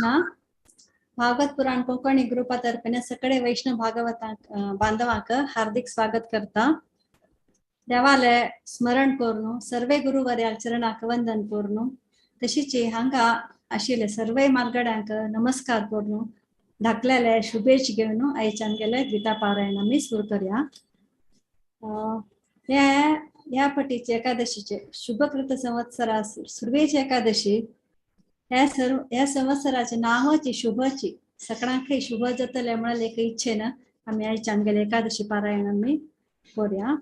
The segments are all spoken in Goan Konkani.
कृष्णा. भागवत पुराण कोंकणी ग्रुपा तर्फेने सगळे वैष्णव भागवतांक बांधवांक हार्दिक स्वागत करता. देवाले स्मरण करून सर्वे गुरुवर्या चरणाक वंदन करून तशीच हांगा आशिल्ले सर्वे मालगड्यांक नमस्कार करून धाकलेले शुभेच्छ घेवन आयच्यान गेले गीता पारायण आमी सुरू करया. ह्या पटीचे एकादशीचे शुभकृत संवत्सरा सुरवेची एकादशी ह्या सर्व ह्या संवत्सराचे नांवाची शुभची सगळ्यांकय शुभ जातले म्हळ्यार एक इच्छेन आमी आयच्यान गेले एकादशी पारायण आमी करूया.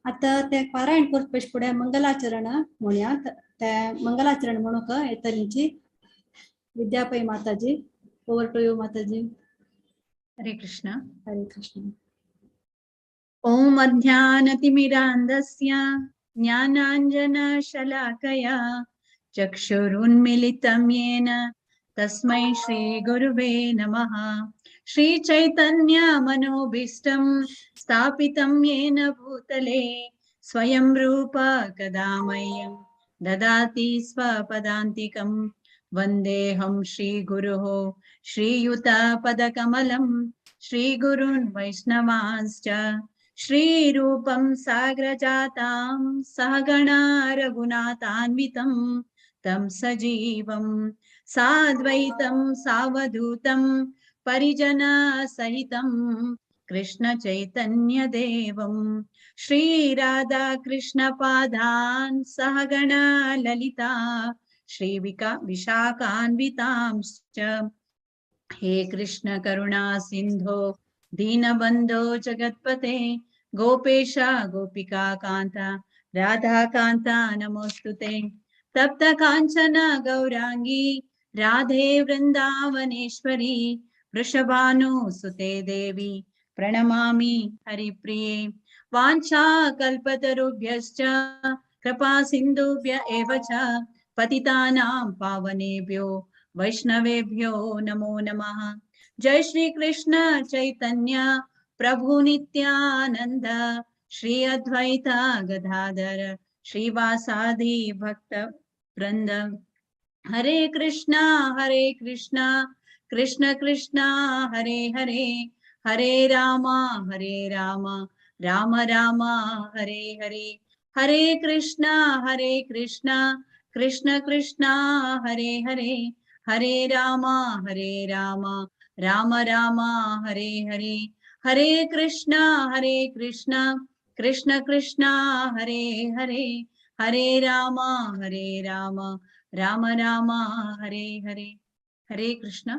आतां ते पारायण करपा फुडें मंगलाचरण म्हणया. ते मंगलाचरण म्हणूंक येतलीची विद्यापै Mataji. Over to you Mataji. Hare Krishna. Hare Krishna. ॐ अज्ञानतिमिरान्धस्य ज्ञानाञ्जनशलाकया चक्षुरुन्मिलितं येन तस्मै श्रीगुरुवे नमः. श्रीचैतन्यमनोभीष्टं स्थापितं येन भूतले स्वयं रूप कदा मह्यं ददाति स्वपदान्तिकं. वन्देऽहं श्रीगुरुः श्रीयुतपदकमलं श्रीगुरून् वैष्णवांश्च श्रीरूपं साग्रजातां सहगणा रघुनाथान्वितं तं सजीवं साद्वैतं सावधूतं परिजनसहितं कृष्ण चैतन्यदेवं श्रीराधाकृष्णपादान् सहगणा ललिता श्रीविका विशाखान्वितांश्च. हे कृष्ण करुणा सिन्धो दीनबन्धो जगत्पते गोपेश गोपिका कान्त राधाकान्त नमोऽस्तु ते. तप्त काञ्चन गौराङ्गी राधे वृन्दावनेश्वरी वृषभानुसुते देवी प्रणमामि हरिप्रिये. वाञ्छा कल्पतरुभ्यश्च कृपा सिन्धुभ्य एव च पतितानां पावनेभ्यो वैष्णवेभ्यो नमो नमः. जय श्री कृष्ण चैतन्य प्रभु नित्यानंद श्री अद्वैत गदाधर श्रीवासादि भक्त वृंद. हरे कृष्णा कृष्ण कृष्ण हरे हरे हरे राम राम राम हरे हरे. हरे कृष्णा कृष्ण कृष्ण हरे हरे हरे राम राम राम हरे हरे. हरे कृष्णा कृष्ण कृष्ण हरे हरे हरे राम राम राम हरे हरे. हरे कृष्ण.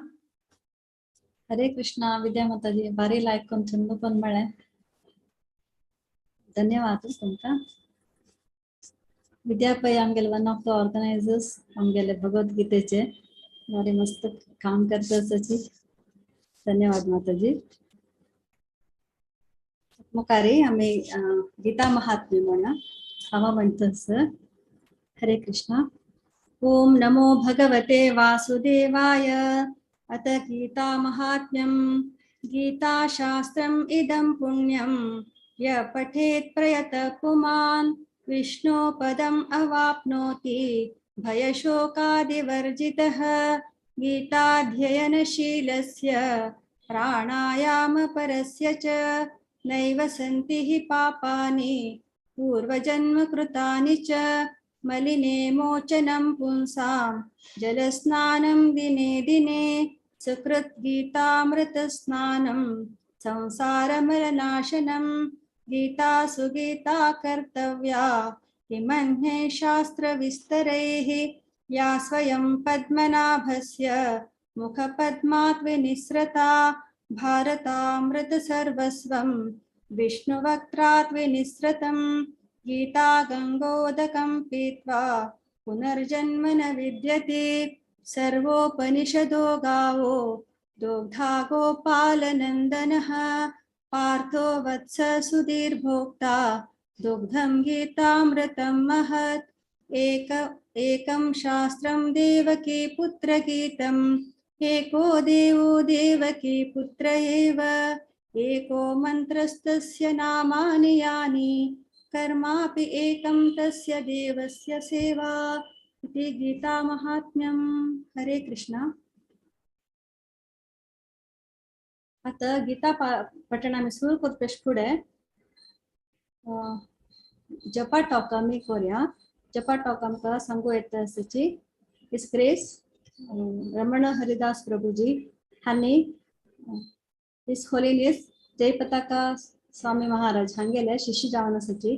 हरे कृष्ण. विद्या माताजी भारी लायक करून छंद पण मेळ्ळें. धन्यवाद तुमकां. विद्या पै आमगेले वन ऑफ the organisers आमगेले भगवद्गीतेचे भारी मस्त काम करता ताची. धन्यवाद माताजी. मुखारी आमी गीता महात्म्य म्हणा हांव म्हणटा. हरे कृष्णा. ओम नमो भगवते वासुदेवाय. अत गीता महात्म्यं गीताशास्त्रम् इदं पुण्यं य पठेत् प्रयत पुमान् विष्णुपदम् अवाप्नोति भयशोकादिवर्जितः. गीताध्ययनशीलस्य प्राणायामपरस्य च नैव सन्ति हि पापानि पूर्वजन्मकृतानि च. मलिने मोचनं पुंसां जलस्नानं दिने दिने सुकृत गीतामृतस्नानं संसारमलनाशनं. गीता सुगीता कर्तव्या किमन्ये शास्त्रविस्तरैः. या स्वयं पद्मनाभस्य मुखपद्मात् विनिसृता भारतामृतसर्वस्वं विष्णुवक्त्रात् विनिसृतं. गीता गंगोदकं पीत्वा पुनर्जन्म न विद्यते. सर्वोपनिषदो गावो दोग्धा गोपालनन्दनः. पार्थो वत्स सुधीर्भोक्ता दुग्धं गीतामृतं महत्. एकं शास्त्रं देवकी पुत्रगीतम्. एको देवो देवकी पुत्र एव. एको मन्त्रस्तस्य नामानि यानि. कर्मापि एकं तस्य देवस्य सेवा. इति गीता महात्म्यं. हरे कृष्णा. आतां गीता पठण आमी सुरू करपा फुडें जपा टॉक आमी करुया. जपा टॉक आमकां सांगू येता आसाची his grace Raman Haridas Prabhuji हांणी his holiness Jayapataka Swami Maharaj हांगेले शिष्य जावन आसाची.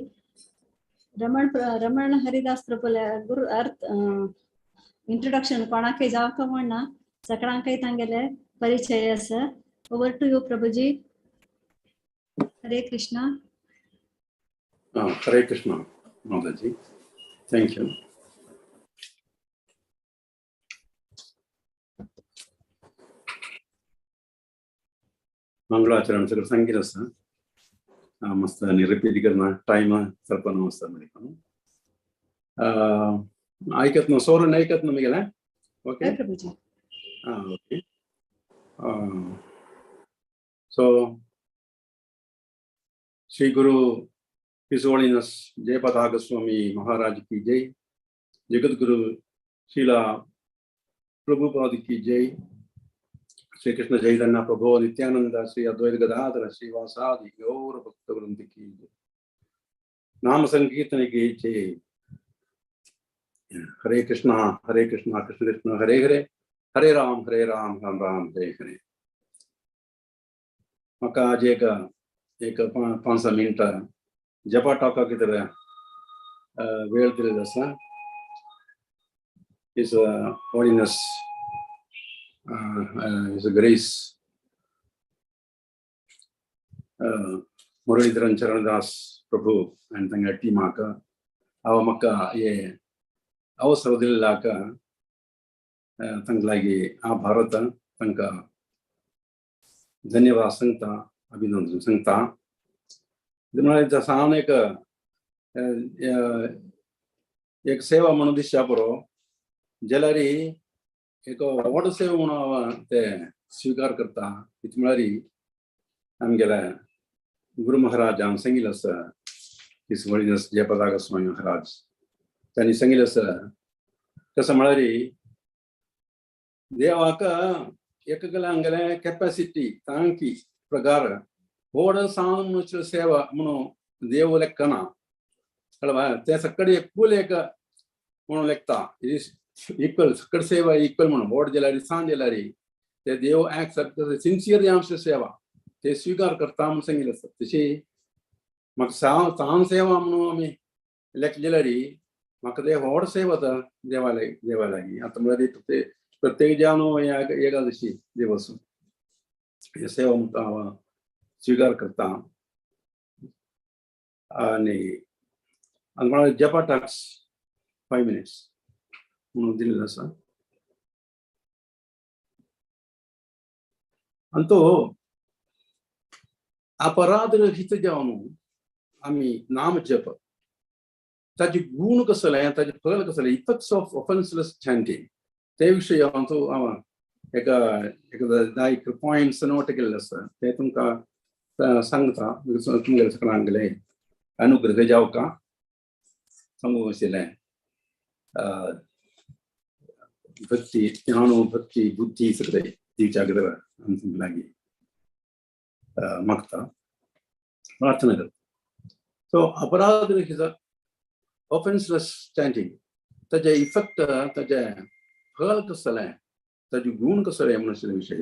रमण रमण हरिदास प्रभुले गुरु अर्थ इंट्रोडक्शन कोणाकय जावंक म्हणना, सगळ्यांकय तांगेले परिचय आसा. Over to you Prabhuji. Hare Krishna. Hare Krishna Mataji, thank you. मंगळाचरण सगळं सांगितलं आसा, मस्त आनी रिपीट करना टायम ಸ್ವಲ್ಪ नमस्कार म्हणटा. ऐकत ना सोरण ऐकत ना मिगेले. ओके प्रभुजी. Okay. So Shri Guru His Holiness Jayapataka Swami Maharaj ki jai, Jagat Guru Srila Prabhupada ki jai, Shri Krishna Chaitanya Prabhu Nityananda Shri Advaita Gadadhara Shri Vasadi Gaura Bhakta Vrinda ki jai, Nama Sankirtana ki jai. Hare Krishna Hare Krishna Krishna Krishna Hare Hare, Hare Ram Hare Ram Ram Ram Hare Hare. म्हाका आज एक एक पांच स मिनटां जपा टॉका कितें वेळ दिलेलो आसा. His Holiness, His Grace Muralidharan Charandas Prabhu and तांगे टीमाक अव म्हाका हे अवसर दिल्ल्याक तांकां लागीं आ भारत तांकां धन्यवाद सांगता, अभिनंदन सांगता. म्हळ्यार सान एक एक सेवा म्हणून दिसच्या पुरो जाल्यार एक व्हड सेवा म्हणून हांव ते स्विकार करता. कितें म्हळ्यार आमगेले गुरु महाराज हांव सांगिल्लें आसा, his holiness Jayapataka Swami Maharaj तांणी सांगिल्लें आसा. कसं म्हळ्यार देवाक एकगेले आमगेले कॅपॅसिटी तांकी प्रकार व्हड सान म्हणून सेवा म्हणून देव लेखना कळवा, ते सगळे इक्वल एक म्हणून लेखता. इक्वल सगळे सेवा इक्वल म्हणून व्हड जाल्यार सान जाल्यार ते देव एक्सेप्ट सिन्सियर आमची सेवा ते स्विकार करता म्हणून सांगिल्लें आसा. तशी म्हाका सान सेवा म्हणून आमी लेख जाल्यार म्हाका ते व्हड सेवा जाता देवा देवा लागीं. आतां म्हळ्यार ते प्रत्येक जावन एकादशी दिवस हे सेवा म्हणटा हांव स्विकार करता. आनी आनी म्हळ्यार जपा टॉक्स 5 मिनिट्स म्हणून दिल्लेलो आसा. आनी तो अपराध रहित जावन आमी नाम जप ताजे गुण कसले ताजे फल कसले इफेक्ट्स ऑफ ऑफेन्सलेस चॅन्टिंग ते विशय हांव हांव एका एक पॉयंट्स नोट केल्ले आसा ते तुमकां सांगता. तुमगेले सगळ्यांगेले अनुग्रह जावका सांगू आशिल्लें भक्ती ज्ञान भक्ती बुद्धी सगळे दिवच्या गरज आमच्या लागीं मागता प्रार्थना करता. सो अपराध रहित ऑफेन्सलेस चॅन्टिंग ताजे इफेक्ट ताजे फल कसलें ताजे गुण कसले म्हणून आशिल्ले विशय.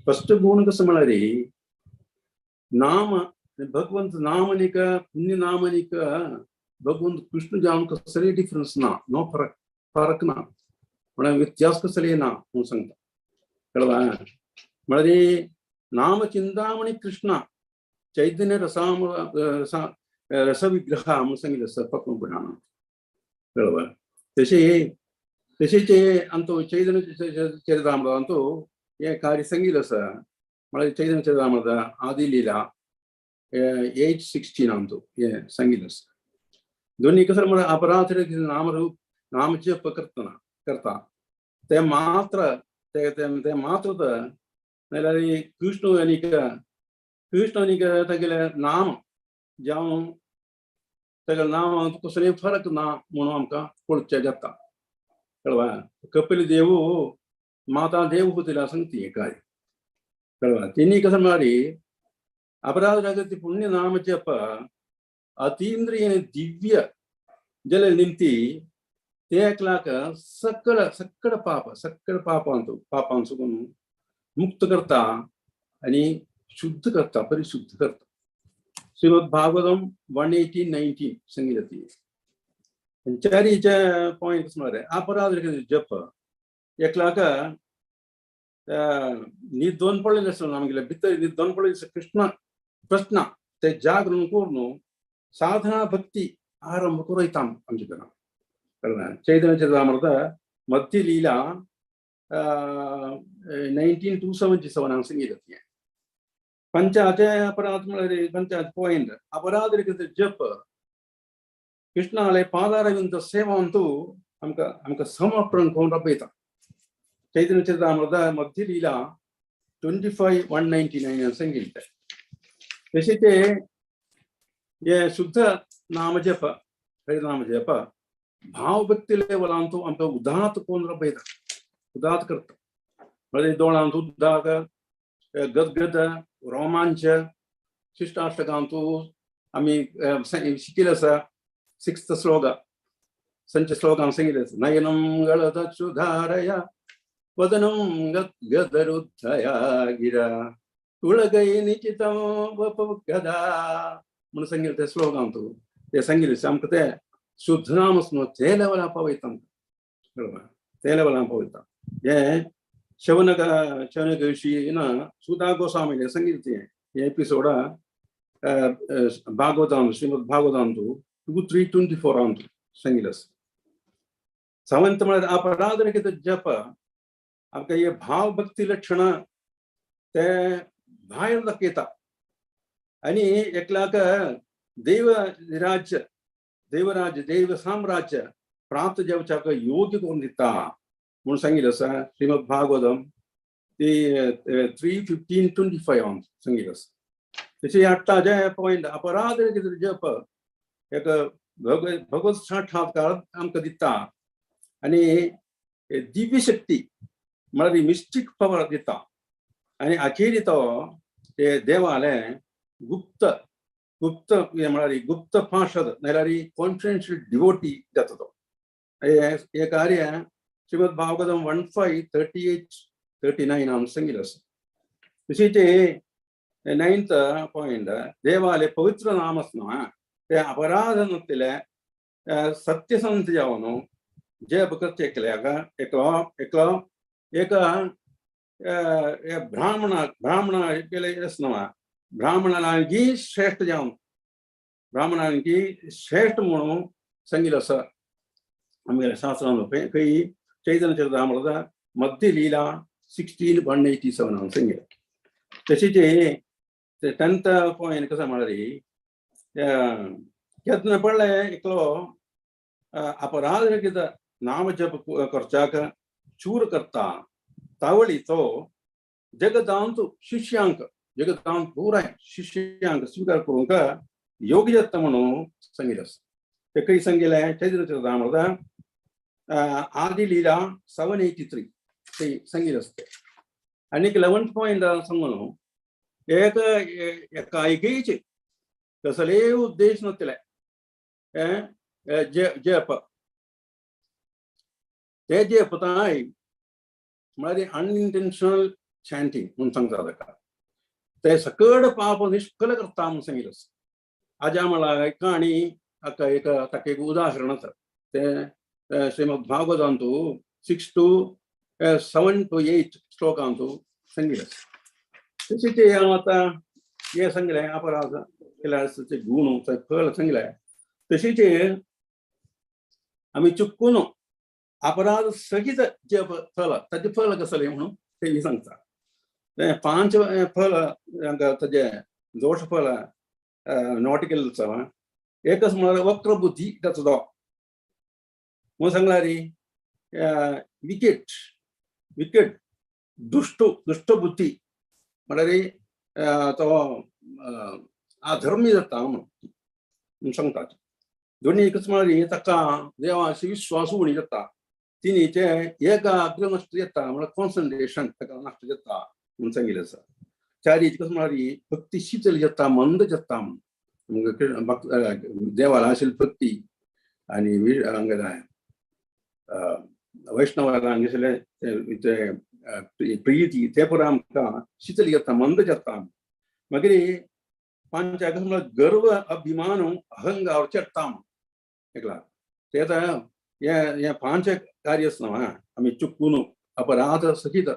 फस्ट गुण कसो म्हळ्यार नाम भगवंत नामनिक पुण्य नामनिक भगवंत कृष्ण जावन कसले डिफरन्स ना, नो फरक फरक ना म्हळ्यार व्यत्यास कसले ना म्हणून सांगता. कळवा म्हळ्यार नाम चिंतामणी कृष्ण चैतन्य रसाम रसा रसविग्रह म्हणून सांगिल्लें आसा पद्म पुराणांत. कळवा तशें तशेंच अंतू चैतन्य चरितामृत अंतू हें कार्य सांगिल्लें आसा. म्हळ्यार चैतन्य चरितामृत आदि लिला 8:16 अंतू हें सांगिल्लें आसा. दोन्ही कसं म्हळ्यार अपराध नामरूप नाम जप करतना करता ते मात्र ते ते मात्र नाल्यार कृष्ण आनीक कृष्ण आनीक तागेलें नाम जावं तागेलें नांव कसलें फरक ना म्हणून आमकां पळोवचें जाता. कळवा कपिल देव माता देव होतीला सांगती काय. कळ्ळें. तिनी कसं म्हळ्यार अपराध रगती पुण्य नाम जप अतींद्रिय दिव्य जल निमती ते एकलाक सकळ सकळ पाप सकळ पापांतु पापांसुकून मुक्त करता आणि शुद्ध करता, परिशुद्ध करता. श्रीमद भागवतम 1.18.19 सांगितलं. चारीचे पॉइंट म्हळ्यार अपराध जप एकलाक न्हीद दोन पडलेले आसता आमगेले भितर, न्हीद दोन पडलेले कृष्ण प्रश्न ते जागरण करून साधना भक्ती आरंभ करूं आमचे घरां. कळ्ळें. चैतन्य चरितामृत मध्य लीला 19.277 हांगा सांगितलें. पंचाचे अपराध म्हळ्यार पंचायत पॉइंट अपराध जप कृष्णाले पादारविंद सेवांतु आमकां आमकां समर्पण करून राबयता. चैतन्य चरितामृत मध्य लीला 25.199 सांगितलें. तशें ते हे शुद्ध नामजप हरिनाम जप भावभक्ती लेवलांतु आमकां उदात करून राबयता, उदात करता. म्हळ्यार दोळांत उद्दाक गदगद रोमांच शिष्टाष्टकांतु आमी शिकिल्लें आसा. सिक्स्थ श्लोक संच श्लोकान सांगिल्लें आसा, नयनं गळतच्छुधारया वदनं गदगदरुद्धया गिरा तुळगै निचितं वपगदा म्हणून सांगिल्लें. ते श्लोकांतु ते सांगिल्लें आमकां ते शुद्ध नाम ते लेवला पावयता आमकां, ते लेवला पावयता. हे शवनक शवनक ऋषी ना सुधा गोस्वामी सांगितलें हे एपिसोड भागवतांतु श्रीमद भागवतांतु 2.3.24 अंतु सांगिल्लें आसा. सावंत म्हळ्यार अपराध रहित जप आमकां हे भावभक्ती लक्षणां ते भायर दाखयता आनी एकल्याक देवराज्य देवराज्य देव साम्राज्य प्राप्त जावच्याक योग्य करून दिता म्हणून सांगिल्लें आसा. श्रीमद भागवतम ती 3.15.25 सांगिल्लें आसा. तशें हाडटा जे पॉयंट अपराध जप एक भगवत साक्षात्कार आमकां दिता आनी दिव्य शक्ती म्हळ्यार मिस्टीक पवर दिता आनी अखेरी तो ते देवाले गुप्त गुप्त म्हळ्यार गुप्त पार्षद नाल्यार कॉन्फिडेन्शियल डिवोटी जाता तो. हे कार्य श्रीमद भागवतम 1.5.38-39 हांगा सांगिल्लें आसा. तशेंच नायन्थ पॉयंट देवाले पवित्र नाम आसना ते अपराध नसलेले सत्यसंत जावन जप करचे एकल्याक एकलो एकलो एक ब्राह्मण ब्राह्मण आसना ब्राह्मणांकी श्रेष्ठ जावन ब्राह्मणांकी श्रेष्ठ म्हणून सांगिल्लें आसा आमगेल्या शास्त्रान. खंय चैतन्य चरितामृत मध्य लीला 16.187 हांगा सांगिल्लें. तशेंच टेंथ पॉयंट कसो म्हळ्यार केन्ना पडलें एकलो अपराध रहित नाम जप करच्याक चूर करता तावळी तो जगदांतु शिष्यांक जगदांत पुराय शिष्यांक स्वीकार करूंक योग्य जाता म्हणून सांगिल्लें आसा. ते खंय सांगिल्लें चैतन्य चरितामृत आदि लीला 7.83 ते सांगिल्लें आसा. आनी 11th point सांगू एक एकाएकीचे कसलेय उद्देश नसले जप ते जपताय म्हळ्यार अनइंटेन्शनल चॅन्टिंग म्हणून सांगता ताका ते सकड पाप निष्कल करता म्हणून सांगिल्लें आसा. आजा म्हळ्यार काणी ताका एक ताका एक उदाहरण आसा ते श्रीमद भागवतांतु 6 to 7 to 8 श्लोकांतु सांगिल्लें आसा. तशें ते हांव आतां हें सांगलें अपराध केल्यार ते गुण फळ सांगलें. तशेंच आमी चुकून अपराध सगीत जे फल ताजें फल कसलें म्हणून ते सांगता. ते पांच फल ताजे दोश फल नॉटिकल आसा. एकच म्हळ्यार वक्र बुद्धी जाता तो म्हणून सांगला रे विकेट विकेट दुश्ट दुश्ट बुद्धी म्हळ्यार तो अधर्मी जाता म्हणून सांगता. दोन्ही एकच म्हळ्यार ताका देवाशी विश्वास उणी जाता, तिनीचे एकाग्र नश्ट जाता म्हळ्यार कॉन्सन्ट्रेशन ताका नश्ट जाता म्हणून सांगिल्लें आसा. चारी कसं म्हळ्यार भक्ती शितल जाता, मंद जाता. देवाला आशिल्ली भक्ती आनी हांगा वैष्णवाला हांगेसले ते प्रिती ते पुरा आमकां शितल जाता, मंद जाता. मागीर पांच कसं म्हळ्यार गर्व अभिमान अहंकार चडटा एकला. ते आतां हे पांच कार्य आसना आमी चुकून अपराध सहित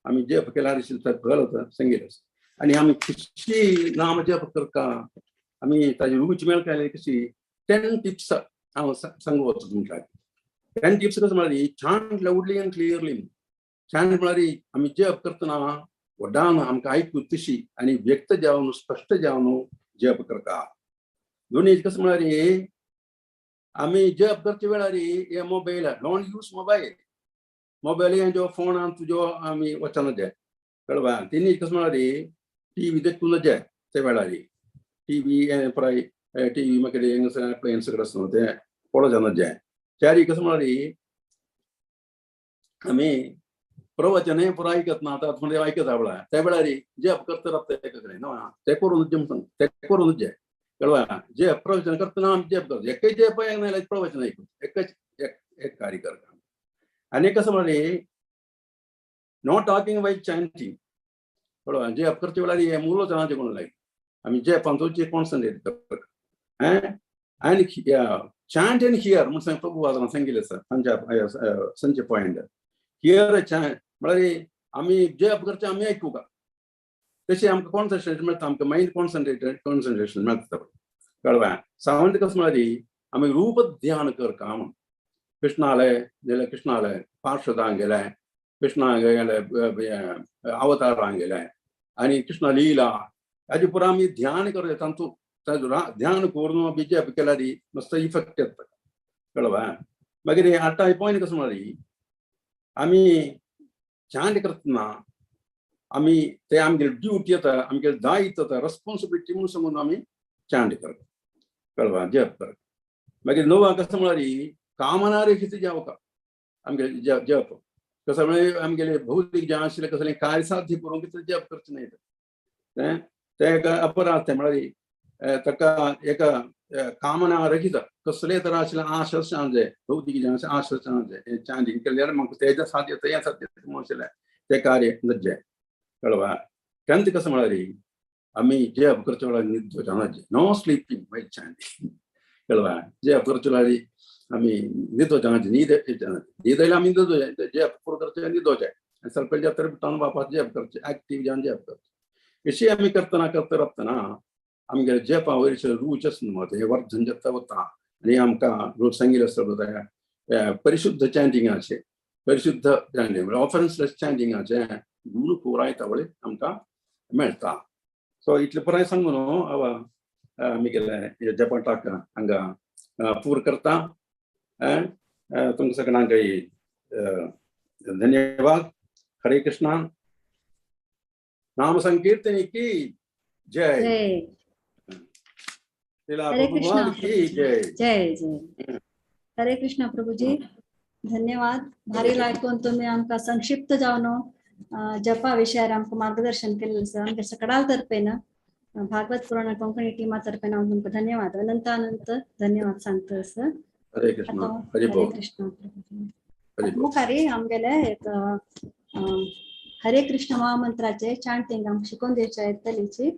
आमी जप केल्यार फल सांगितलें. आनी आमी कशी नाम जप करता, आमी ताजी रूच मेळटा कशी, 10 टिप्स हांव सांगू वता तुमकां. 10 टिप्स कसं म्हळ्यार chant loudly and clearly. Chant म्हळ्यार आमी जप करतना व्हडान आमकां आयकू तशी आनी व्यक्त जावन स्पश्ट जावन जप करता. दोनी कसं म्हळ्यार आमी जप करच्या वेळार हे mobile, don't use mobile. Mobile हे जो फोनान तुजो आमी वचना जाय, कळवा. तिनी कसं म्हळ्यार टीव्ही देखून जाय ते वेळार. टीव्ही पुराय टीव्ही मागीर अप्लायन्स सगळें आसता ते पळोवंक जायना जाय. चारी कसं म्हळ्यार आमी प्रवचन पुराय आयकत ना, आतां थोडे आयकता वेळार त्या वेळार जप करता रावता एका कडेन न्हू, ते करून जम ते करून जाय, कळवा. जप प्रवचन करतना आमी जप करता, एकय जप नाल्यार प्रवचन आयकूं, एकच एक कार्य करता. आनी कसं म्हळ्यार नो टॉकिंग वायल चॅन्टिंग, कळवा. जप करच्या वेळार हे मुलो जाणांचे कोण लायक आमी जप आमचो कॉन्सन्ट्रेट करता. आनी चांट एंड here म्हण सांग प्रभु वाजान सांगिल्लें आसा तांच्या संचे पॉयंट. Here chant म्हळ्यार आमी जप करचें आमी आयकूंक, तशें आमकां कॉन्सन्ट्रेशन मेळटा, आमकां मायंड कॉन्सन्ट्रेटेड कॉन्सन्ट्रेशन मेळटा, कळवा. सावंत कसं म्हळ्यार आमी रूप ध्यान करता म्हण. कृष्णाले जाल्यार कृष्णाले पार्श्वदां गेले, कृष्णा गेले अवतारां गेले आनी कृष्ण लीला हाजे पुरा आमी ध्यान करता. तांतू ध्यान करून बी जप केल्यार मस्त इफेक्ट येता, कळवा. मागीर आतां पॉयंट कसं म्हळ्यार आमी चांट करतना आमी ते आमगेले ड्युटी येता, आमगेले दायित्व येता, रेस्पॉन्सिबिलिटी म्हणून सांगून आमी चांट करता, कळवा, जप करता. मागीर णवा कसं म्हळ्यार कामना रहित जावका आमगेले जप. कसं म्हळ्यार आमगेले भौतीक जें आशिल्लें कसलें कार्य साध्य करूंक जप करचें न्हय, तें एक अपराध. तें म्हळ्यार ताका एक कामना रहित कसले तर आशिल्लें आशा जाय, भौतीक जें आसा आशा जाय, चांटिंग केल्यार म्हाका तेजें साध्य येता, हें साध्य येता म्हणून आशिल्लें तें कार्य नज्जें, कळवा. टेंथ कसं म्हळ्यार आमी जप करच्या वेळार न्हिदो जावना, नो स्लिपींग वायल चांटिंग, कळवा. जप करच्या वेळार आमी न्हिदो जावना, न्हीद न्हीद आयल्यार आमी न्हिदो जाय, जप पुरो करचें न्हिदो जाय आनी सकाळी जाता उठून वापस जप करचें, एक्टीव जावन जप करचें. अशी आमी करतना करता रावतना आमगेले जपा वयर रूच आसना मग हें वर्धन जाता वता. आनी आमकां रोज सांगिल्लें आसता परिशुद्ध चांटिंगाचें, परिशुद्ध चांटिंग म्हळ्यार ऑफेन्सलेस चांटिंगाचें गुण पुराय तावळी आमकां मेळटा. सो इतलें पुराय सांगू न्हू हांव आमी गेले जपान टाक हांगा पूर करता. तुमकां सगळ्यांक धन्यवाद. हरे कृष्णा. नाम संकीर्तन की जय. जय. हरे कृष्णा की जय. जय जय. हरे कृष्णा प्रभुजी, धन्यवाद. भारी ऐकून तुम्ही आमकां संक्षिप्त जावन जपा विशयार आमकां मार्गदर्शन केल्लें आसा. आमच्या सगळ्या तर्फेन भागवत पुराण कोंकणी टिमा तर्फेन हांव तुमकां धन्यवाद, अनंत अनंत धन्यवाद सांगता सर. हरे कृष्णा. हरे हरे बोल. कृष्णा प्रभुजी. हरे बोल. मुखारी आमगेले एक हरे कृष्ण महामंत्राचे चांटिंग आमकां शिकोवन दिवचे येतलीची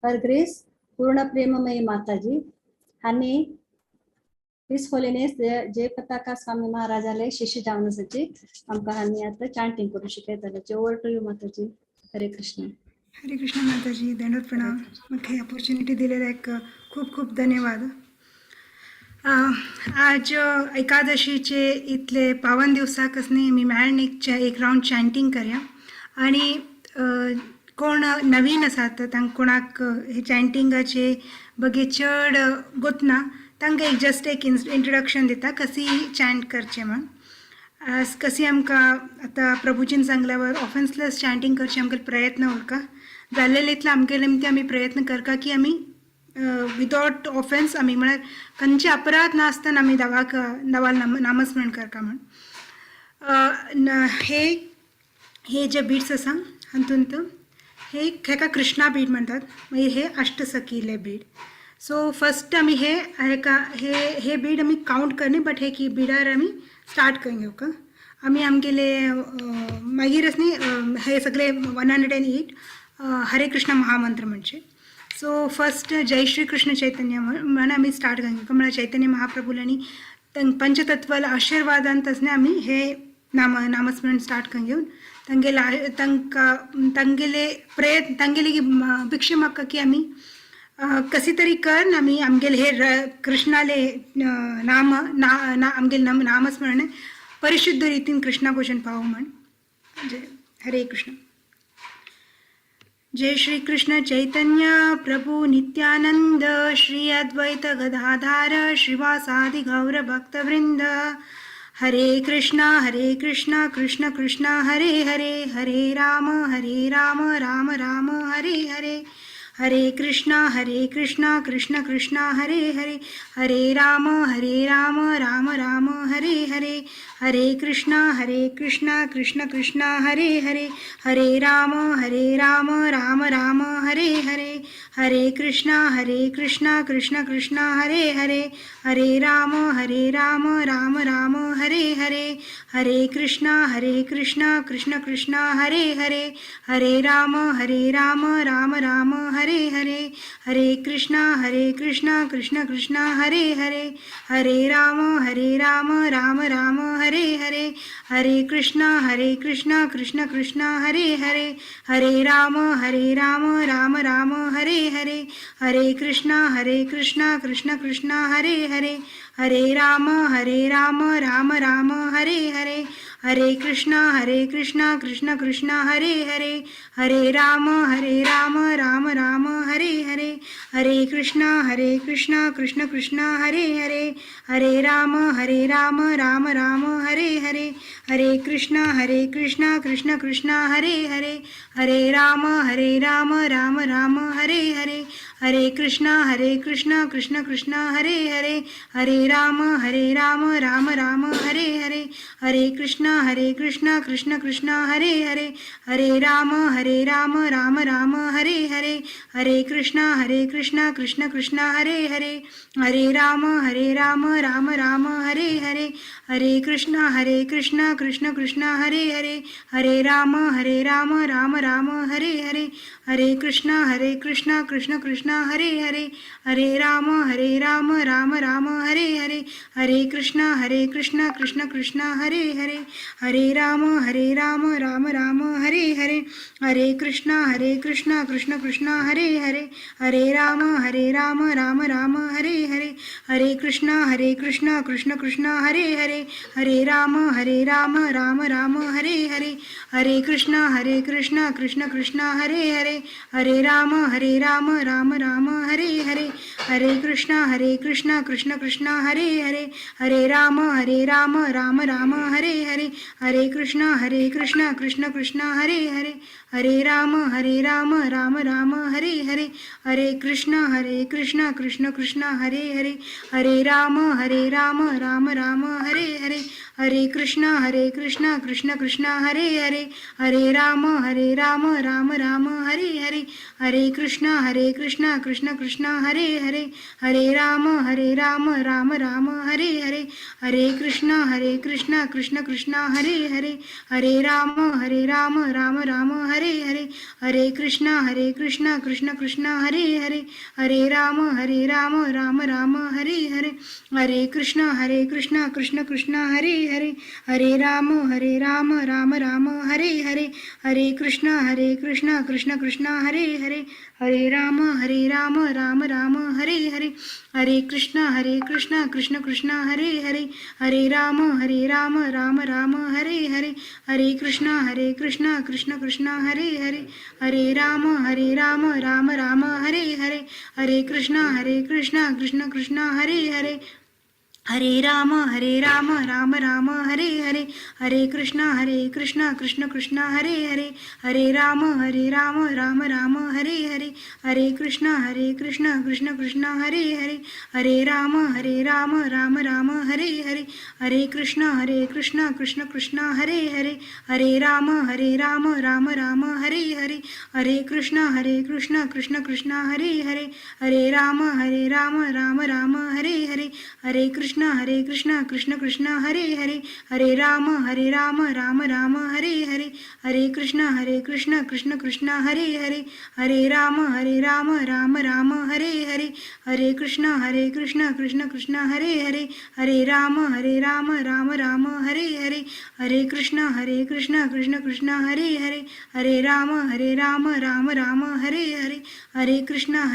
हर ग्रेस पूर्ण प्रेममयी माताजी आणि his holiness जय पताका स्वामी महाराजाले शिष्य जावन आसाची आमकां हांणी आतां चांटिंग करूं शिकयतले. Over to you Mataji. Hare Krishna. Hare Krishna Mataji, दंडवत प्रणाम. म्हाका ऑपॉर्च्युनिटी दिलेल्या खूप खूप धन्यवाद. आज एकादशीचे इतले पावन दिवसाकच न्ही मी मेळणीकचे एक रावंड चॅन्टिंग करया. आणि कोण नवीन आसात तांकां कोणाक हे चॅन्टिंगाचे बगे चड गोतना तांकां एक जस्ट एक इंट्रोडक्शन दिता कशी चॅन्ट करचें म्हण. आज कशी आमकां आतां प्रभुजीन सांगल्यावर ऑफेन्सलेस चॅन्टिंग करचें आमकां प्रयत्न उरका जाल्लेले इतले आमगेले निमती आमी प्रयत्न करका की आमी विदाउट ऑफेन्स आमी म्हळ्यार खंयचे अपराध नासतना आमी देवाक देवाल नामस्मरण करका म्हण. हे हे जे बीड्स आसा हातूंत हे हेका कृष्णा बीड म्हणतात, मागीर हे अष्टसखीले बीड. सो फस्ट आमी हे हेका हे हे बीड आमी कावंट करनी, बट हे की बिडार आमी स्टार्ट करून घेवका. आमी आमगेले मागीर न्ही हे सगळे 108 हरे कृष्ण महामंत्र म्हणचे. सो फस्ट जय श्री कृष्ण चैतन्य म्हण आमी स्टार्ट करून घेवका. म्हळ्यार चैतन्य महाप्रभूल आनी पंचतत्वाला आशीर्वादान तसने आमी हे नामस्मरण स्टार्ट करून घेवन तांगेले तांकां तांगेले प्रयत्न तांगेले भिक्षा मागता की आमी कशी तरी कर आमी आमगेले हे कृष्णाले नाम ना आमगेले नामस्मरण परिशुद्ध रितीन कृष्णा भोजन पावो म्हण. जय हरे कृष्ण. जय श्री कृष्ण चैतन्य प्रभु नित्यानंद श्री अद्वैत गदाधार श्रीवासादि गौर भक्तवृंद. हरे कृष्णा कृष्ण कृष्ण हरे हरे, हरे राम राम राम हरे हरे. हरे कृष्णा कृष्ण कृष्ण हरे हरे, हरे राम राम राम हरे हरे. हरे कृष्णा कृष्ण कृष्ण हरे हरे, हरे राम राम राम हरे हरे. हरे कृष्णा कृष्ण कृष्ण हरे हरे, हरे राम राम राम हरे हरे. हरे कृष्णा कृष्ण कृष्ण हरे हरे, हरे राम राम राम हरे हरे. हरे कृष्णा कृष्ण कृष्ण हरे हरे, हरे राम राम राम हरे हरे. हरे कृष्णा कृष्ण कृष्ण हरे हरे, हरे राम राम राम हरे हरे. हरे कृष्णा कृष्ण कृष्ण हरे हरे, हरे राम राम राम हरे हरे. हरे कृष्णा कृष्ण कृष्ण हरे हरे, हरे राम राम राम हरे हरे. हरे कृष्णा कृष्ण कृष्ण हरे हरे, हरे राम राम राम हरे हरे. हरे कृष्णा कृष्ण कृष्ण हरे हरे, हरे राम राम राम हरे हरे. हरे कृष्णा कृष्ण कृष्ण हरे हरे, हरे राम राम राम हरे हरे. हरे कृष्णा कृष्ण कृष्ण हरे हरे, हरे राम राम राम हरे हरे. हरे कृष्णा कृष्ण कृष्ण हरे हरे, हरे राम राम राम हरे हरे. हरे कृष्णा कृष्ण कृष्ण हरे हरे, हरे राम राम राम हरे हरे. हरे कृष्णा कृष्ण कृष्ण हरे हरे, हरे राम राम राम हरे हरे. हरे कृष्णा कृष्ण कृष्ण हरे हरे, हरे राम राम राम हरे हरे. हरे कृष्णा कृष्ण कृष्ण हरे हरे, हरे राम राम राम हरे हरे. हरे कृष्णा कृष्ण कृष्ण हरे हरे, हरे राम राम राम हरे हरे. हरे कृष्णा कृष्ण कृष्ण हरे हरे, हरे राम राम राम हरे हरे. हरे कृष्णा कृष्ण कृष्ण हरे हरे, हरे राम राम राम हरे हरे. हरे कृष्णा कृष्ण कृष्ण हरे हरे, हरे राम राम राम हरे हरे. हरे कृष्णा कृष्ण कृष्ण हरे हरे, हरे राम राम राम हरे हरे. हरे कृष्णा कृष्ण कृष्ण हरे हरे, हरे राम राम राम हरे हरे. हरे कृष्णा कृष्ण कृष्ण हरे हरे, हरे राम राम राम हरे हरे. हरे कृष्णा कृष्ण कृष्ण हरे हरे, हरे राम राम राम हरे हरे. हरे कृष्णा कृष्ण कृष्ण हरे हरे, हरे राम राम राम हरे हरे. हरे कृष्णा कृष्ण कृष्ण हरे हरे, हरे राम राम राम हरे हरे. हरे कृष्णा कृष्ण कृष्ण हरे हरे, हरे राम राम राम हरे हरे. हरे कृष्णा कृष्ण कृष्ण हरे हरे, हरे राम राम राम हरे हरे. हरे कृष्णा कृष्ण कृष्ण हरे हरे, हरे राम राम राम हरे हरे. हरे Krishna Krishna Krishna Hare Hare, Hare Rama Rama Rama Hare Hare Hare Krishna Krishna Krishna Hare Hare Hare Rama Rama Rama Hare Hare Hare Krishna Krishna Krishna Hare Hare Hare Rama Rama Rama Hare Hare Hare Krishna Krishna Krishna Hare Hare Hare Rama Rama Rama Hare Hare Hare Krishna Krishna Krishna Hare Hare Hare Rama Rama Rama Hare Hare Hare Krishna Krishna Krishna Hare Hare Hare Rama Rama Rama Hare Hare Hare Krishna Krishna Krishna Hare Hare Hare Rama Rama Hare Hare Hare Krishna Krishna Krishna Hare Hare Hare Rama Rama Hare Hare Hare Krishna Krishna Krishna Hare Hare Hare Rama Rama Rama Hare Hare Hare Krishna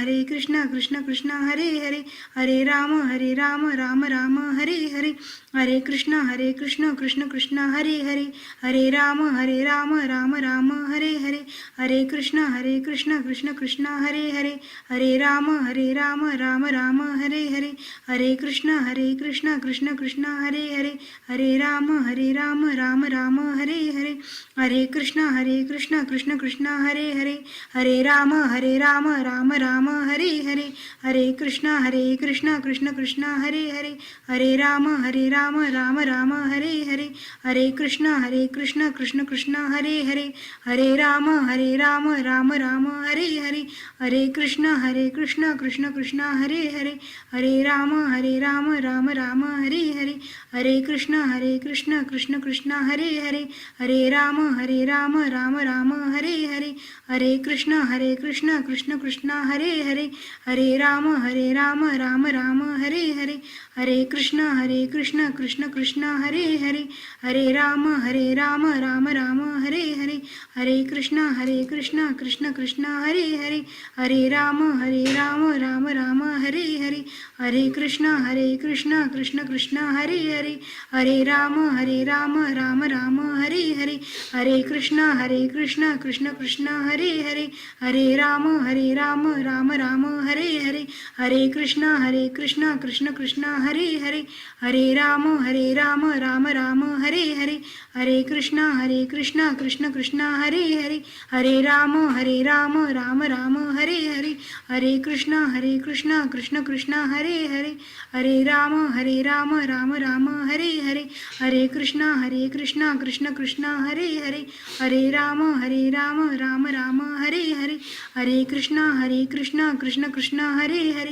Krishna Krishna Hare Hare Hare Rama Rama Rama Hare Hare Hare Krishna Krishna Krishna Hare Hare Hare Rama Rama Rama Hare Hare Hare Krishna Krishna Krishna Hare Hare Hare Rama Rama Rama Hare Hare Hare Krishna Krishna Krishna Hare Hare Hare Rama Rama Rama Hare Hare Hare Krishna Krishna Krishna Hare Hare Hare Rama Rama Rama Hare Hare Hare Krishna Krishna Krishna Hare Hare Hare Rama Rama Rama Hare Hare Hare Krishna Krishna Krishna Hare Hare Hare Rama Rama Rama Hare Hare Hare Krishna Krishna Krishna Hare Hare Hare Rama Rama Rama Hare Hare Hare Krishna Krishna Krishna Hare Hare Hare Rama Rama Rama Hare Hare Hare Krishna Krishna Krishna Hare Hare Hare Rama Rama Rama Hare Hare Hare Krishna Krishna Krishna Hare Hare Hare Rama Rama Rama Hare Hare Hare Krishna Krishna Krishna Hare Hare Hare Rama Rama Rama Hare Hare Hare Krishna Krishna Krishna Hare Hare Hare Rama Rama Hare Hare Hare Krishna Krishna Krishna Hare Hare Hare Rama Rama Hare Hare Hare Krishna Krishna Krishna Hare Hare Hare Rama Rama Hare Hare Hare Krishna Krishna Krishna Hare Hare Hare Rama Rama Hare Hare Hare Krishna Krishna Krishna Hare Hare Hare Rama Rama Hare Hare Hare Krishna Krishna Krishna Hare Hare Hare Rama Rama Hare Hare Hare Krishna Krishna Krishna Hare Hare Hare Rama Rama Rama Hare Hare Hare Krishna Krishna Krishna Hare Hare Hare Rama Rama Rama Hare Hare Hare Krishna Krishna Krishna Hare Hare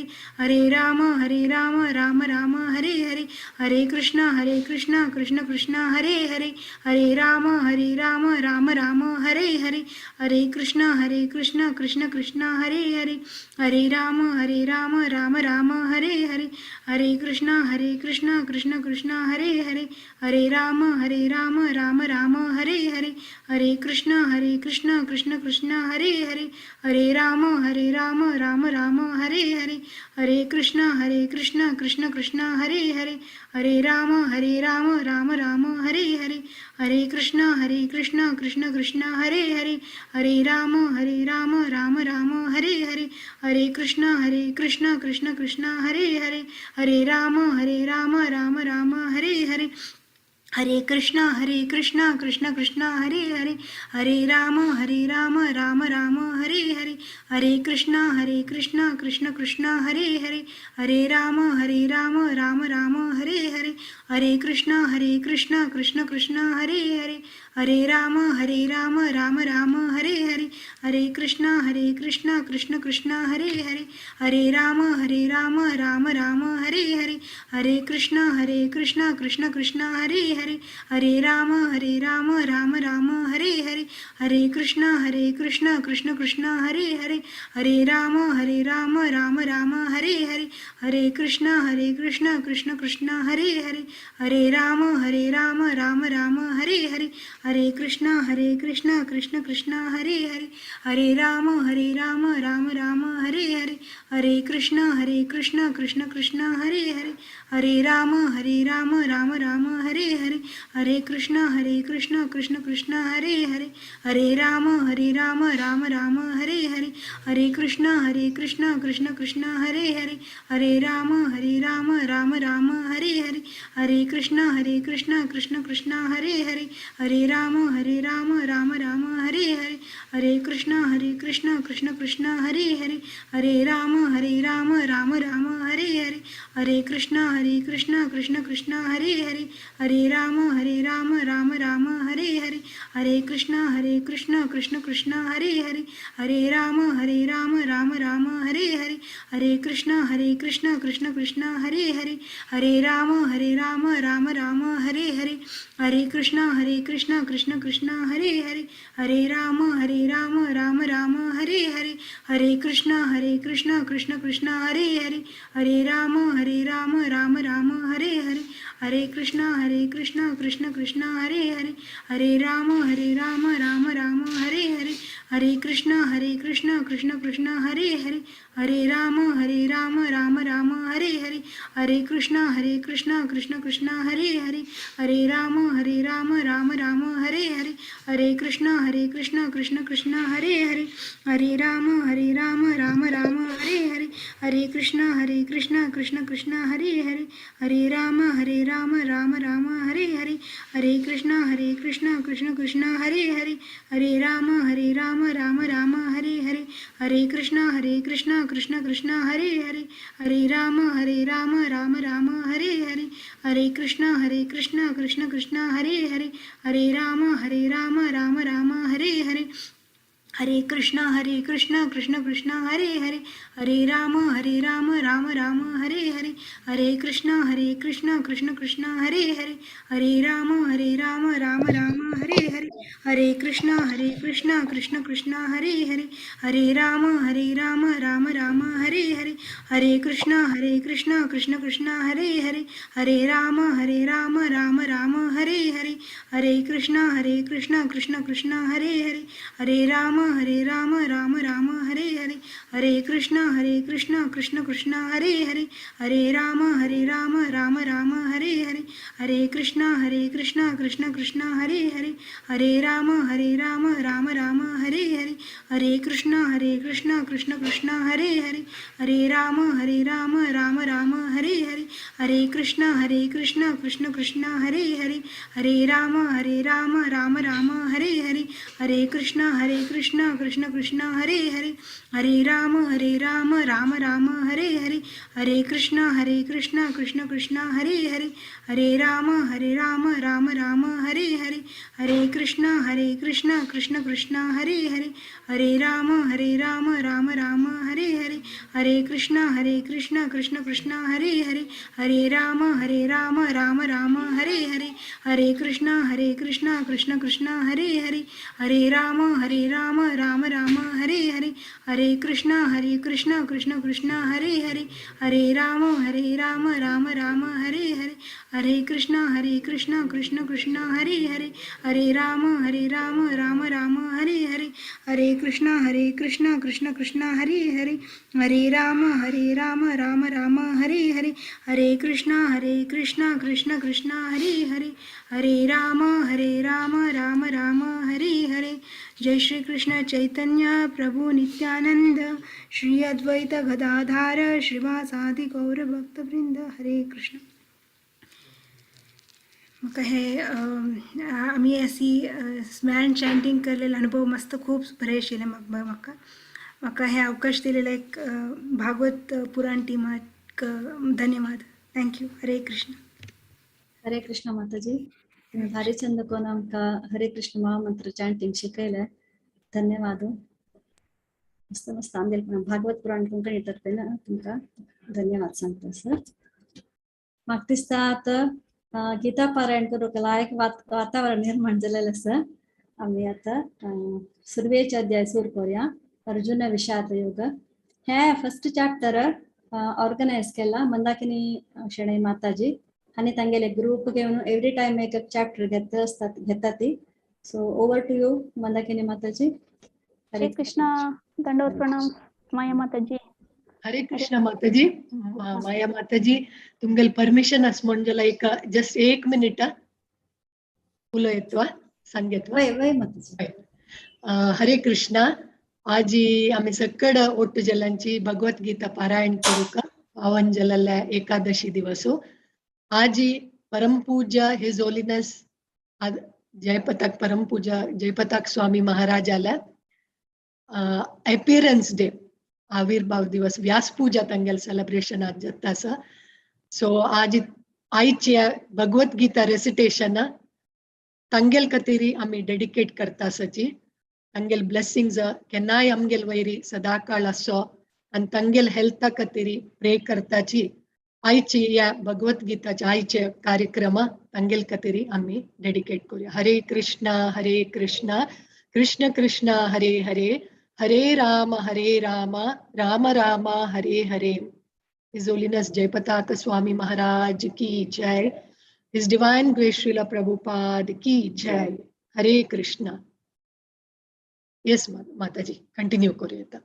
Hare Rama Rama Rama Hare Hare Hare Krishna Krishna Krishna Hare Hare Hare Rama Rama Rama Hare Hare Hare Krishna Krishna Krishna Hare Hare Hare Rama Rama Rama Hare Hare Hare Krishna Krishna Krishna Hare Hare Hare Rama Rama Rama Hare Hare Hare Krishna Krishna Krishna Hare Hare Hare Rama Rama Rama Hare Hare Hare Krishna Krishna Krishna Hare Hare Hare Rama Rama Rama Hare Hare Hare Krishna Krishna Krishna Hare Hare Hare Rama Rama Rama Hare Hare Hare Krishna Krishna Krishna Hare Hare Hare Rama Rama Rama Hare Hare Hare Krishna Krishna Krishna Hare Hare Hare Rama Rama Rama Hare Hare Hare Krishna Krishna Krishna Hare Hare Hare Rama Rama Rama Hare Hare Hare Krishna Krishna Krishna Hare Hare Hare Rama Rama Rama Hare Hare Hare Krishna Krishna Krishna Hare Hare Hare Rama Rama Rama Hare Hare Hare Krishna Krishna Krishna Hare Hare Hare Rama Rama Rama Hare Hare Hare Krishna Krishna Krishna Hare Hare Hare Rama Rama Rama Hare Hare Hare Krishna Krishna Krishna Hare Hare Hare Rama Rama Rama Hare Hare Hare Krishna Krishna Krishna Hare Hare हरे राम हरे राम राम राम हरे हरे हरे कृष्ण कृष्ण कृष्ण हरे हरे हरे राम राम राम हरे हरे हरे कृष्ण कृष्ण कृष्ण हरे हरे हरे राम राम राम हरे हरे हरे कृष्ण कृष्ण कृष्ण हरे हरे हरे राम राम राम हरे हरे हरे कृष्ण कृष्ण कृष्ण हरे हरे हरे राम राम राम हरे हरे हरे कृष्ण कृष्ण कृष्ण हरे हरे हरे राम राम राम हरे हरे हरे कृष्ण कृष्ण कृष्ण हरे हरे हरे राम राम राम हरे हरे हरे कृष्ण कृष्ण कृष्ण हरे हरे हरे राम राम राम हरे हरे हरे कृष्ण कृष्ण कृष्ण हरे हरे हरे राम राम राम हरे हरे हरे कृष्ण कृष्ण कृष्ण हरे हरे हरे राम राम राम हरे हरे हरे कृष्ण कृष्ण कृष्ण हरे हरे हरे राम राम राम हरे हरे हरे कृष्ण कृष्ण कृष्ण हरे हरे हरे राम राम राम हरे हरे हरे कृष्ण कृष्ण कृष्ण हरे हरे हरे राम राम राम हरे हरे हरे कृष्ण कृष्ण कृष्ण हरे हरे हरे राम राम राम हरे हरे हरे कृष्ण कृष्ण कृष्ण हरे हरे हरे राम राम राम हरे हरे हरे कृष्ण कृष्ण कृष्ण हरे हरे हरे राम राम राम हरे हरे हरे कृष्ण कृष्ण कृष्ण हरे हरे हरे राम राम राम हरे हरे हरे कृष्ण कृष्ण कृष्ण हरे हरे हरे राम राम राम हरे हरे हरे कृष्ण कृष्ण कृष्ण हरे हरे हरे राम राम राम हरे हरे हरे कृष्ण कृष्ण कृष्ण हरे हरे हरे राम राम राम हरे हरे हरे कृष्ण कृष्ण कृष्ण हरे हरे हरे राम राम राम हरे हरे हरे कृष्ण कृष्ण कृष्ण हरे हरे हरे राम राम राम हरे हरे हरे कृष्ण कृष्ण कृष्ण हरे हरे हरे राम राम राम हरे हरे हरे कृष्ण कृष्ण कृष्ण हरे हरे हरे राम राम राम हरे हरे हरे कृष्ण कृष्ण कृष्ण हरे हरे हरे राम राम राम हरे हरे हरे कृष्ण कृष्ण कृष्ण हरे हरे हरे राम राम राम हरे हरे हरे कृष्ण कृष्ण कृष्ण हरे हरे हरे राम राम राम हरे हरे हरे कृष्ण कृष्ण कृष्ण हरे हरे हरे राम राम राम हरे हरे हरे कृष्ण कृष्ण कृष्ण हरे हरे हरे राम राम राम हरे हरे हरे कृष्ण कृष्ण कृष्ण हरे हरे हरे राम राम राम हरे हरे हरे कृष्ण कृष्ण कृष्ण हरे हरे हरे राम राम राम हरे हरे हरे कृष्ण कृष्ण कृष्ण हरे हरे हरे राम राम राम हरे हरे हरे कृष्ण कृष्ण कृष्ण हरे हरे हरे राम राम राम हरे हरे हरे कृष्ण कृष्ण कृष्ण हरे हरे हरे राम राम राम हरे हरे हरे कृष्ण कृष्ण कृष्ण हरे हरे हरे राम राम राम हरे हरे। जय श्री कृष्ण चैतन्य प्रभु नित्यानंद श्री अद्वैत गदाधार श्रीवासादि गौर भक्त वृंद। हरे कृष्ण। म्हाका हे आमी अशी स्मरण चॅन्टिंग केलेलो अनुभव मस्त खूप बरें आशिल्लें। म्हाका म्हाका हे अवकाश दिलेले एक भागवत पुराण टिमाक धन्यवाद। Thank you. Hare Krishna. Hare Krishna माताजी, तुम्ही भारी छंद कोण आमकां हरे कृष्ण महामंत्र चॅन्टिंग शिकयलें, धन्यवाद। मस्त मस्त आमगेले भागवत पुराण कोंकणी तर्फे ना तुमकां धन्यवाद सांगता सर। म्हाका दिसता आतां गीता पारायण करूंक लायक वातावरण निर्माण जालेलें आसा। आमी आतां सुरवेचे अध्याय सुरू करूया, अर्जुन विषाद योग। हे फर्स्ट चॅप्टर ऑर्गनायज केला मंदाकिनी शणै माताजी आनी तांगेले ग्रुप घेवन एवरी टायम एक एक चॅप्टर घेत असतात घेता ती। So over to you Mandakini Mataji. Hare Krishna, दंडवत प्रणाम माया माताजी। हरे कृष्ण माताजी। माया माताजी तुमगेल परमिशन आस म्हण जाल्यार एक जस्ट एक मिनिट उलयतवा सांगेतवा। वय वय माताजी। हरे कृष्णा. आजी आमी सक्कड ಒಟ್ಟು ಜಲಂಚಿ ಭಗವದ್ಗೀತಾ ಪಾರಾಯಣ करूका पावन जलल्या एकादशी दिवसो. आजी परम पूज्य his holiness Jayapataka परम पूज्य जयपताक स्वामी महाराजाला अपियरन्स डे, आविर्भाव दिवस, व्यास पूजा तंगेल सेलिब्रेशन आज जाता. सो आज आयचे भगवद्गीता रेसिटेशन तंगेल कतेरी आमी डेडिकेट करता सची. तंगेल ब्लेसिंग्स केन्नाय आमगेल वैरी सदाकाळ असो आनी तंगेल हेल्था कतेरी प्रे करताची. आयची या भगवद्गीताचे आयचे कार्यक्रम तंगेल कतेरी आमी डेडिकेट करूया. हरे कृष्णा हरे कृष्णा कृष्ण कृष्ण हरे हरे, हरे राम हरे Ram Ram Ram Hare Hare. His Holiness Jayapataka Swami Maharaj ki jai. His Divine Grace Srila Prabhupada ki jai. Hare Krishna. Yes, Mataji, continue करूया.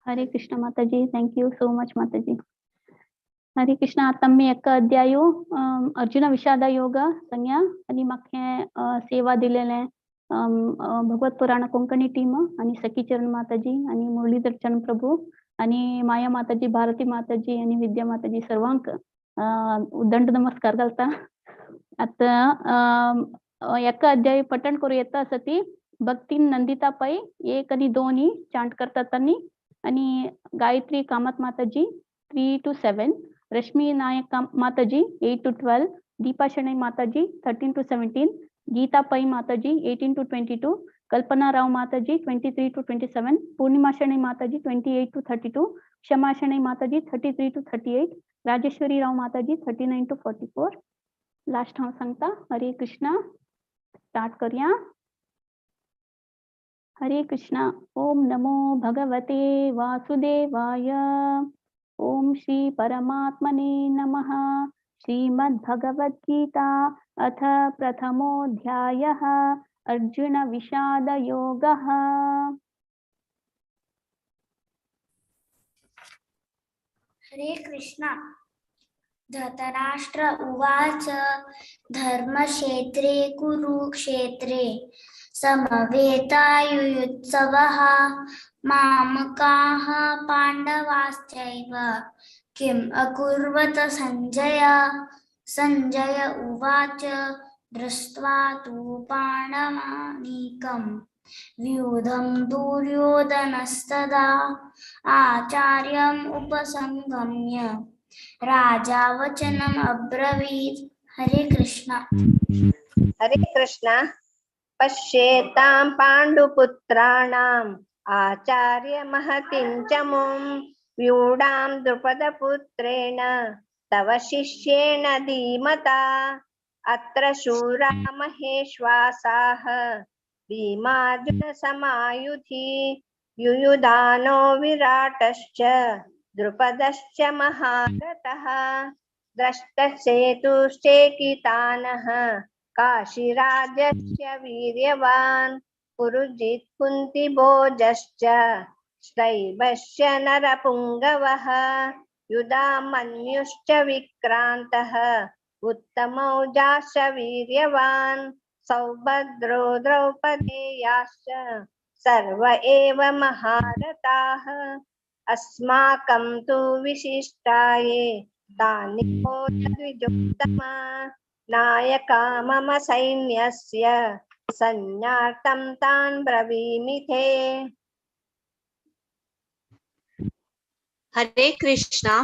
Hare Krishna Mataji, thank you so much Mataji. Hare Krishna. आतां आमी एका अध्यायो अर्जुन विषाद योग संज्ञा आनी म्हाका हें सेवा दिलेलें भगवत पुराण कोंकणी टीम आनी सखीचरण माताजी आनी मुरलीधर चरण प्रभू आनी माया माताजी, भारती माताजी आनी विद्या माताजी सर्वांक दंड नमस्कार घालता. आतां एका अध्याय पठण करूं येता आसा ती भक्ती नंदिता पै 1 आनी 2 चांट करतात आनी गायत्री कामत माताजी 3 to 7, Rashmi Nayak Mataji 8 to 12, Deepa Shenoy Mataji 13 to 17, Geetha Pai Mataji 18 to 22, Kalpana Rao Mataji 23 to 27, Purnima Shenoy Mataji 28 to 32, Kshama Shenoy Mataji 33 to 38, Rajeshwari Rao Mataji 39 to 44. Last हांव सांगता. हरे कृष्णा. स्टार्ट करूया. हरे कृष्णा. ओम नमो भगवते वासुदेवाय. ओम श्री परमात्मने नमः. श्रीमद्भगवद्गीता अथ प्रथमोऽध्यायः. अर्जुन विषाद योगः. हरे कृष्णा. धृतराष्ट्र उवाच. धर्मक्षेत्रे कुरुक्षेत्रे समवेतायुयुत्सवः मामकाः पाण्डवाश्चैव किम् अकुर्वत संजय. संजय उवाच. दृष्ट्वा तु पाण्डवानीकं व्यूढं दुर्योधनस्तदा आचार्यम् उपसंगम्य राजा वचनम् अब्रवीत्. हरे कृष्णा. हरे कृष्णा. पश्येतां पाण्डुपुत्राणाम् आचार्य महतीं च मुं व्यूढां द्रुपदपुत्रेण तव शिष्येण धीमता. अत्र शूरा महेश्वासाः भीमार्जुन समायुधि युयुधानो विराटश्च द्रुपदश्च महारथः द्रष्टसेतुश्चेकितानः काशीराजस्य वीर्यवान् पुरुजित् कुन्तिभोजश्च शैवस्य नरपुङ्गवः युधामन्युश्च विक्रान्तः उत्तमौजाश्च वीर्यवान् सौभद्रो द्रौपदेयाश्च सर्व एव महारथाः. अस्माकं तु विशिष्टाये तानि द्विजोत्तमा नायका मम सैन्यस्य संज्ञार्थं तान् ब्रवीमि ते. हरे कृष्णा.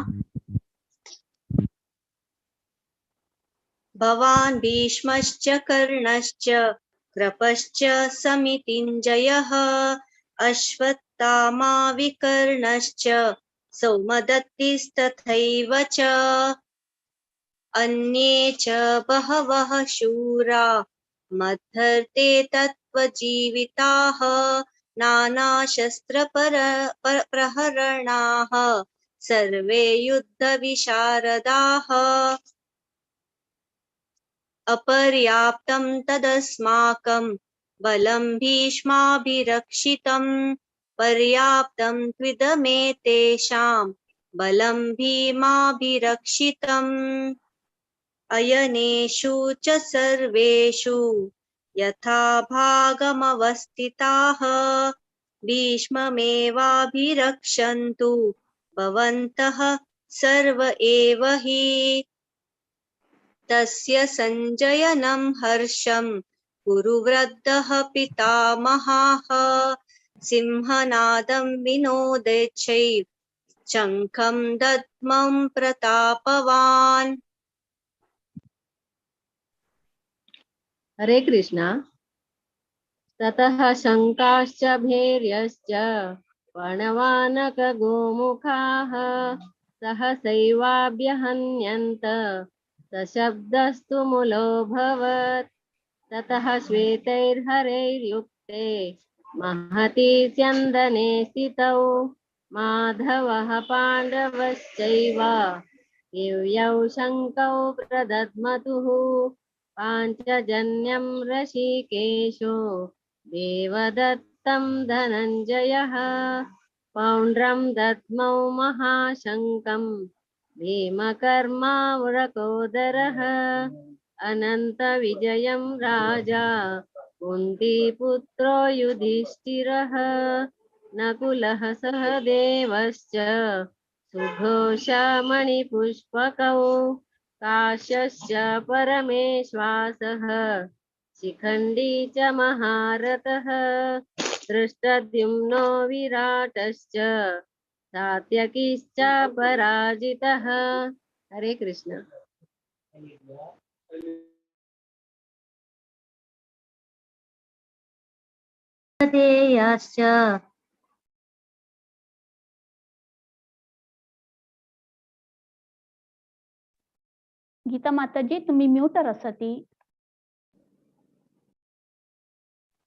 भवान् भीष्मश्च कर्णश्च कृपश्च समितिञ्जयः अश्वत्थामा विकर्णश्च सौमदत्तिस्तथैव च अन्ये च बहवः शूरा मद्धर्ते तत्त्वजीविताः नानाशस्त्रपर प्रहरणाः सर्वे युद्धविशारदाः. अपर्याप्तं तदस्माकं बलं भीष्माभिरक्षितं पर्याप्तं त्विदमेतेषां बलं भीमाभिरक्षितम्। अयनेषु च सर्वेषु यथा भागमवस्थिताः भीष्ममेवाभिरक्षन्तु भवन्तः सर्व एव हि। तस्य सञ्जयनं हर्षं कुरुवृद्धः पितामहाः सिंहनादं विनोदेच्छैव शङ्खं दद्मं प्रतापवान्। हरे कृष्णा। ततः शङ्काश्च भैर्यश्च वणवानकगोमुखाः सहसैवाभ्यहन्यन्त सशब्दस्तु मुलोऽभवत्। ततः श्वेतैर्हरैर्युक्ते महती स्यन्दने स्थितौ माधवः पाण्डवश्चैव दिव्यौ शङ्कौ प्रदध्मतुः। पाञ्चजन्यं ऋषिकेशो देवदत्तं धनञ्जयः पौण्ड्रं दद्मौ महाशङ्कं भीमकर्मावृकोदरः अनन्तविजयं राजा कुन्तीपुत्रो युधिष्ठिरः नकुलः सहदेवश्च सुघोषमणिपुष्पकौ काश्यश्च परमेश्वासः शिखण्डी च महारथः धृष्टद्युम्नो विराटश्च सात्यकिश्च पराजितः। हरे कृष्ण। देयाश्च गीता माताजी तुम्ही म्यूटर आसा ती।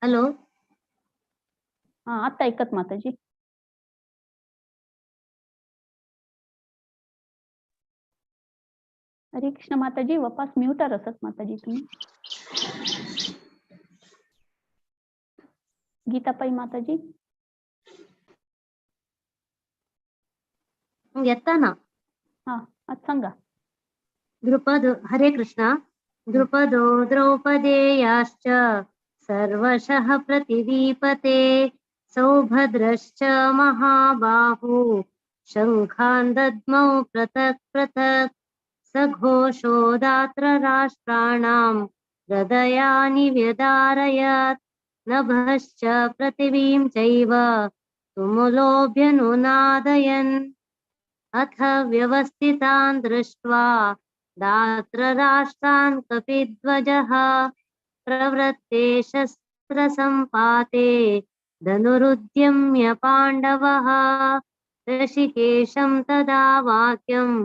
हॅलो, हा आता ऐकत माताजी। हरे कृष्ण माताजी, वापस म्यूटर असत माताजी तुम्ही। गीता पाई माताजी येता ना? हा आता सांगा। द्रुपद, हरे कृष्णा। द्रुपदो द्रौपदेयाश्च सर्वशः प्रतिदीपते सौभद्रश्च महाबाहु शङ्खान् दद्मौ पृथक् पृथक् सघोषो दात्र राष्ट्राणां हृदयानि व्यदारयत् नभश्च पृथिवीं चैव तुमुलोऽभ्यनुनादयन्। अथ व्यवस्थितान् दृष्ट्वा दात्रराष्ट्रान् कपिध्वजः प्रवृत्ते शस्त्रसम्पाते धनुरुद्यम्य पाण्डवः ऋषिकेशं तदा वाक्यम्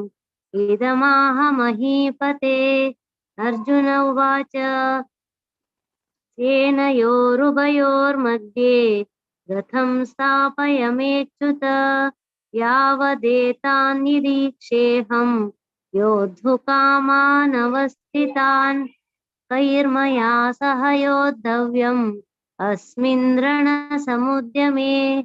इदमाह महीपते। अर्जुन उवाच सेनयोरुभयोर्मध्ये रथं स्थापयमेच्युत यावदेतान् निरीक्षेऽहं योद्धुकामानवस्थितान् कैर्मया सह योद्धव्यम् अस्मिन् रणसमुद्यमे।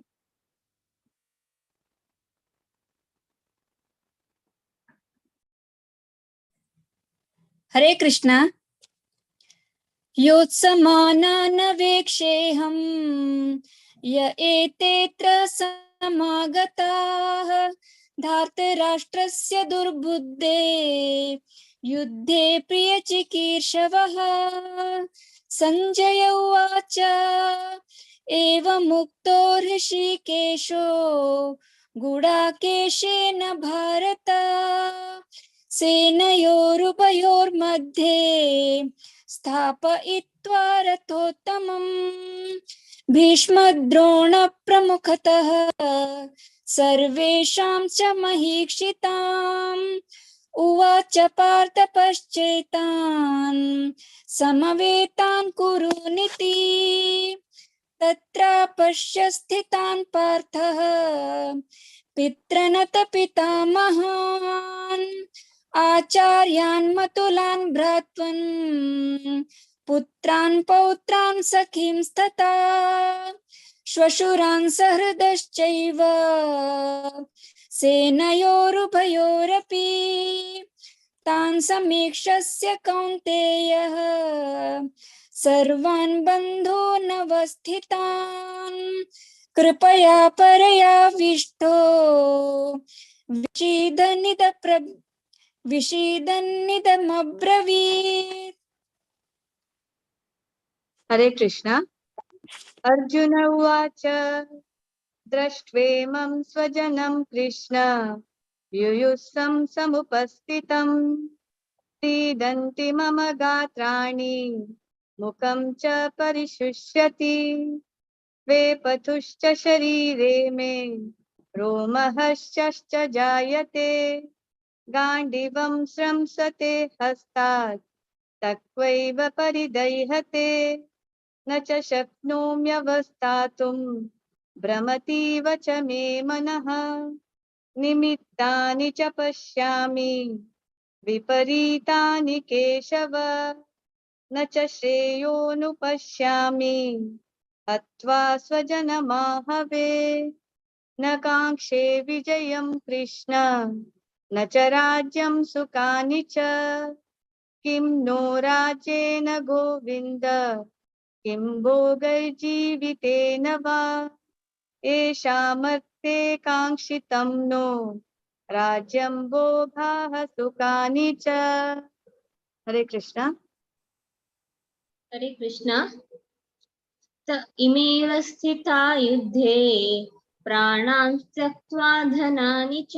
हरे कृष्णा। योत्समानानवेक्षेऽहं य एतेऽत्र समागताः धार्तराष्ट्रस्य दुर्बुद्धे युद्धे प्रियचिकीर्षवः। सञ्जय उवाच एवमुक्तो हृषीकेशो गुडाकेशेन भारत सेनयोरुभयोर्मध्ये स्थापयित्वा रथोत्तमम् भीष्मद्रोणप्रमुखतः सर्वेषां च महीक्षिताम्। उवाच पार्थ पश्चेतान् समवेतान् कुरुनिति तत्र पश्य स्थितान् पार्थः पितृनत पितामहान् आचार्यान् मतुलान् भ्रातॄन् पुत्रान् पौत्रान् सखींस्तथा श्वशुरान् सहृदश्चैव सेनयोरुभयोरपि तान् समीक्षस्य कौन्तेयः सर्वान् बन्धूनवस्थितान् कृपया परयाविष्टो विषीदन्निदमब्रवीत्। हरे कृष्ण। अर्जुन उवाच, दृष्ट्वेमं स्वजनं कृष्ण युयुत्सं समुपस्थितं, सीदन्ति मम गात्राणि मुखं च परिशुष्यति, वेपथुश्च शरीरे मे रोमहश्च जायते, गाण्डीवं स्रंसते हस्तात् तक्वैव परिदह्यते, न च शक्नोम्यवस्थातुं भ्रमतीव च मे मनः, निमित्तानि च पश्यामि विपरीतानि केशव, न च श्रेयोनुपश्यामि हत्वा स्वजनमाहवे, न काङ्क्षे विजयं कृष्ण न च राज्यं सुखानि च, किं नो राज्येन गोविन्द किं भोगैर्जीवितेन वा, एषामर्थे काङ्क्षितं नो राज्यं भोगाः सुखानि च। हरे कृष्ण। हरे कृष्ण। त इमेव स्थिता युद्धे प्राणान् त्यक्त्वा धनानि च,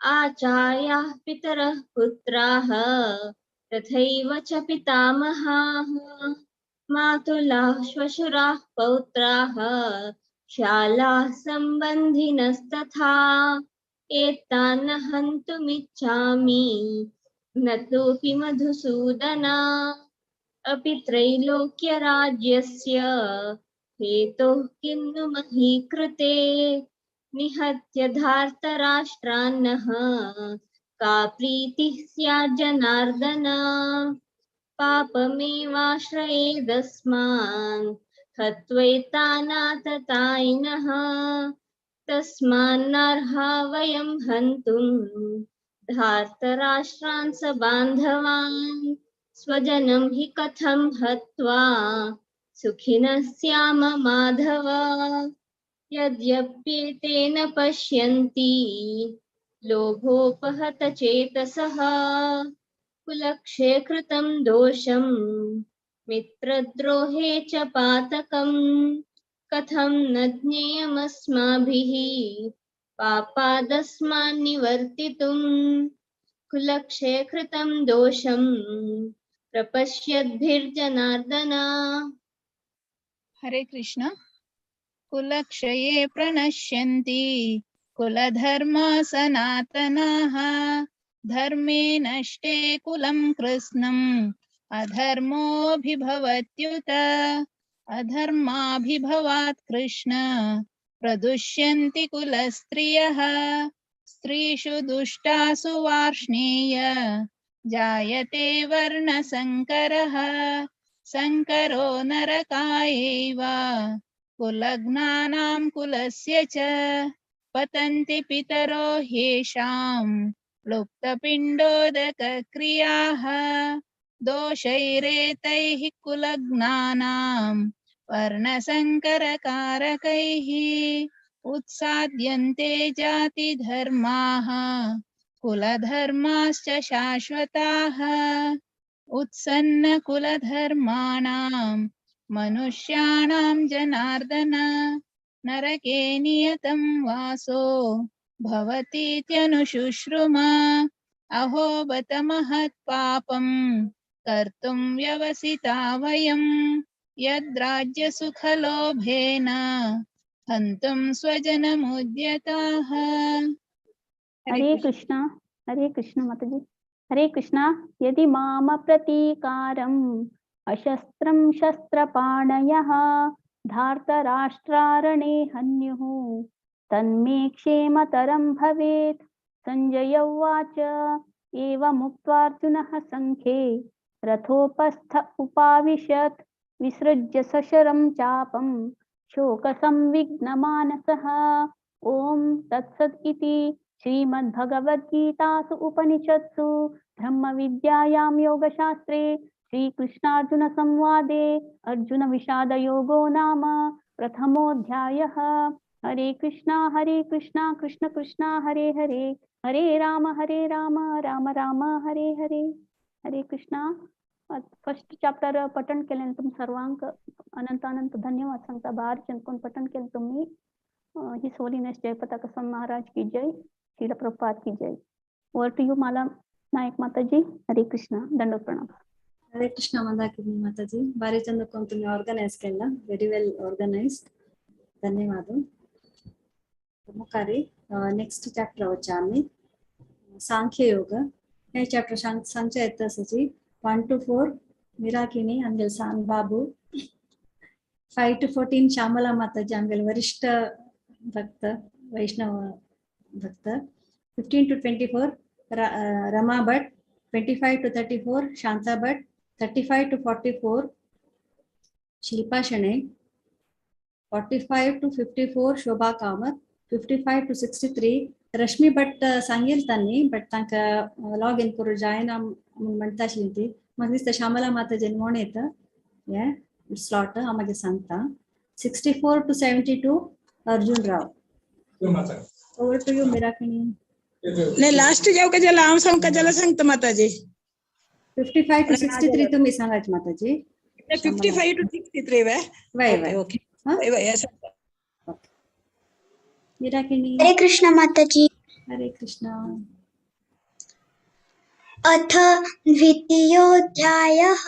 आचार्याः पितरः पुत्राः तथैव च पितामहाः, मातुलाः श्वशुराः पौत्राः शालाः सम्बन्धिनस्तथा, एतान् हन्तुमिच्छामि न तोऽपि मधुसूदना, अपि त्रैलोक्यराज्यस्य हेतोः किं नु महीकृते, निहत्य धार्तराष्ट्रान्नः का प्रीतिः स्यात् जनार्दन, पापमेवाश्रयेदस्मान् हत्वैतानाततायिनः, तस्मान्नार्हा वयं हन्तुं धार्तराष्ट्रान् स बान्धवान्, स्वजनं हि कथं हत्वा सुखिनः स्याम माधव, यद्यप्येतेन पश्यन्ति लोभोपहत चेतसः, कुलक्षे कृतं दोषं मित्रद्रोहे च पातकं, कथं न ज्ञेयमस्माभिः पापादस्मान् निवर्तितुं, कुलक्षे कृतं दोषं प्रपश्यद्भिर्जनार्दन। हरे कृष्ण। कुलक्षये प्रणश्यन्ति कुलधर्मा सनातनाः, धर्मे नष्टे कुलं कृत्स्नम् अधर्मोऽभिभवत्युत, अधर्माभिभवात् कृष्ण प्रदुष्यन्ति कुलस्त्रियः, स्त्रीषु दुष्टासु वार्ष्णेय जायते वर्णसंकरः, संकरो नरकायैव कुलघ्नानां कुलस्य च, पतन्ति पितरो ह्येषां लुप्तपिण्डोदकक्रियाः, दोषैरेतैः कुलघ्नानां वर्णसंकरकारकैः, उत्साद्यन्ते जातिधर्माः कुलधर्माश्च शाश्वताः, उत्सन्नकुलधर्माणां मनुष्याणां जनार्दन, नरके नियतं वासो भवतीत्यनुशुश्रुमा, अहो बत महत्पापं कर्तुं व्यवसिता वयं, यद्राज्यसुखलोभेन हन्तुं स्वजनमुद्यताः। हरे कृष्ण। हरे कृष्ण माताजी। हरे कृष्ण। यदि माम प्रतीकारम् अशस्त्रं शस्त्रपाणयः धार्तराष्ट्रारणे हन्युः तन्मे क्षेमतरं भवेत्। संजय उवाच, एवमुक्त्वार्जुनः सङ्ख्ये रथोपस्थ उपाविशत्, विसृज्य सशरं चापं शोकसंविघ्नमानसः। ॐ तत्सत् इति श्रीमद्भगवद्गीतासु उपनिषत्सु ब्रह्मविद्यायां योगशास्त्रे श्रीकृष्णार्जुन संवादे अर्जुन विषाद योगो नाम प्रथमोऽध्यायः। हरे कृष्णा कृष्ण कृष्णा हरे हरे, हरे राम राम राम हरे हरे। हरे कृष्णा। फर्स्ट चॅप्टर पठण केलें तुम सर्वांक अनंत अनंत धन्यवाद सांगता। बाहर कोण पठण केलें तुम्ही। His holiness Jayapataka Swami Maharaj की जय, श्रील प्रभुपाद की जय। ओवर टू you माला नायक माताजी। हरे कृष्णा, दंडवत प्रणाम। हरे कृष्णा मंदाकिनी माताजी, भारी चंद कोण तुम्ही ऑर्गनाइज केला, व्हेरी वेल ऑर्गनाइज्ड, धन्यवाद। मुखारी नेक्स्ट चॅप्टर वच्चा आमी सांख्य योग। हे चॅप्टर सांगचे येता आसाची 1 to 4 मिराकिनी आमगेल सान बाबू, 5 to 14 Shyamala Mataji आमगेल वरिष्ठ भक्त वैष्णव भक्त, 15 to 24 Rama Bhat, 25 to 34 Shanta Bhat, 35 to 44 Shilpa Shenoy, 45 to 54 Shobha Kamath, 55 to 63 Rashmi Bhat सांगेल तांणी बट तांकां लॉग इन करूं जायना म्हूण म्हणटा आशिल्ली ती। म्हाका दिसता श्यामला माताजीन म्हण येता हे स्लॉट हांव मागीर सांगता। 64 to 72 Arjun Rao. Over to you Mirakini. नाही लास्ट जाऊ का ज्याला हांव सांगता ज्याला सांगता माताजी। 55 to 63 तुम्ही सांगाच माताजी। 55 to 63 way Y Y okay Y Y Mirakini. Hare Krishna Mataji. Hare Krishna. अथ द्वितीयोऽध्यायः।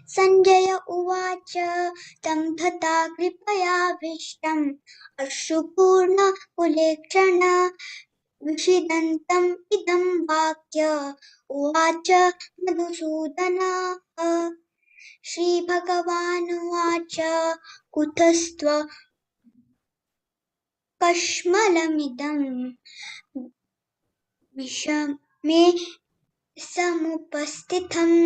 सञ्जय उवाच, तं तथा कृपयाभीष्टम् अश्रुपूर्णकुलेक्षण विषीदन्तम् इदं वाक्य उवाच मधुसूदनः। श्रीभगवानुवाच, कुतस्त्व कश्मलमिदं विषमे समुपस्थितम्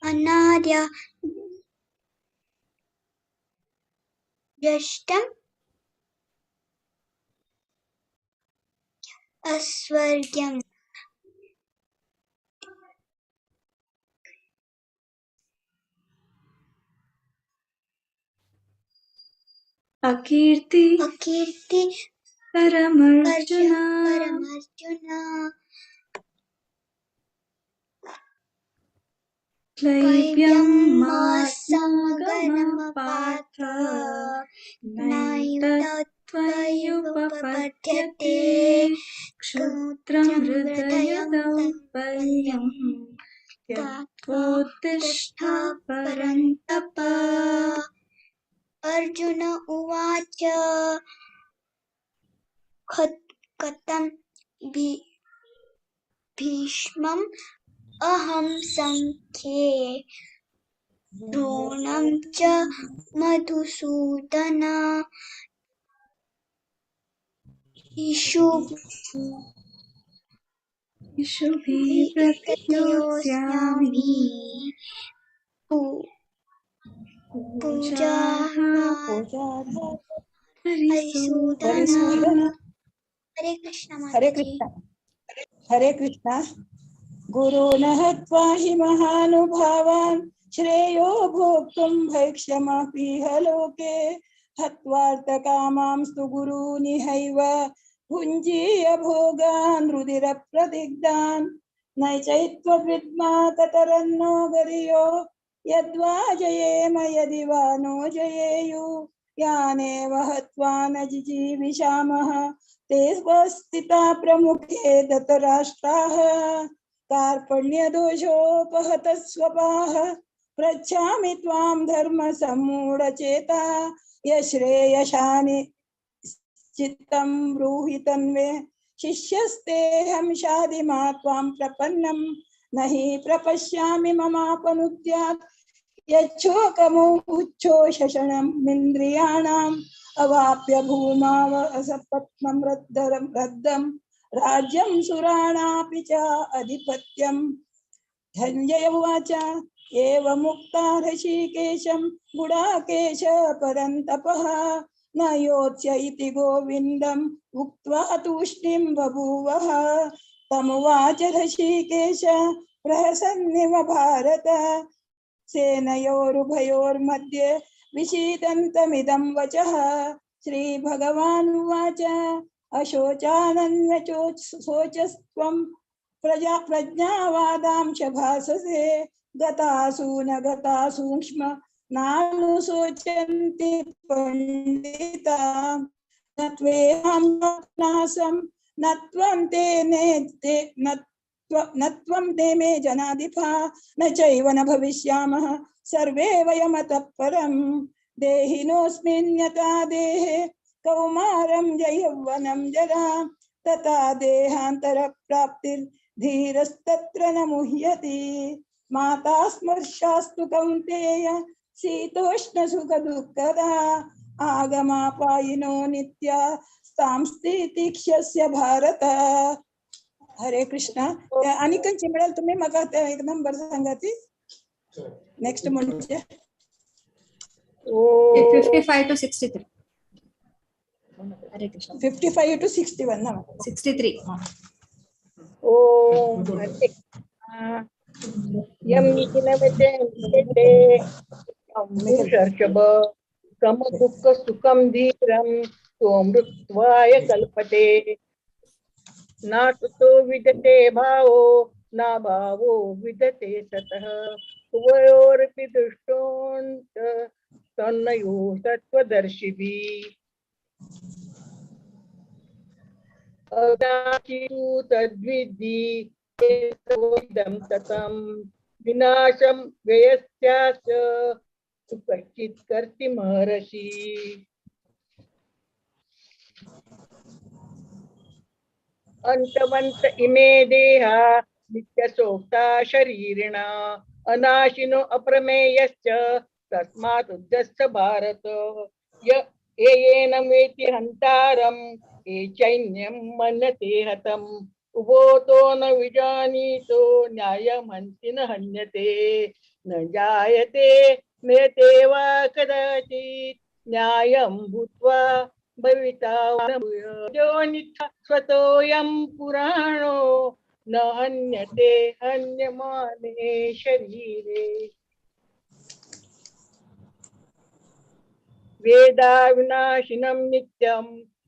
अनार्य ज्येष्ठम् अस्वर्ग्यम्। अकीर्ति अकीर्ति परमर्जुन परमर्जुन क्लैब्यं मासमगमपार्थ पार्थ नैतत्त्वयुपपद्यते नैतत्त्वयुपपद्यते क्षुद्रं हृदय दौर्बल्यं त्यक्त्वोत्तिष्ठ परन्तप। अर्जुन उवाच, कथं भीष्मम् अहं संख्ये द्रोणं च मधुसूदन इषुभिः प्रतियोत्स्यामि पूजा हरिसूदन। हरे कृष्णा। हरे कृष्णा। हरे कृष्णा। गुरून् हत्वा हि महानुभावान् श्रेयो भोक्तुं भैक्ष्यमपीह लोके हत्वार्थकामांस्तु गुरूनिहैव भुञ्जीय भोगान् रुधिरप्रदिग्धान् नैचैत्वविद्मा ततरन्नो गरियो यद्वा जयेम यदि वा नो जयेयु यानेव हत्वा न जिजीविषामः ते स्वस्तिता प्रमुखे धृतराष्ट्राः कार्पण्यदोषोपहतस्वपाः पृच्छामि त्वां धर्मसम्मूढचेता यश्रेयशानि चित्तं ब्रूहि तन्मे शिष्यस्तेऽहं शाधि मा त्वां प्रपन्नं न हि प्रपश्यामि ममापनुद्यात् यच्छोकमुच्छोषणमिन्द्रियाणाम् अवाप्य भूमावसपत्नं रद्दं राज्यं सुराणापि च अधिपत्यम्। धनञ्जय उवाच, एवमुक्ता हृषीकेशं गुडाकेश परन्तपः न योत्स्य इति गोविन्दम् उक्त्वा तूष्णीं बभूवः। तमुवाच ऋषिकेश प्रहसन्निव भारत सेनयोरुभयोर्मध्ये विषीदन्तमिदं वचः। श्रीभगवानुवाच अशोचानन्वशोचस्त्वं प्रज्ञावादांश भाससे गतासु न गतासूक्ष्म नानुशोचन्ति पंडिता न त्वेहं नासं न त्वं ते न त्वं ते मे जनाधिपा न चैव न भविष्यामः सर्वे वयमतः परं देहिनोऽस्मिन् यथा देहे कौमारं यौवनं जरा तथा देहान्तरप्राप्तिर्धीरस्तत्र न मुह्यति। माता स्मर्शास्तु कौन्तेय शीतोष्णसुखदुःखदा आगमापायिनो नित्या स्तांस्तितीक्ष्यस्य भारत। हरे कृष्णा। आणि खंयची मिळाल तुम्ही म्हाका एक नंबर सांगा ती नेक्स्ट म्हणजे 55 to 63. Hare Krishna. 55 to 61 ना 63. ओम हरे कृष्णा। यम निखिलमते पुरुषर्षभ सम दुःख सुखं धीरं सोमृत्वाय कल्पते। नासतो विद्यते भावो न भावो विद्यते सतः उभयोरपि दृष्टोऽन्त तन्नयो तत्त्वदर्शिभिः। अविनाशी तद्विद्धि इदं ततं विनाशं व्ययस्यास्य कश्चित् कर्तुमर्हसि। अंतवंत इमे देहा नित्यसोक्ता शरीरिणा अनाशिनो अप्रमेयश्च तस्मात् उद्यस्थ भारत। य एयेन वेति हन्तारं ये चैन्यं मन्यते हतम् उभोतो न विजानीतो न्यायं हन्ति न हन्यते न जायते म्रियते वा कदाचित् न्यायं भूत्वा भविता स्वतोऽयं पुराणो न हन्यते हन्यमाने शरीरे। वेदाविनाशिनं नित्यं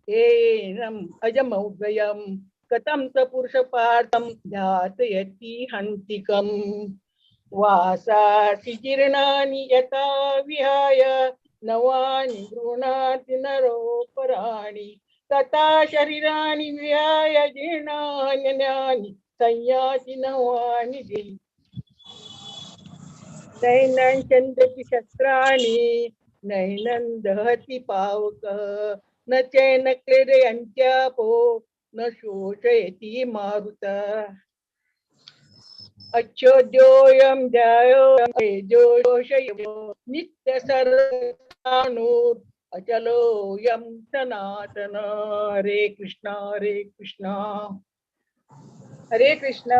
एनम् अजमव्ययं कथं स पुरुषपार्थं ध्यातयति हन्तिकम्। वासासि जीर्णानि यथा विहाय नवानि गृह्णाति नरोपराणि तथा शरीराणि विहाय जीर्णान्यानि संयाति नवानि देहि। नैनं चन्दति शस्त्राणि नैनं दहति पावकः न चैन क्लेदयन्त्यापो न शोषयति मारुतः। अच्छोद्योऽयं ध्यायो तेजोषयो नित्यसर्वाणुर् अचलोऽयं सनातन। हरे कृष्णा हरे कृष्णा हरे कृष्ण।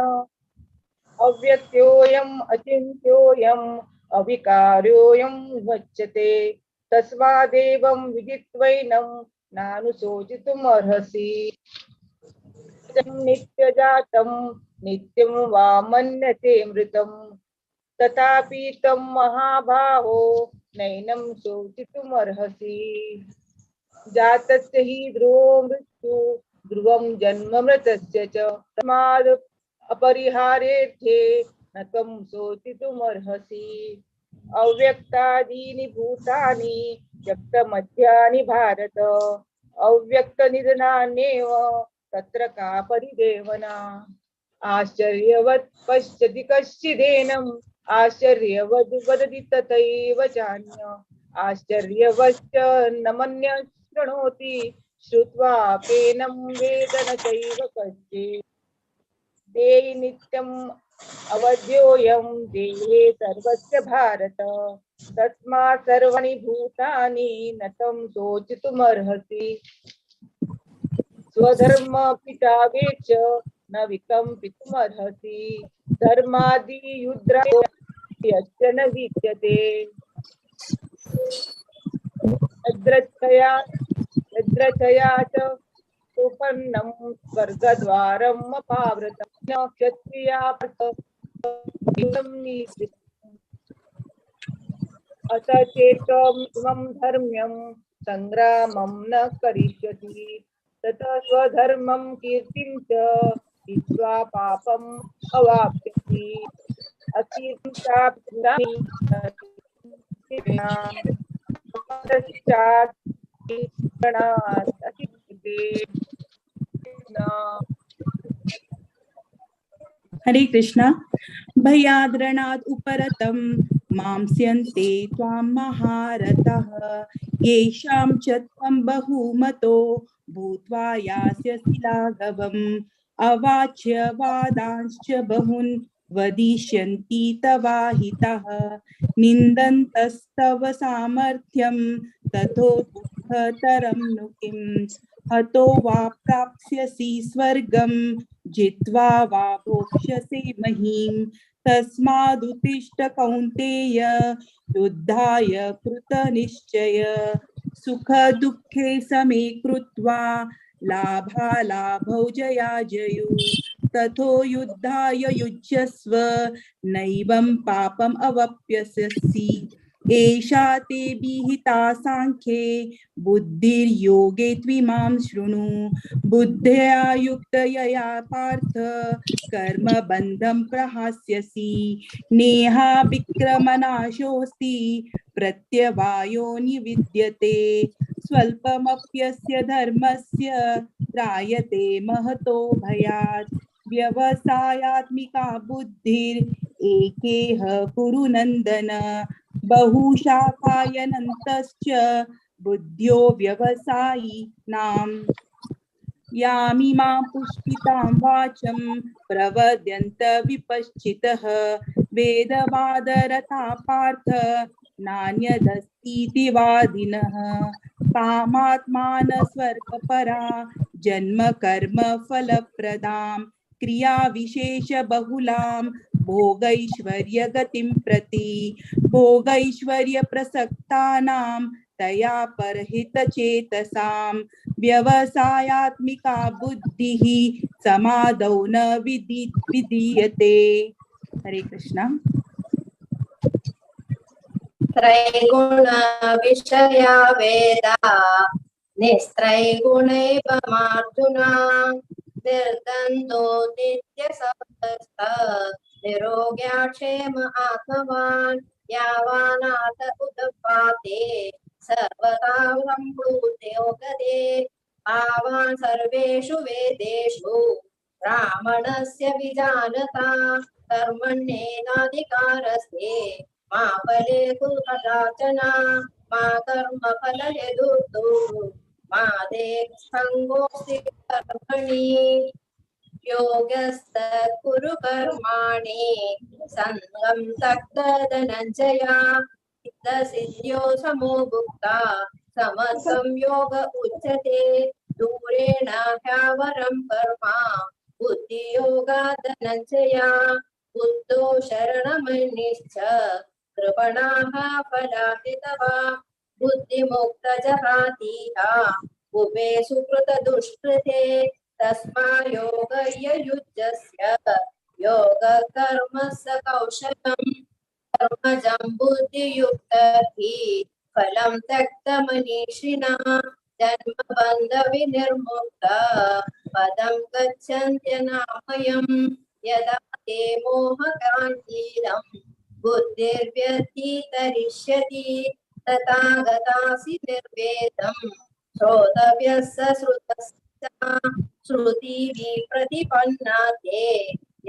अव्यक्त्योऽयम् अचिन्त्योऽयम् अविकार्योऽयं वच्यते तस्मादेवं विदित्वैनं नानुशोचितुमर्हसि। नित्यजातं नित्यं वा मन्यते मृतं तथापि तं महाबाहो नैनं शोचितुमर्हसि। जातस्य हि ध्रुवो मृत्यु ध्रुवं जन्म मृतस्य च तस्माद् अपरिहार्येऽर्थे न त्वं शोचितुमर्हसि। अव्यक्तादीनि भूतानि व्यक्तमध्यानि भारत अव्यक्तनिधनान्येव तत्र का परिदेवना। आश्चर्यवत् पश्यति कश्चिदेनम् आश्चर्यवद् वदति तथैव चान्य आश्चर्यवश्च न मन्य शृणोति श्रुत्वाप्येनं वेद न चैव कश्चित्। देहि नित्यम् अवध्योऽयं देहे सर्वस्य भारत तस्मात् सर्वाणि भूतानि न तं शोचितुमर्हसि। स्वधर्मपितावेच न विकम्पितुमर्हसि धर्मादियुद्राय यस्य न विद्यते। यद्रचया च उपन्नं स्वर्गद्वारम् अपावृतं न क्षत्रिया अथ चेत्त्वं धर्म्यं संग्रामं न करिष्यति ततः स्वधर्मं कीर्तिं च हित्वा पापम् अवाप्स्यति। अकीर्तिं चापि हरे कृष्णा। भयाद्रणात् उपरतं मांस्यन्ते त्वां महारथः येषां च त्वं बहुमतो भूत्वा यास्यसि लाघवम् अवाच्य वादांश्च बहून् वदिष्यन्ति तवाहितः निन्दन्तस्तव सामर्थ्यं ततो दुःखतरं नु किम् हतो वा प्राप्स्यसि स्वर्गं जित्वा वा भोक्ष्यसे महीं तस्मादुत्तिष्ठ कौन्तेय युद्धाय कृतनिश्चय सुख दुःखे समे कृत्वा लाभालाभौ जयाजयौ तथो युद्धाय युज्यस्व नैवं पापम् अवाप्स्यसि। एषा ते विहिता सांख्ये बुद्धिर्योगे त्विमां शृणु बुद्ध्या युक्तया पार्थ कर्मबन्धं प्रहास्यसि नेहा विक्रमनाशोऽस्ति प्रत्यवायो निविद्यते स्वल्पमप्यस्य धर्मस्य त्रायते महतो भयात् व्यवसायात्मिका बुद्धिर् एकेह कुरु नन्दन बहुशाखायनन्तश्च बुद्ध्यो व्यवसायिनाम् यामिमां पुष्पितां वाचं प्रवद्यन्त विपश्चितः वेदवादरता पार्थ नान्यदस्तीति वादिनः कामात्मान स्वर्गपरा जन्म कर्म फलप्रदां क्रिया विशेष बहुलां भोगैश्वर्य गतिं प्रति भोगैश्वर्य प्रसक्तानां तया परहितचेतसां व्यवसायात्मिका बुद्धिः समाधौ न विधीयते। हरे कृष्णा। त्रैगुण विषया वेदा निस्त्रैगुणैव मार्जुना निर्द्वन्द्वो नित्यसमस्त निरोग्याक्षेम आत्मवान् यावानाथ उदपाते सर्वदा सम्भूते गते भावान् सर्वेषु वेदेषु ब्राह्मणस्य विजानता कर्मण्येनाधिकारस्ते मा फले कुरु कदाचन मा कर्मफलहेतुर्भूः मा ते सङ्गोऽस्ति कर्मणि योगस्तः कुरु कर्माणि सङ्गं त्यक्तधनञ्जय सिद्ध्यसिद्ध्यो समो भुक्ता समत्वं योग उच्यते दूरेण ह्यावरं कर्म बुद्धियोगात् धनञ्जय बुद्धो शरणमन्यश्च कृपणाः फलाहितवा बुद्धिमुक्तजहातीह उभे सुकृतदुष्कृते तस्मा योगयुज्यस्य योगकर्मस्य कौशलं कर्मजं बुद्धियुक्तः फलं त्यक्तमनीषिणा जन्मबन्धविनिर्मुक्त पदं गच्छन्त्यनामयं यदा ते मोहकाञ्चीलं बुद्धिर्व्यतितरिष्यति तथा गतासि निर्वेदं श्रोतव्यस्य श्रुतस्य श्रुतिविप्रतिपन्ना ते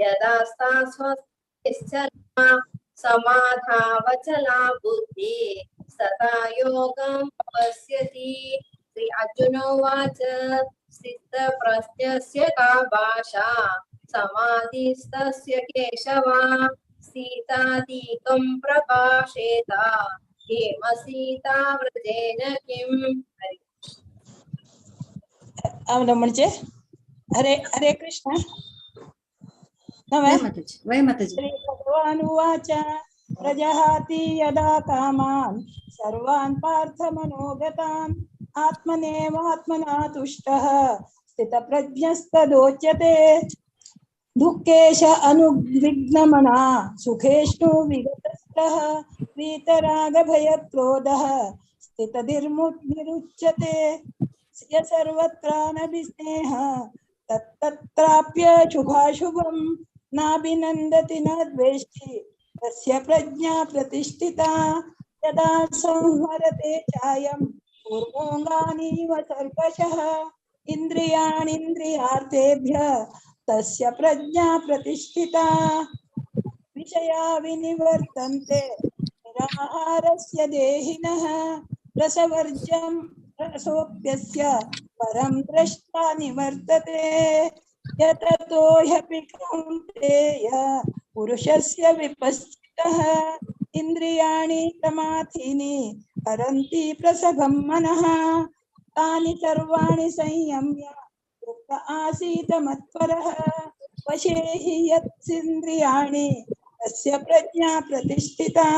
यदा सा स्वस्तिश्चला समाधावचला बुद्धि सदा योगं पश्यति। श्री अर्जुन उवाच स्थितप्रज्ञस्य का भाषा समाधिस्तस्य केशव सीतादिकं प्रभाषेत हेम सीता व्रजेन किम्। म्हणजे हरे हरे कृष्ण। वै माताजी। श्री भगवान् उवाच प्रजहाति यदा कामान् सर्वान् पार्थ मनोगतान् आत्मनेवात्मना तुष्टः स्थितप्रज्ञस्तदोच्यते। दुःखेश अनुविघ्नमना सुखेष्णु विगतस्त्रः वीतरागभयक्रोधः स्थितधिर्मुनिरुच्यते। य सर्वत्रानभिस्नेह तत्तत्राप्य शुभाशुभं नाभिनन्दति न द्वेष्टि तस्य प्रज्ञा प्रतिष्ठिता। यदा संहरते चायं कूर्मोऽङ्गानीव सर्वशः इन्द्रियाणीन्द्रियार्थेभ्यः तस्य प्रज्ञा प्रतिष्ठिता। विषया विनिवर्तन्ते निराहारस्य देहिनः रसवर्जं रसोऽप्यस्य परं दृष्ट्वा निवर्तते। यततो ह्यपि कौन्तेय पुरुषस्य विपश्चितः इन्द्रियाणि प्रमाथीनि हरन्ति प्रसभं मनः। तानि सर्वाणि संयम्य युक्त आसीत मत्परः वशे हि यत्सिन्द्रियाणि तस्य प्रज्ञा प्रतिष्ठिता।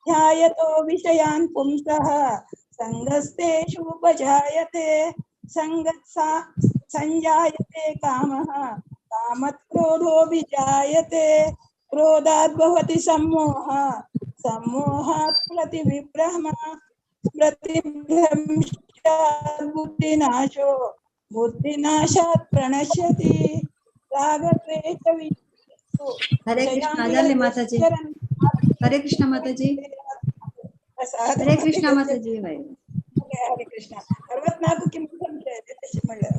ध्यायतो विषयान् पुंसः सङ्गस्तेषुपजायते सङ्गत्सा संजायते कामः कामत् क्रोधो विजायते क्रोधात् भवति सम्मोहः सम्मोहात् प्रतिविभ्रमः प्रतिभ्रंशात् बुद्धिनाशो बुद्धिनाशात् प्रणश्यति। रागद्वेषवियुक्तो। हरे कृष्ण आदरणीय माताजी, हरे कृष्ण माताजी, हरे कृष्ण माताजी। हरे कृष्ण। 64 किं संशयते तशें म्हणल्यार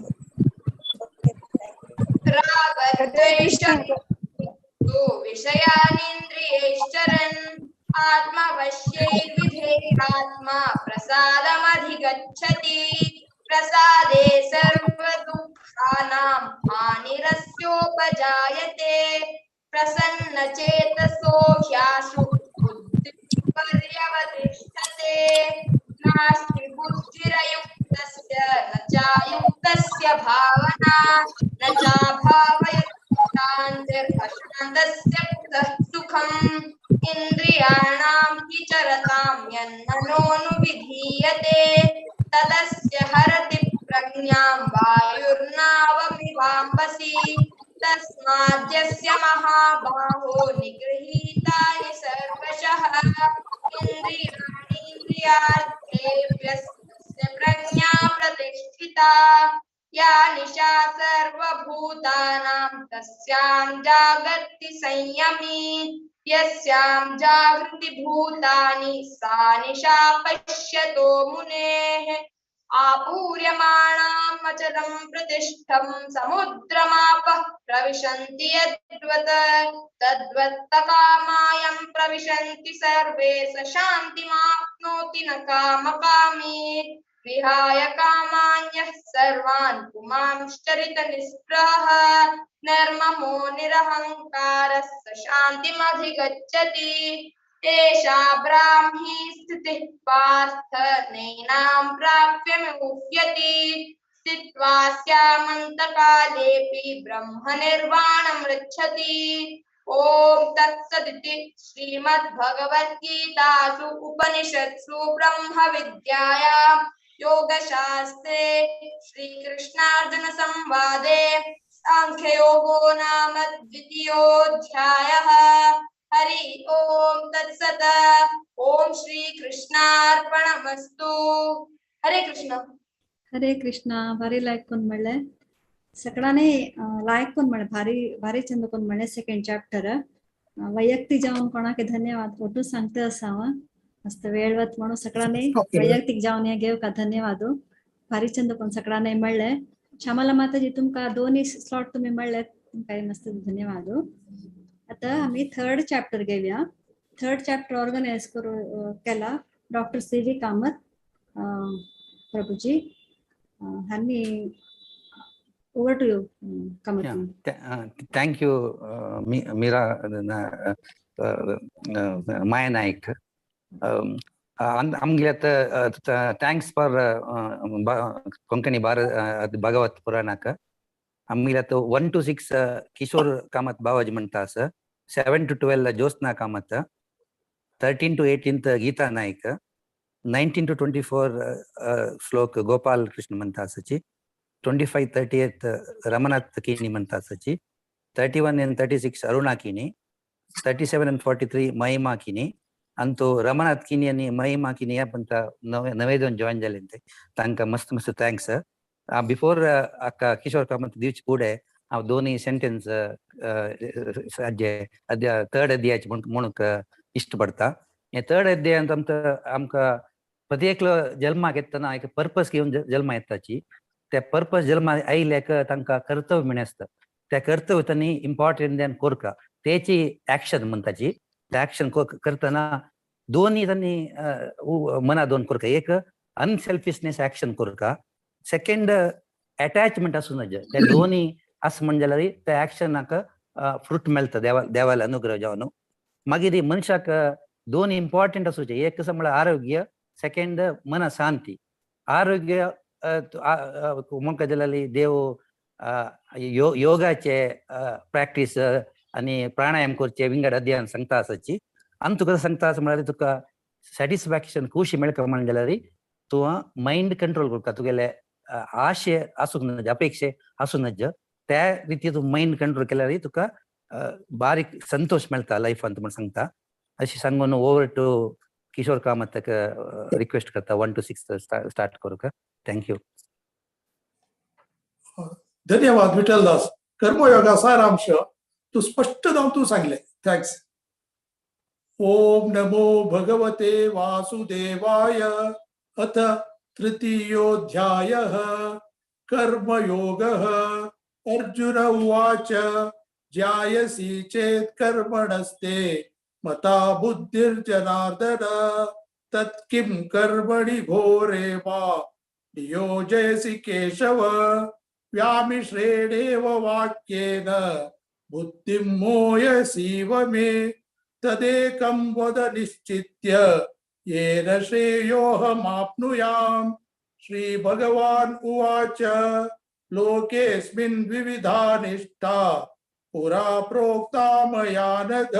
रागद्वेषवियुक्तो विषयानिन्द्रियैश्चरन् आत्मवश्यैर्विधेयात्मा प्रसादमधिगच्छति। प्रसादे सर्वदुःखानां हानिरस्योपजायते। प्रसन्नचेतसो ह्याशु बुद्धिर्पर्यवतिष्ठते। नास्ति बुद्धिरयुक्तस्य न चायुक्तस्य भावना न चाभावयति शान्तिरशान्तस्य कुतः सुखम्। इन्द्रियाणां हि चरतां यन्मनोनुविधीयते तदस्य हरति प्रज्ञां वायुर्नावमिवाम्बसि। तस्माद्यस्य महाबाहो निगृहीतानि सर्वशः इन्द्रियाणीन्द्रियार्थेभ्यस्तस्य प्रज्ञा प्रतिष्ठिता। या निशा सर्वभूतानां तस्यां जागर्ति संयमी यस्यां जागृति भूतानि सा निशा पश्यतो मुनेः। आपूर्यमाणाम् अचलं प्रतिष्ठं समुद्रमापः प्रविशन्ति यद्वत् तद्वत्तकामायं प्रविशन्ति सर्वे स शान्तिमाप्नोति न कामकामी। विहाय कामान्यः सर्वान् पुमांश्चरितनिःस्पृहः निर्ममो निरहङ्कारः स शान्तिमधिगच्छति। एषा ब्राह्मी स्थितिः पार्थ नैनां प्राप्य मुह्यति। स्थित्वा स्यामन्तकालेऽपि ब्रह्मनिर्वाणमृच्छति। ॐ तत्सदिति श्रीमद्भगवद्गीतासु उपनिषत्सु ब्रह्मविद्यायां योगशास्त्रे श्रीकृष्णार्जुनसंवादे सांख्ययोगो नाम द्वितीयोऽध्यायः। हरि ओम तत्सत्। ओम श्री कृष्णार्पणमस्तु। हरे कृष्ण। हरे कृष्ण। भारी लायक कोण म्हणले सगळ्यांनी लायक कोण म्हणले भारी भारी चंद कोण म्हणले सेकंड चॅप्टर वैयक्तिक जावन कोणाक धन्यवाद ओटू सांगते असावा मस्त वेळ वत म्हणून सगळ्यांनी वैयक्तिक जावन हे घेव का धन्यवाद भारी चंद कोण सगळ्यांनी म्हणले। श्यामला माताजी तुमका दोन्ही स्लॉट तुम्ही म्हणले तुमका मस्त धन्यवाद। आता आम्ही थर्ड चॅप्टर घेऊया। थर्ड चॅप्टर ऑर्गनाइज करू केला doctor C V Kamat Prabhuji हांनी। Over to you Kamat. Thank you Meera Maya Naik. आमगे आतां thanks for Konkani Bharat Bhagavat पुराणाक। आमगे आतां 1 to 6 Kishore Kamat Bavaji म्हणटा आसा, 7 to 12 Jyotsna Kamat, 13 to 18 Geeta Naik, 19 to 24 Shlok Gopal Krishna म्हणटा आसाची, 25 30 Ramanath Kini म्हणटा आसाची, 31 and 36 Aruna Kini, 37 and 43 Mahima Kini. आनी तो रमनाथ किनी आनी महिमा किनी ह्या पंता नवे नवे दोन जॉईन जाले ते तांकां मस्त मस्त thanks. Before अक्का किशोर कामत दिवचे फुडें हांव दोनूय सेंटेन्स अध्याय थर्ड अध्यायाचे म्हणूंक इश्ट पडटा. हे थर्ड अध्यायांत आमकां आमकां प्रत्येकलो जल्माक येतना एक पर्पस घेवन जल्मा येताची. त्या पर्पस जल्मा आयिल्ल्याक तांकां कर्तव्य म्हण आसता, त्या कर्तव्य तांणी इम्पॉर्टंट दॅन कोरका तेची एक्शन म्हणटाची. त्या एक्शन करतना दोनूय तांणी मना दोन कोरका, एक अनसेल्फिशनेस एक्शन कोरका, सेकंड अटॅचमेंट आसूं नज. त्या दोनूय आस म्हण जाल्यार त्या एक्शनाक फ्रूट मेळटा देवा देवाले अनुग्रह जावन. मागीर मनशाक दोन इम्पॉर्टंट आसूचे, एक आसा म्हळ्यार आरोग्य, सेकंड मना शांती. आरोग्य म्हणका जाल्यार देव योगाचे प्रॅक्टीस आनी प्राणायाम करचे विंगड अध्ययन सांगता आसाची. आनी तुका सांगता आसा म्हळ्यार तुका सॅटिस्फॅक्शन खुशी मेळका म्हण जाल्यार तूं मायंड कंट्रोल करता, तुगेले आशे आसूंक नज, अपेक्षे आसूं नज. त्या रिती तूं मायंड कंट्रोल केल्यार तुका बारीक संतोश मेळटा लायफांत म्हण सांगता. अशें सांगून ओवर टू किशोर कामताक रिक्वेस्ट करता 1 to 6 start करूंक. Thank you. धन्यवाद विठ्ठलदास. कर्मयोगा सारांश तू स्पष्ट जावन तूं सांगले, thanks. ओम नमो भगवते वासुदेवाय. अथ तृतीयोऽध्यायः कर्मयोगः. अर्जुन उवाच ज्यायसि चेत् कर्मणस्ते मता बुद्धिर्जनार्दन तत्किं कर्मणि घोरे वा नियोजयसि केशव व्यामिश्रेणेव वाक्येन बुद्धिं मोहयसीव मे तदेकं वद निश्चित्य येन श्रेयोऽहमाप्नुयाम्. श्री भगवान् उवाच लोकेऽस्मिन् विविधा निष्ठा पुरा प्रोक्ता मया नघ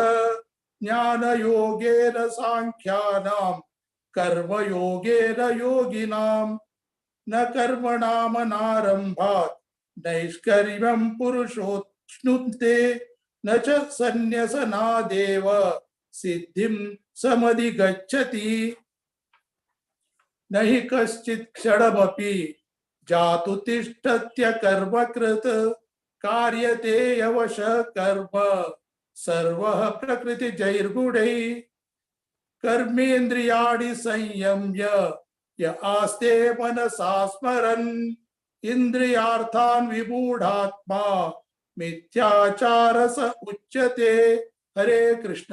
ज्ञानयोगेन सांख्यानां कर्मयोगेन योगिनां न कर्मणामनारम्भात् नैष्कर्म्यं पुरुषोऽश्नुते न च सन्न्यसनादेव सिद्धिं समधिगच्छति. न हि कश्चित् क्षणमपि जातु तिष्ठत्य कर्मकृत् कार्यते यवशः कर्म सर्वः प्रकृतिजैर्गुणैः. कर्मेन्द्रियाणि संयम्य य आस्ते मनसा स्मरन् इंद्रियार्थान् विमूढात्मा मिथ्याचार स उच्यते. हरे कृष्ण.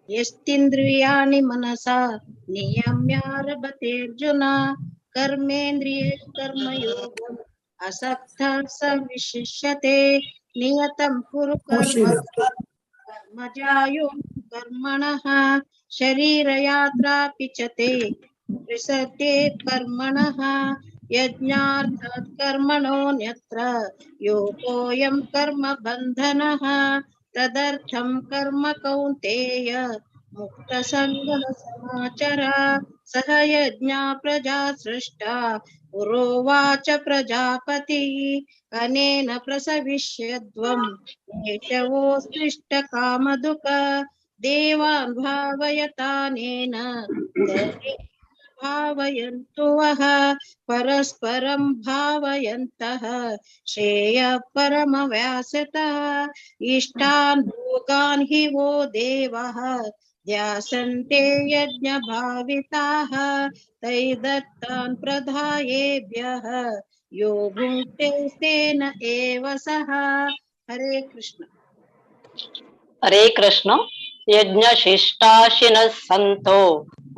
यस्तीन्द्रियाणि मनसा नियम्यारभतेऽर्जुन कर्मेन्द्रियैः कर्मयोगम् असक्तः स विशिष्यते. नियतं कुरु कर्म कर्मजायो कर्मणः शरीरयात्रापि च ते विसर्गे कर्मणः यज्ञार्थात् कर्मणोऽन्यत्र योगोऽयं कर्म बन्धनः तदर्थं कर्म कौन्तेय मुक्तसङ्गः समाचर. सह यज्ञा प्रजा सृष्टा पुरोवाच प्रजापतिः अनेन प्रसविष्यध्वं केशवो सृष्टकामधुक देवान् भावयतानेन भावयन्तु वः परस्परं भावयन्तः श्रेयः परमव्यासतः. इष्टान् भोगान् हि वो देवः ध्यासन्ते यज्ञभाविताः तैर्दत्तान् प्रदायेभ्यः यो भुङ्क्ते तेन एव सः. हरे कृष्ण. हरे कृष्ण. यज्ञशिष्टाशिनः सन्तो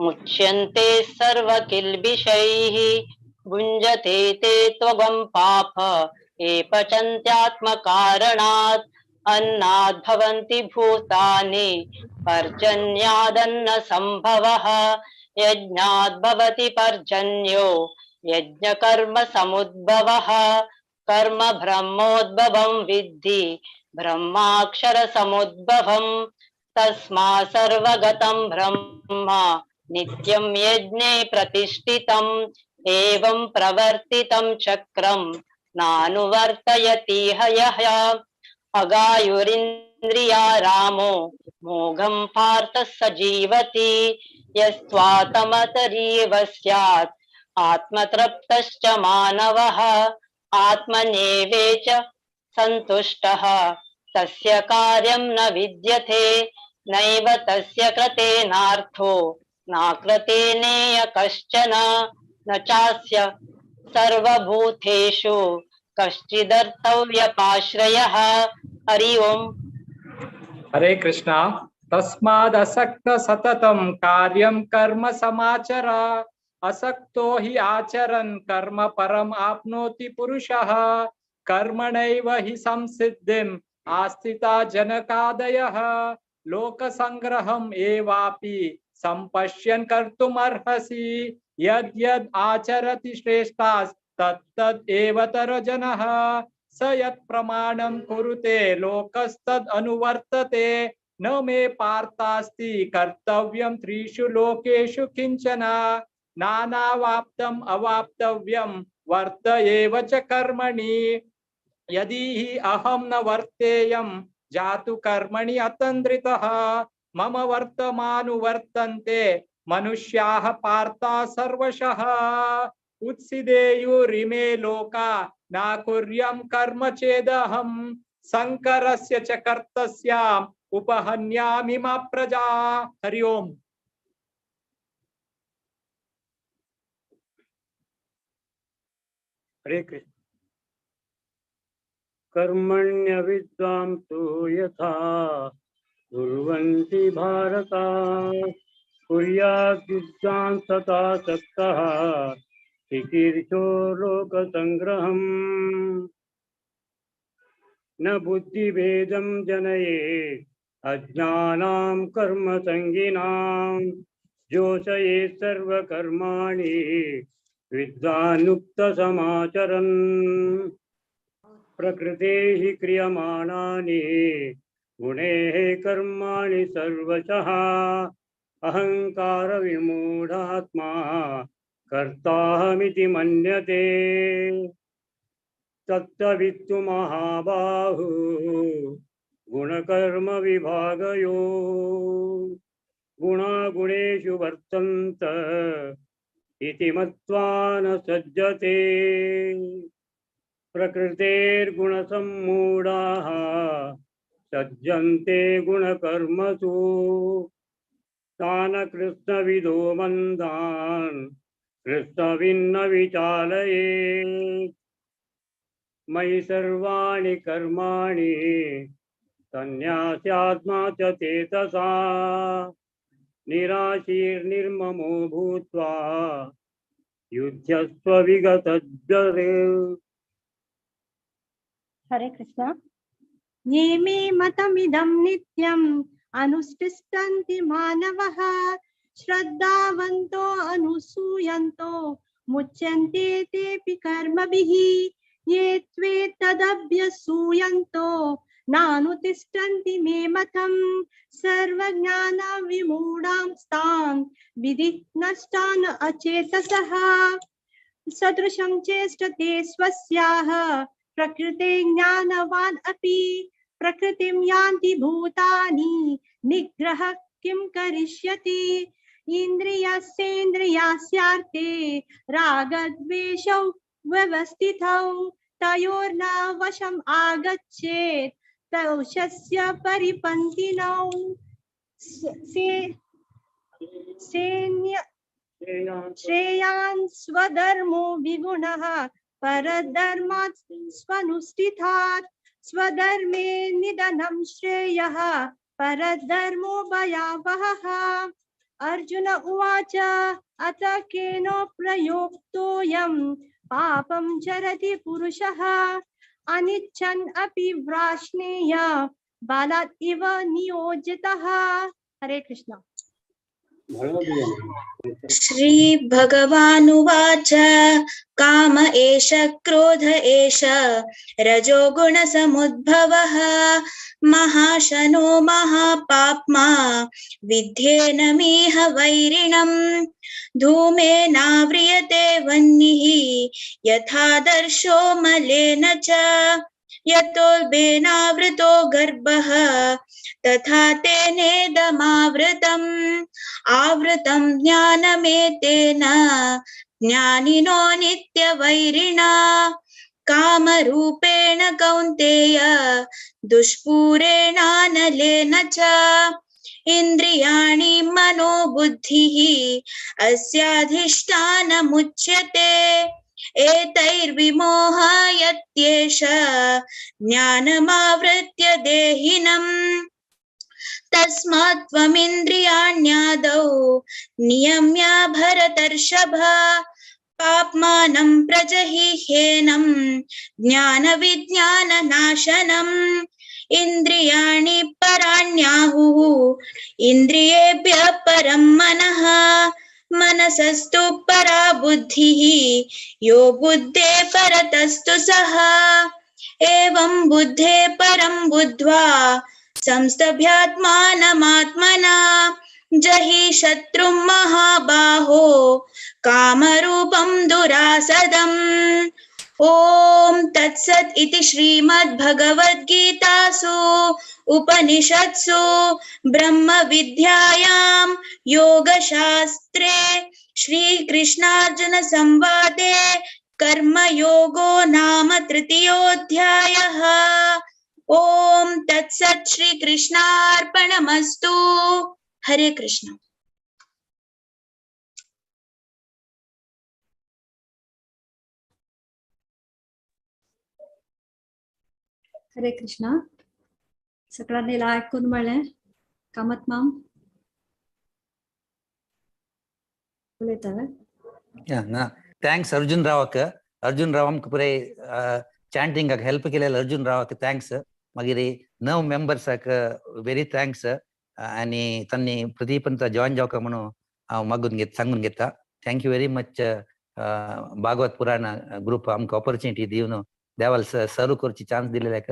मुच्यन्ते सर्वकिल्बिषैः भुञ्जते ते त्वगं पाप ये पचन्त्यात्मकारणात्. अन्नाद् भवन्ति भूतानि पर्जन्यादन्न संभवः यज्ञाद् भवति पर्जन्यो यज्ञकर्म समुद्भवः. कर्म ब्रह्मोद्भवं विद्धि ब्रह्माक्षरसमुद्भवम् तस्मात् सर्वगतं ब्रह्म नित्यं यज्ञे प्रतिष्ठितम् एवं प्रवर्तितं चक्रं नानुवर्तयति हयः। अगायुरिन्द्रिया रामो मोघं पार्थ स जीवति यस्त्वात्मतरीव स्यात् आत्मतृप्तश्च मानवः आत्मनेवे च सन्तुष्टः तस्य कार्यं न विद्यते नैव तस्य कृतेनार्थो नाकृतेनेय कश्चन न चास्य सर्वभूतेषु कश्चिदर्थव्यपाश्रयः। हरि ओम। हरे कृष्णा। तस्मादसक्त सततं कार्यं कर्म समाचर असक्तो हि आचरन् कर्म परम आप्नोति पुरुषः कर्मणैव हि संसिद्धिम् आस्थिता जनकादयः लोकसंग्रहम् एवापि संपश्यन् कर्तुमर्हसि यद् यद् आचरति श्रेष्ठास् तत्तद् एव तरजनः स यत् प्रमाणं कुरुते लोकस्तद् अनुवर्तते न मे पार्थास्ति कर्तव्यं त्रिषु लोकेषु किंचन नानावाप्तम् अवाप्तव्यं वर्त एव च कर्मणि यदि हि अहं न वर्तेयं जातु कर्मणि अतन्द्रितः मम वर्तमानुवर्तन्ते मनुष्याः पार्था सर्वशः उत्सिदेयुरिमे लोका नाकुर्यं कर्म चेदहं संकरस्य च कर्तस्याम् उपहन्यामि मा प्रजा। हरि ओम। हरे कृष्ण। कर्मण्य विद्वांसो यथा कुर्वन्ति भारत कुर्यात् विद्वान् तथा सक्तः चिकीर्षो लोकसंग्रहम् न बुद्धिभेदं जनयेत् अज्ञानां कर्मसङ्गिनां जोषयेत् सर्वकर्माणि विद्वानुक्तसमाचरन् प्रकृतेः क्रियमाणानि गुणैः कर्माणि सर्वशः अहंकारविमूढात्मा कर्ताहमिति मन्यते तत्त्ववित्तु महाबाहु गुणकर्म विभागयो गुणागुणेषु वर्तन्त इति मत्वा न सज्जते प्रकृतेर्गुणसम्मूढाः सज्जन्ते गुणकर्मसु तान् कृष्णविदो मन्दान् कृष्णविन्न विचालयेत् मयि सर्वाणि कर्माणि सन्न्यास्यात्मा च चेतसा निराशीर्निर्ममो भूत्वा युध्यस्व विगतज्वरे। हरे कृष्ण। ये मे मतमिदं नित्यम् अनुष्ठिष्यन्ति मानवः श्रद्धावन्तो अनुसूयन्तो मुच्यन्ते तेऽपि कर्मभिः ये त्वेतदभ्यसूयन्तो नानुतिष्ठन्ति मे मतम् सर्वज्ञानविमूढांस्तान् विधि नष्टान् अचेतसः सदृशं चेष्टते स्वस्याः प्रकृते ज्ञानवान् अपि प्रकृतिं यान्ति भूतानि निग्रह किं करिष्यति इन्द्रियस्येन्द्रियास्यार्थे रागद्वेषौ व्यवस्थितौ तयोर्न वशम् आगच्छेत् तौषस्य परिपन्थिनौ श्रेयान् स्वधर्मो विगुणः परधर्मात् स्वनुष्ठितात् स्वधर्मे निधनं श्रेयः परधर्मो भयावहः। अर्जुन उवाच अथ केनो प्रयोक्तोऽयं पापं चरति पुरुषः अनिच्छन् अपि व्राष्णेय बालात् इव नियोजितः। हरे कृष्ण। श्रीभगवानुवाच काम एष क्रोध एष रजोगुणसमुद्भवः महाशनो महापाप्मा विध्येनमिह वैरिणम् धूमेनाव्रियते वह्निः यथादर्शो मलेन च यतोल्बेनावृतो गर्भः तथा तेनेदमावृतम् आवृतं ज्ञानमेतेन ज्ञानिनो नित्यवैरिणा कामरूपेण कौन्तेय दुष्पूरेणानलेन च इंद्रियाणि मनोबुद्धिः अस्याधिष्ठानमुच्यते एतैर्विमोहयत्येष ज्ञानमावृत्य देहिनम् तस्मात् त्वमिन्द्रियाण्यादौ नियम्य भरतर्षभ पाप्मानं प्रजहि ह्येनं ज्ञानविज्ञाननाशनम् इंद्रियाणि पराण्याहुः इंद्रियेभ्यः परं मनः मनसस्तु परा बुद्धिः यो बुद्धे परतस्तु सः एवं बुद्धे परं बुद्ध्वा संस्तभ्यात्मानमात्मना जहि शत्रुं महाबाहो कामरूपं दुरासदम्। ॐ तत्सत् इति श्रीमद्भगवद्गीतासु उपनिषत्सु ब्रह्मविद्यायां योगशास्त्रे श्रीकृष्णार्जुन संवादे कर्मयोगो नाम तृतीयोऽध्यायः। ॐ तत्सत् श्रीकृष्णार्पणमस्तु। हरे कृष्ण। हरे कृष्णा। सगळ्यांनी ऐकून म्हळें कामत माम उलयता। ना thanks Arjun रावाक। अर्जुन राव आमकां पुराय चांटिंगाक हेल्प केलेले अर्जुन रावाक thanks. मागीर नव मेंबर्साक वेरी thanks आनी तांणी प्रदीपंत जॉयन जावका म्हणून हांव मागून घेत सांगून घेता. Thank you very much Bhagavat Purana group आमकां ऑपॉर्च्युनिटी दिवन देवाल सर्व करची चान्स दिलेल्याक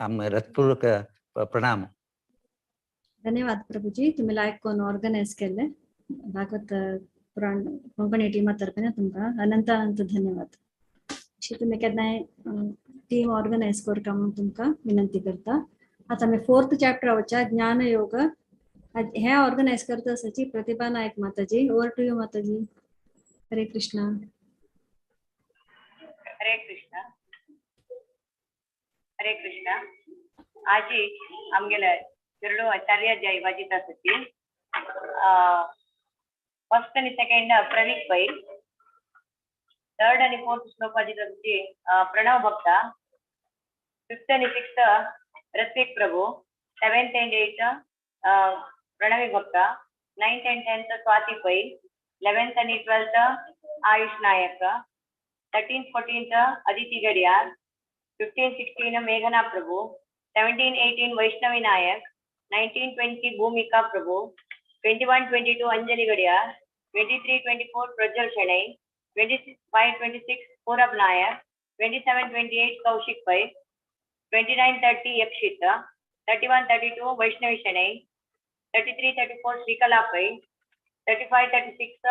आम हृत्पूर्वक प्रणाम. धन्यवाद प्रभुजी, तुम्ही ऐकून ऑर्गनायज केले भागवत पुराण कोंकणी टीमा तर्फेन तुमकां अनंत अनंत धन्यवाद. अशी तुमी केन्नाय टीम ऑर्गनायज करता म्हणून तुमकां विनंती करता. आतां आमी फोर्थ चॅप्टर वच्या ज्ञानयोग हे ऑर्गनायज करता आसाची Pratibha Naik Mataji. Over to you Mataji. Hare Krishna. Hare Krishna. Hare Krishna. आजी आमगेले चेरडू आचार्य जयवाजित आसती. फर्स्ट आनी सेकंड प्रवीक पै, थर्ड आनी फोर्थ श्लोक वाजित आसती प्रणव भक्ता, फिफ्थ आनी sixth Ratvik Prabhu, seventh and eighth Pranavi Bhakta, ninth and tenth Swati Pai, 11th आनी 12th Ayush Nayak, 13th 14th Aditi Gadiyar, 15 16 मेघना Prabhu, 17 18 Vaishnavi Nayak, 19 20 Bhumika Prabhu, 21 22 Anjali Gadiyar, 23 24 Prajwal Shenoy, 25 26 Purab Nayak, 27 28 Kaushik Pai, 29 30 Yakshit, 31 32 Vaishnavi Shenoy, 33 34 Srikala Pai, 35 36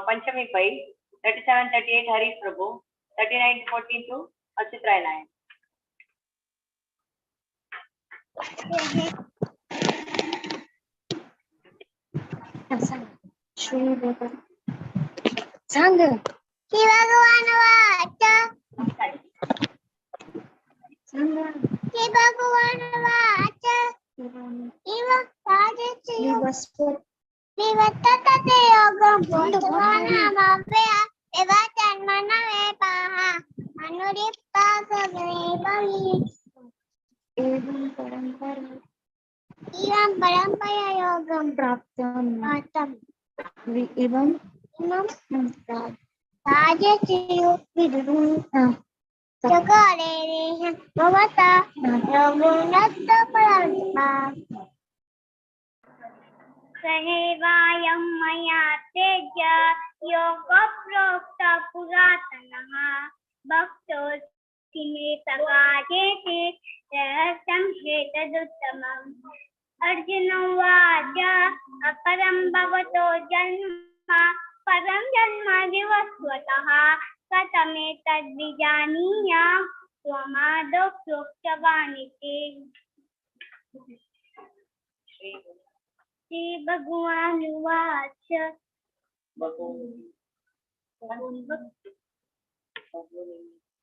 Panchami Pai, 37 38 Harish Prabhu, 39 42 Achyut Rai Nayak. सांग. श्री भगवान वाच. श्री भगवान वाच. इव परंपरा प्राप्तं एवं सहेवायं मया तेज योगप्रोक्त पुरातनः भक्तोऽस्ति मे सकाशेति रहस्यं ह्येतदुत्तमम्। अर्जुन उवाच अपरं भवतो जन्म परं जन्म विवस्वतः कथमेतद्विजानीयां त्वमादौ प्रोक्तवानिति। श्री भगवानुवाच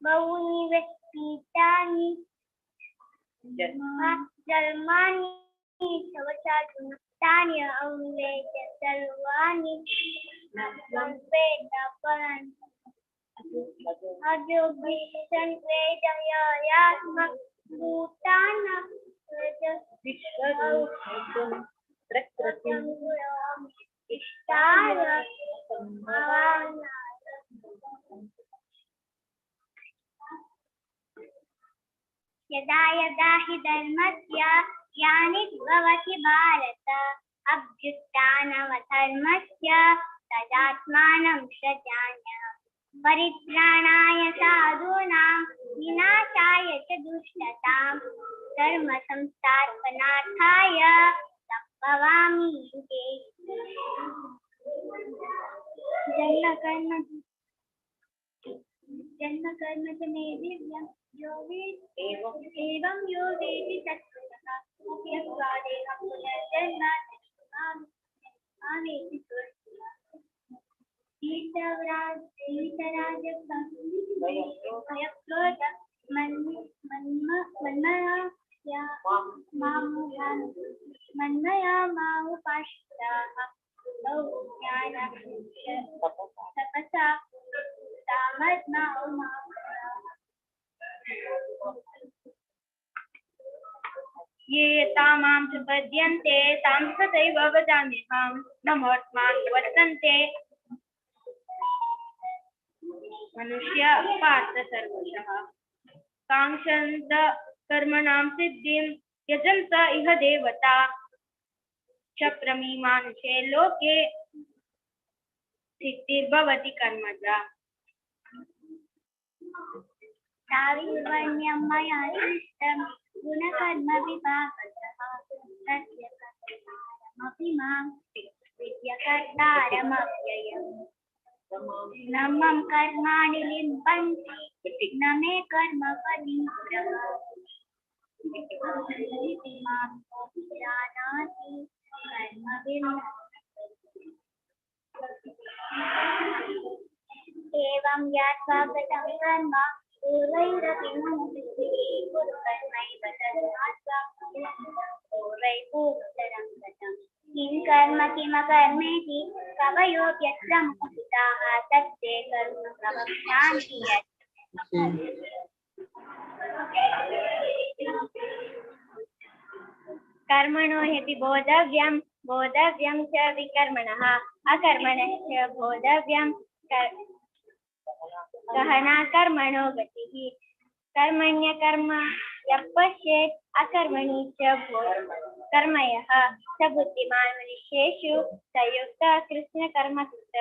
बहूनि व्यतीतानि जन्मानि तव चार्जुन तानि अहं वेद सर्वाणि न त्वं वेद परन्तु अजोभिषन् वेद यात्मा भूतानां इष्टाय यदा यदा हि धर्मस्य ग्लानिर्भवति भारत अभ्युत्थानमधर्मस्य तदात्मानं सृजाम्यहम्। परित्राणाय साधूनां विनाशाय च दुष्टतां धर्म संस्थापनार्थाय संभवामि युगे। जन्म कर्म च मे दिव्यं यो एवं यो वेति तत्त्वतः त्यक्त्वा देहं पुनर्जन्म मामेति सोऽर्जुन। वीतराजभयक्रोध मन्मया मामुपाश्रिताः ज्ञान तपसा तामद्माओ मां। ये यथा मां प्रपद्यन्ते तां तथैव वदाम्यहं ममोत्मान् वर्तन्ते मनुष्य पार्थ सर्वशः। काङ्क्षन्त कर्मणां सिद्धिं यजन्त इह देवता क्षप्रमीमानुषे लोके सिद्धिर्भवति कर्मजा। चारुर्वर्ण्यं मया सृष्टं गुणकर्म विभागशः तस्य कर्तारमपि मां विद्यकर्तारमव्ययम्। न मम कर्माणि लिम्पन्ति न मे कर्मफलीप्रः इति मां कोऽपि जानाति कर्मभिर्न। एवं ज्ञात्वा गतं कर्म पूर्वैरपि मनुभिः कुरु कर्मैव तन्मात्वा पूर्वैः पूर्वतरं गतम्। किं कर्म किमकर्मेति कवयोऽप्यत्र मोहिताः तत्ते कर्म प्रवक्ष्यामि यत्। कर्मणो ह्यति बोधव्यं बोधव्यं च विकर्मणः अकर्मणश्च बोधव्यं गहना कर्मणो गतिः। कर्मण्यकर्म यः पश्येत् अकर्मणि च कर्मयः स बुद्धिमान् मनुष्येषु स युक्तः कृष्णकर्मकृत्।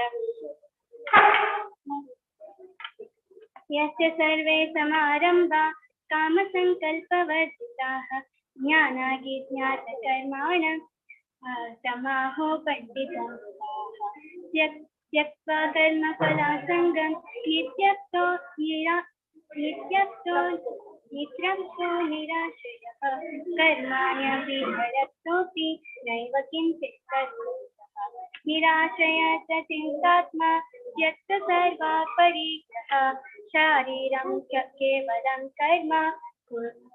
यस्य सर्वे समारम्भा कामसङ्कल्पवर्जिताः ज्ञानागिज्ञातकर्माणं समाहो पण्डितं त्यक्त्वा कर्मफलासङ्गं नित्यक्तो निराश्रयः कर्माण्यपि भरक्तोऽपि नैव किञ्चित् करोति सः। निराशया च चिन्तात्मा त्यक्त सर्वा परिग्रह शारीरं च केवलं कर्म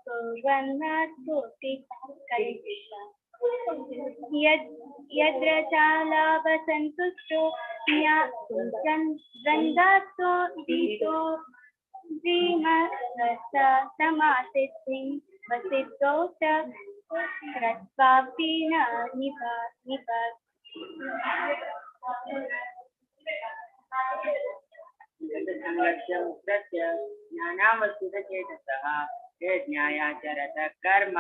कुर्वन्नाकोऽपि कल्पितः। यद्रचालाभसन्तुष्टो द्वन्द्वात्तो दीतो समासिद्धिं वसिद्धौ च कृत्वापि न ज्ञानावस्थितचेतसः ये ज्ञायाचरत कर्म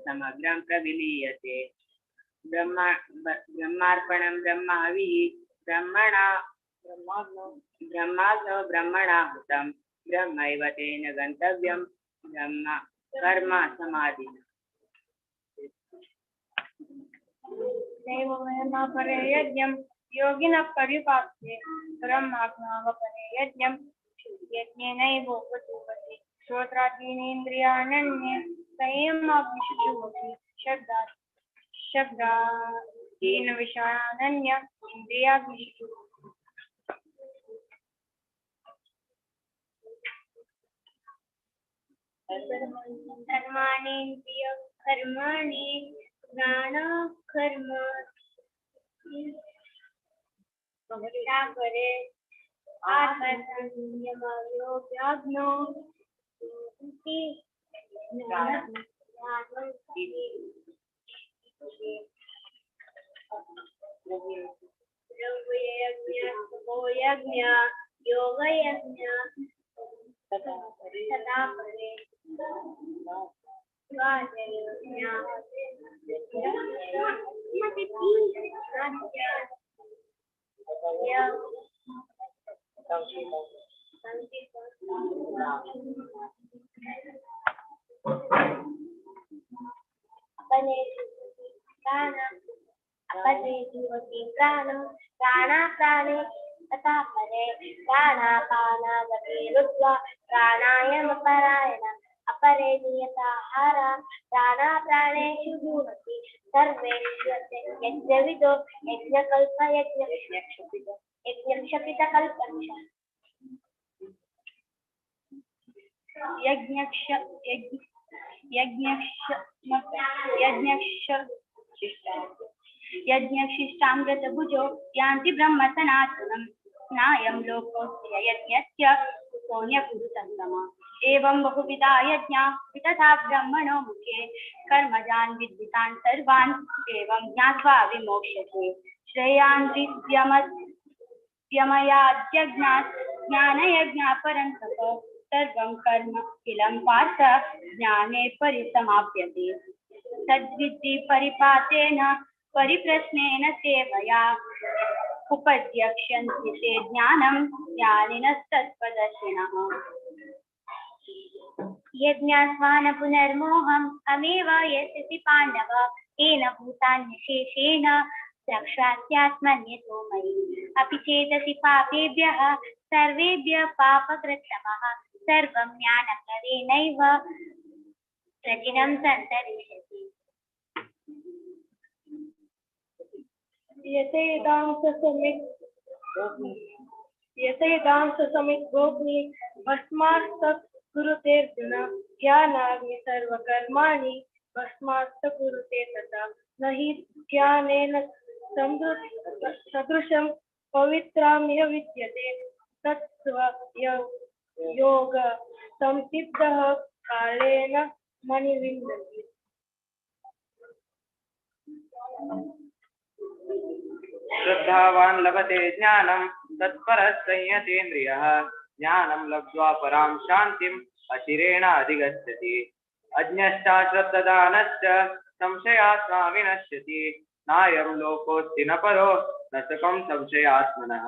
समग्रं प्रविलीयते। ब्रह्मार्पणं ब्रह्माविः ब्रह्मणा ब्रह्माग्नौ ब्रह्मणाहुतं ब्रह्मैव तेन गन्तव्यं ब्रह्म कर्म समाधिना। दैवमयमापरे यज्ञं योगिनः पर्युपास्ते ब्रह्माग्नावपरे यज्ञं यज्ञेनैवोपजीवति। श्रोत्रादीनेन्द्रियाण्यन्ये संयमाग्निषु जुहोति शब्दादीन विषयानन्य इन्द्रियाग्निषु जुहोति। धर्माणीन्द्रिय कर्माणि प्राण कर्म परे आत्मसंयमयोगाग्नौ यज्ञ योगयज्ञ तथा परे प्राणाप्राणे तथा परे प्राणापानागते रुत्वा प्राणायामपरायण अपरे नियताहार प्राणाप्राणेषु जुहोति सर्वेषु यज्ञविदो यज्ञकल्प यज्ञक्षपितकल्पक्ष यज्ञशिष्टामृतभुजो यान्ति ब्रह्म सनातनं नायं लोकोऽस्य यज्ञस्य कुतोऽन्यकुरुसत्तम। एवं बहुविधा यज्ञा वितथा ब्रह्मणो मुखे कर्मजान् विद्वितान् सर्वान् एवं ज्ञात्वा विमोक्ष्यते। श्रेयान् व्यमयाद्यज्ञात् ज्ञानयज्ञापरं तप सर्वं कर्म किलं पार्थ ज्ञाने परिसमाप्यते। तद्विद्धि परिपातेन परिप्रश्नेन सेवया उपद्यक्ष्यन्ति ते ज्ञानं ज्ञानिनस्तत्त्वदर्शिनः। यज्ञात्वा न पुनर्मोहम् अमेव यस्यसि पाण्डव तेन भूतान्यशेषेण रक्षास्यात्मन्यतो मयि। अपि चेतसि पापेभ्यः सर्वेभ्यः पापकृत्तमः सर्वं ज्ञानप्रदेनैव प्रजिनं सन्तरिष्यति। यथैदां समित् गोग्नि भस्मास्तत् कुरुतेऽर्जुन ज्ञानाग्नि सर्वकर्माणि भस्मास्त कुरुते तथा। न हि ज्ञानेन सदृशं पवित्रामिह विद्यते तत्स्व योग संसिद्धः कालेन मणिविन्दति। श्रद्धावान् लभते ज्ञानं तत्परः संयतेन्द्रियः ज्ञानं लब्ध्वा परां शान्तिम् अचिरेण अधिगच्छति। अज्ञश्चाश्रद्ददानश्च संशयात्मा विनश्यति नायं लोकोऽस्ति न परो न सुखं संशयात्मनः।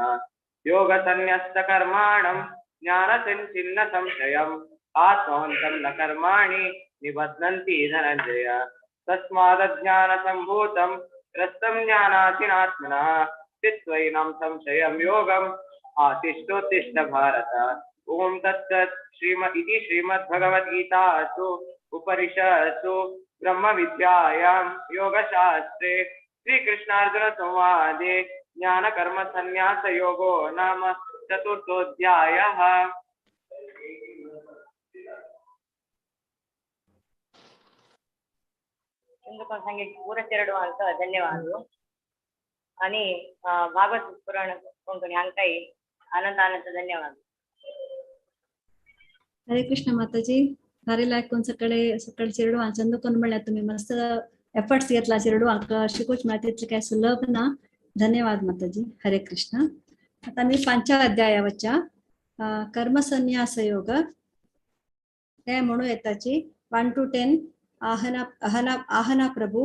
योगसन्न्यस्तकर्माणं ज्ञानसञ्छिन्न संशयम् आत्मवन्तं न कर्माणि निबध्नन्ति धनञ्जय। तस्मादज्ञानसम्भूतं ग्रस्तं ज्ञानाशिनात्मनः चित्त्वैनं संशयं योगम् आतिष्ठोत्तिष्ठ भारत। ॐ तत्सत् इति श्रीमद्भगवद्गीतासु उपनिषत्सु ब्रह्मविद्यायां योगशास्त्रे श्रीकृष्णार्जुनसंवादे ज्ञानकर्मसन्न्यासयोगो नाम चतुर्थोऽध्यायः। सांगे पुरा चेरडवांक धन्यवाद आणि भागवत पुराण कोंकणी हांकाय अनंत अनंत धन्यवाद। हरे कृष्ण माताजी, भारी लायक सकाळी सकाळी चेरडवां चंदकोन म्हणल्यार तुम्ही मस्त एफर्ट्स घेतला चेरडवांक शिकूच म्हळ्यार तितलें काय सुलभ ना। धन्यवाद माताजी, हरे कृष्ण। आता मी पांचव्या अध्यायावरच्या कर्मसन्यास योग हे म्हणू येताची 1 to 10 Ahana Ahana Prabhu,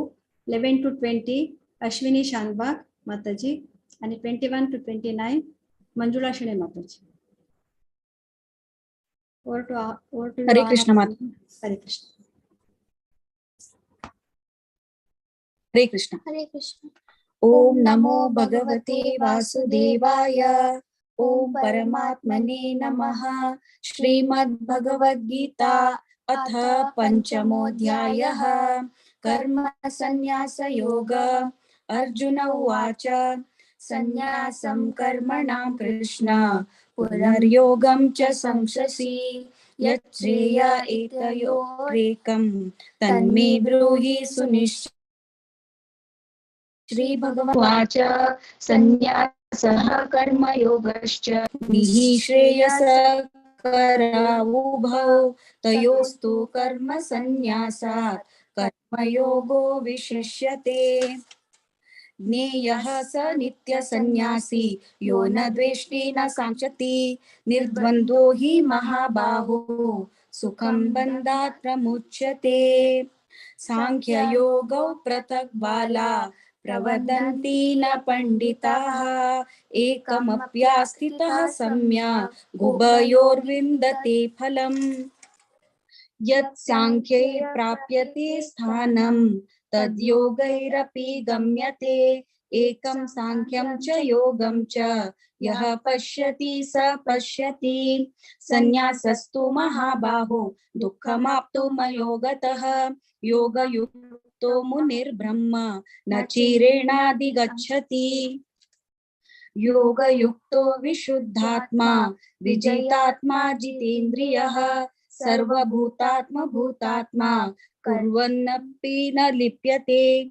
11 to 20 Ashwini Shanbhag माताजी आणि 21 to 29 Manjula Shenoy Mataji. Over to Hare Krishna Mata. Hare Krishna. Hare Krishna. Hare Krishna. Om नमो भगवते वासुदेवाय. ओम परमात्मने नमः. श्रीमद् भगवद्गीता अथ पंचमोऽध्यायः. कर्म संन्यास योग. अर्जुन उवाच. संन्यासं कर्मणां कृष्ण पुनर्योगं च संशसि यच्छ्रेय एतयोरेकं तन्मे ब्रूहि सुनिश्चितम्. श्री भगवानुवाच. संन्यासः कर्मयोगश्च निःश्रेयसकरावुभौ तयोस्तु कर्म संन्यासात् कर्मयोगो विशिष्यते. ज्ञेयः स नित्यसन्न्यासी यो न द्वेष्टि न काङ्क्षति निर्द्वन्द्वो हि महाबाहो सुखं बन्धात् प्रमुच्यते. सांख्ययोगौ पृथक् बाला प्रवदन्ति न पण्डिताः एकमप्यास्थितः सम्यक् गुभयोर्विन्दते फलम्. यत् सांख्यै प्राप्यते स्थानं तद्योगैरपि गम्यते. एकं सांख्यं च योगं च यः पश्यति स पश्यति. संन्यासस्तु महाबाहो दुःखमाप्तुमयोगतः योगयुक्तो मुनिर्ब्रह्म न चिरेणाधिगच्छति. योगयुक्तो विशुद्धात्मा विजितात्मा जितेन्द्रियः सर्वभूतात्मभूतात्मा कुर्वन्नपि न लिप्यते.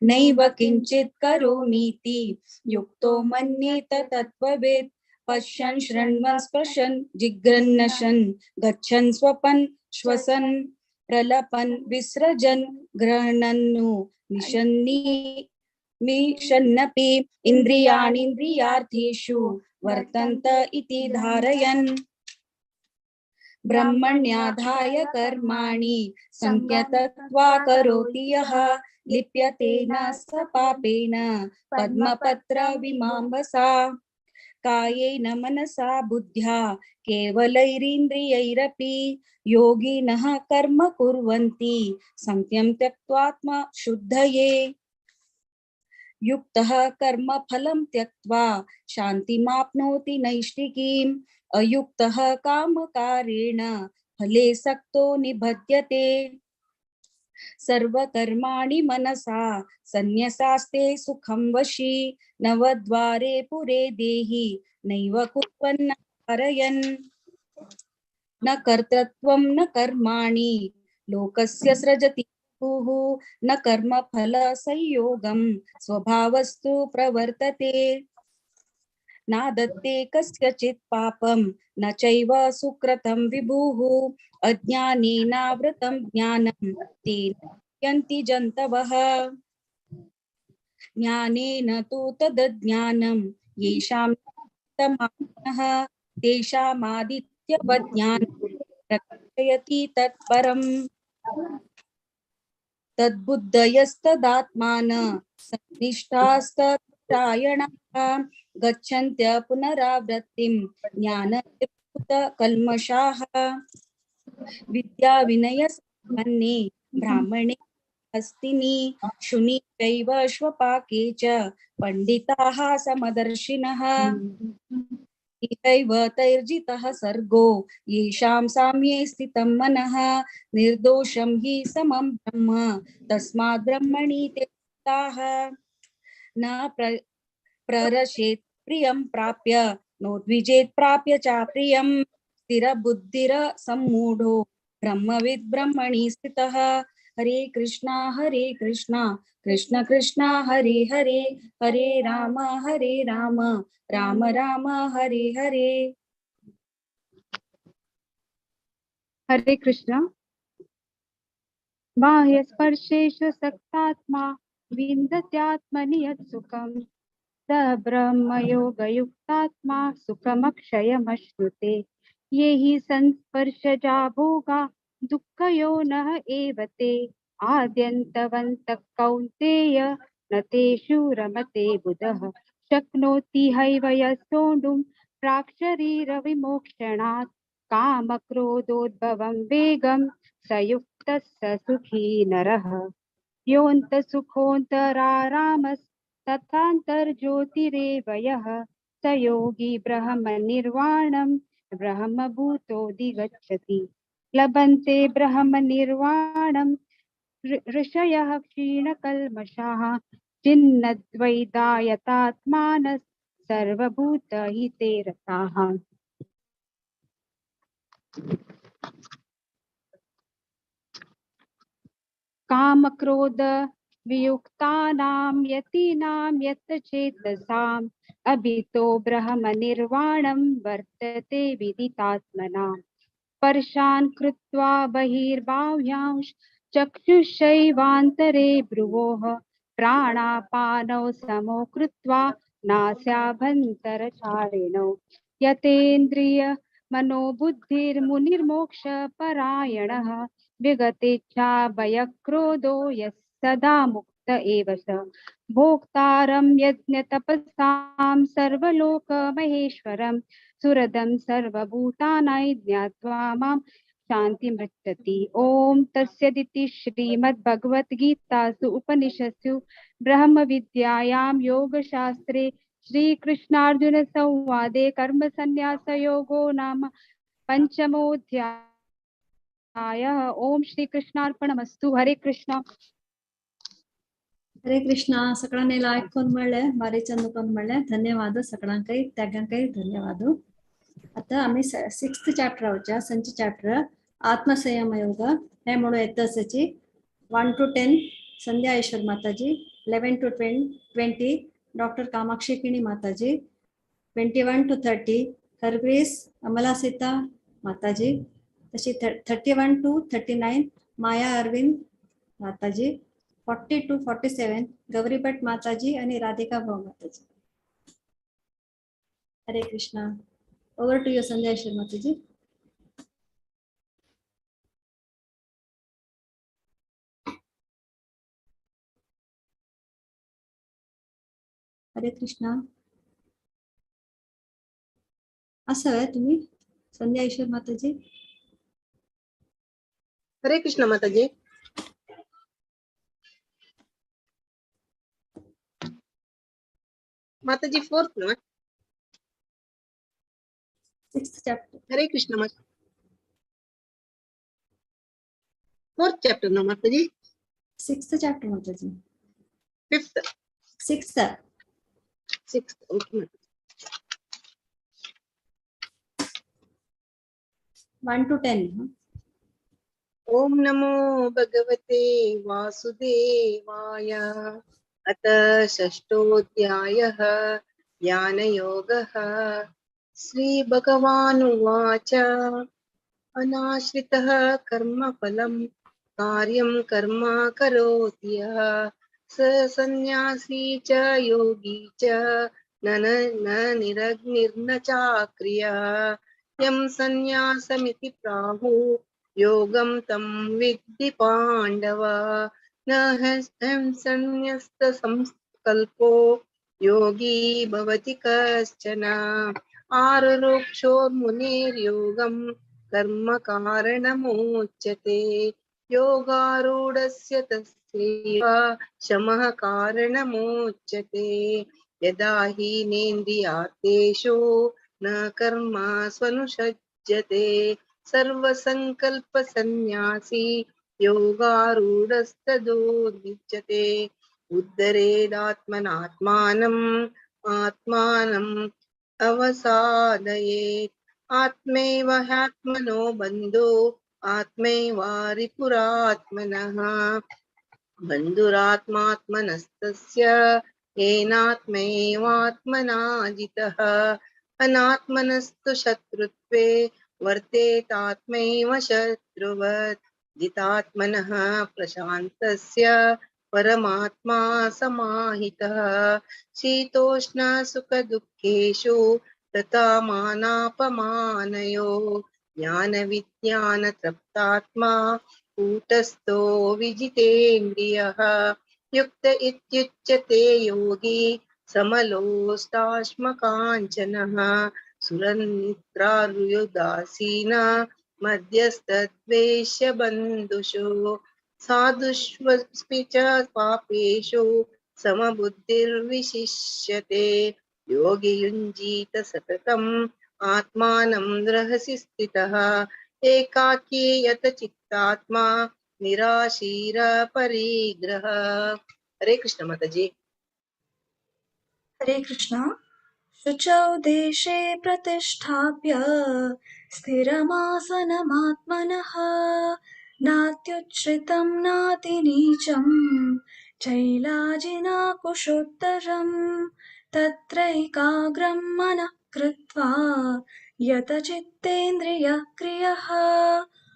नैव किंचित् करोमीति युक्तो मन्येत तत्त्ववित्. पश्यन् शृण्वन् स्पृशन् जिघ्रन्नशन् गच्छन् स्वपन् श्वसन् प्रलपन् विसृजन् गृह्णन्नु निशन्नि मिषन्नपि इन्द्रियाणीन्द्रियार्थेषु वर्तन्त इति धारयन्. ब्रह्मण्याधाय कर्माणि संयतत्वा करोति यः लिप्यते न स पापेन पद्मपत्र विमांबसा. कायेन मनसा बुद्ध्या केवलैरिन्द्रियैरपि योगिनः कर्म कुर्वन्ति संयम त्यक्त्वात्म शुद्धये. युक्तः कर्म फलं त्यक्त्वा शान्तिमाप्नोति नैष्ठिकीम्. अयुक्तः कामकारेण फले सक्तो निबध्यते. सर्वकर्माणि मनसा संन्यासास्ते सुखं वशी नवद्वारे पुरे देहि नैव कुर्वन् कारयन्. न कर्तृत्वं न कर्माणि लोकस्य सृजति भूः न कर्मफलसंयोगं स्वभावस्तु प्रवर्तते. नादत्ते कस्यचित् पापं न चैव सुकृतं विभुः. अज्ञानेनावृतं ज्ञानं तेन यन्ति जन्तवः. ज्ञानेन तु तदज्ञानं येषां तमानः तेषामादित्यवज्ञानं प्रकाशयति तत्परम्. तद्बुद्धयस्तदात्मान सन्निष्ठास्तरायणाः गच्छन्त्य पुनरावृत्तिं ज्ञाननिर्भूतकल्मषाः. विद्या विनयसम्पन्ने ब्राह्मणे हस्तिनि शुनि चैव श्वपाके च पण्डिताः समदर्शिनः. इहैव तैर्जितः सर्गो येषां साम्ये स्थितं मनः. निर्दोषं हि समं ब्रह्म तस्माद् ब्रह्मणि ते स्थिताः. न प्ररशेत् प्रियं प्राप्य नोद्विजेत् प्राप्य चाप्रियं. स्थिरबुद्धिरसम्मूढो ब्रह्मविद् ब्रह्मणि स्थितः. हरे कृष्णा कृष्ण कृष्ण हरे हरे हरे राम राम राम हरे हरे. हरे कृष्ण. बाह्यस्पर्शेषु सक्तात्मा विन्दत्यात्मनि यत् सुखं स ब्रह्मयोगयुक्तात्मा सुखमक्षयमश्नुते. ये हि संस्पर्शजा भोगा दुःखयोनः एव ते आद्यन्तवन्तः कौन्तेय न न तेषु रमते बुधः। शक्नोति हैव यः सोढुं प्राक्शरीरविमोक्षणात् कामक्रोधोद्भवं वेगं स युक्तः स सुखी नरः। योऽन्तसुखोऽन्तरारामस्तथान्तर्ज्योतिरेव यः स योगी ब्रह्मनिर्वाणं ब्रह्मभूतोऽधिगच्छति। लभन्ते ब्रह्मनिर्वाणं ऋषयः क्षीणकल्मषाः छिन्नद्वैधायतात्मानः सर्वभूतहिते रताः। कामक्रोध वियुक्तानां यतीनां यतचेतसाम् अभितो ब्रह्मनिर्वाणं वर्तते विदितात्मनाम्। स्पर्शान् कृत्वा बहिर्बाह्यांश चक्षुषैवान्तरे भ्रुवोः प्राणापानौ समो कृत्वा नास्याभ्यन्तरचारिणौ। यतेन्द्रिय मनोबुद्धिर्मुनिर्मोक्ष परायणः विगतेच्छा भयक्रोधो यः सदा मुक्त एव स। भोक्तारं यज्ञतपसां सर्वलोकमहेश्वरं सुरदं सर्वभूतानां ज्ञात्वा मां शान्तिमृच्छति। ॐ तस्यदिति श्रीमद्भगवद्गीतासु उपनिषत्सु ब्रह्मविद्यायां योगशास्त्रे श्रीकृष्णार्जुनसंवादे कर्मसन्न्यासयोगो नाम पञ्चमोऽध्यायः। ॐ श्रीकृष्णार्पणमस्तु। हरे कृष्ण। हरे कृष्णा। सगळ्यांनी लायक कोण म्हणले, बारी चंद कोण म्हणले, धन्यवाद सगळ्यांकाय त्यागांकाय धन्यवाद। आता आम्ही सिक्स्थ चॅप्टर वच्या संच चॅप्टर आत्मसंयम योग हे म्हणून येतची 1 to 10 Sandhya Ishwar Mataji, 11 to 20 doctor Kamakshi Kini Mataji, 21 to 30 Hargrace Amala Sita Mataji, तशी 31 to 39 Maya Arvind Mataji, 40 to 47 Gauri Bhatt Mataji आणि Radhika Bhau Mataji. Hare Krishna. Over to you Sandhya Ishwar Mataji. Hare Krishna. असं आहे तुम्ही संध्या ईश्वर माताजी. हरे कृष्ण माताजी. माताजी फोर्थ ना, सिक्स्थ चॅप्टर. हरे कृष्ण माता, फोर्थ चॅप्टर ना माताजी? Sixth chapter Mataji. Fifth, sixth, sixth. Okay. 1 to 10. Om नमो भगवते वासुदेवाय. अथ षष्ठोऽध्यायः ज्ञानयोगः. श्री भगवानुवाच. अनाश्रितः कर्मफलं कार्यं कर्म करोति यः स सन्न्यासी च योगी च न निरग्निर्न चाक्रियः. यं सन्न्यासमिति प्राहु योगं तं विद्धि पाण्डव. न ह्यहं सन्न्यस्तसंकल्पो योगी भवति कश्चन. आरुरुक्षोर्मुनेर्योगं कर्म कारणमुच्यते. योगारूढस्य तस्यैव शमः कारणमुच्यते. यदा हि नेन्द्रियार्थेषु न कर्म स्वनुषज्यते. सर्वसंकल्पसन्न्यासी योगारूढस्तदोद्विज्यते. उद्धरेदात्मनात्मानम् आत्मानम् अवसादयेत्. आत्मैव ह्यात्मनो बन्धो आत्मैवारिपुरात्मनः. बन्धुरात्मात्मनस्तस्य येनात्मैवात्मना जितः. अनात्मनस्तु शत्रुत्वे वर्तेतात्मैव शत्रुवत्. जितात्मनः प्रशान्तस्य परमात्मा समाहितः. शीतोष्ण सुखदुःखेषु तथा मानापमानयो. ज्ञानविज्ञानतृप्तात्मा कूटस्थो विजितेन्द्रियः. युक्त इत्युच्यते योगी समलोष्टाश्मकाञ्चनः सुरन्मित्रारुयुदासीना मध्यस्तद्वेष्य बन्धुषु साधुष्वपि च पापेषु समबुद्धिर्विशिष्यते। योगी युञ्जीत सततम् आत्मानं रहसि स्थितः एकाकी यत चित्तात्मा निराशीर परिग्रह। हरे कृष्ण माताजी। हरे कृष्ण। शुचौ देशे प्रतिष्ठाप्य स्थिरमासनमात्मनः नात्युच्छ्रितं नातिनीचं चैलाजिनाकुशोत्तरं तत्रैकाग्रं मनः कृत्वा यतचित्तेन्द्रियक्रियः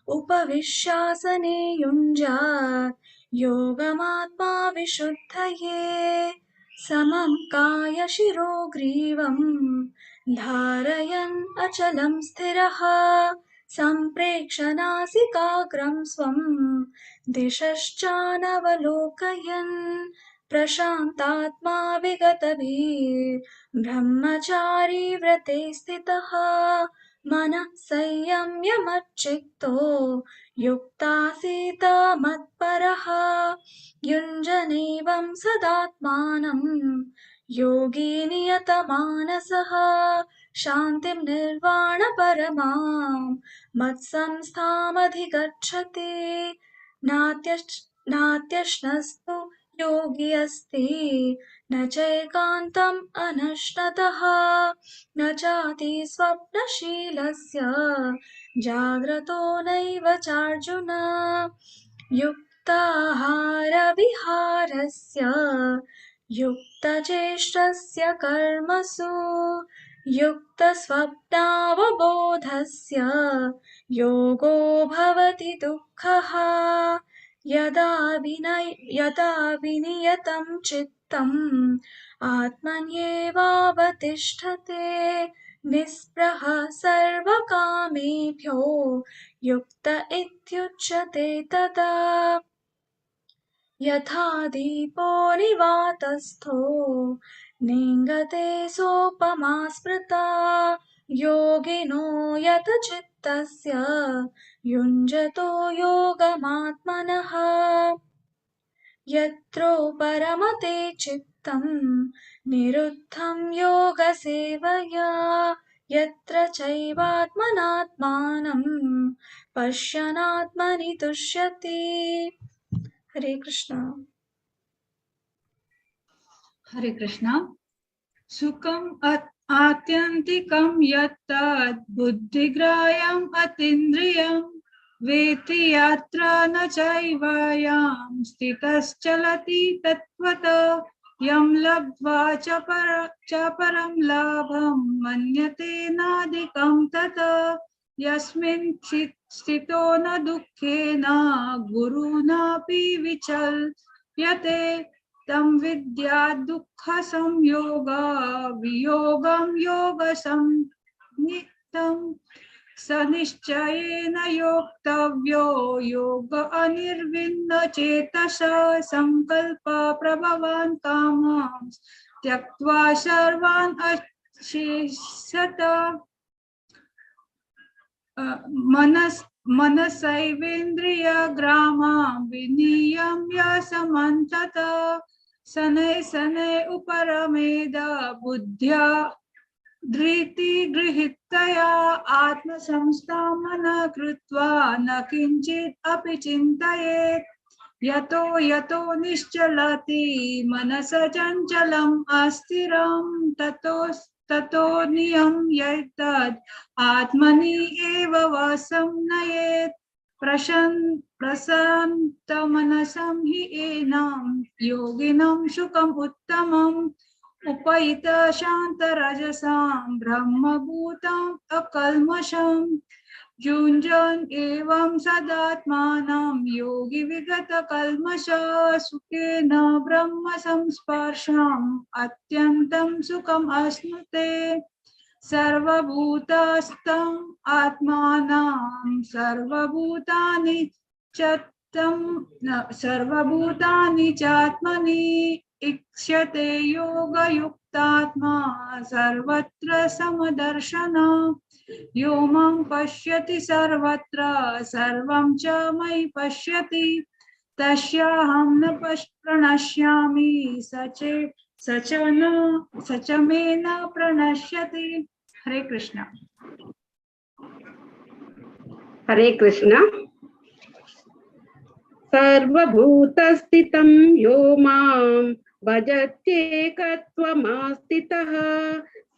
उपविश्यासने युञ्जात् योगमात्मा विशुद्धये। समं कायशिरोग्रीवं धारयन् अचलं स्थिरः सम्प्रेक्ष नासिकाग्रं स्वं दिशश्चानवलोकयन् प्रशान्तात्मा विगतभिर्ब्रह्मचारी व्रते स्थितः मनः संयम्य मच्चित्तो युक्तासीत मत्परः युञ्जनैवं सदात्मानं योगी नियतमानसः शान्तिं निर्वाणपरमां मत्संस्थामधिगच्छति। नात्यश्नस्तु योगी अस्ति न चैकान्तम् अनश्नतः न चाति स्वप्नशीलस्य जाग्रतो नैव चार्जुन। युक्ताहारविहारस्य युक्तचेष्टस्य कर्मसु युक्तस्वप्नावबोधस्य योगो भवति दुःखः। यदा विनियतं चित्तम् आत्मन्येवावतिष्ठते निःस्पृहः सर्वकामेभ्यो युक्त इत्युच्यते तदा। यथा दीपो निवातस्थो नेङ्गते सोपमा स्मृता योगिनो यतचित्तस्य युञ्जतो योगमात्मनः। यत्रो परमते चित्तं निरुद्धं योगसेवया यत्र चैवात्मनात्मानं पश्यनात्मनि तुष्यति। हरे कृष्ण। हरे कृष्ण। सुखम आत्यंतिकं यत्तत् बुद्धिग्राह्यम् अतीन्द्रियं वेति यत्र न चैवायां स्थितश्चलति तत्त्वतः यं लब्ध्वा च परं लाभं मन्यते नाधिकं ततः यस्मिन् स्थितो न दुःखेन गुरुणापि विचल्यते तं विद्या दुःख संयोग वियोगं योग संनिहितं स निश्चयेन योक्तव्यो योग अनिर्विण्ण चेतसा संकल्प प्रभवान् कामान् त्यक्त्वा सर्वान् अशेषत मनसैवेन्द्रियग्रामां विनियम्य समन्ततः शनैः शनैः उपरमेद बुद्ध्या धृतिगृहीतया आत्मसंस्थां मनः कृत्वा न किञ्चित् अपि चिन्तयेत् यतो यतो निश्चलति मनस चञ्चलम् अस्थिरं ततो ततो नियम्यैतद् आत्मनि एव वासं नयेत् प्रशान्तमनसं हि एनां योगिनं सुखम् उत्तमम् उपैत शान्तरजसां ब्रह्मभूतम् अकल्मषं युञ्जन् एवं सदात्मानं योगी विगतकल्मष सुखेन ब्रह्म संस्पर्शम् अत्यन्तं सुखम् अश्नुते। सर्वभूतस्थम् आत्मानं सर्वभूतानि च तं सर्वभूतानि चात्मनि इक्ष्यते योगयुक्तात्मा सर्वत्र समदर्शना। यो मां पश्यति सर्वत्र सर्वं च मयि पश्यति तस्याहं न प्रणश्यामि स च मे न प्रणश्यति। हरे कृष्णा। हरे कृष्णा। सर्वभूतस्थितं यो मां भजत्येकत्वमास्थितः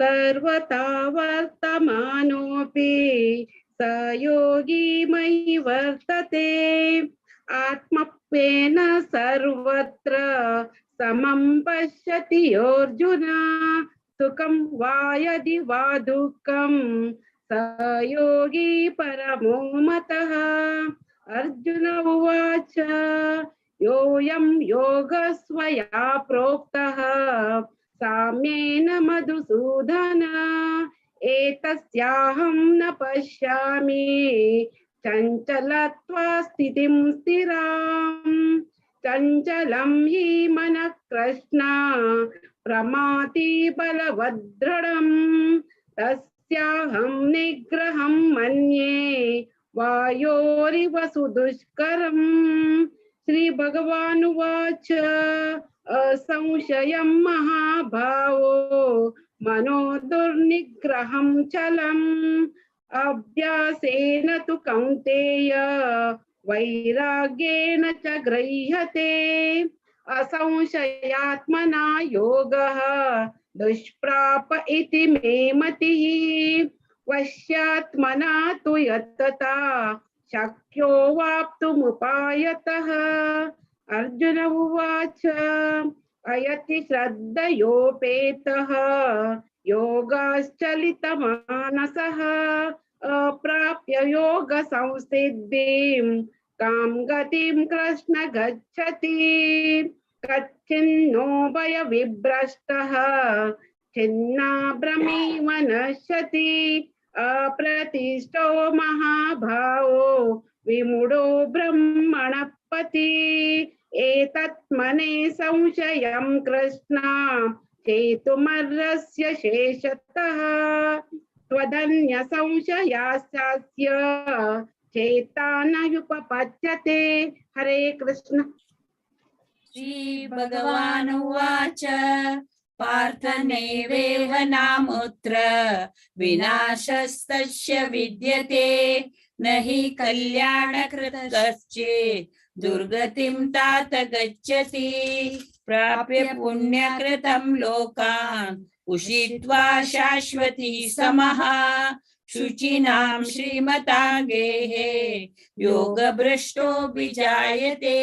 सर्वथा वर्तमानोऽपि स योगी मयि वर्तते। आत्मत्वेन सर्वत्र समं पश्यति योऽर्जुन सुखं वा यदि वा दुःखं स योगी परमो मतः। अर्जुन उवाच योऽयं योगस्त्वया प्रोक्तः साम्येन मधुसूदन एतस्याहं न पश्यामि चञ्चलत्वा स्थितिं स्थिरां। चञ्चलं हि मनः कृष्ण प्रमाति बलवदृढं तस्याहं निग्रहं मन्ये वायोरिव सुदुष्करम्। श्री भगवानुवाच असंशयं महाभावो मनो दुर्निग्रहं चलम् अभ्यासेन तु कौन्तेय वैराग्येण च गृह्यते। असंशयात्मना योगः दुष्प्राप इति मे मतिः। वश्यात्मना तु यतता शक्यो वाप्तुमुपायतः। अर्जुन उवाच अयति श्रद्धयोपेतः योगाश्चलितमानसः अप्राप्य योग संसिद्धिं कां गतिं कृष्ण गच्छति। कच्चिन्नो भयविभ्रष्टः छिन्नाभ्रमिव नश्यति। अप्रतिष्ठो महाभावो विमूढो ब्रह्मणपति। एतत्मने संशयं कृष्ण चेतुमर्हस्य शेषतः। त्वदन्य संशयास्यास्य चेतानयुपपद्यते। हरे कृष्ण। श्री भगवानुवाच पार्थ नैवेह नामुत्र विनाशस्तस्य विद्यते। न हि कल्याणकृत कश्चित् दुर्गतिं तात गच्छति। प्राप्य पुण्यकृतं लोकान् उषित्वा शाश्वती समः। शुचीनां श्रीमतां गेहे योगभ्रष्टो विजायते।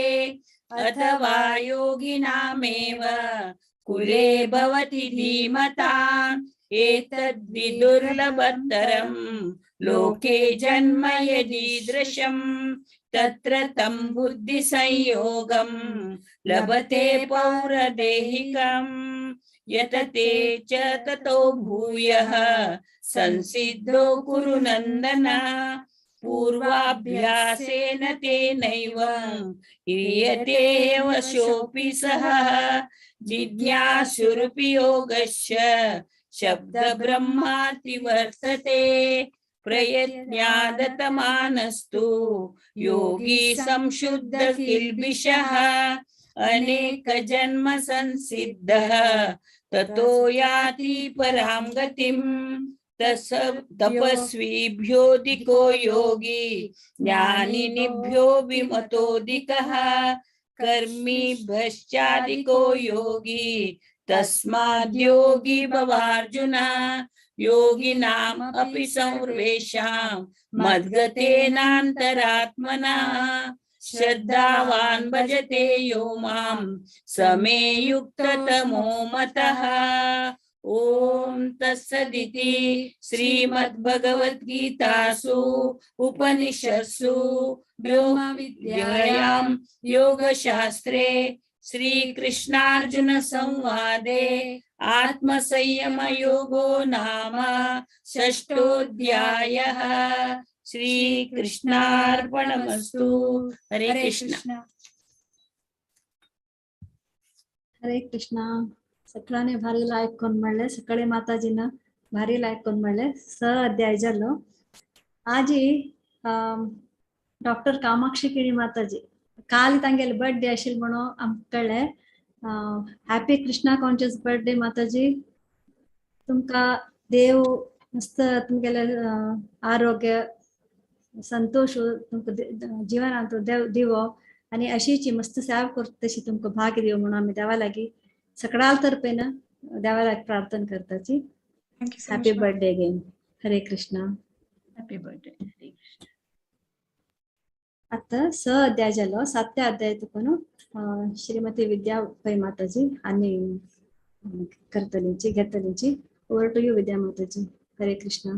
अथवा योगिनामेव कुले भवति धीमताम्। एतद्विदुर्लभतरं लोके जन्म यदीदृशं तत्र तं बुद्धिसंयोगं लभते पौरदेहिकं। यतते च ततो भूयः संसिद्धो कुरु नन्दन। पूर्वाभ्यासेन तेनैव ह्रियते वशोऽपि सः। जिज्ञासुरपि योगस्य शब्द ब्रह्माति वर्तते। प्रयत्नादतमानस्तु योगी संशुद्ध किल्बिषः। अनेक जन्म संसिद्धः ततो याति परां गतिम्। तपस्वीभ्योऽधिको योगी ज्ञानिभ्यो विमतोऽधिकः। कर्मिभ्यश्चाधिको योगी तस्माद्योगी भवार्जुन। योगिनाम् अपि सर्वेषां मद्गतेनान्तरात्मना। श्रद्धावान् भजते यो मां स मे युक्ततमो मतः। ॐ तत्सदिति श्रीमद्भगवद्गीतासु उपनिषत्सु ब्रह्मविद्यायां योगशास्त्रे श्रीकृष्णार्जुन संवादे आत्मसंयमयोगो नाम षष्ठोऽध्यायः। श्री कृष्णार्पणमस्तु. हरे हरे कृष्ण. कृष्ण. हरे कृष्णा. सगळ्यांनी भारी लायक कोण म्हणले, सकाळी माताजीनं भारी लायक कोण म्हणले. स अध्याय जालो. आजी डॉक्टर कामाक्षी किणी माताजी काल तांगेले बर्थडे आशिल्लो म्हणून आमकां कळ्ळें. हॅपी कृष्णा कॉन्शियस बर्थडे माताजी. तुमकां देव मस्त तुमगेले आरोग्य संतोष तुमकां जिवनांत देव दिवो आनी अशीच मस्त सेवा करता तशी तुमकां भाग्य दिवो म्हणून आमी देवा लागीं सगळ्या तर्फेन देवा लागीं प्रार्थना करताची. Thank you so happy much. Birthday again. Hare Krishna. Happy birthday. Hare Krishna. आता स अध्याय जालो. सातव्या अध्याय तुका श्रीमती विद्या पै माताजी आनी करतलींची घेतलींची. Over to you Vidya Mataji. Hare Krishna.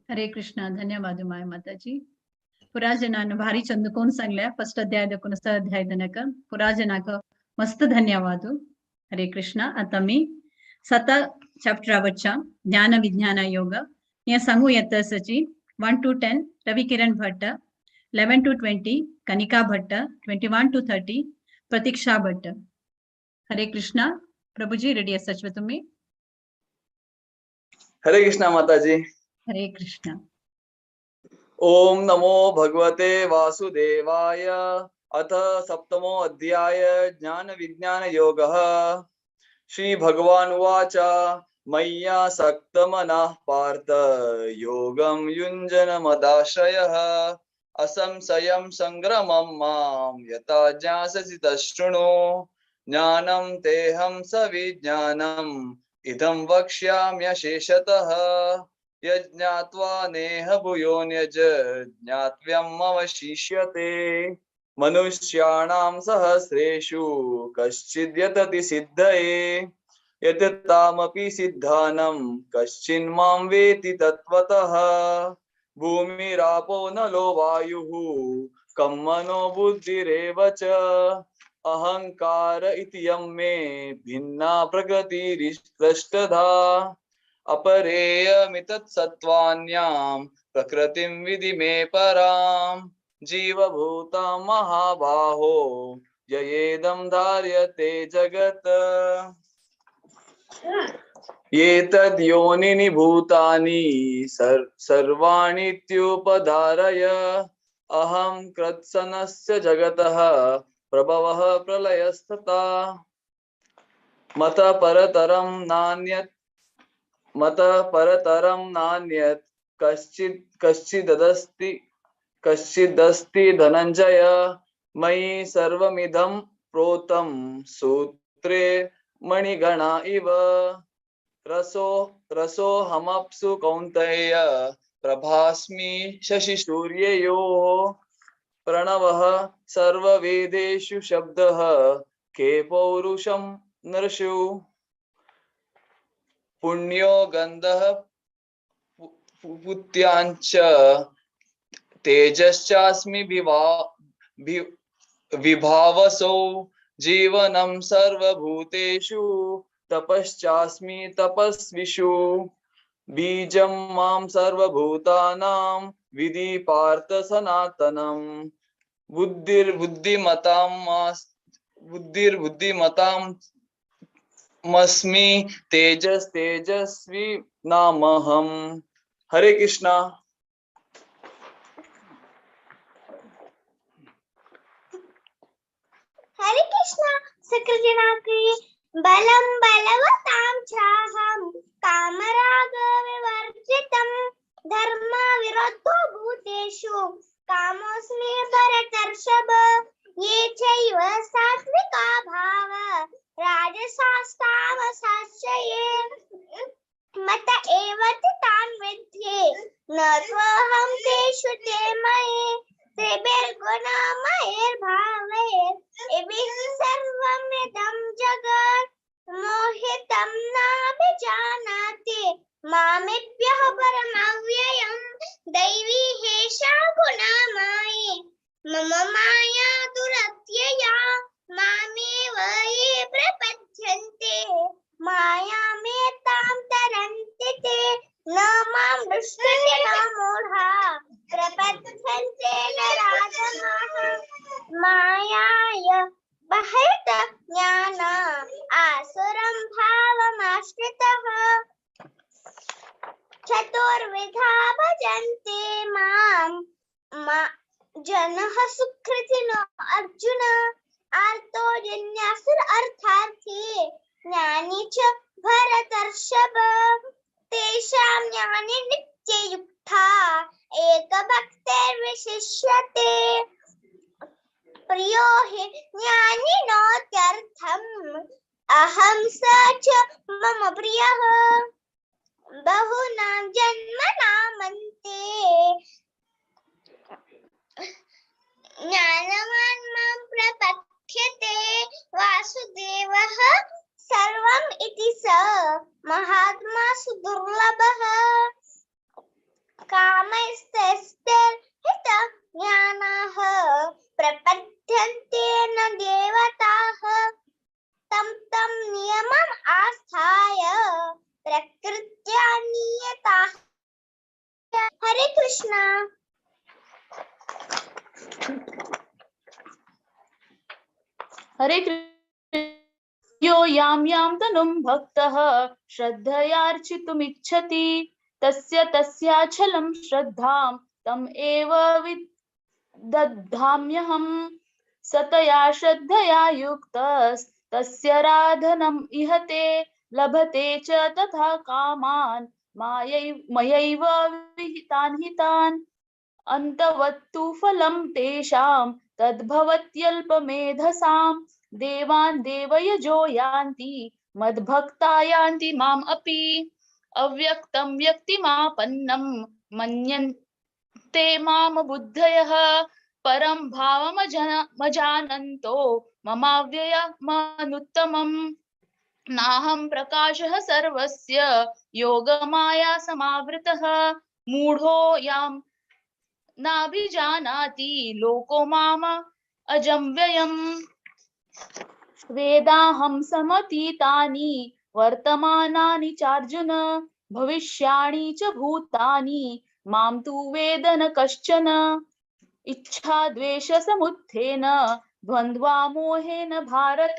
Hare Krishna. धन्यवाद माय माताजी. पुराजनान भारी चंद कोण सांगल्या फर्स्ट अध्याय देखून स अध्याय तनक पुराजनाक मस्त धन्यवाद. हरे कृष्ण. आता मी साता चॅप्टरा वच्चा ज्ञान विज्ञान योग हे सांगू येत सची 1 to 10 Ravi Kiran Bhatt, 11 to 20 Kanika Bhatt, 21 to 30 Pratiksha Bhatt. Hare Krishna. Prabhuji ready असाच तुम्ही? हरे कृष्णा माताजी. हरे कृष्ण. ओम नमो भगवते वासुदेवाय. अथ सप्तमो अध्याय ज्ञान विज्ञान योगः. श्री भगवान उवाच मय्यासक्तमनः पार्थ योगं युञ्जन मदाश्रयः असंशयं संग्रमं मां यथा ज्ञास्यसि तच्छृणु. ज्ञानं तेऽहं सविज्ञानम् इदं वक्ष्याम्यशेषतः. यज्ञात्वा नेह भूयोऽन्यज ज्ञातव्यम् अवशिष्यते. मनुष्याणां सहस्रेषु कश्चिद्यतति सिद्धये यततामपि सिद्धानं कश्चिन्मां वेति तत्त्वतः. भूमिरापो नलो वायुः कं मनो बुद्धिरेव च अहंकार इति यं मे भिन्ना प्रकृतिरिष्टधा. अपरेयमितत्सत्त्वान्यां प्रकृतिं विधि मे परां जीवभूतां महाबाहो ययेदं धार्यते जगत्. एतद्योनिनि भूतानि सर्वाणीत्युपधारय अहं कृत्स्नस्य जगतः प्रभवः प्रलयस्तथा. मतः परतरं नान्यत् कश्चिदस्ति धनञ्जय. मयि सर्वमिदं प्रोतं सूत्रे मणिगणा इव. रसोऽहमप्सु कौन्तेय प्रभास्मि शशिसूर्ययोः. प्रणवः सर्ववेदेषु शब्दः के पौरुषं नृषु. पुण्यो गन्धः पुत्याञ्च तेजश्चास्मि विभावसौ. जीवनं सर्वभूतेषु तपश्चास्मि तपस्विषु. बीजं मां सर्वभूतानां विधि पार्थ सनातनम्. बुद्धिर्बुद्धिमतां मस्मि तेजस तेजस्वी नामहम्. हरे कृष्णा. हरे कृष्णा. सकलजनाके बलं बलवतां चाहं कामराग विवर्जितं धर्म विरुद्धो भूतेषु कामोऽस्मि भरतर्षभ. ये चैव सात्विका भाव राजसास्तामसाश्च ये मत एव तान् विद्धि न त्वहं तेषु ते मयि. त्रिभिर्गुणमयैर्भावैर् सर्वमिदं जगत् मोहितं नाभिजानाति मामेभ्यः परमव्ययं दैवी हेषा गुणमयी. मम माया दुरत्यया मामेव ये प्रपद्यन्ते मायामेतां तरन्ति ते. न मां दुष्कृतिनो मूढा मायाय बहिर्त ज्ञान आसुरं भावमाश्रितः। चतुर्विधा भजन्ते मां जनः सुकृतिनो अर्जुन आर्तो जिज्ञासुर अर्थार्थी ज्ञानी च भरतर्षभ। तेषां ज्ञाने नित्ययुक्ता एकभक्तिर्विशिष्यते। प्रियो हि ज्ञानिनोत्यर्थम् अहं स च मम प्रियः। बहूनां जन्मनामन्ते ज्ञानवान् मां प्रपद्यते। वासुदेवः सर्वम् इति स महात्मा सुदुर्लभः। कामैस्तैस्तैर्हित ज्ञानाः प्रपद्यन्ते न देवताः। तं तं नियमम् आस्थाय प्रकृत्या नियताः। हरे कृष्णा। हरे कृष्ण। यो यां यां तनुं भक्तः श्रद्धयार्चितुमिच्छति तस्य तस्याचलं श्रद्धां तम् एव विदधाम्यहम्। सतया श्रद्धया युक्तस्तस्य राधनम् इहते लभते च तथा कामान् मयैव विहितान् हितान्। अन्तवत्तु फलं तेषां तद्भवत्यल्पमेधसां। देवान् देवयजो यान्ति मद्भक्ता यान्ति माम् अपि। अव्यक्तं व्यक्तिमापन्नं मन्यन्ते माम बुद्धयः परं भावमजानन्तो ममाव्ययमनुत्तमम्। नाहं प्रकाशः सर्वस्य योगमाया समावृतः मूढो यां नाभिजानाति लोको माम अजं व्ययम्। वेदाहं समतीतानि वर्तमानानि चार्जुन भविष्याणि च भूतानि मां तु वेद न कश्चन। इच्छा द्वेष समुत्थेन द्वन्द्वा मोहेन भारत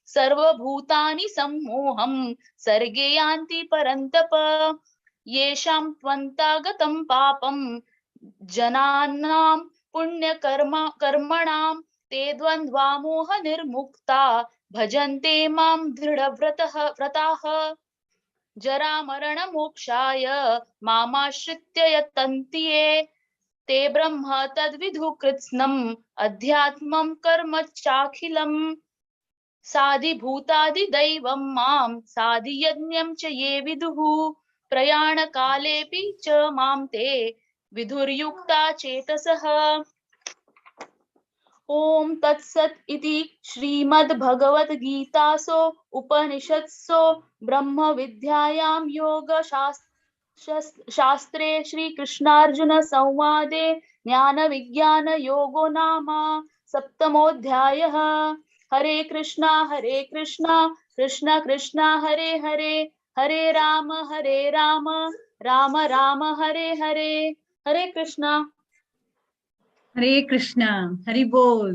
सर्वभूतानि सम्मोहं सर्गे यान्ति परन्तप। येषां त्वन्तागतं पापं जनानां पुण्यकर्म कर्मणां ते द्वन्द्वा मोह निर्मुक्ता भजन्ते मां दृढव्रतः व्रताः। जरामरण मोक्षाय मामाश्रित्य यतन्ति ये ते ब्रह्म तद्विधु कृत्स्नम् अध्यात्मं कर्म चाखिलम्। साधिभूतादिदैवं मां साधियज्ञं च ये विदुः प्रयाणकालेऽपि च मां ते विधुर्युक्ता चेतसः। ॐ तत्सत् इति श्रीमद्भगवद्गीतासु उपनिषत्सु ब्रह्मविद्यायां योगशास्त्रे श्रीकृष्णार्जुन संवादे ज्ञानविज्ञानयोगो नाम सप्तमोऽध्यायः। हरे कृष्णा कृष्ण कृष्ण हरे हरे, हरे राम राम राम हरे हरे। हरे कृष्णा। हरे कृष्णा। हरी बोल।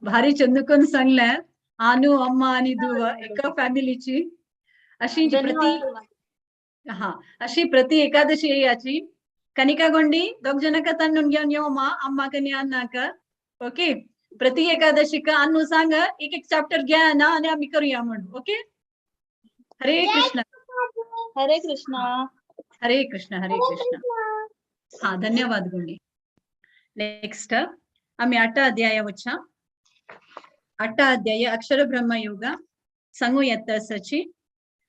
भारी चंदुकन सांगल्या आनू अम्मा आणि धुव एका फॅमिलीची अशी प्रति हा अशी प्रति एकादशी याची कनिका गोंडी दोग जण का तन्नून घेऊन येऊ मा अम्मा कनी अन्नाका ओके प्रति एकादशी का अन्नू सांग एक एक चॅप्टर घ्या ना आणि आम्ही करूया म्हणून ओके। हरे कृष्ण। हरे कृष्णा। हरे कृष्ण। हरे कृष्ण। हा धन्यवाद गोंडी। नेक्स्ट आम्ही 8 अध्याय वच्चा 8 अध्याय अक्षर ब्रह्म योग सांगू येत सची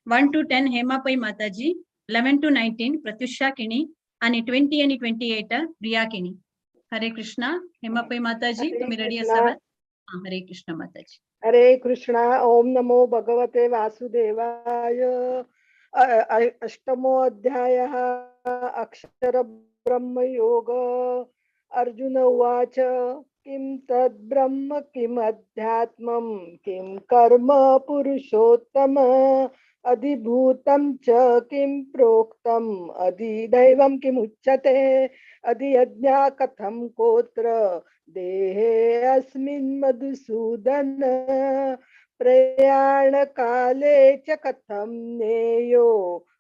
1 to 10 Hema Pai Mataji, 11 to 19 Pratyusha Kini आणि 20 आणि 28 प्रिया किणी। हरे कृष्णा। हेमा पै माताजी तुम्ही रेडी असाल? हरे कृष्ण माताजी। हरे कृष्णा। ओम नमो भगवते वासुदेवाय। अष्टमो अध्यायः अक्षर ब्रह्म योग। अर्जुन उवाच किं तद् ब्रह्म किम् अध्यात्मं किं कर्म पुरुषोत्तम अधिभूतं च किं प्रोक्तम् अधिदैवं किमुच्यते अधियज्ञा कथं कोत्र देहे अस्मिन् मधुसूदन प्रयाणकाले च कथं नेयो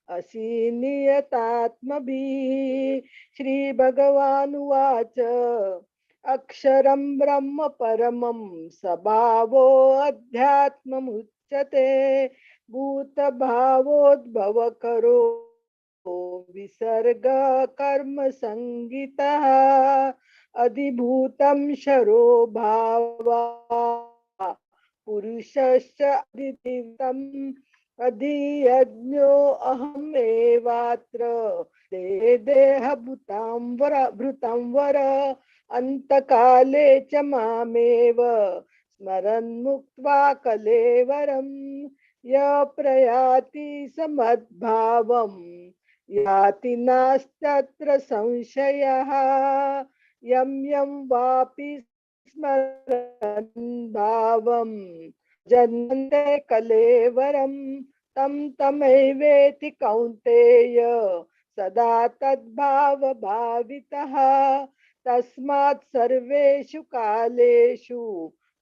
असि नियतात्मभिः। श्री भगवानुवाच अक्षरं ब्रह्म परमं स्वभावो अध्यात्ममुच्यते भूतभावोद्भवकरो विसर्ग कर्म संगितः अधिभूतं शरो भावा पुरुषश्च अधिदैवतम् अधियज्ञो अहमेवात्र देहभूतां वर भृतं वर अंतकाले च मामेव स्मरन् मुक्त्वा कलेवरं य प्रयाति समद्भावं याति नास्तत्र संशयः। यं यं वापि स्मरन् भावं जन्मन्ते कलेवरं तं तमेवेति कौन्तेय सदा तद्भाव भावितः। तस्मात् सर्वेषु कालेषु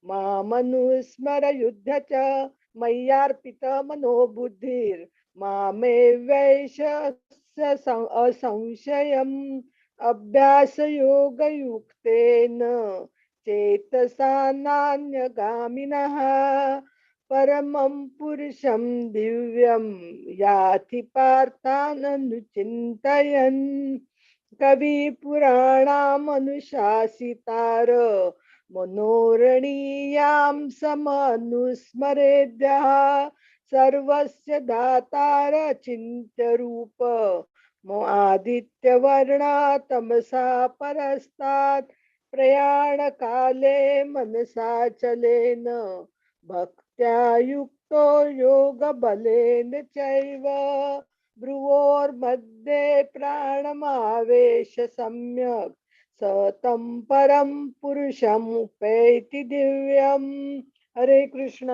मामनुस्मर युध्य च मय्यार्पित मनोबुद्धिर्मामे वैश असंशयम् अभ्यासयोगयुक्तेन चेतसा नान्यगामिनः परमं पुरुषं दिव्यं याति पार्थाननुचिन्तयन्। कविपुराणामनुशासितार मनोरणीयां समनुस्मरेद्यः सर्वस्य दातार चिन्त्यरूप आदित्यवर्णा तमसा परस्तात् प्रयाणकाले मनसा चलेन भक्त्या युक्तो योगबलेन चैव भ्रुवोर्मध्ये प्राणमावेश सम्यक् स तं परं पुरुषमुपैति दिव्यम्। हरे कृष्ण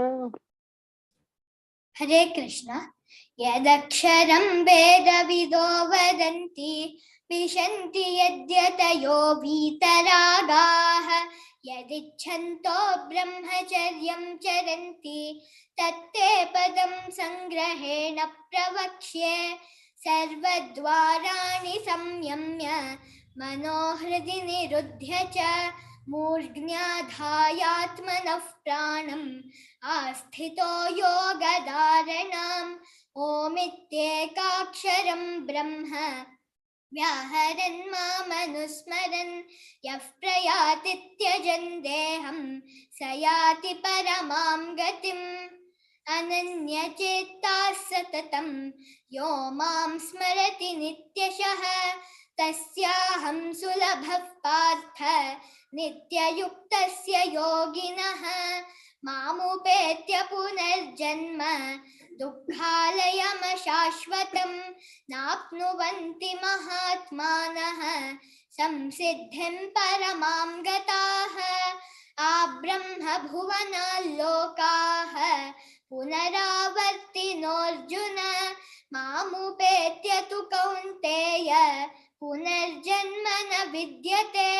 हरे कृष्ण। यदक्षरं वेदविदो वदन्ति विशन्ति यद्यतयो वीतरागाः यदिच्छन्तो ब्रह्मचर्यं चरन्ति तत्ते पदं संग्रहेण प्रवक्ष्ये। सर्वद्वाराणि संयम्य मनोहृदि निरुध्य च मूर्ध्न्याधायात्मनः प्राणम् आस्थितो योगधारणाम्। ओमित्येकाक्षरं ब्रह्म व्याहरन् मामनुस्मरन् यः प्रयाति त्यजन् देहं स याति परमां गतिम्। अनन्यचेताः सततं यो मां स्मरति नित्यशः तस्याहं सुलभः पार्थ नित्ययुक्तस्य योगिनः। मामुपेत्य पुनर्जन्म दुःखालयमशाश्वतं नाप्नुवन्ति महात्मानः संसिद्धिं परमां गताः। आब्रह्मभुवनाल्लोकाः पुनरावर्तिनोऽर्जुन मामुपेत्य तु कौन्तेय पुनर्जन्म न विद्यते।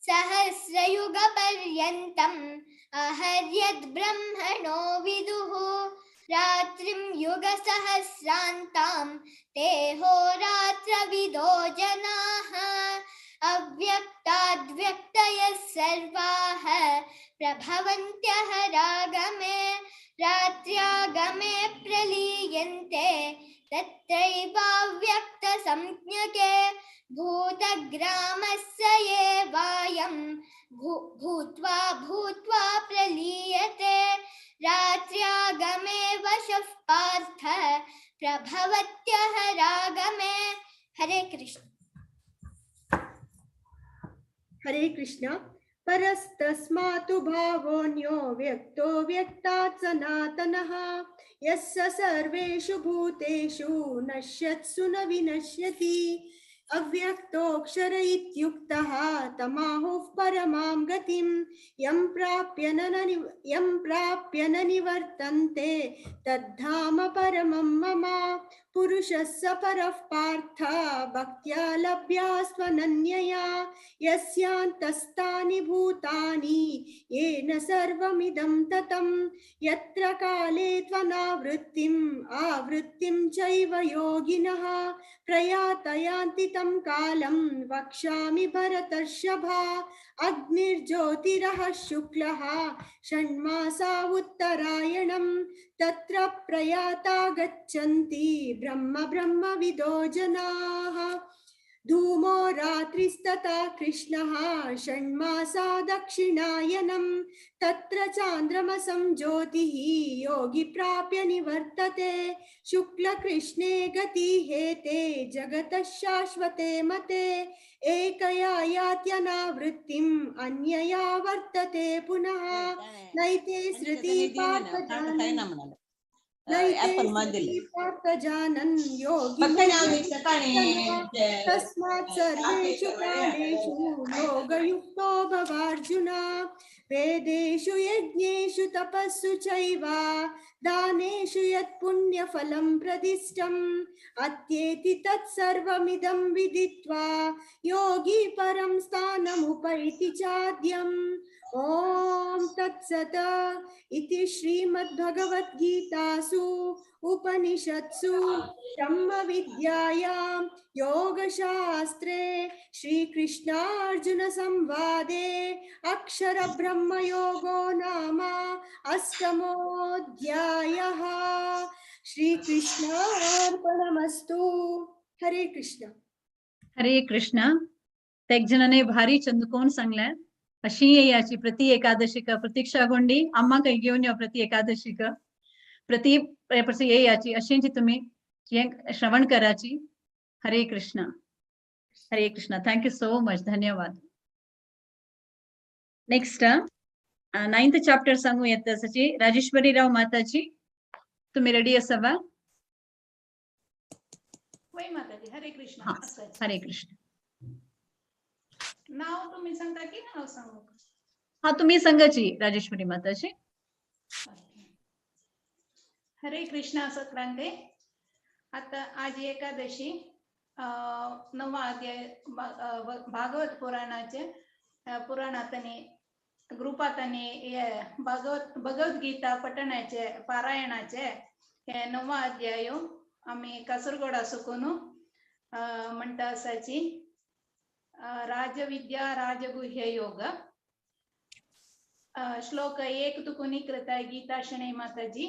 सहस्रयुगपर्यन्तम् अहर्यद्ब्रह्मणो विदुः रात्रिं युगसहस्रान्तां ते होरात्रविदो जनाः। अव्यक्ताद्व्यक्तयः सर्वाः प्रभवन्त्यः रागमे रात्र्यागमे प्रलीयन्ते तत्रैवाव्यक्तसंज्ञके। भूतग्रामस्य एवायं भूत्वा भूत्वा प्रलीयते रात्र्यागमे वशः पार्थ प्रभवत्यः रागमे। हरे कृष्ण हरे कृष्ण। परस्तस्मातु भावोऽन्यो व्यक्तो व्यक्तात् सनातनः यस्य सर्वेषु भूतेषु नश्यत्सु न विनश्यति। अव्यक्तोऽक्षर इत्युक्तः तमाहुः परमां गतिं यं प्राप्य न निवर्तन्ते तद्धाम परमं मम। पुरुषः स परः पार्थ भक्त्या लभ्यास्त्वनन्यया यस्यान्तस्तानि भूतानि येन सर्वमिदं ततं यत्र काले त्वनावृत्तिम् आवृत्तिं चैव योगिनः प्रयात यान्ति तं कालं वक्ष्यामि भरतर्षभा। अग्निर्ज्योतिरः शुक्लः षण्मासा उत्तरायणं तत्र प्रयाता गच्छन्ति ब्रह्म ब्रह्मविदो जनाः। धूमो रात्रिस्तथा कृष्णः षण्मासा दक्षिणायनं तत्र चान्द्रमसं ज्योतिः योगी प्राप्य निवर्तते। शुक्लकृष्णे गति हेते जगतः शाश्वते मते एकया यात्यनावृत्तिम् अन्यया वर्तते पुनः। नैते सृति पार्थ जानन् योगी तस्मात् सर्वेषु कालेषु योगयुक्तो भवार्जुन। वेदेषु यज्ञेषु तपस्सु चैव दानेषु यत्पुण्यफलं प्रदिष्टम् अत्येति तत्सर्वमिदं विदित्वा योगी परं स्थानमुपैति चाद्यम्। ॐ तत्सत् इति श्रीमद्भगवद्गीतासु उपनिषत्सु ब्रह्मविद्यायां योगशास्त्रे श्रीकृष्णार्जुन संवादे अक्षरब्रह्मयोगो नाम अष्टमोऽध्यायः। श्रीकृष्णार्पणमस्तु। हरे कृष्ण। हरे कृष्ण। एक जणाने भारी चंदकोन सांगलाय अशी याची प्रति एकादशिक प्रतीक्षा गोंडी आम्हा काही घेऊन या प्रति एकादशिक प्रति याची अशींची तुम्ही श्रवण कराची। Hare Krishna. Hare Krishna. Thank you so much. धन्यवाद। नेक्स्ट 9th chapter सांगू येत त्याची राजेश्वरी राव माताजी तुम्ही रेडी असावा। होय माताजी। हरे कृष्ण। हरे कृष्ण। नाव तुम्ही सांगता की नाव सांगू? हा तुम्ही सांगाची राजेश्वरी माताजी। हरे कृष्णा सगळ्यांके। आता आज एकादशी नवा अध्याय भागवत पुराणाचे पुराणातनी ग्रुपातनी भगवद्गीता पठणाचे पारायणाचे हे नवा अध्याय आम्ही कासरगोडा सुकून म्हणता असाची राजविद्या राजगुह्य योग श्लोक 1 तुकुनी कृत गीता शणै माताजी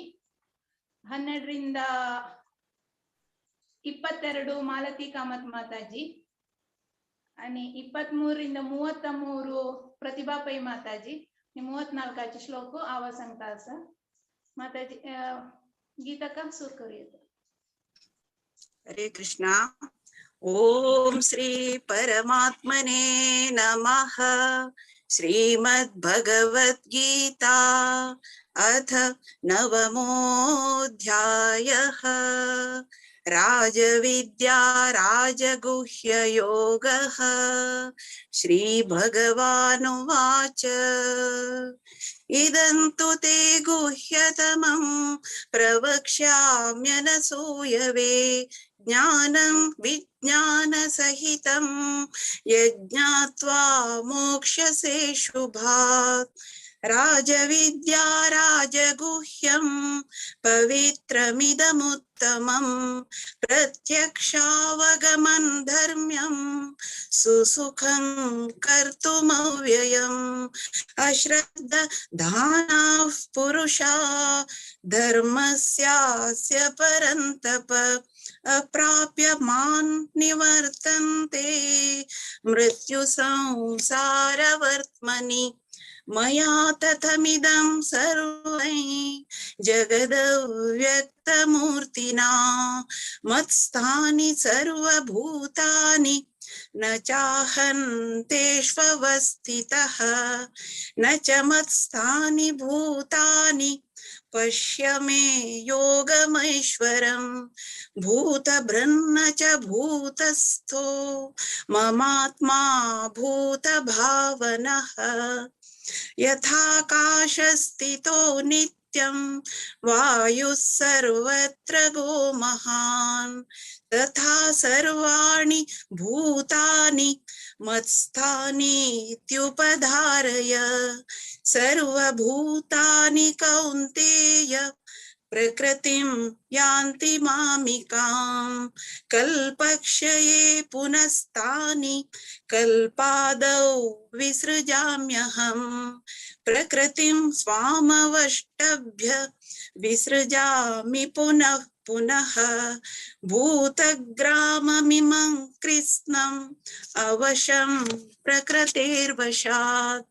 12 22 मालती कामत माताजी आणि 23 33 प्रतिभा पै माताजी 34 श्लोक आवाज सांगता असा माताजी गीता का सुर करूया। हरे कृष्णा। ओम श्री परमात्मने नमः। श्रीमद्भगवद्गीता अथ नवमोऽध्यायः। राजविद्या राजगुह्ययोगः। श्रीभगवानुवाच इदं तु ते गुह्यतमं प्रवक्ष्याम्यनसूयवे ज्ञानं विज्ञानसहितं यज्ञात्वा मोक्ष्यसे शुभात्। राजविद्या राजगुह्यं पवित्रमिदमुत्तमं प्रत्यक्षावगमन धर्म्यं सुसुखं कर्तुमव्ययम्। अश्रद्धानाः पुरुषा धर्मस्यास्य परन्तप अप्राप्य मां निवर्तन्ते मृत्युसंसारवर्त्मनि। मया तथमिदं सर्वं जगदव्यक्तमूर्तिना मत्स्थानि सर्वभूतानि न चाहन्तेष्वस्थितः न च मत्स्थानि भूतानि पश्य मे योगमैश्वरं। भूतभृन्न च भूतस्थो ममात्मा भूतभावनः। यथाकाशस्थितो नित्यं नित्यं वायुः सर्वत्र गो महान्। तथा सर्वाणि भूतानि मत्स्थानीत्युपधारय सर्वभूतानि कौन्तेय प्रकृतिं यान्ति मामिकां। कल्पक्षये पुनस्तानि कल्पादौ विसृजाम्यहं प्रकृतिं स्वामवष्टभ्य विसृजामि पुनः पुनः। भूतग्राममिमं कृत्स्नम् अवशं प्रकृतेर्वशात्।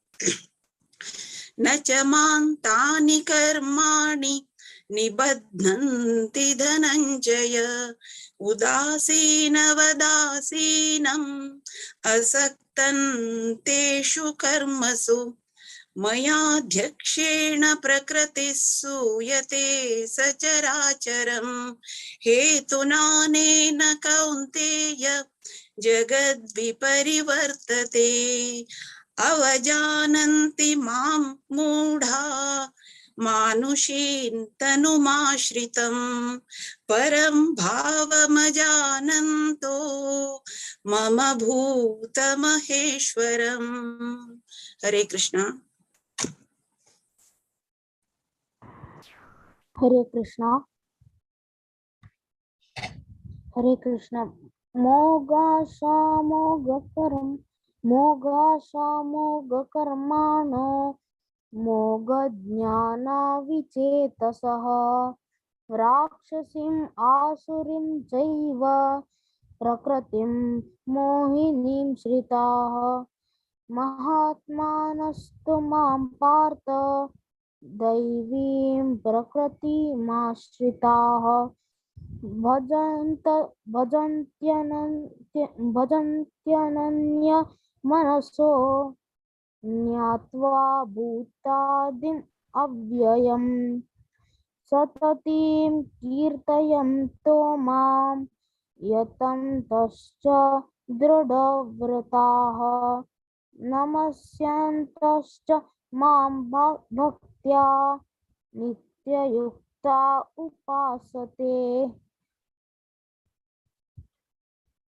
न च मां तानि कर्माणि निबध्नन्ति धनञ्जय उदासीनवदासीनम् असक्तं तेषु कर्मसु। मयाध्यक्षेण प्रकृतिः सूयते सचराचरं हेतुनानेन कौन्तेय जगद्विपरिवर्तते। अवजानन्ति मां मूढा मानुषीं तनुमाश्रितं परं भावमजानन्तो मम भूतमहेश्वरम्। हरे कृष्णा। हरे कृष्णा। हरे कृष्णा। मोगाशामोगकरं मोगाशामोगकर्माणो मोघज्ञानाविचेतसः राक्षसीम् आसुरीं चैव प्रकृतिं मोहिनीं श्रिताः। महात्मानस्तु मां पार्थ दैवीं प्रकृतिमाश्रिताः। भजन्त्यनन्य मनसो ज्ञात्वा भूतादिम् अव्ययम्। सततिं कीर्तयन्तो मां यतन्तश्च दृढव्रताः। नमस्यन्तश्च मां भक्त्या नित्ययुक्ता उपासते।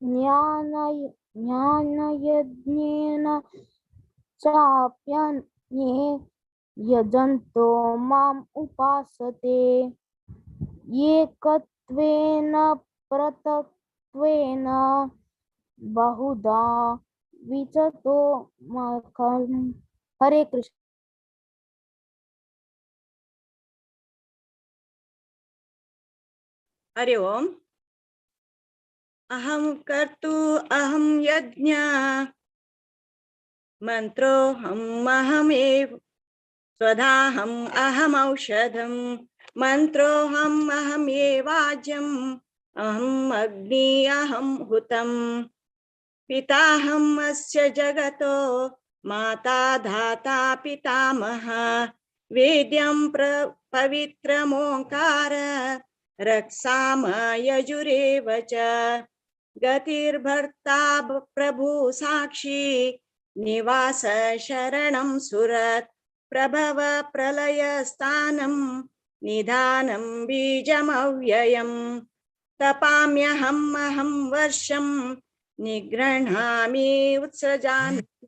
ज्ञानयज्ञेन चाप्यन्ये यजन्तो माम् उपासते। एकत्वेन पृथक्त्वेन बहुधा विचतो मखम्। हरे कृष्ण। हरि ओम। अहं कर्तु अहं यज्ञ मंत्रोऽहम् अहमेव स्वधाहम् अहमौषधं मंत्रोऽहम् अहमेवाज्यम् अहम् अग्नि अहं हुतम्। पिताहम् अस्य जगतो माता धाता पितामह वेद्यं पवित्रमोंकार रक्षाम यजुरेव च। गतिर्भर्ता प्रभु साक्षी निवास शरणं सुरत प्रभव प्रलयस्थानं निधानं बीजमव्ययम्। तपाम्यहम् अहं वर्षं निगृह्णामि उत्सृजामि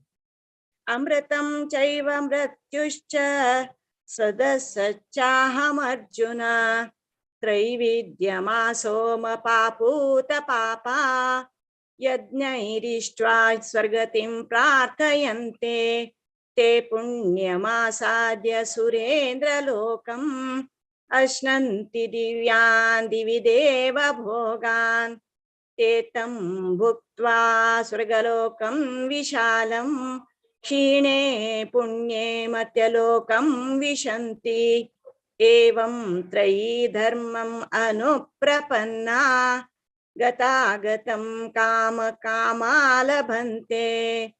अमृतं चैव मृत्युश्च सदसच्चाहमर्जुन। त्रैविद्यमासोमपापूतपापा यज्ञैरिष्ट्वा स्वर्गतिं प्रार्थयन्ते। ते पुण्यमासाद्य सुरेन्द्रलोकम् अश्नन्ति दिव्यान् दिवि देव भोगान्। ते तं भुक्त्वा स्वर्गलोकं विशालं क्षीणे पुण्ये मर्त्यलोकं विशन्ति। एवं त्रयी धर्मम् अनुप्रपन्ना गतागतं काम कामालभन्ते।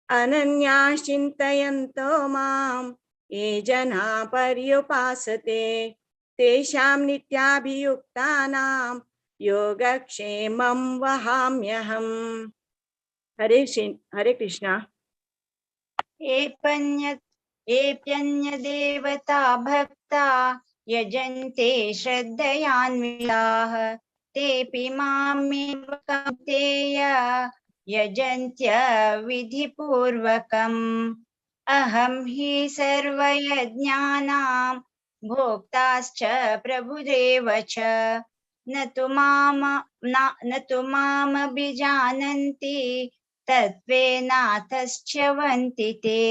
अनन्याश्चिन्तयन्तो मां ये जना पर्युपासते तेषां नित्याभियुक्तानां योगक्षेमं वहाम्यहम्। हरे हरे कृष्णा। एप्यन्यदेवता भक्ता यजन्ते श्रद्धयान्विताः तेऽपि मामेव कौन्तेय यजन्त्य विधिपूर्वकम्। अहं हि सर्वयज्ञानां भोक्ताश्च प्रभुरेव च न तु मामभिजानन्ति तत्त्वेनाथश्च्यवन्ति ते।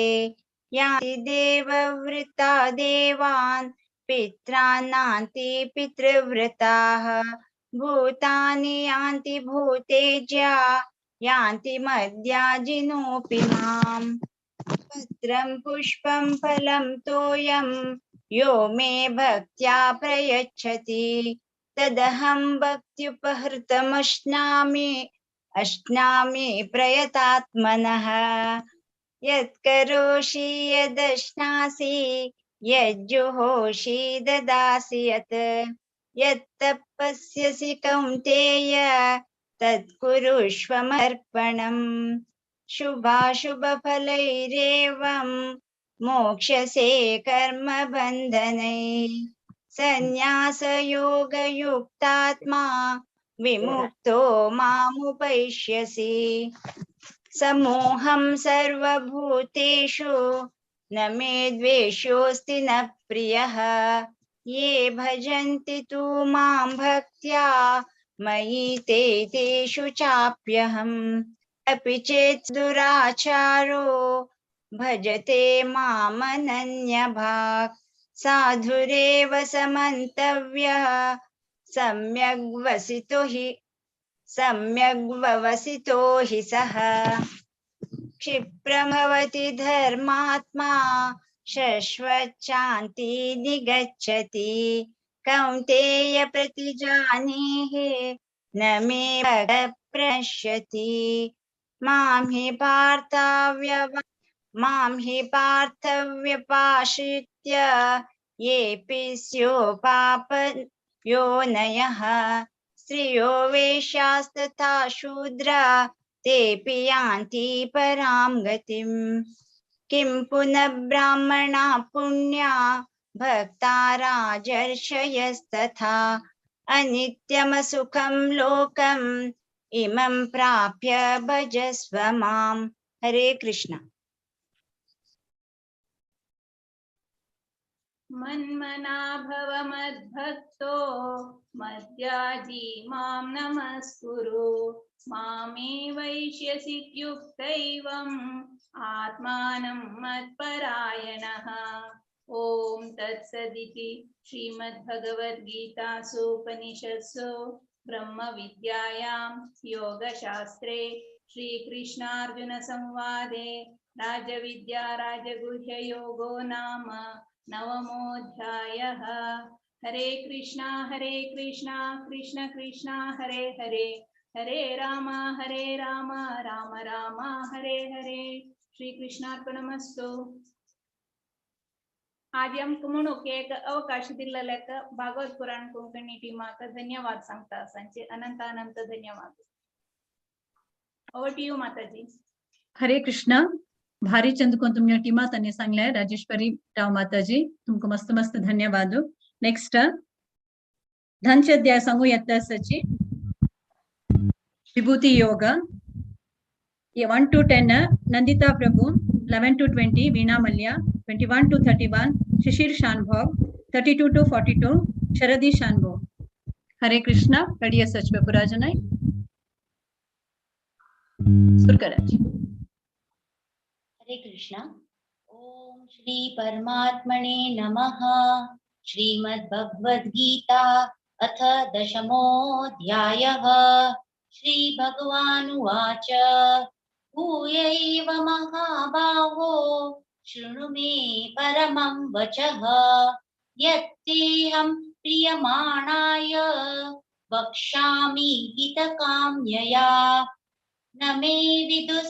यान्ति देववृता देवान् पितॄन्नान्ति पितृव्रताः भूतानि यान्ति भूतेज्या यान्ति मद्याजिनोऽपि माम्। पत्रं पुष्पं फलं तोयं यो मे भक्त्या प्रयच्छति तदहं भक्त्युपहृतमश्नामि अश्नामि प्रयतात्मनः। यत्करोषि यदश्नासि यज्जुहोषि ददासि यत् यत्तपस्यसि कौन्तेय तत्कुरुष्वमर्पणम्। शुभाशुभफलैरेवं मोक्ष्यसे कर्मबन्धनैः सन्न्यासयोगयुक्तात्मा विमुक्तो मामुपैष्यसि। समोहं सर्वभूतेषु न मे द्वेषोऽस्ति न प्रियः ये भजन्ति तु मां भक्त्या मयि ते तेषु चाप्यहम्। अपि चेत् दुराचारो भजते मामनन्यभाक् साधुरेव समन्तव्यः सम्यग्वसितो हि सः। क्षिप्रं भवति धर्मात्मा शश्वच्छान्ति निगच्छति कौन्तेय प्रतिजानीहि न मे प्रणश्यति। मां हि पार्थव्यपाश्रित्य येऽपि स्युः पापयोनयः स्त्रियो वेश्यास्तथा शूद्रा तेऽपि यान्ति परां गतिम्। किं पुनः ब्राह्मणा पुण्या भक्ता राजर्षयस्तथा अनित्यमसुखं लोकम् इमं प्राप्य भजस्व माम्। हरे कृष्ण। मन्मना भव मद्भक्तो मद्याजी मां नमस्कुरु मामे वैश्यसीत्युक्तैवम् आत्मानं मत्परायणः। ॐ तत्सदिति श्रीमद्भगवद्गीतासूपनिषत्सु ब्रह्मविद्यायां योगशास्त्रे श्रीकृष्णार्जुनसंवादे राजविद्या राजगुह्ययोगो नाम नवमोऽध्यायः। हरे कृष्णा कृष्ण कृष्ण हरे हरे हरे राम राम राम हरे हरे। श्री कृष्णार्पणमस्तु। आज आमकां म्हणूंक एक अवकाश दिल्ल्याक भागवत पुराण कोंकणी टीमाक धन्यवाद सांगता सांचे अनंत अनंत धन्यवाद। ओवर टू you माताजी। हरे कृष्णा। भारी चंद कोण तुमच्या टीमात आणि सांगलाय राजेश्वरी राव माताजी तुमका मस्त मस्त धन्यवाद। नेक्स्ट धनचे अध्याय सांगू येता सची Vibhuti Yoga 1 to 10 Nandita Prabhu, 11 to 20 Veena Mallya, 21 to 31 Shishir Shanbhog, 32 to 42 Sharadi Shanbhog. Hare Krishna. Ready such pay पुराजनाई सुरकराज। हरे कृष्णा। ओम श्री परमात्मने नमः। श्रीमद्भगवद्गीता अथ दशमोऽध्यायः। श्री भगवानुवाच भूयैव महाबाहो शृणु मे परमं वचः यत्तेऽहं प्रियमाणाय वक्ष्यामि हितकाम्यया। न मे विदुः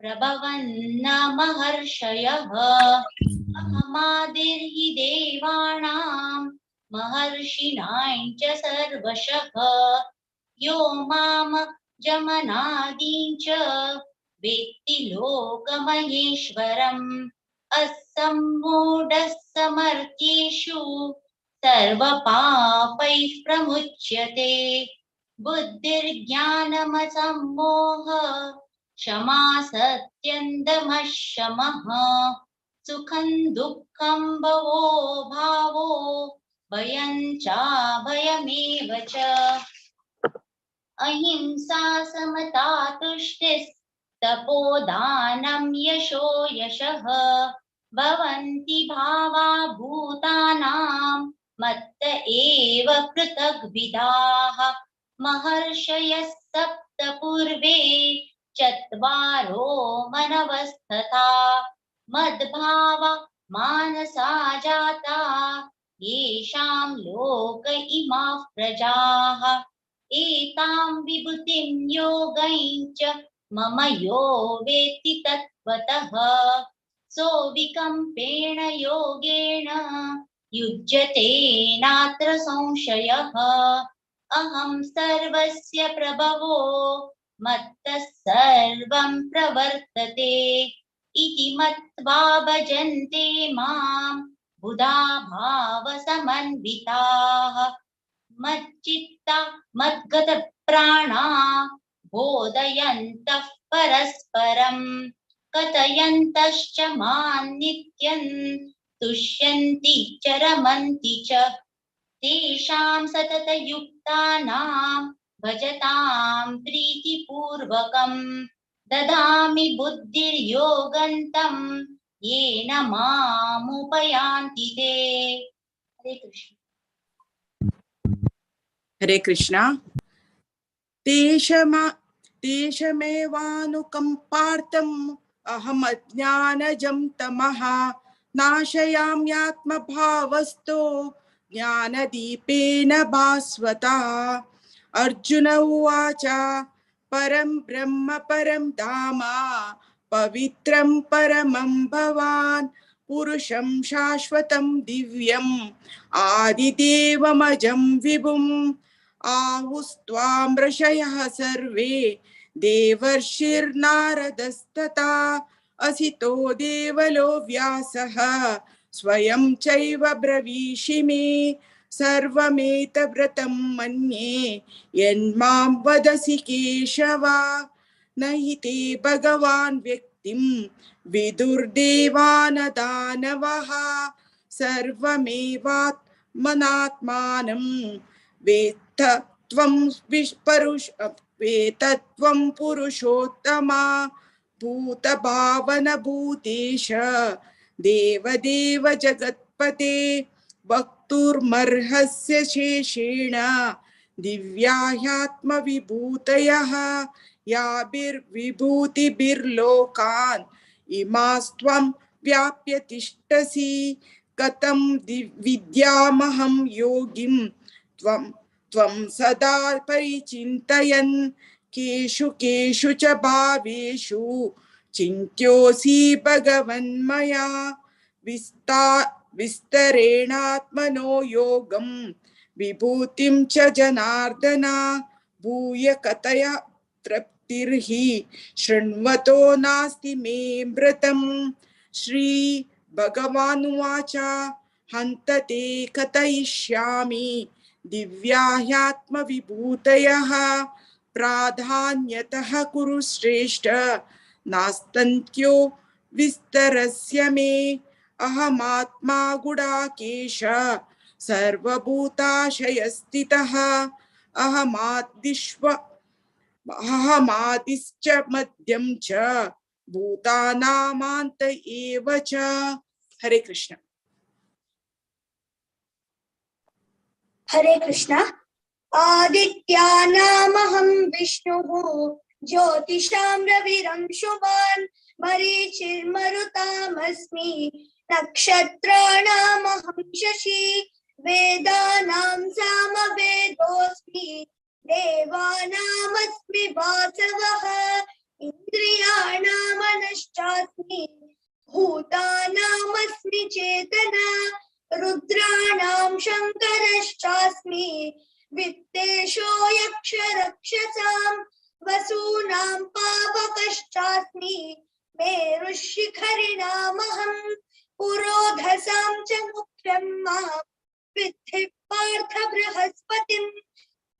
प्रभवन्न महर्षयः अहमादिर्हि देवानां महर्षीणां च सर्वशः। यो माम जमनादीं च वेत्ति लोकमहेश्वरम्। सम्मूढः समर्थ्येषु सर्वपापैः प्रमुच्यते। बुद्धिर्ज्ञानमसम्मोह क्षमा सत्यं दमः शमः सुखं दुःखं भवो भावो भयं चाभयमेव च। अहिंसा समता तुष्टिस्तपोदानं यशो यशः भवन्ति भावा भूतानां मत्त एव पृथग्विधाः। महर्षयः सप्त पूर्वे चत्वारो मनवस्तथा मद्भावा मानसा जाता येषां लोक इमाः प्रजाः। एतां विभूतिं योगं च मम यो वेत्ति तत्त्वतः सोऽविकम्पेण योगेन युज्यते नात्र संशयः। अहं सर्वस्य प्रभवो मत्तः सर्वं प्रवर्तते इति मत्वा भजन्ते मां बुधा भावसमन्विताः। मच्चित्ता मद्गतप्राणा बोधयन्तः परस्परं कथयन्तश्च मां नित्यं तुष्यन्ति च रमन्ति च। तेषां सततयुक्तानां भजतां प्रीतिपूर्वकं ददामि बुद्धिर्योगन्तं येन मामुपयान्ति ते। हरे कृष्ण। हरे कृष्णा। तेषमेवानुकम्पार्थम् अहमज्ञानजं तमः नाशयाम्यात्मभावस्तो ज्ञानदीपेन भास्वता। अर्जुन उवाच परं ब्रह्म परं धाम पवित्रं परमं भवान् पुरुषं शाश्वतं दिव्यम् आदिदेवमजं विभुम्। आहुस्त्वां ऋषयः सर्वे देवर्षिर्नारदस्तथा असितो देवलो व्यासः स्वयं चैव ब्रवीषि मे। सर्वमेतव्रतं मन्ये यन्मां वदसि केशव। न हि ते भगवान् व्यक्तिं विदुर्देवान दानवः। सर्वमेवात्मनात्मानं वेत्थ त्वं वेत्थ पुरुषोत्तमा। भूतभावन भूतेश देवदेव जगत्पते। वक्तुर्मर्हस्य शेषेण दिव्या ह्यात्मविभूतयः। याभिर्विभूतिभिर्लोकान् इमास्त्वं व्याप्य तिष्ठसि। कथं विद्यामहं योगिं त्वं त्वं सदा परिचिन्तयन्। केषु केषु च भावेषु चिन्त्योऽसि भगवन्मया। विस्तरेणात्मनो योगं विभूतिं च जनार्दन। भूय कथय तृप्तिर्हि शृण्वतो नास्ति मे मृतम्। श्री भगवानुवाच हन्त ते कथयिष्यामि दिव्या ह्यात्मविभूतयः। प्राधान्यतः कुरु श्रेष्ठ नास्तन्त्यो विस्तरस्य मे। अहमात्मा गुडाकेश सर्वभूताशयस्थितः। अहमादिश्च मध्यं च भूतानामान्त एव च। हरे कृष्ण। हरे कृष्ण। आदित्यानामहं विष्णुः ज्योतिषां रविरंशुमान् मरीचिर्मरुतामस्मि नक्षत्राणामहं शशि वेदानां सामवेदोऽस्मि देवानामस्मि वासवः इन्द्रियाणां मनश्चास्मि भूतानामस्मि चेतना रुद्राणां शङ्करश्चास्मि वित्तेषो यक्षरक्षसां वसूनां पावकश्चास्मि मेरुशिखरिणामहं पुरोधसां च मुख्यं मां विद्धि पार्थ बृहस्पतिं।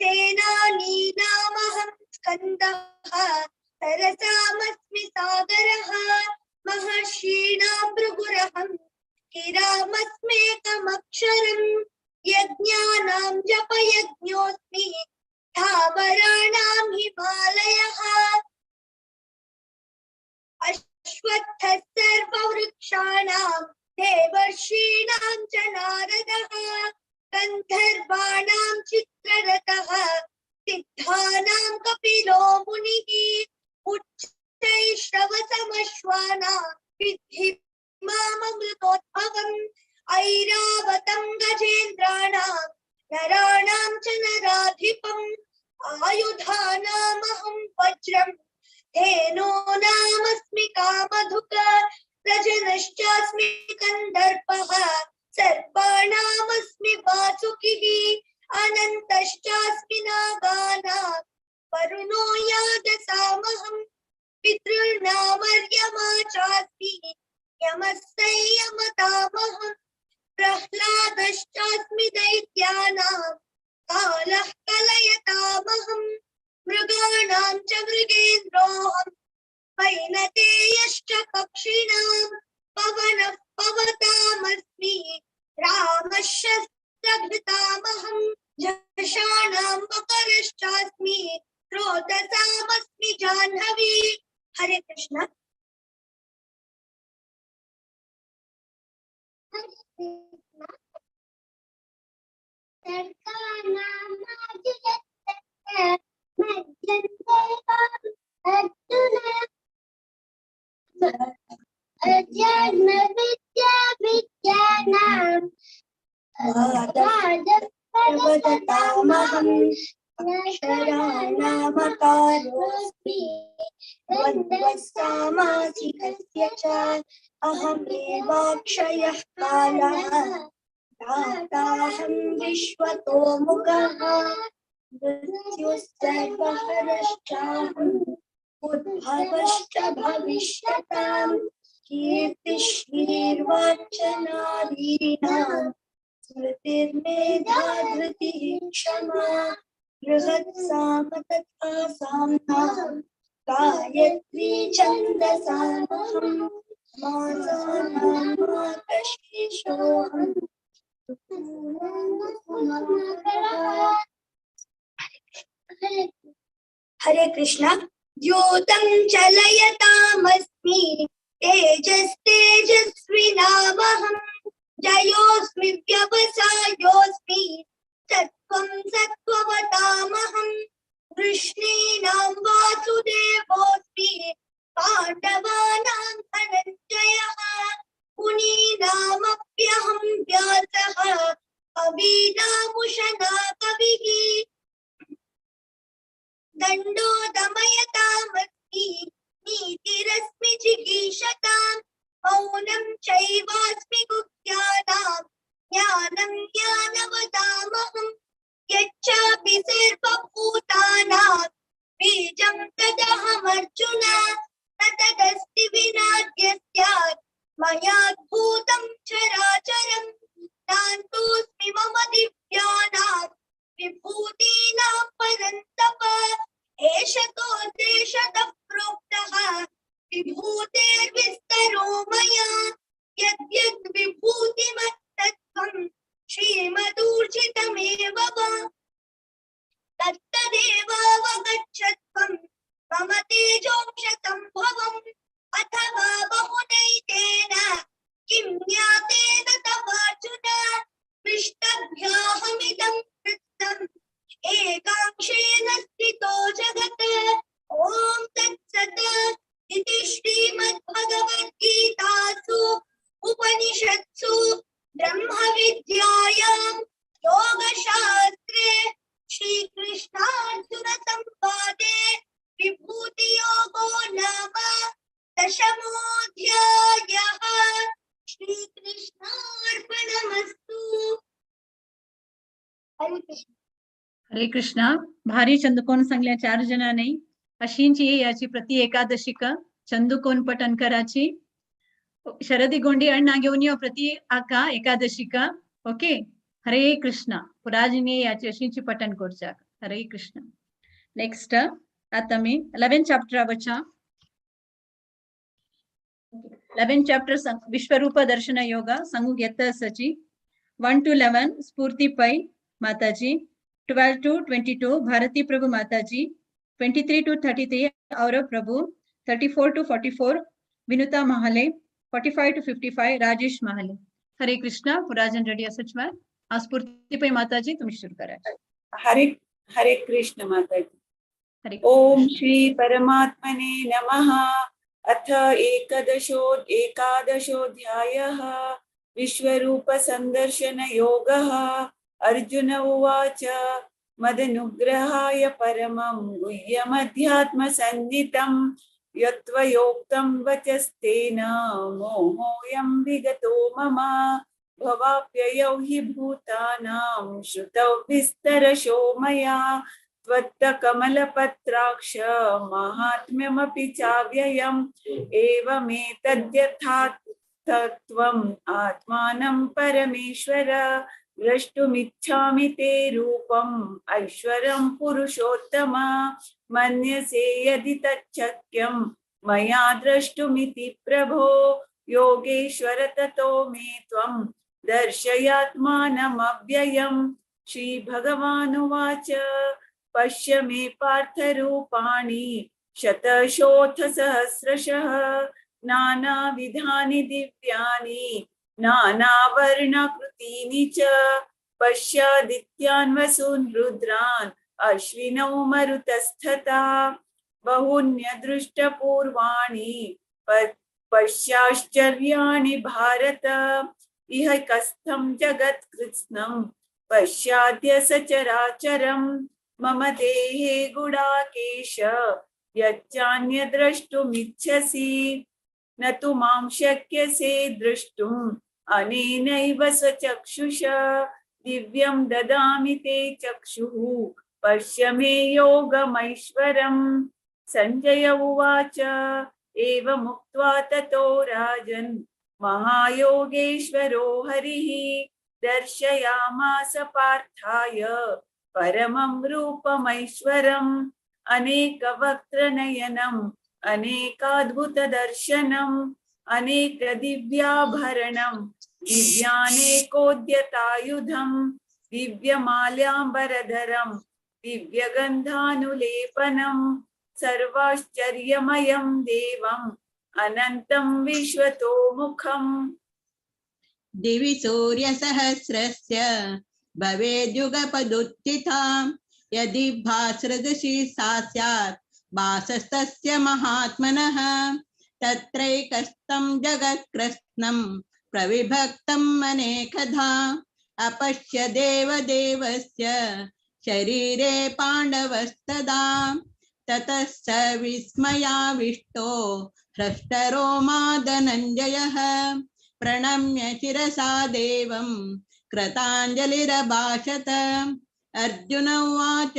सेनानीनामहं स्कन्दः तरसामस्मि सागरः। महर्षीणां भृगुरहं गिरामस्मेकमक्षरम्। यज्ञानां जपयज्ञोऽस्मि स्थावराणां हिमालयः। अश्वत्थः सर्ववृक्षाणां देवर्षीणां च नारदः। गन्धर्वाणां चित्ररथः सिद्धानां कपिलो मुनिः। उच्चैश्रवसमश्वानां विद्धि माममृतोद्भवम्। ऐरावतं गजेन्द्राणां नराणां च नराधिपम्। आयुधानामहं वज्रं धेनूनामस्मि कामधुक। रजनश्चास्मि कन्दर्पः सर्पाणामस्मि वासुकिः। अनन्तश्चास्मि नागानां वरुणो यादसामहं। पितॄणामर्यमा चास्मि यमः संयमतामहं। प्रह्लादश्चास्मि दैत्यानां कालः कलयतामहं। मृगाणां च मृगेन्द्रोऽहं वैनतेयश्च पक्षिणां। पवनः पवतामस्मि रामः शस्त्रभृतामहं। झषाणां मकरश्चास्मि स्रोतसामस्मि जाह्नवी। हरे कृष्ण। प्रवदतामहं अक्षराणामकारोऽस्मि द्वन्द्वः सामासिकस्य च। अहमेवाक्षयः कालः दाताहं विश्वतो मुखः। मृत्युः सर्वहरश्चाहं उद्भवश्च भविष्यतां। कीर्तिश्रीर्वाक्च नारीणां स्मृतिर्मेधा धृतिः क्षमा। बृहत्साम तथा साम्नां गायत्री छन्दसामहं। मासानां मार्गशीर्षोऽहं। हरे कृष्ण। द्यूतं चलयतामस्मि तेजस्तेजस्विनामहं। जयोऽस्मि व्यवसायोऽस्मि सत्त्वं सत्त्ववतामहं। वृष्णीनां वासुदेवोऽस्मि पाण्डवानां धनञ्जयः। मुनीनामप्यहं व्यासः कवीनामुशना कविः। दण्डो दमयतामस्मि नीतिरस्मि जिगीषतां। मौनं चैवास्मि गुह्यानां ज्ञानं ज्ञानवतामहं। यच्चापि सर्वभूतानां बीजं तदहमर्जुन। न तदस्ति विनाद्य स्यात् मयाद्भूतं चराचरं। नान्तोऽस्मि मम दिव्यानां विभूतीनां परन्तप। एषतो देशतः प्रोक्तः विभूतेर्विस्तरो मया। यद्यद्विभूतिमत्तत्त्वं श्रीमदूर्जितमेव वा। तत्तदेवावगच्छत्वं मम तेजोंशसम्भवम्। अथवा बहुनैतेन किं ज्ञातेन तवार्जुन। पृष्टभ्याहमिदं कृत्स्नम् एकांशेन स्थितो जगत्। ॐ तत्सत् इति श्रीमद्भगवद्गीतासु उपनिषत्सु ब्रह्मविद्यायां योगशास्त्रे श्रीकृष्णार्जुन संवादे विभूतियोगो नाम दशमोऽध्यायः। श्रीकृष्णार्पणमस्तु। हरे कृष्ण। हरे कृष्णा। भारी चंदुकोन सांगल्या चार जणांनी। अशींची याची प्रति एकादशिका चंदुकोन पठन कराची। शरदी गोंडी अण्णा घेऊन यो प्रति आका एकादशीका. ओके, हरे कृष्णा. पुराजिनी याची अशीची पठण करच्याक. हरे कृष्णा. नेक्स्ट आता मी 11 चॅप्टर वचा. 11 चॅप्टर विश्वरूप दर्शन योगा सांगूक येता आसाची. 1 to 11 Sphoorti Pai Mataji, 12 to 22 Bharati Prabhu Mataji, 23 to 33 Aurav Prabhu, 34 to 44 Vinuta Mahale, 45 to 55 Rajesh Mahale. Hare Krishna. पुराजन ready असच मॅम. आज स्फूर्ती पै माताजी तुम्ही सुरू करा. हरे हरे कृष्ण माताजी. हरे ओम श्री परमात्मने नमः. अथ एकादशोऽध्यायः विश्वरूप संदर्शन योगः. अर्जुन उवाच मदनुग्रहाय परमं गुह्यमध्यात्म सन्नितं यत्त्वयोक्तं वचस्तेन मोहोऽयं विगतो मम. भवाप्ययौ हि भूतानां श्रुतौ विस्तरशो मया त्वत्तकमलपत्राक्ष माहात्म्यमपि चाव्ययम्. एवमेतद्यथा तत्त्वम् आत्मानं परमेश्वर द्रष्टुमिच्छामि ते रूपम् ऐश्वरं पुरुषोत्तम. मन्यसे यदि तच्छक्यं मया द्रष्टुमिति प्रभो योगेश्वर ततो मे त्वं दर्शयात्मानमव्ययम्. श्रीभगवानुवाच पश्य मे पार्थरूपाणि शतशोऽथ सहस्रशः नानाविधानि दिव्यानि नानावर्णाकृतीनि च. पश्यादित्यान् वसून् रुद्रान् अश्विनौ मरुतस्तथा बहून्यदृष्टपूर्वाणि पश्याश्चर्याणि भारत. इह कस्थं जगत्कृत्स्नं पश्याद्य सचराचरं. मम देहे गुडाकेश यच्चान्यद्रष्टुमिच्छसि. न तु मां शक्यसे द्रष्टुम् अनेनैव स्वचक्षुषा. दिव्यं ददामि ते चक्षुः पश्य मे योगमैश्वरम्. सञ्जय उवाच एवमुक्त्वा ततो राजन् महायोगेश्वरो हरिः दर्शयामास पार्थाय परमं रूपमैश्वरम्. अनेकवक्त्रनयनम् अनेकाद्भुतदर्शनम् अनेकदिव्याभरणं दिव्यानेकोद्यतायुधं दिव्यमाल्याम्बरधरं दिव्यगन्धानुलेपनं सर्वाश्चर्यमयं देवम् अनन्तं विश्वतोमुखम्. दिवि सूर्यसहस्रस्य भवेद्युगपदुत्थिता यदि भास्रदशी सा स्यात् भासस्तस्य महात्मनः. तत्रैकस्तं जगत्कृत्स्नं प्रविभक्तम् अनेकधा अपश्य देवदेवस्य शरीरे पाण्डवस्तदा. ततः स विस्मयाविष्टो हृष्टरोमा धनञ्जयः प्रणम्य शिरसा देवं कृताञ्जलिरभाषत. अर्जुन उवाच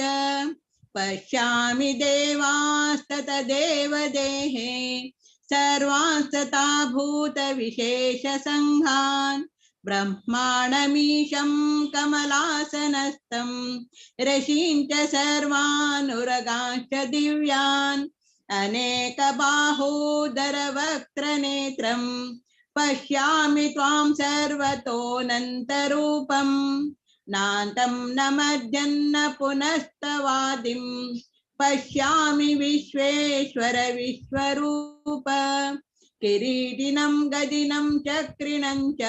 पश्यामि देवास्तत देवदेहे सर्वांस्तथा भूतविशेषसङ्घान् ब्रह्माणमीशं कमलासनस्थं ऋषीं च सर्वानुरगांश्च दिव्यान् अनेकबाहोदरवक्त्रनेत्रं पश्यामि त्वां सर्वतोऽनन्तरूपं नान्तं न मध्यं न पुनस्तवादिं पश्यामि विश्वेश्वर विश्वरूप. किरीटिनं गदिनं चक्रिणं च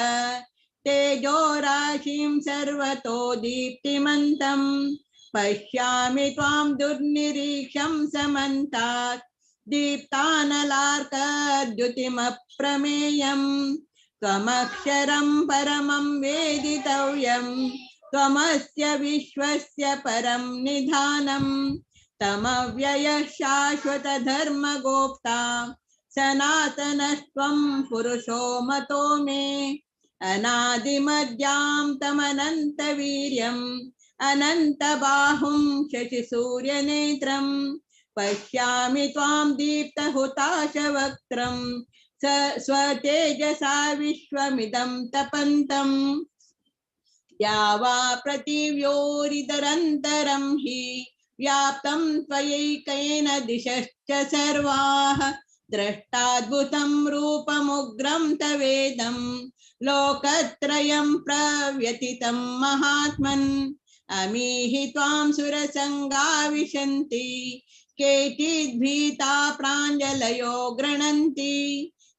तेजोराशिं सर्वतो दीप्तिमन्तं पश्यामि त्वां दुर्निरीक्षं समन्तात् दीप्तानलार्कद्युतिमप्रमेयं. त्वमक्षरं परमं वेदितव्यं त्वमस्य विश्वस्य परं निधानं. तमव्ययः शाश्वतधर्मगोप्ता सनातनस्त्वं पुरुषो मतो मे. अनादिमद्यां तमनन्तवीर्यम् अनन्तबाहुं शशिसूर्यनेत्रं पश्यामि त्वां दीप्तहुताशवक्त्रं स स्वतेजसा विश्वमिदं तपन्तम् या वा पृथिव्योरिदरन्तरं हि व्याप्तं त्वयैकेन दिशश्च सर्वाः द्रष्टाद्भुतं रूपमुग्रं तवेदं लोकत्रयं प्रव्यथितं महात्मन्। अमीहि त्वां सुरसङ्गा विशन्ति केचिद्भीता प्राञ्जलयो गृह्णन्ति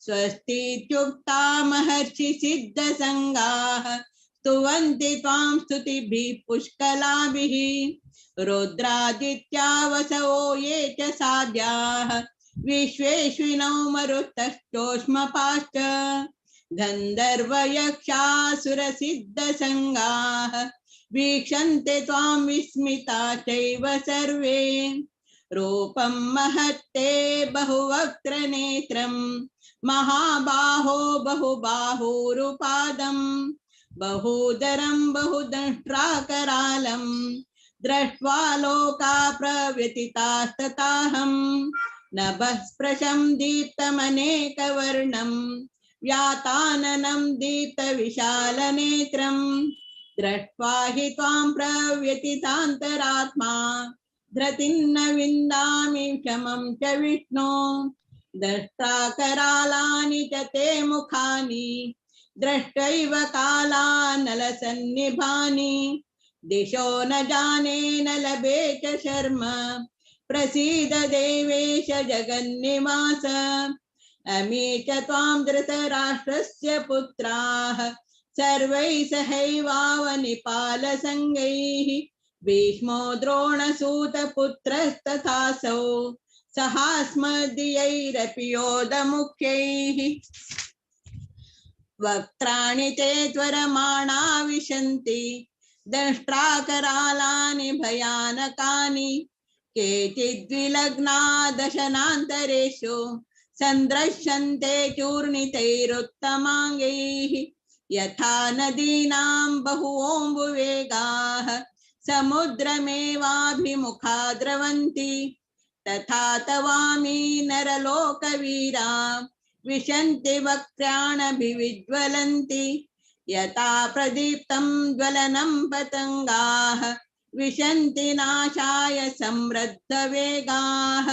स्वस्तीत्युक्ता महर्षिसिद्धसङ्गाः स्तुवन्ति त्वां स्तुतिभिः पुष्कलाभिः। रुद्रादित्या वसवो ये च साध्याः विश्वेश्विनौ मरुतश्चोष्मपाश्च गन्धर्वयक्षासुरसिद्धसङ्गाः वीक्षन्ते त्वां विस्मिता चैव सर्वे। रूपं महत्ते बहुवक्त्रनेत्रं महाबाहो बहुबाहुरुपादं बहूदरं बहुदंष्ट्राकरालं दृष्ट्वा लोका प्रव्यथितास्तथाहं नभस्पृशं दीप्तमनेकवर्णं व्याताननं दीप्तविशालनेत्रं दृष्ट्वा हि त्वां प्रव्यथितान्तरात्मा धृतिन्न विन्दामि क्षमं च विष्णो। दष्टाकरालानि च ते मुखानि दृष्ट्वैव कालानलसन्निभानि दिशो न जाने न लभे च शर्म प्रसीद देवेश जगन्निवास। अमी च त्वां धृतराष्ट्रस्य पुत्राः सर्वैः सहैवावनिपालसङ्गैः भीष्मो द्रोणसूतपुत्रस्तथासौ सहास्मदीयैरपि योधमुख्यैः। वक्त्राणि ते त्वरमाणा विशन्ति दंष्ट्राकरालानि भयानकानि केचिद्विलग्ना दशनान्तरेषु सन्दृश्यन्ते चूर्णितैरुत्तमाङ्गैः। यथा नदीनां बहुवोऽम्बुवेगाः समुद्रमेवाभिमुखा द्रवन्ति तथा तवामि नरलोकवीरा विशन्ति वक्त्राणभिविज्वलन्ति। यथा प्रदीप्तं ज्वलनं पतङ्गाः विशन्ति नाशाय समृद्धवेगाः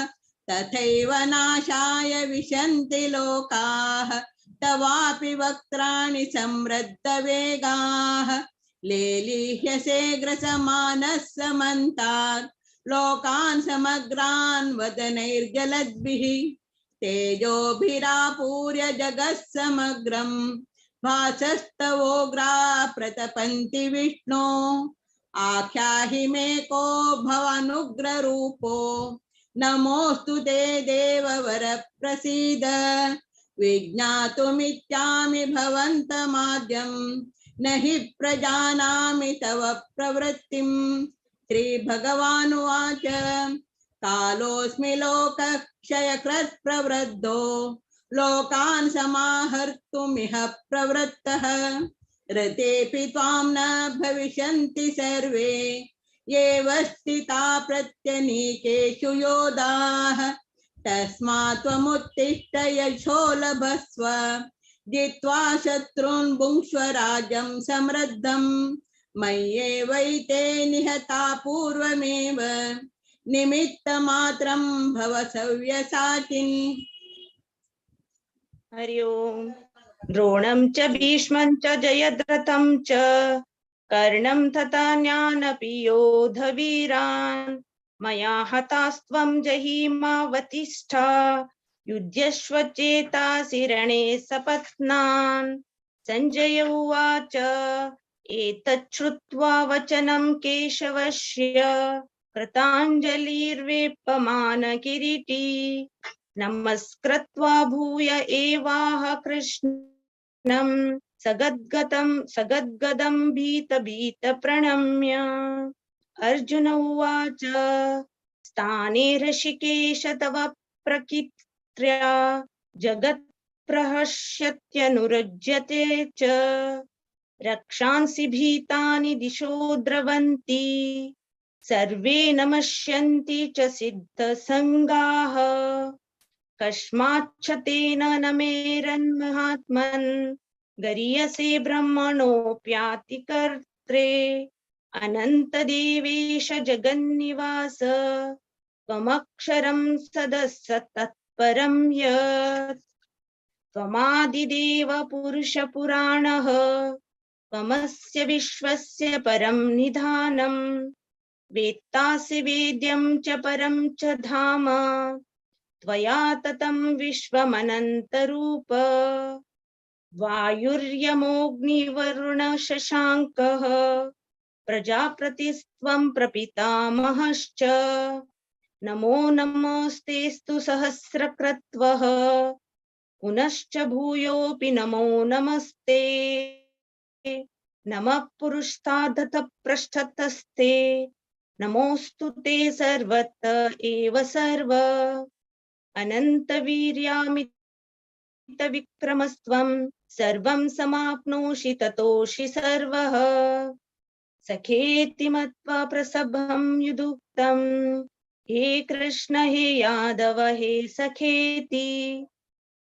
तथैव नाशाय विशन्ति लोकाः तवापि वक्त्राणि समृद्धवेगाः। लेलिह्यसे ग्रसमानः समन्तात् लोकान् समग्रान् वदनैर्जलद्भिः तेजोभिरापूर्य जगः समग्रं भासस्तवोग्रा प्रतपन्ति विष्णो। आख्याहि मे को भवानुग्ररूपो नमोऽस्तु ते देववर प्रसीद। विज्ञातुमिच्छामि भवन्तमाद्यं न हि प्रजानामि तव प्रवृत्तिम्। श्रीभगवानुवाच कालोऽस्मि लोकक्षयकृत् प्रवृद्धो लोकान् समाहर्तुमिह प्रवृत्तः। ऋतेऽपि त्वां न भविष्यन्ति सर्वे ये वस्थिता प्रत्यनीकेषु योधाः। तस्मात् त्वमुत्तिष्ठ यशो लभस्व जित्वा शत्रून् भुङ्क्ष्व राज्यं समृद्धं। मय्येवैते निहता पूर्वमेव निमित्तमात्रं भव सव्यसाचिन्। हरि ओम। द्रोणं च भीष्मं च जयद्रथं च कर्णं तथा ज्ञानपि योधवीरान् मया हतास्त्वं जहीमावतिष्ठा युध्यस्व चेतासि रणे सपत्नान्। संजय उवाच एतच्छ्रुत्वा वचनं केशवस्य कृताञ्जलिर्वेपमान किरीटी नमस्कृत्वा भूय एवाह कृष्णं सगद्गतं सगद्गदं भीत भीत प्रणम्य। अर्जुन उवाच स्थाने ऋषिकेश तव प्रकीर्त्या जगत् प्रहस्यत्यनुरज्यते च रक्षांसि भीतानि दिशो द्रवन्ति सर्वे नमस्यन्ति च सिद्धसङ्गाः। कस्माच्च तेन न मेरन्महात्मन् गरीयसे ब्रह्मणोऽप्यातिकर्त्रे। अनन्तदेवेश जगन्निवास त्वमक्षरं सदसत्तत्परं यत्। त्वमादिदेव पुरुषपुराणः त्वमस्य विश्वस्य परं निधानं। वेत्तासि वेद्यं च परं च धाम त्वया ततं विश्वमनन्तरूप। वायुर्यमोऽग्निवरुणशशाङ्कः प्रजापतिस्त्वं प्रपितामहश्च। नमो नमस्तेस्तु सहस्रक्रत्वः पुनश्च भूयोऽपि नमो नमस्ते। नमः पुरुषादथ पृष्ठतस्ते नमोऽस्तु ते सर्वत एव सर्व। अनन्तवीर्यामितविक्रमस्त्वं सर्वं समाप्नोषि ततोषि सर्वः। सखेति मत्वा प्रसभं युदुक्तं हे कृष्ण हे यादव हे सखेति।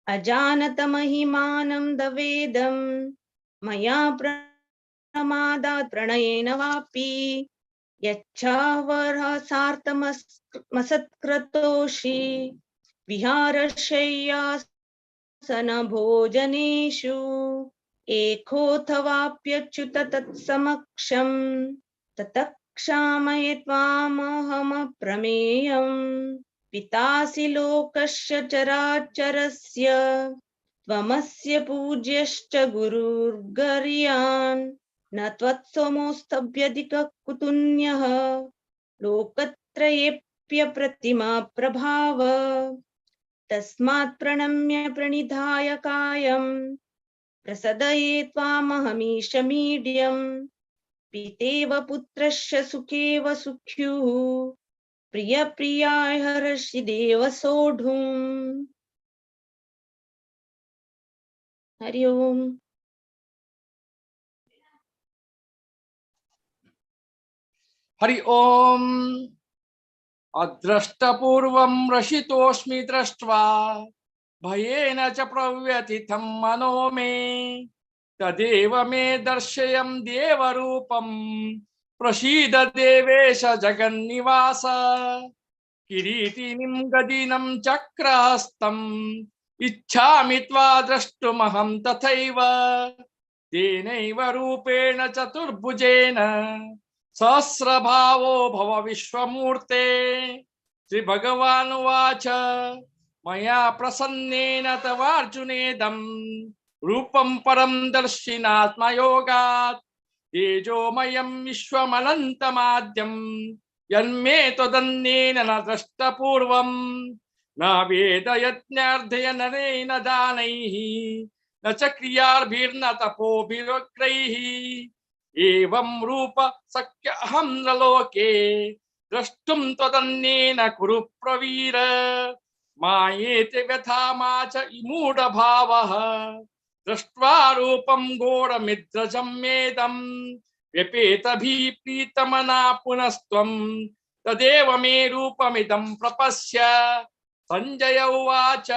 अजानत महिमानं दवेदं मया प्रमादात् प्रणयेन वापि। यच्छावरसार्थमसत्क्रतोषि विहारशय्यासनभोजनेषु। एकोऽथवाप्यच्युत तत्समक्षं ततः क्षामये त्वामहमप्रमेयम्। पितासि लोकस्य चराचरस्य त्वमस्य पूज्यश्च गुरुर्गरीयान्। न त्वत्समोऽस्तभ्यधिकः कुतुन्यः लोकत्रयेऽप्यप्रतिमा प्रभाव। तस्मात् प्रणम्य प्रणिधाय कायं प्रसदये त्वामहमीशमीड्यम्। पितेव पुत्रस्य सुखेव सुख्युः प्रियप्रियाय हर्षि देव सोढुम्। हरि ओम। हरि ओम। अद्रष्टपूर्वं रसितोऽस्मि दृष्ट्वा भयेन च प्रव्यथितं मनो मे। तदेव मे दर्शयं देवरूपं प्रसीद देवेश जगन्निवास। किरीटिनीं गदिनं चक्रहस्तम् इच्छामि त्वा द्रष्टुमहं तथैव। तेनैव रूपेण चतुर्भुजेन सहस्रभावो भव विश्वमूर्ते। श्री भगवानुवाच मया प्रसन्नेन तवार्जुनेदं रूपं परं दर्शिनात्मयोगात्। तेजोमयं विश्वमनन्तमाद्यं यन्मे त्वदन्येन न दृष्टपूर्वं। न वेदयज्ञार्धय नरेण दानैः न च क्रियाभिर्न तपोभिरुग्रैः। एवं रूप शक्य अहं न लोके द्रष्टुं त्वदन्येन कुरु प्रवीर। मायेति व्यथा मा च मूढभावः दृष्ट्वा रूपं घोरमिद्रजं मेदं। व्यपेतभिप्रीतमना पुनस्त्वं तदेव मे रूपमिदं प्रपश्य। सञ्जय उवाच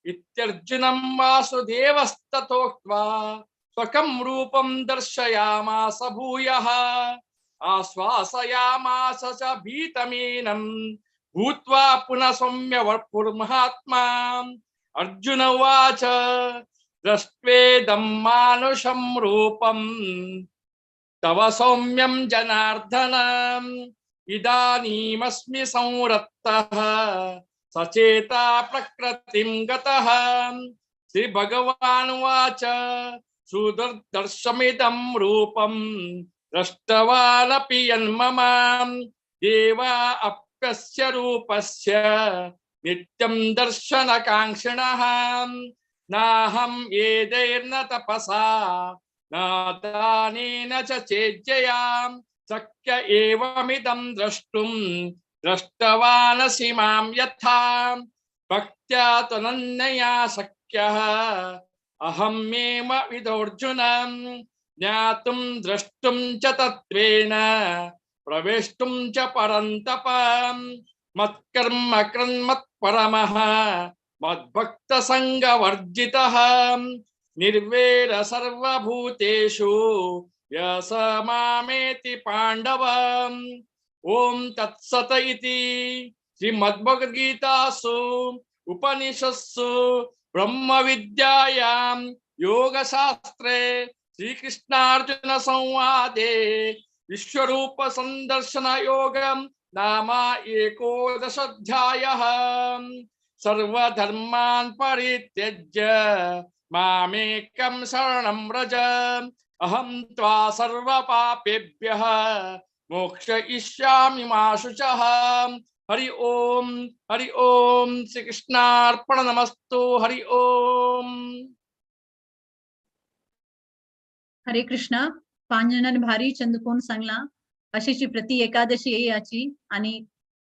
इत्यर्जुनं वासुदेवस्तथोक्त्वा स्वकं रूपं दर्शयामास भूयः। आश्वासयामास च भीतमेनं भूत्वा पुनः सौम्य वपुर्महात्मा। अर्जुन उवाच दृष्ट्वेदं मानुषं रूपं तव सौम्यं जनार्दन। इदानीमस्मि संरक्तः सचेता प्रकृतिं गतः। श्री भगवानुवाच सुदर्शमिदं रूपं दृष्टवानपि यन्मम। देवा अप्यस्य रूपस्य नित्यं दर्शनकाङ्क्षिणः। नाहं येदैर्न तपसा न दानेन च चेज्जयां। शक्य एवमिदं द्रष्टुं दृष्टवानसि मां यथा। भक्त्या त्वनन्यया शक्यः अहमेव विदोऽर्जुनं। ज्ञातुं द्रष्टुं च तत्त्वेन प्रवेष्टुं च परन्तप। मत्कर्म कृन्मत्परमः मद्भक्तसङ्गवर्जितः निर्वैर सर्वभूतेषु य स मामेति पाण्डव। ॐ तत्सत इति श्रीमद्भगवद्गीतासु उपनिषत्सु ब्रह्मविद्यायां योगशास्त्रे श्रीकृष्णार्जुन संवादे विश्वरूप संदर्शन योगं नाम एकोदशाध्यायः। सर्वधर्मान् परित्यज्य मामेकं शरणं व्रज अहं त्वा सर्वपापेभ्यः मोक्षयिष्यामि मा शुचः। हरि ओम हरि ओम। श्री कृष्णार्पण नमस्तु। हरि ओम। हरे कृष्णा। पांच जणांनी भारी चंद कोण सांगला अशीची प्रति एकादशी याची आणि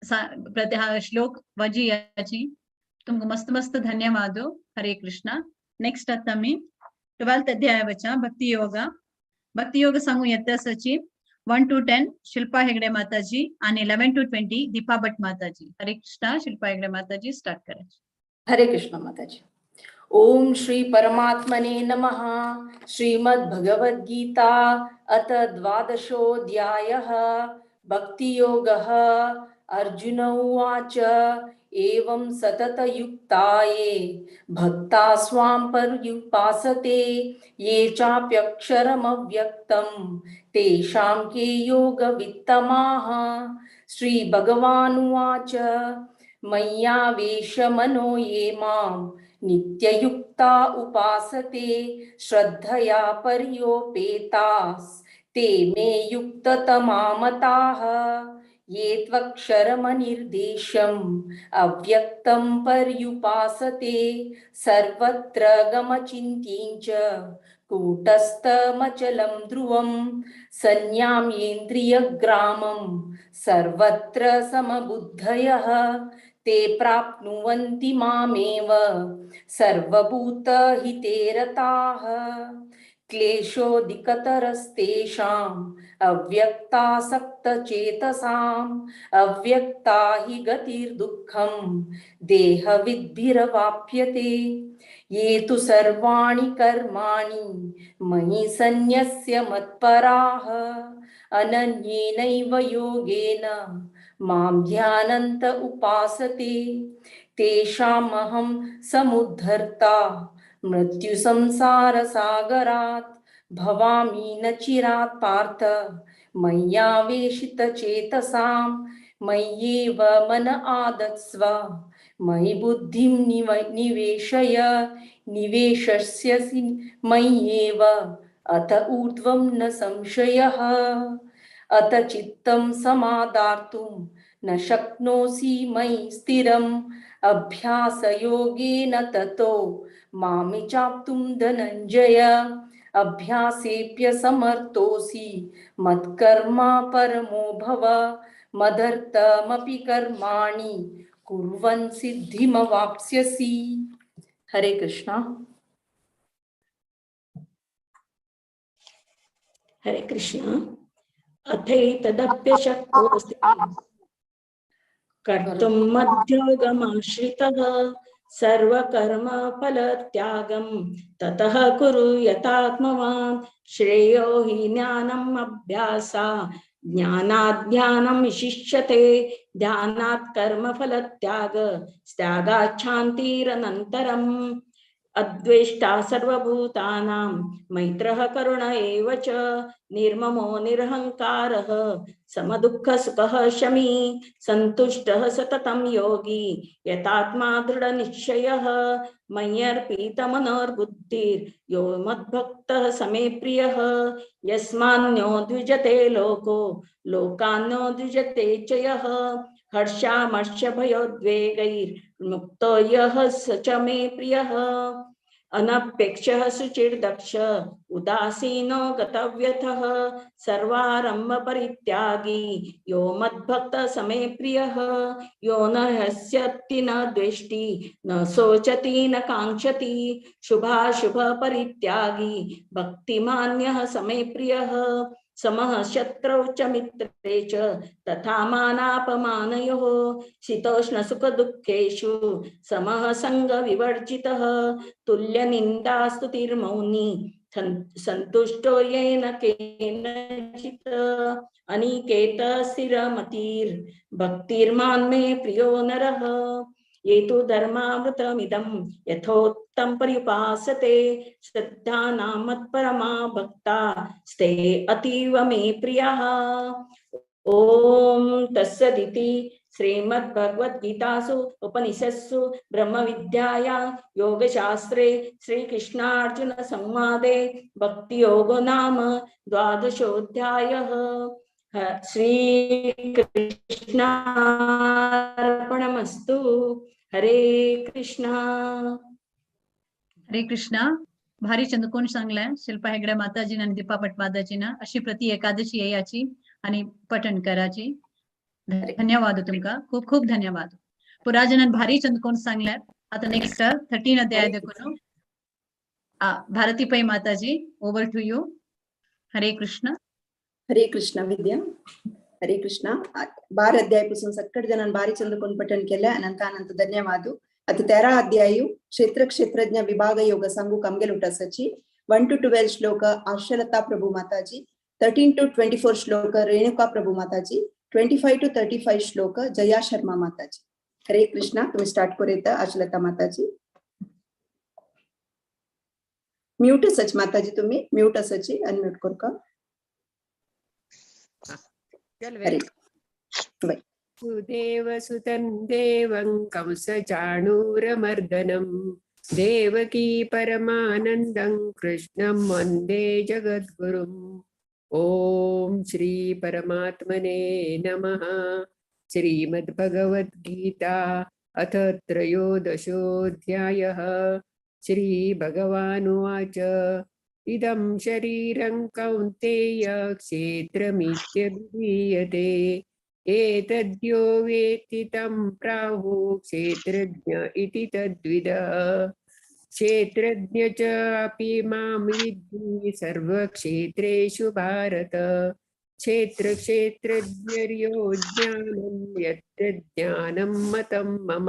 प्रति हा श्लोक वजी याची तुमको मस्त मस्त धन्यवाद। हरे कृष्णा। नेक्स्ट आता मी 12th अध्यायाच्या भक्ती योग भक्ती योग सांगू येत्यासाची 1 to 10 Shilpa Hegde Mataji आणि 11 to 20 Deepa Bhatt Mataji. Hare Krishna. Shilpa Hegde Mataji start करायची। हरे कृष्ण माताजी। ओम श्री परमात्मने नमः। श्रीमद् भगवद गीता अथ द्वादशोऽध्यायः भक्तियोगः। अर्जुन उवाच एवं सततयुक्ताये भक्ता स्वां पर्युपासते ये चाप्यक्षरमव्यक्तं तेषां के योगवित्तमाः। श्री भगवानुवाच मय्यावेशमनो ये मां नित्ययुक्ता उपासते श्रद्धया पर्योपेतास्ते मे युक्ततमामताः। ये त्वक्षरमनिर्देशम् अव्यक्तं पर्युपासते सर्वत्र गमचिन्त्यं च कूटस्थमचलं ध्रुवं संयाम्येन्द्रियग्रामं सर्वत्र समबुद्धयः ते प्राप्नुवन्ति मामेव सर्वभूतहिते रताः। क्लेशोऽधिकतरस्तेषाम् अव्यक्तासक्तचेतसाम् अव्यक्ता हि गतिर्दुःखं देहविद्भिरवाप्यते। ये तु सर्वाणि कर्माणि मयि सन्न्यस्य मत्पराः अनन्येनैव योगेन मां ध्यानन्त उपासते तेषामहं समुद्धर्ता मृत्युसंसारसागरात् भवामि न चिरात् पार्थ मय्यावेशितचेतसां मय्येव मन आदत्स्व मयि बुद्धिं निवेशय निवेशस्यसि मय्येव अत ऊर्ध्वं न संशयः। अत चित्तं समादातुं न शक्नोषि मयि स्थिरम् अभ्यासयोगेन ततो मामि चाप्तुं धनञ्जय। अभ्यासेऽप्य समर्थोऽसि मत्कर्मा परमो भव मदर्थमपि कर्माणि कुर्वन् सिद्धिमवाप्स्यसि। हरे कृष्णा। हरे कृष्णा। अथैतदप्यशक्तोऽसि कर्तुं मद्योगमाश्रितः सर्वकर्मफलत्यागं ततः कुरु यतात्मवान्। श्रेयो हि ज्ञानम् अभ्यासा ज्ञानात् ध्यानं विशिष्यते ध्यानात् कर्मफलत्याग त्यागात् शान्तिरनन्तरम्। अद्वेष्टा सर्वभूतानां मैत्रः करुण एव च निर्ममो निरहंकारः समदुःखसुखः शमी सन्तुष्टः सततं योगी यतात्मा दृढनिश्चयः मय्यर्पितमनोर्बुद्धिर्यो मद्भक्तः समे प्रियः। यस्मान्यो द्विजते लोको लोकान्यो द्विजते च यः हर्षामर्षभयोद्वेगैर्मुक्तो यः स च मे प्रियः। अनपेक्षः शुचिर्दक्ष उदासीनो गतव्यथः सर्वारंभ परित्यागी यो मद्भक्तः समे प्रियः। यो न हस्यति न द्वेष्टि न शोचति न काङ्क्षति शुभाशुभ परित्यागी भक्तिमान्यः समे प्रियः। समः शत्रौ च मित्रे च तथा मानापमानयोः। शीतोष्णसुखदुःखेषु समः सङ्गविवर्जितः। तुल्यनिन्दास्तुतिर्मौनी संतुष्टो येन केनचित्। अनिकेत स्थिरमतिर्भक्तिर्मान् मे प्रियो नरः। ये तु धर्मामृतमिदं यथोक्तं पर्युपासते। श्रद्धानां मत्परमा भक्ता स्ते अतीव मे प्रियाः। ॐ तत्सदिति श्रीमद्भगवद्गीतासु उपनिषत्सु ब्रह्मविद्यायां योगशास्त्रे श्रीकृष्णार्जुन संवादे भक्तियोगो नाम द्वादशोऽध्यायः। श्रीकृष्णार्पणमस्तु। हरे कृष्णा। हरे कृष्णा। भारी चंद कोण सांगलाय शिल्पा हेगडे माताजीना आणि दीपा भट माताजीना अशी प्रति एकादशी याची आणि पठण कराची। धन्यवाद तुमका, खूप खूप धन्यवाद। पुराजनान भारी चंद कोण सांगलाय। आता नेक्स्ट 13 अध्याय देखून Bharati Pai Mataji, over to you. Hare Krishna. Hare Krishna Vidya. Hare Krishna. 12 अध्याय पासून सक्कट जणांनी भारी चंद कोण पठण केलं। अनंत अनंत धन्यवाद। आता 13 अध्याय क्षेत्र क्षेत्रज्ञ विभाग योग सांगू कामगेल उटासाची 1 to 12 श्लोक आशलता प्रभु माताजी, 13 to 24 श्लोक रेणुका प्रभु माताजी, 25 to 35 श्लोक जया शर्मा माताजी। हरे कृष्णा। तुम्ही स्टार्ट करूया आशलता माताजी। म्यूट असाची माताजी, तुम्ही म्यूट असाची, अनम्यूट करू का? हरे सुदेवसुतं देवं कंसचाणूरमर्दनं देवकी परमानन्दं कृष्णं वन्दे जगद्गुरुम्। ॐ श्री परमात्मने नमः। श्रीमद्भगवद्गीता अथ त्रयोदशोऽध्यायः। श्री भगवानुवाच। इदं शरीरं कौन्तेय क्षेत्रमित्यभिधीयते। एतद्यो वेत्ति तं प्राहुः क्षेत्रज्ञ इति तद्विदः। क्षेत्रज्ञ च अपि मां विद्धि सर्वक्षेत्रेषु भारत। क्षेत्र क्षेत्रज्ञर्यो ज्ञानं यत्र ज्ञानं मतं मम।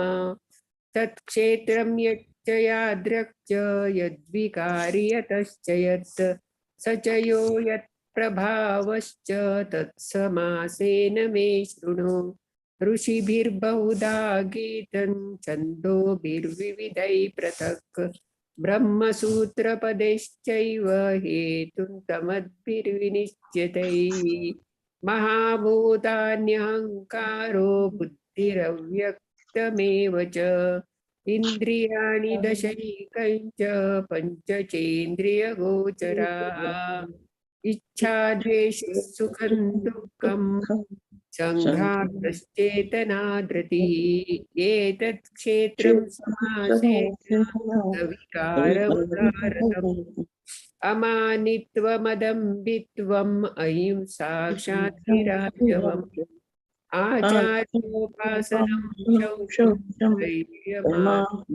तत्क्षेत्रं यच्च यादृक् च यद्विकारि यतश्च यत् स च यो यत् प्रभावश्च तत्समासेन मे शृणु। ऋषिभिर्बहुधा गीतं छन्दोभिर्विविधैः पृथक्। ब्रह्मसूत्रपदैश्चैव हेतुं तमद्भिर्विनिश्चितैः। महाभूतान्यहङ्कारो बुद्धिरव्यक्तमेव च। इन्द्रियाणि दशैकञ्च पञ्चचेन्द्रियगोचराः। इच्छा द्वेषः सुखं दुःखं संघातश्चेतना धृतिः। एतत् क्षेत्रं समासेन सविकारमुदारतम्। अमानित्वमदम्भित्वम् अहिंसा क्षान्तिरार्जवम्। आचार्योपासनं शौचं धैर्यमानिग्रहः।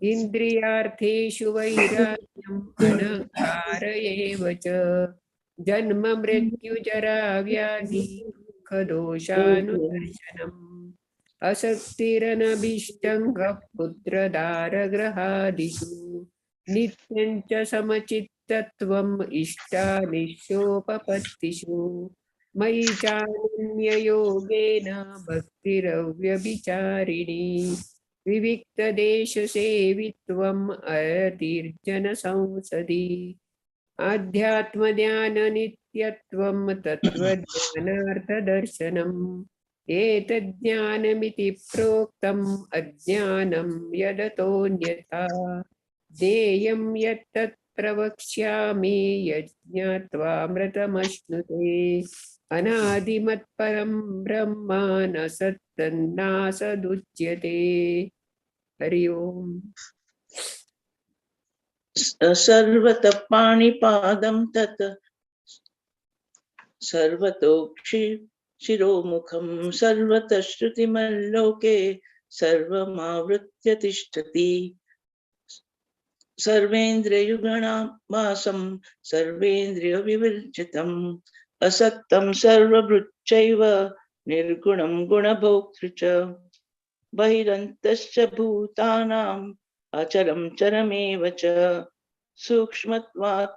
इन्द्रियार्थेषु वैराग्यम् अनहङ्कार एव च। जन्म मृत्यु जरा व्याधि दुःखदोषानुदर्शनम्। असक्तिरनभीष्टं पुत्रदारगृहादिषु। नित्यं च समचित्तत्वम् इष्टानिष्टोपपत्तिषु। मयि चानन्ययोगेन भक्तिरव्यभिचारिणी। विविक्तदेशसेवित्वम् अरतिर्जनसंसदि। आध्यात्मज्ञाननित्यत्वं तत्त्वज्ञानार्थदर्शनम्। एतज्ज्ञानमिति प्रोक्तम् अज्ञानं यदतोऽन्यथा। ज्ञेयं यत्तत् प्रवक्ष्यामि यज्ञात्वामृतमश्नुते। अनादिमत्परं ब्रह्म न सत्तन्नासदुच्यते। हरि ओम। सर्वतः पाणिपादं तत् सर्वतोक्षि शिरोमुखं सर्वतः श्रुतिमल्लोके सर्वमावृत्य तिष्ठति। सर्वेन्द्रियगुणाभासं सर्वेन्द्रियविवर्जितम् असक्तं सर्वभृच्चैव निर्गुणं गुणभोक्तृ च बहिरन्तश्च भूतानाम् अचरं चरमेव च सूक्ष्मत्वात्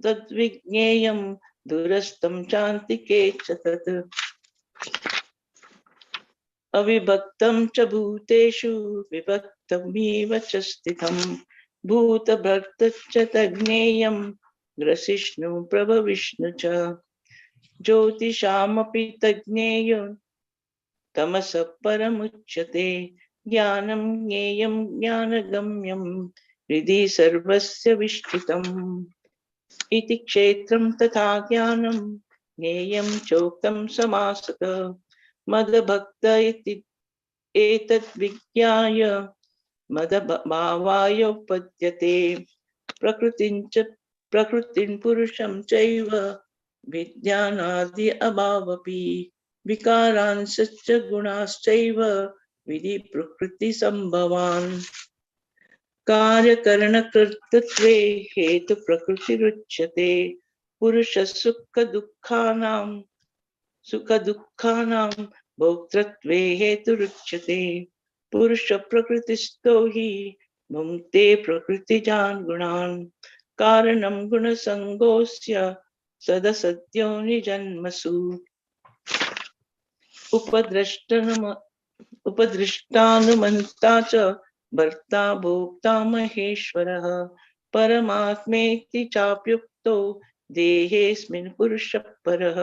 तद्विज्ञेयं दूरस्थं चान्तिके च तत्। अविभक्तं च भूतेषु विभक्तमेव च स्थितं भूतभर्तश्च तज्ज्ञेयं ग्रसिष्णु प्रभविष्णु च ज्योतिषामपि तज्ज्ञेयं तमसः परमुच्यते ज्ञानं ज्ञेयं ज्ञानगम्यं हृदि सर्वस्य विष्ठितम् इति क्षेत्रं तथा ज्ञानं ज्ञेयं चोक्तं समासतः मदभक्त इति एतद्विज्ञाय मदभावाय उपपद्यते प्रकृतिं च प्रकृतिं पुरुषं चैव विज्ञानादि अभावपि विकारांश्च गुणाश्चैव विधि प्रकृति संभवान् कार्यकरणकर्तृत्वे हेतु प्रकृतिरुच्यते पुरुषसुखदुःखानां सुखदुःखानां भोक्तृत्वे हेतुरुच्यते पुरुषप्रकृतिस्थो हि भुङ्क्ते प्रकृतिजान् गुणान् कारणं गुणसङ्गोऽस्य सदसद्यो निजन्मसु उपदृष्टानुमन्ता च भर्ता भोक्ता महेश्वरः परमात्मेति चाप्युक्तो देहेऽस्मिन् पुरुषः परः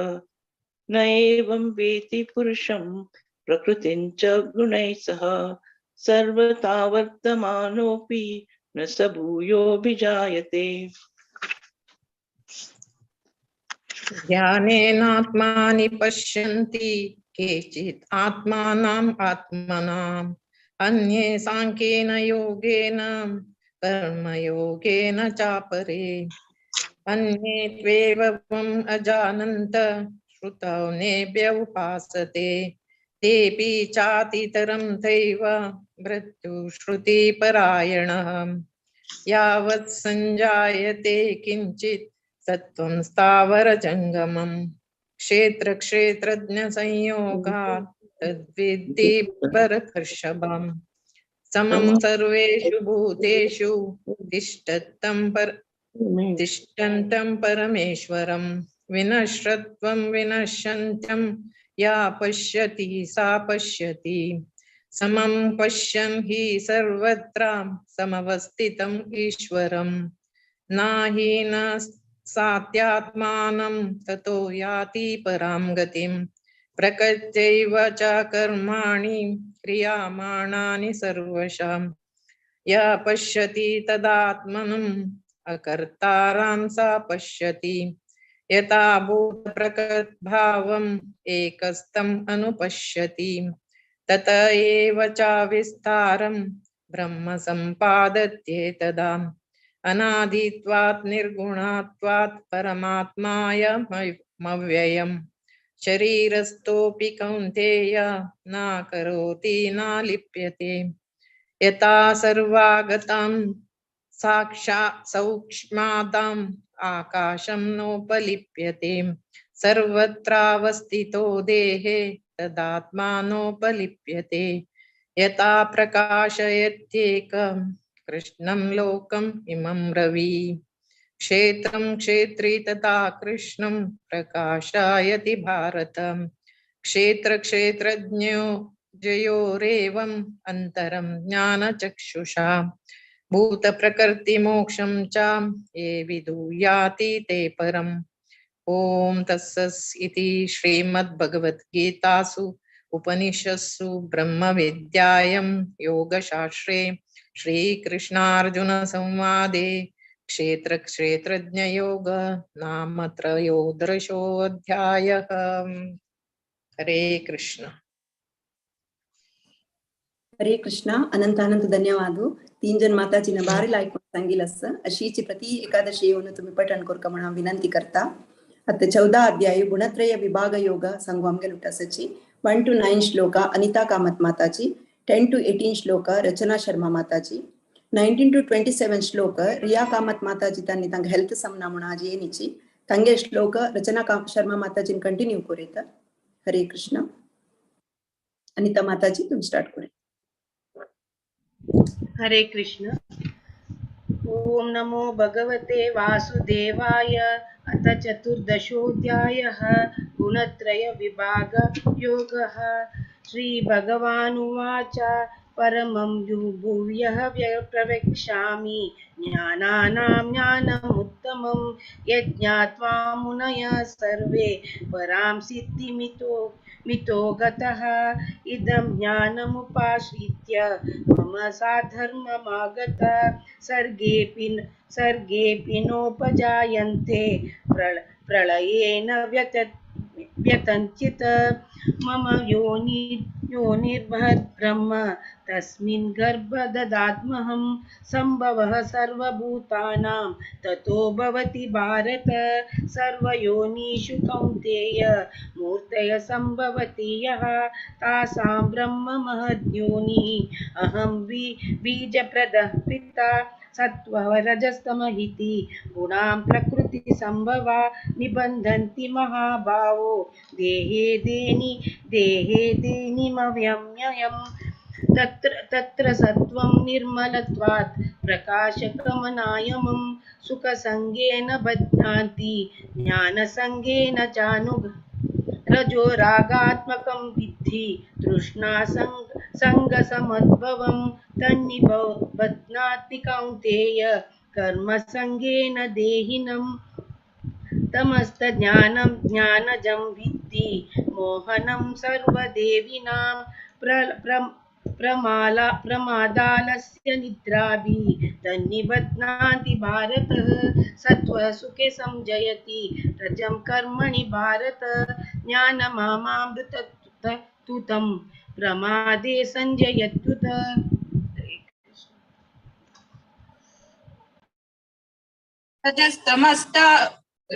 न एवं वेति पुरुषं प्रकृतिं च गुणैः सह सर्वथा वर्तमानोऽपि न स भूयोऽभिजायते। ज्ञानेनात्मानि पश्यन्ति केचित् आत्मानम् आत्मनाम् अन्ये सांख्येन योगेन कर्मयोगेन चापरे अन्ये त्वेवम् अजानन्त श्रुतौ नेभ्य उपासते तेऽपि चातितरं तैव मृत्युश्रुतिपरायणः यावत् संजायते किञ्चित् सत्त्वं स्थावरजङ्गमं क्षेत्र क्षेत्रज्ञ संयोगात् तद्विद्धि भरतर्षभम् समं सर्वेषु भूतेषु तिष्ठन्तं परमेश्वरं विनश्रत्वं विनश्यन्तं या पश्यति सा पश्यति समं पश्यन् हि सर्वत्र समवस्थितम् ईश्वरं नाहि न सात्यात्मानं ततो याति परां गतिं प्रकृत्यैव च कर्माणि क्रियमाणानि सर्वशः या पश्यति तदात्मनम् अकर्तारां सा पश्यति यथा भूतप्रकृतभावम् एकस्थम् अनुपश्यति तत एव च विस्तारं ब्रह्म सम्पादयते तदा अनादित्वात् निर्गुणात्वात् परमात्मायमव्ययम् शरीरस्थोऽपि कौन्तेय न करोति न लिप्यते यथा सर्वागतं साक्षात् सौक्ष्मादम् आकाशं नोपलिप्यते सर्वत्रावस्थितो देहे तदात्मानोपलिप्यते यथा प्रकाशयत्येकं कृष्णं लोकम् इमं रवि क्षेत्रं क्षेत्री तथा कृष्णं प्रकाशयति भारतम् क्षेत्र क्षेत्रज्ञो जयोरेवम् अन्तरं ज्ञानचक्षुषा भूतप्रकृतिमोक्षं च ये विदुयाति ते परम्। ॐ तत्सत् इति श्रीमद्भगवद्गीतासु उपनिषत्सु ब्रह्मविद्यायां योगशास्त्रे श्रीकृष्णार्जुनसंवादे क्षेत्र क्षेत्रज्ञयोग नाम त्रयोदशोऽध्यायः। हरे कृष्ण। हरे कृष्ण। अनंत अनंत धन्यवाद। तीन जन माताजीने भारी लायक सांगिल असं अशीची प्रति एकादशी येऊन तुम्ही पठण करका म्हणून विनंती करता। आता 14 अध्याय गुणत्रय विभाग योग सांगू आमगे लुटासाची 1 to 9 Shloka Anita Kamat Mataji, 10 to 18 Shloka Rachana Sharma Mataji, 19 to 27 श्लोक रिया कामत माताजी तांणी तांकां हेल्थ समना म्हणून आज येनीची तांगे श्लोक रचना शर्मा माताजीन कंटिन्यू करीत. हरे कृष्ण. अनिता माताजी तुम स्टार्ट करें. हरे कृष्ण. ओम नमो भगवते वासुदेवाय. अथ चतुर्दशोऽध्यायः गुणत्रय विभाग योगः. श्री भगवानुवाच. परमं भूयः प्रवक्ष्यामि ज्ञानानां ज्ञानमुत्तमं यज्ञात्वा मुनयः सर्वे परां सिद्धिमितो मितो गतः. इदं ज्ञानमुपाश्रित्य मम साधर्ममागता सर्गेऽपि नोपजायन्ते प्रलयेन व्यतञ्चित. मम योनिर्महद्ब्रह्म तस्मिन् गर्भददात्महं सम्भवः सर्वभूतानां ततो भवति भारत. सर्वयोनिषु कौन्तेय मूर्तय सम्भवति यः तासां ब्रह्म महद्योनिः. अहं बीजप्रदः पिता सत्त्वः रजस्तमः गुणां प्रकृतिसम्भवा निबन्धन्ति महाभावो देहे देनिमव्यम्ययम्. तत्र तत्र सत्त्वं निर्मलत्वात् प्रकाशकमनायमं सुखसङ्गेन बध्नाति ज्ञानसङ्गेन चानुग रजो रागात्मकं विद्धि तृष्णा सङ्गसमुद्भवं तन्निबध्नाति कौन्तेय कर्मसङ्गेन देहिनं. तमस्तज्ञानं ज्ञानजं विद्धि मोहनं सर्वदेविनां प्रमादालस्य निद्राभि तन्निबध्नाति भारत. सत्त्वसुखे संजयति रजं कर्मणि भारत. ज्ञानमामामृततुतं प्रमादे संजयत्युत.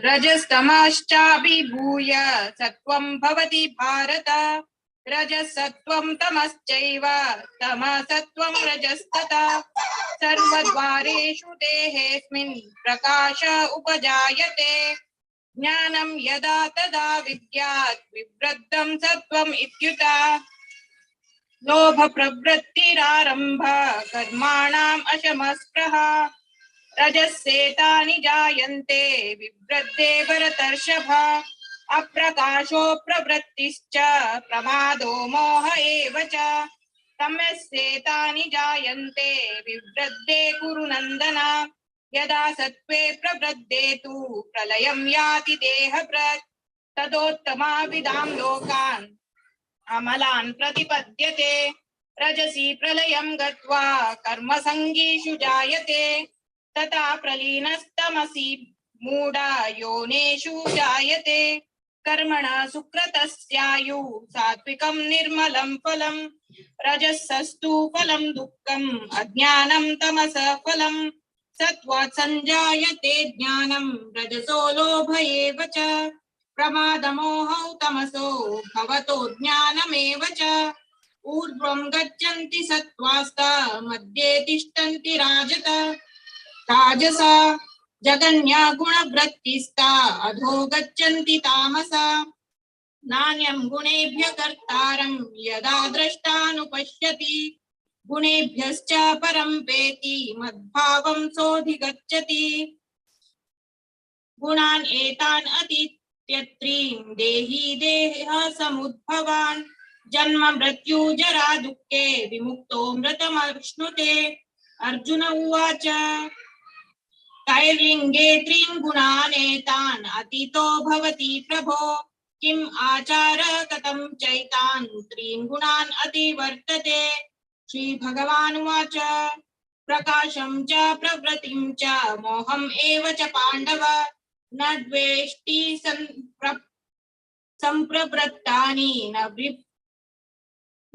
रजस्तमश्चाभिभूय सत्त्वं भवति भारत. रजसत्त्वं तमश्चैव तमसत्त्वं रजस्तथा. सर्वद्वारेषु देहेऽस्मिन् प्रकाश उपजायते. ज्ञानं यदा तदा विद्यात् विवृद्धं सत्त्वम् इत्युत. लोभ प्रवृत्तिरारम्भ कर्माणाम् अशमस्पृह. रजस्येतानि जायन्ते विवृद्धे भरतर्षभ. अप्रकाशो प्रवृत्तिश्च प्रमादो मोह एव च. तमस्येतानि जायन्ते विवृद्धे कुरु नन्दन. यदा सत्त्वे प्रवृद्धे तु प्रलयं याति देहभृत्. तदोत्तमाविदां लोकान् अमलान् प्रतिपद्यते. रजसि प्रलयं गत्वा कर्मसङ्गीषु जायते. तथा प्रलीनस्तमसि मूढा योनेषु जायते. कर्मणा सुकृतस्यायु सात्विकं निर्मलं फलं. रजसस्तु फलं दुःखम् अज्ञानं तमसः फलं. सत्त्वात् संजायते ज्ञानं रजसो लोभ एव च. प्रमादमोहौ तमसो भवतो ज्ञानमेव च. ऊर्ध्वं गच्छन्ति सत्त्वास्ता मध्ये तिष्ठन्ति राजसा. जगन्या गुणवृत्तिस्ता अधो गच्छन्ति तामसा. नान्यं गुणेभ्य कर्तारं यदा द्रष्टानुपश्यति. गुणेभ्यश्च परं वेति मद्भावं सोऽधिगच्छति. गुणान् एतान् अतीत्यत्रीन् देहि देह समुद्भवान्. जन्म मृत्यु जरा दुःखे विमुक्तो मृतमश्नुते. अर्जुन उवाच. कैर्लिङ्गे त्रीन् गुणानेतान् अतीतो भवति प्रभो. किम् आचार कथं चैतान् त्रीन् गुणान् अतिवर्तते. श्री भगवानुवाच. प्रकाशं च प्रवृत्तिं च मोहम् एव च पाण्डव. न द्वेष्टि सम्प्रवृत्तानि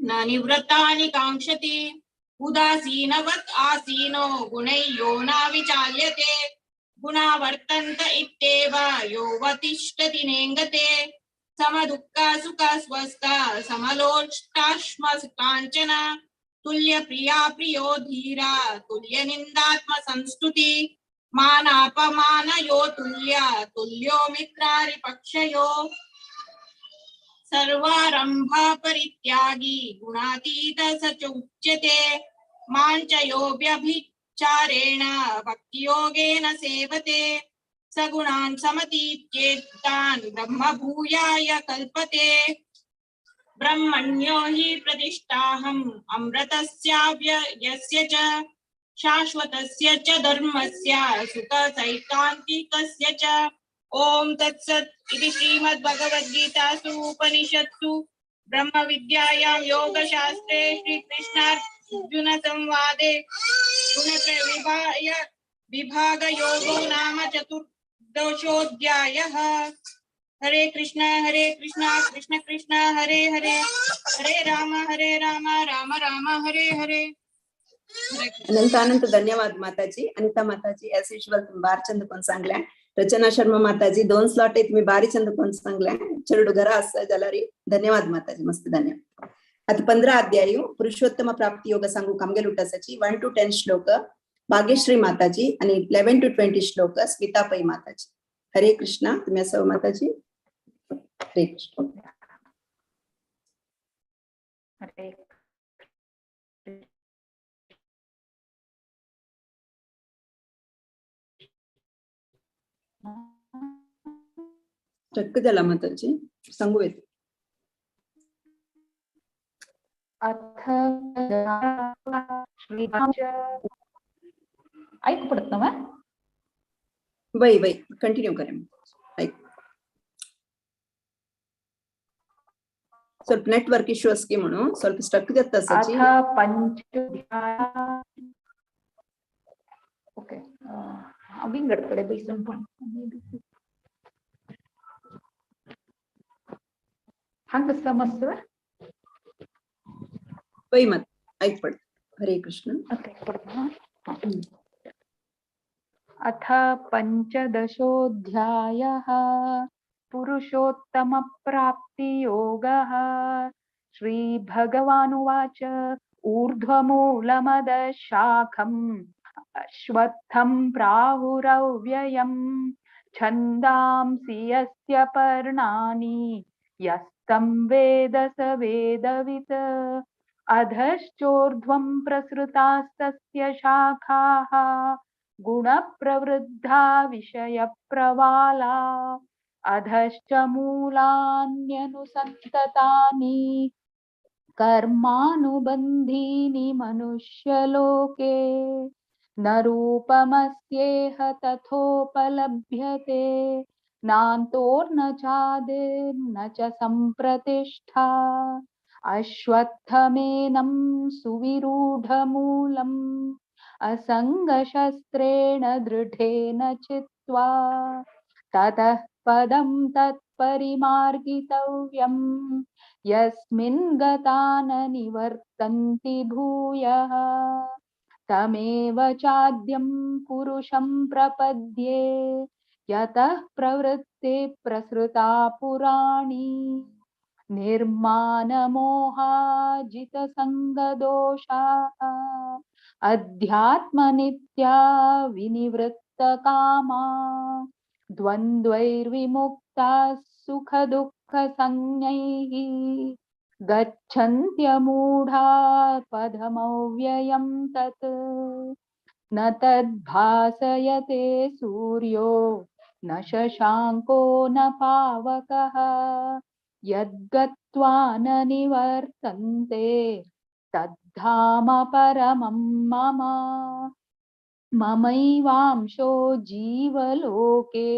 न निवृत्तानि काङ्क्षति. उदासीनवत् आसीनो गुणैर्यो न विचाल्यते. गुणावर्तन्त इत्येव यो वतिष्ठति नेङ्गते. समदुःख सुख स्वस्थ समलोष्टाश्म काञ्चन. तुल्य प्रिया प्रियो धीरा तुल्य निंदात्म संस्तुति मानापमानयो तुल्य तुल्यो मित्रारिपक्षयो सर्वारंभा परित्यागी गुणातीत स च उच्यते मां च यो व्यभिचारेण भक्तियोगेन सेवते सगुणान् समतीत्येतान् ब्रह्मभूयाय कल्पते। ब्रह्मण्यो हि प्रतिष्ठाहम् अमृतस्याव्ययस्य च शाश्वतस्य च धर्मस्य सुखसैकान्तिकस्य च। ओम तत्सत् इति श्रीमद्भगवद्गीतासु उपनिषत्सु ब्रह्मविद्यायां योगशास्त्रे श्रीकृष्णार्जुन संवादे गुणत्रय विभागयोगो नाम चतुर्दशोऽध्यायः। हरे कृष्णा कृष्ण कृष्ण हरे हरे, हरे राम राम राम हरे हरे। अनंत अनंत धन्यवाद माताजी। अनिता माताजी एज युजुअल तुम्ही बार चंद कोण सांगल्या। रचना शर्मा माताजी दोन स्लॉट आहे, तुम्ही बारी चंद कोण सांगल्या। चेडू घरा आसा जाल्यार धन्यवाद माताजी, मस्त धन्यवाद। आता 15 अध्याय पुरुषोत्तम प्राप्ती योग सांगू कामगेल उठासाची 1 to 10 श्लोक भाग्यश्री माताजी आणि 11 to 20 श्लोक स्मिता पै माताजी। हरे कृष्णा। तुम्ही असं माताजी। हरे कृष्ण। हरे चक्क झाला माताजी, सांगू येते। अथ ऐकू पडत ना बाई बाई कंटिन्यू करें। ऐक ಸ್ವಲ್ಪ ನೆಟ್ವರ್ಕ್ इश्यू असकी म्हणून ಸ್ವಲ್ಪ स्टक जाता अथ पंच ओके विंगड कडे बैसून पण हांगा समजतं बाई मत ऐक पड। हरे कृष्ण। अथ पंचदशोऽध्यायः पुरुषोत्तम प्राप्तियोगः। श्रीभगवानुवाच ऊर्ध्वमूलमदः शाखम् अश्वत्थं प्राहुरव्ययम् छन्दांसि यस्य पर्णानि यस्तं वेद स वेदवित्। अधश्चोर्ध्वं प्रसृतास्तस्य शाखाः गुणप्रवृद्धा विषयप्रवाला अधश्च मूलान्यनुसन्ततानि कर्मानुबन्धीनि मनुष्यलोके न रूपमस्येह तथोपलभ्यते नान्तोर्न चादिर्न च संप्रतिष्ठा। अश्वत्थमेनं सुविरूढमूलम् असङ्गशस्त्रेण दृढेन चित्वा ततः पदं तत्परिमार्गितव्यं यस्मिन् गता न निवर्तन्ति भूयः तमेव चाद्यं पुरुषं प्रपद्ये यतः प्रवृत्ति प्रसृता पुराणी। निर्माणमोहाजितसङ्गदोषाः अध्यात्मनित्या विनिवृत्तकामा द्वन्द्वैर्विमुक्ताः सुखदुःखसंज्ञैः गच्छन्त्यमूढा पदमव्ययं तत्। न तद्भासयते सूर्यो न शशाङ्को न पावकः यद्गत्वा न निवर्तन्ते तद्धाम परमं मम। ममैवांशो जीवलोके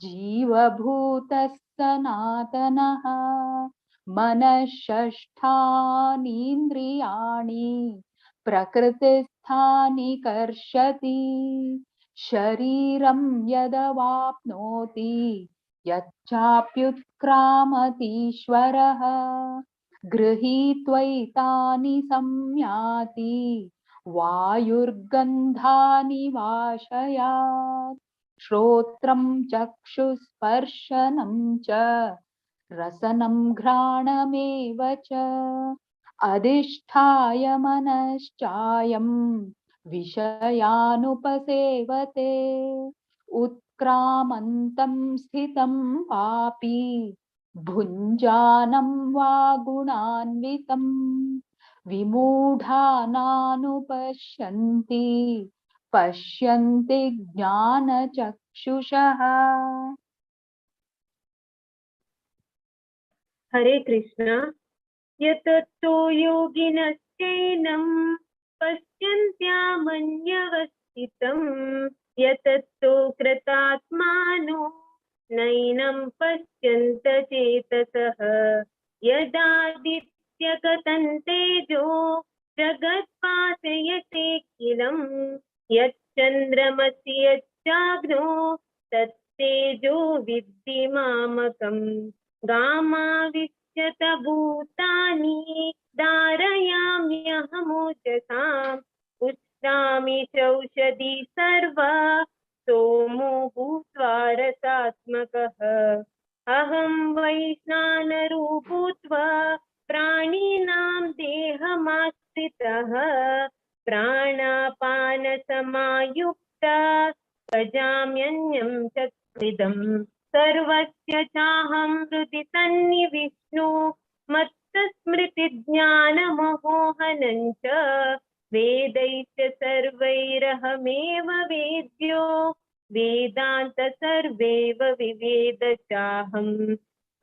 जीवभूतः सनातनः। मनःषष्ठानीन्द्रियाणि प्रकृतिस्थानि कर्षति शरीरं यदवाप्नोति यच्चाप्युत्क्रामतीश्वरः। गृहीत्वैतानि संयाति वायुर्गन्धानि वाशयात्। श्रोत्रं चक्षुस्पर्शनं च रसनं घ्राणमेव च अधिष्ठाय मनश्चायं विषयानुपसेवते। उत्क्रामन्तं स्थितं वापि भुञ्जानं वा गुणान्वितं विमूढानानुपश्यन्ति पश्यन्ति ज्ञानचक्षुषः। हरे कृष्ण। यततो योगिनश्चैनं पश्यन्त्यामन्यवस्थितं यततो कृतात्मानो नैनं पश्यन्त चेतसः। यदादित्यगतं तेजो जगत्पातयतेऽखिलं यच्चन्द्रमसि यच्चाग्नो तत्तेजो विद्धि मामकम्। गामाविश्यत भूतानि धारयाम्यहमोजसाम् उष्णामि चौषधि सर्वा सोमो भूत्वा रसात्मकः। अहं वैश्वानरो भूत्वा प्राणिनां देहमाश्रितः प्राणापानसमायुक्ता भजाम्यन्यं चक्रिदम्। सर्वस्य चाहं हृदि सन्निविष्णु मत्तस्मृतिज्ञानमोहनं च वेदैश्च सर्वैरहमेव वेद्यो वेदान्त सर्वेव विवेद चाहं।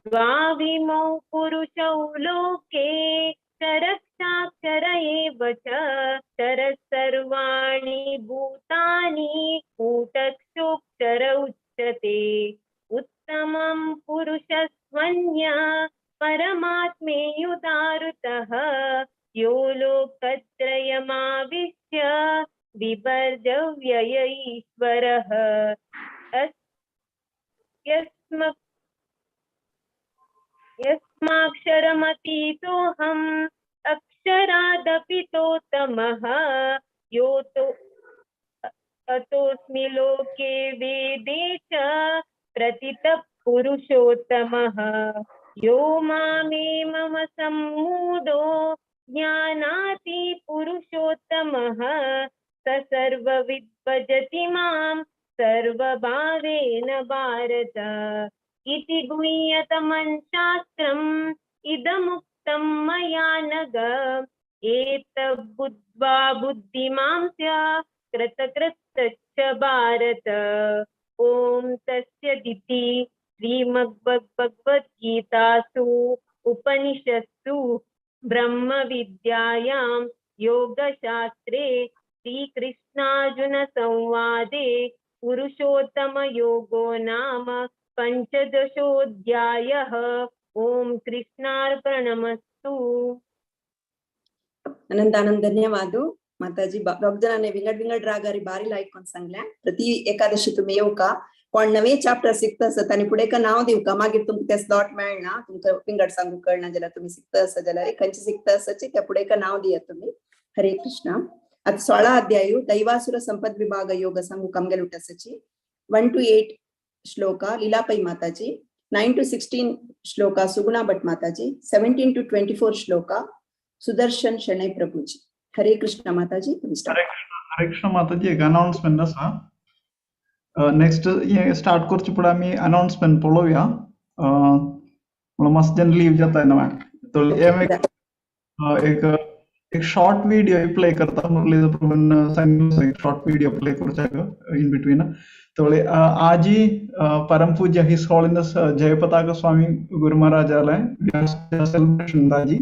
द्वाविमौ पुरुषौ लोके क्षरक्षाक्षर एव च क्षरः सर्वाणि भूतानि कूटस्थोऽक्षर उच्यते। उत्तमं पुरुषस्त्वन्य परमात्मेयुदारुतः यो लोकत्रयमाविश्य बिभर्जव्यय ईश्वरः। यस्माक्षरमतीतोऽहम् अक्षरादपि तोत्तमः यो तो अतोऽस्मि लोके वेदे च प्रतितः पुरुषोत्तमः। यो मामे मम सम्मूढो ज्ञानाति पुरुषोत्तमः स सर्वविद् भजति मां सर्वभावेन भारत। इति गुह्यतमं शास्त्रम् इदमुक्तं मया नघ एतद्बुद्ध्वा बुद्धिमां स्यात् कृतकृत्यश्च भारत। ॐ तत्सदिति श्रीमद्भगवद्गीतासु उपनिषत्सु ब्रह्मविद्यायां योगशास्त्रे श्रीकृष्णार्जुनसंवादे पुरुषोत्तमयोगो नाम पञ्चदशोऽध्यायः। ॐ कृष्णार्पणमस्तु। अनंत आनंद धन्यवाद माताजी। दोग जणांनी विंगड विंगड रागारी बारी लायक कोण सांगल्या। प्रति एकादशी तुम्ही येवका कोण नवे चॅप्टर शिकता आसत आनी फुडें का नांव दिवका मागीर तुमकां ते स्लॉट मेळना तुमकां विंगड सांगूंक कळना जाल्यार तुमी शिकता आसत जाल्यार खंयचे शिकता आसत त्या फुडें का नांव दियात तुमी। हरे कृष्ण। आतां 16 अध्याय दैवासुर संपद विभाग योग सांगूंक आमगेले उठासाची 1 to 8 shloka Leela Pai Mataji, 9 to 16 shloka Suguna Bhat Mataji, 17 to 24 shloka Sudarshan Shenoy Prabhuji. Hare Krishna Mataji. Hare Krishna Mataji, एक अनाउन्समेंट आसा। नेक्स्ट हे स्टार्ट करचे फुडें आमी अनाउन्समेंट पळोवया। म्हणून मातसो जेन्ना लीव जाता नव्यान तो एक एक शॉर्ट व्हिडिओ प्ले करता मुरली प्रभून सांगितलं एक शॉर्ट व्हिडिओ प्ले करच्याक इन बिटवीन। तोळे आजी परम पूज्य his holiness Jayapataka Swami Guru महाराजाले सेलिब्रेशन आजी।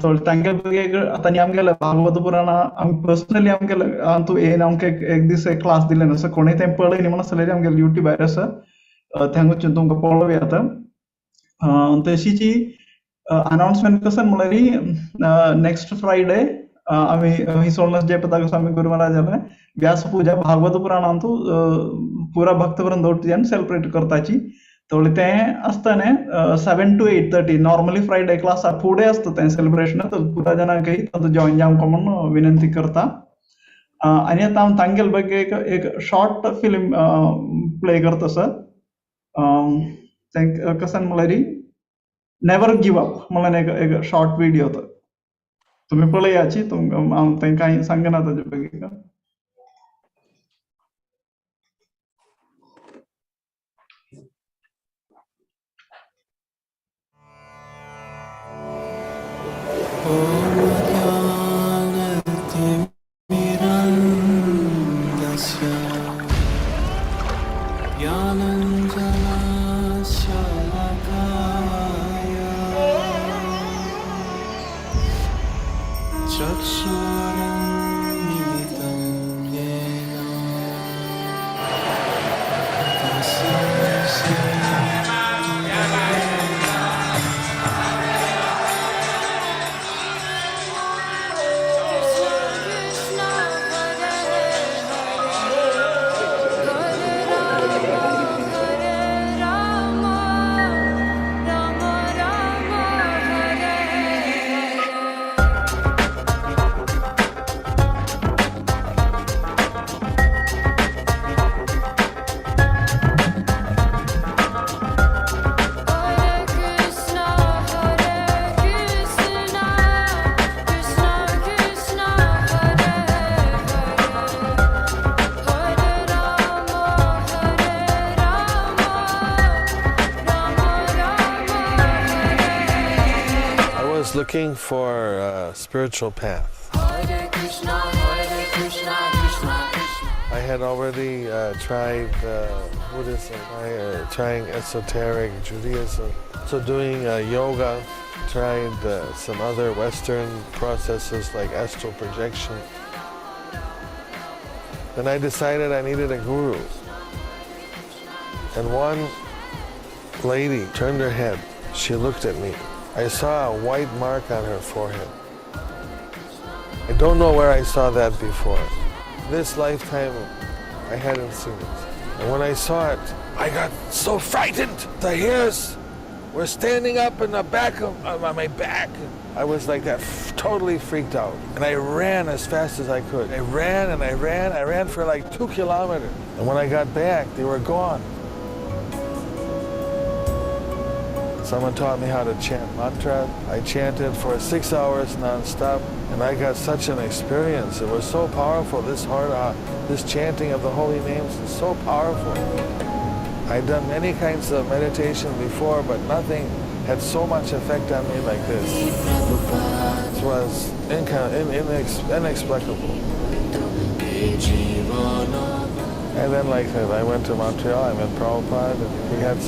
तोळे तांगे ಬಗ್ಗೆ आतां आमगेले भागवत पुराण आमी पर्सनली आमगेले तूं येन आमकां एक दीस एक क्लास दिले न्हू सो कोणूय तें पळय न्ही म्हणून आसलें आमगेले युट्यूबार आसा थंय वचून तुमकां पळोवया आतां। तशीची अनाउन्समेंट कसं म्हणल्यार नेक्स्ट फ्रायडे आमी his holiness Jayapataka Swami गुरु महाराजाले व्यास पूजा भागवत पुराणांतू पुरा भक्तवृंद ಒಟ್ಟಿಗೆ सेलिब्रेट करताची। तोळे तें आसतना 7 to 8:30 normally Friday class फुडें आसता तें सेलिब्रेशन तर पुरा जाणांकय तातूंत जॉयन जावंक म्हूण विनंती करता। आनी आतां हांव तांगेले ಬಗ್ಗೆ एक शॉर्ट फिल्म प्ले करता सर। तें कसं म्हणल्यार नेवर गिव अप म्हणून एक शॉर्ट व्हिडिओ तो। तुमी पळयाची, तुमकां हांव तें कांय सांगना ताजे बेगीन. Looking for a spiritual path. I had already tried Buddhism, trying esoteric Judaism, so doing yoga, tried some other Western processes like astral projection. Then I decided I needed a guru. And one lady turned her head. She looked at me. I saw a white mark on her forehead. I don't know where I saw that before. This lifetime, I hadn't seen it. And when I saw it, I got so frightened. The hairs were standing up in the back of my back. I was like that, totally freaked out. And I ran as fast as I could. I ran and I ran. I ran for like 2 kilometers. And when I got back, they were gone. Someone taught me how to chant mantra. I chanted for 6 hours nonstop, and I got such an experience. It was so powerful. This this chanting of the holy names is so powerful. I'd done many kinds of meditation before, but nothing had so much effect on me like this. It was inexplicable. And then, like that, I went to Montreal, I met Prabhupada, and he had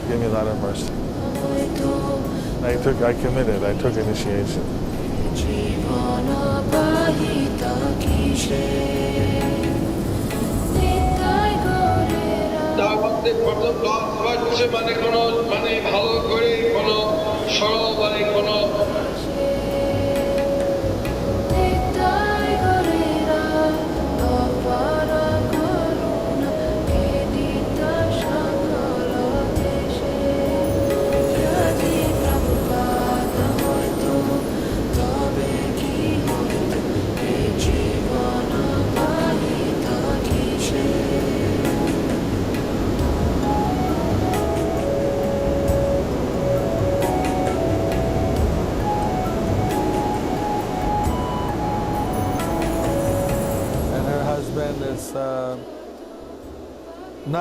gave me a lot of mercy. I committed, I took initiation. তার মধ্যে প্রথম হচ্ছে মানে কোনো মানে ভালো করে কোনো সরল মানে কোনো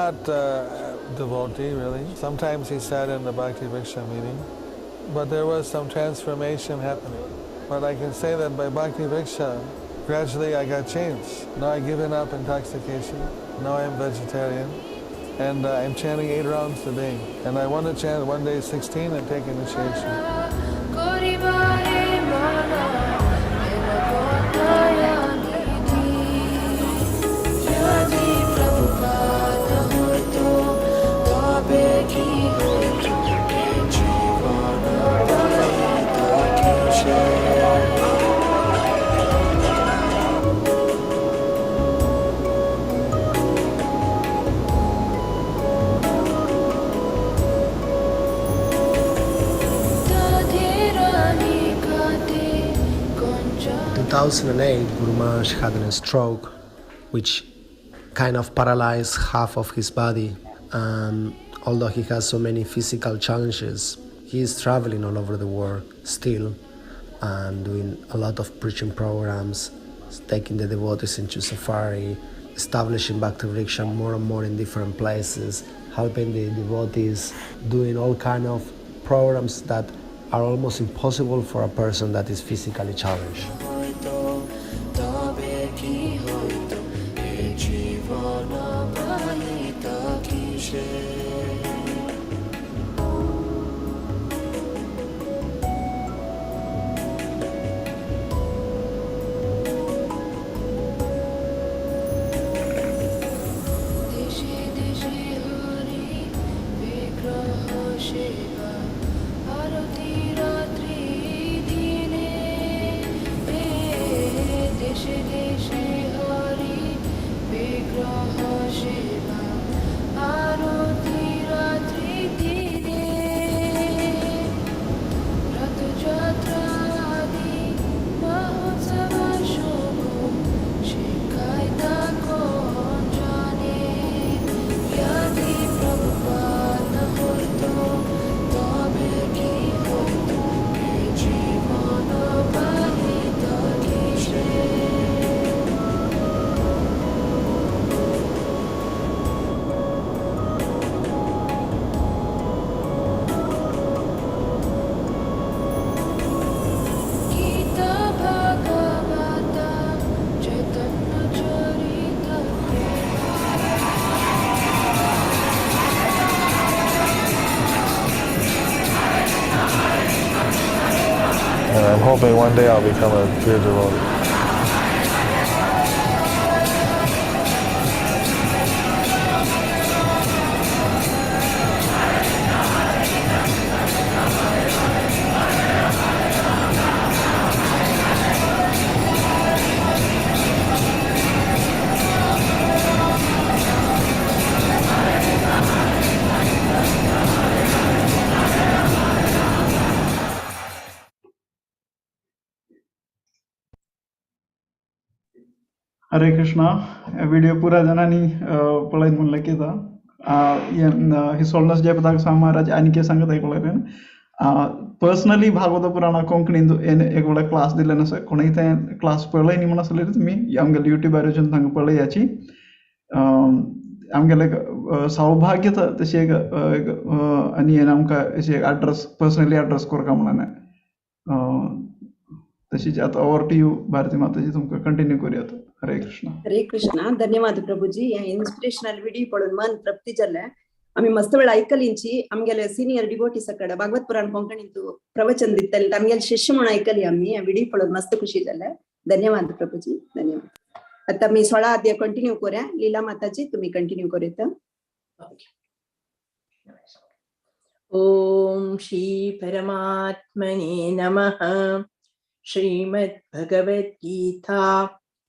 not devotee, really. Sometimes he sat in the Bhakti Vriksha meeting, but there was some transformation happening. But I can say that by Bhakti Vriksha, gradually I got changed. Now I've given up intoxication. Now I'm vegetarian. And I'm chanting 8 rounds a day. And I want to chant one day 16 and take initiation. In 2008, Guru Maharaj had a stroke, which kind of paralyzed half of his body. And although he has so many physical challenges, he is traveling all over the world still. and doing a lot of preaching programs, taking the devotees into safari, establishing Bhakti Vriksha more and more in different places, helping the devotees, doing all kind of programs that are almost impossible for a person that is physically challenged. হইতো তবে কি হইতো এ জীবন পাইতা কিসে। দেশে দেশে হরি বিগ্রহ সেবা আরতি রাত্রি দিনে, এ দেশে দেশে হরি বিগ্রহ সেবা আরতি রাত্রি দিনে, রথযাত্রা আদি মহোৎসব শুভ শিখায় তা কোন জানে। যদি প্রভুপাদ না হইতো তবে কি হইতো এ জীবন পাইত কিসে। গীতা ভগবতা চৈতন্য চরিত। And I'm hoping one day I'll become a pure devotee. Hare Krishna. Video पुरा जणांनी पळयत म्हणलें कितें his holiness Jayapataka Swami Maharaj आनी कितें सांगत आयकलें. पर्सनली भागवत पुराणा कोंकणीन एक व्हडलो क्लास दिल्लें आसा. कोणूय तें क्लास पळय न्ही म्हण आसलें तुमी आमगेले युट्यूबार वचून तांकां पळयाची. आमगेलें एक सौभाग्य तशें एक आनी हें आमकां अशें एड्रेस पर्सनली एड्रेस करता म्हणून. तशीच आतां over to you Bharati Mataji, तुमकां कंटिन्यू करुया. हरे कृष्ण. हरे कृष्णा. धन्यवाद प्रभुजी. हे इन्स्पिरेशनल विडिओ पळोवन मन तृप्ती जालें. आमी मस्त वेळ आयकलींची आमगेले सिनियर डिवोटी सकड भागवत पुराण कोंकणींतू प्रवचन दितले आमगेले शिष्य म्हणून आयकली आमी. हे विडिओ पळोवन मस्त खुशी जालें. धन्यवाद प्रभुजी, धन्यवाद. आता मी 16 अध्याय कंटिन्यू करूया. लीला माताजी तुम्ही कंटिन्यू करूया. ओम श्री परमात्मने नमः. श्रीमद्भगवद्गीता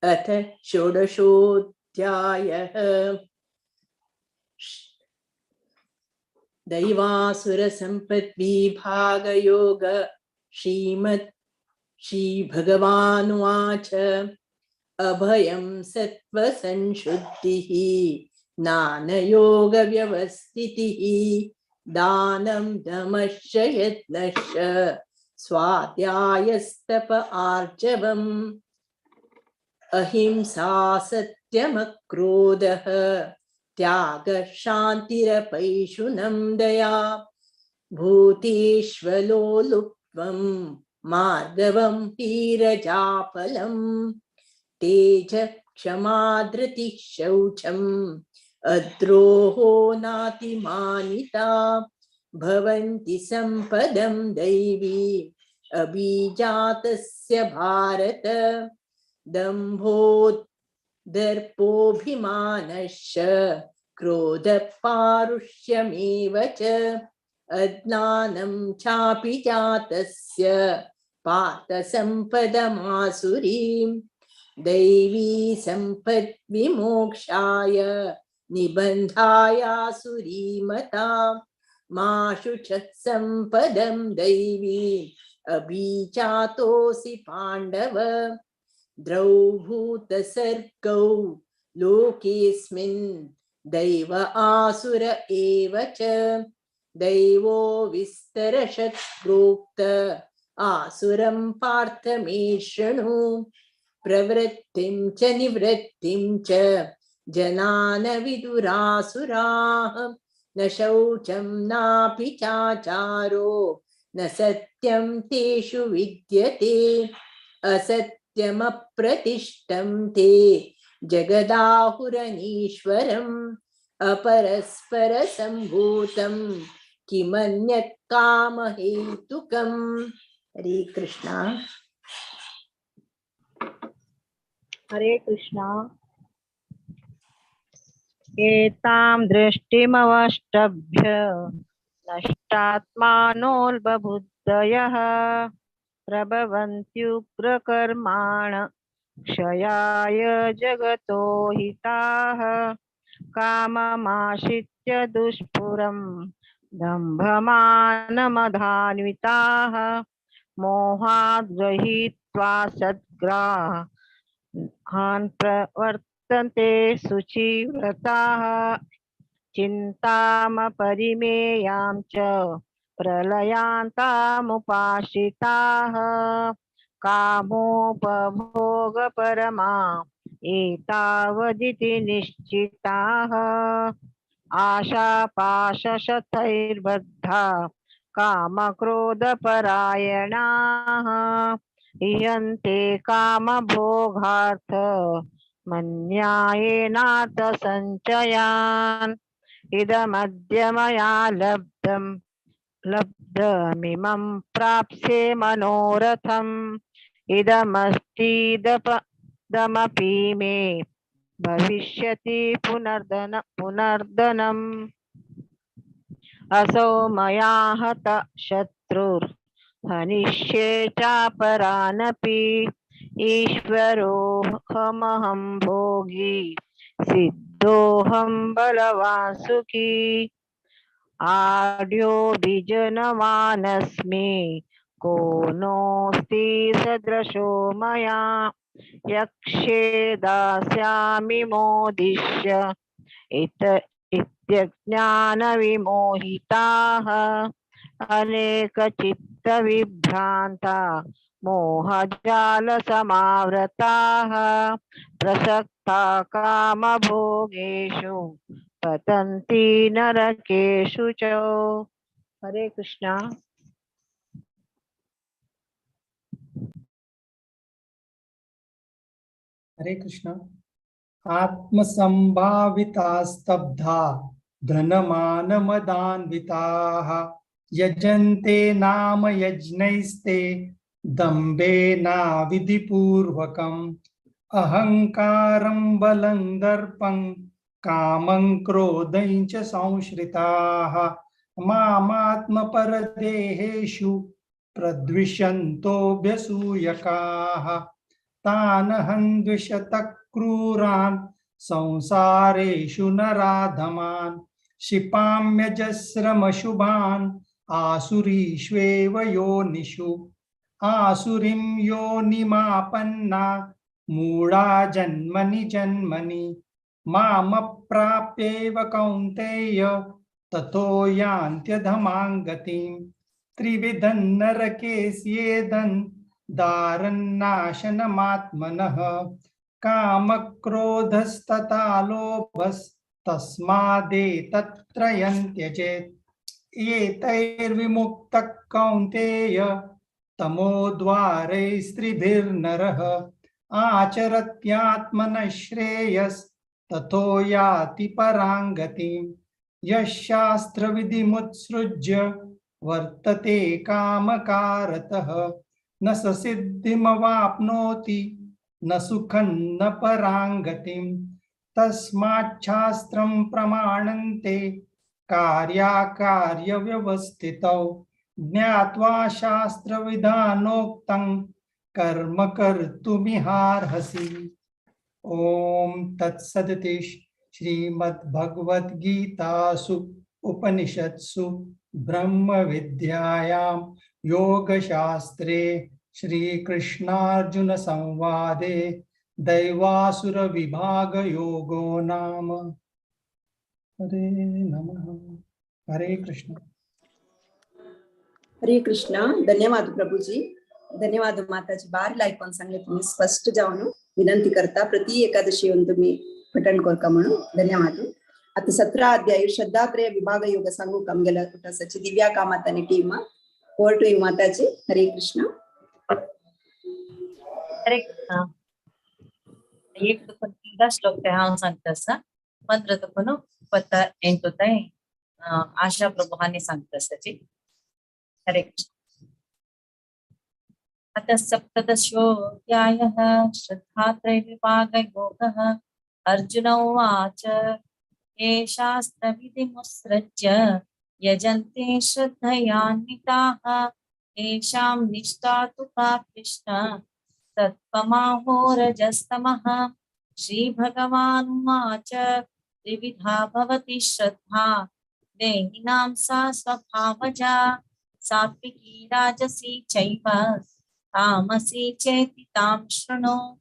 अथ षोडशोऽध्यायः. दैवासुरसम्पद्विभागयोग. श्रीमद् श्रीभगवानुवाच. अभयं सत्त्वसंशुद्धिः ज्ञानयोगव्यवस्थितिः दानं दमश्च यत्नश्च स्वाध्यायस्तप आर्जवम् अहिंसा सत्यमक्रोधः त्यागः शान्तिरपैशुनं दया भूतेष्वलोलुप्त्वं मार्दवं हीरजाफलम् तेज क्षमा धृतिः शौचम् अद्रोहो नातिमानिता भवन्ति सम्पदं दैवी अभिजातस्य भारत. दम्भो दर्पोऽभिमानश्च क्रोधपारुष्यमेव च अज्ञानं चापि जातस्य पार्थसम्पदमासुरीं दैवी सम्पद्विमोक्षाय निबन्धायासुरीमता माशु च सम्पदं दैवी अभिजातोऽसि पाण्डव. द्रौभूतसर्गौ लोकेऽस्मिन् दैव आसुर एव च दैवो विस्तरशत् प्रोक्त आसुरं पार्थ मे शृणु। प्रवृत्तिं च निवृत्तिं च जनान विदुरासुराः। न शौचं नापि चाचारो न सत्यं तेषु विद्यते। असत्यमप्रतिष्ठं ते जगदाहुरनीश्वरम्। अपरस्परसम्भूतं किमन्यत् कामहेतुकम्। हरे कृष्णा। हरे कृष्णा। एतां दृष्टिमवष्टभ्य नष्टात्मानोऽल्पबुद्धयः प्रभवन्त्युग्रकर्माण क्षयाय जगतो हिताः। काममाश्रित्य दुष्पुरं दम्भमानमधान्विताः मोहाद् गृहीत्वा सद्ग्राहान् प्रवर्तन्ते शुचिव्रताः। चिन्तामपरिमेयां च प्रलयान्तामुपाश्रिताः कामोपभोगपरमा एतावदिति निश्चिताः। आशापाशशतैर्बद्धा कामक्रोधपरायणाः इयन्ते कामभोगार्थ मन्यायेनाथ सञ्चयान्। इदमद्य मया लब्धं लब्धमिमं प्राप्स्ये मनोरथम्। इदमस्तीदपदमपि मे भविष्यति पुनर्धनम्। असौ मया हत शत्रुर्हनिष्ये चापरानपि। ईश्वरोऽहमहं भोगी सिद्धोऽहं बलवान् सुखी। आढ्योऽभिजनवानस्मि को नोऽस्ति सदृशो मया। यक्षे दास्यामि मोदिष्य इत्यज्ञानविमोहिताः। अनेकचित्तविभ्रान्ता मोहजालसमावृताः प्रसक्ता कामभोगेषु पतन्ति नरकेषु च। हरे कृष्णा। हरे कृष्णा। आत्मसंभाविता स्तब्धा धनमानमदान्विताः यजन्ते नाम यज्ञैस्ते दम्भेनाविधिपूर्वकम्। अहंकारं बलं दर्पं कामं क्रोधं च संश्रिताः मामात्मपरदेहेषु प्रद्विषन्तोऽभ्यसूयकाः। तानहं द्विषतः क्रूरान् संसारेषु नराधमान् क्षिपाम्यजस्रमशुभान् आसुरीष्वेव योनिषु। आसुरीं योनिमापन्ना मूढा जन्मनि जन्मनि मामप्राप्यैव कौन्तेय ततो यान्त्यधमां गतिं। त्रिविधं नरकेस्येदं दारन्नाशनमात्मनः कामक्रोधस्तथा लोभस्तस्मादेतत्त्रयं त्यजेत्। एतैर्विमुक्तः कौन्तेय तमोद्वारैस्त्रिभिर्नरः आचरत्यात्मनः श्रेयस्ततो याति परां गतिं। यः शास्त्रविधिमुत्सृज्य वर्तते कामकारतः न स सिद्धिमवाप्नोति न सुखं न परां गतिं। तस्माच्छास्त्रं प्रमाणन्ते कार्याकार्यव्यवस्थितौ ज्ञात्वा शास्त्रविधानोक्तं कर्म कर्तुमिहार्हसि। ॐ तत्सदिति श्रीमद्भगवद्गीतासु उपनिषत्सु ब्रह्मविद्यायां योगशास्त्रे श्रीकृष्णार्जुनसंवादे दैवासुरविभागयोगो नाम। हरे नमः। हरे कृष्ण। हरे कृष्णा. धन्यवाद प्रभूजी, धन्यवाद माताजी. बार लायक सांगले तुम्ही स्पष्ट जावन विनंती करता प्रति एकादशी येऊन तुम्ही पठण करका म्हणून धन्यवाद. आता 17 अध्याय श्रद्धात्रय विभाग योग सांगू काम गेला कुटासाची दिव्या कामात आणि team. Over to you Mataji. Hare Krishna. Hare Krishna. एक तुका श्लोक ते हांव सांगता आसा. 15 तुका 28 ताय आशा प्रभु हांणी सांगता आसा. हरे कृष्ण. अतः सप्तदशोऽध्यायः श्रद्धात्रय विभागयोगः. अर्जुन उवाच ये शास्त्रविधिमुत्सृज्य यजन्ते श्रद्धयान्विताः तेषां निष्ठा तु का कृष्ण तत्त्वमाहोरजस्तमः. श्रीभगवानुवाच त्रिविधा भवति श्रद्धा देहिनां सा स्वभावजा सात्विकी राजसी चैव तामसी चेति तां शृणु.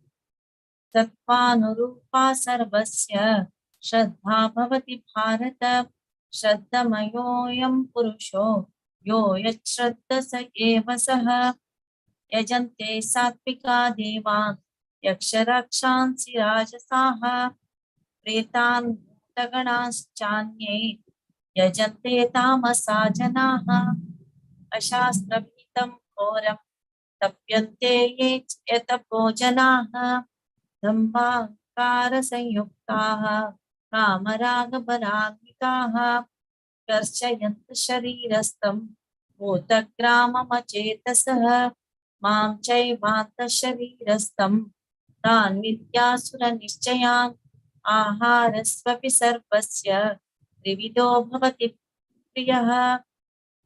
तत्त्वानुरूपा सर्वस्य श्रद्धा भवति भारत. श्रद्धमयोऽयं पुरुषो यो यच्छ्रद्ध स एव सः. यजन्ते सात्विका देवान् यक्षरक्षांसि राजसाः प्रेतान् भूतगणाश्चान्ये यजन्ते तामसा जनाः. अशास्त्रभीतं घोरं तप्यन्ते ये यतपो जनाः. दम्भाकारसंयुक्ताः कामरागबलान्विताः कर्षयन्त शरीरस्थं भूतग्राममचेतसः. मां चैवान्तशरीरस्थं तान् विद्यासुरनिश्चयान्. आहारस्वपि सर्वस्य त्रिविधो भवति प्रियः.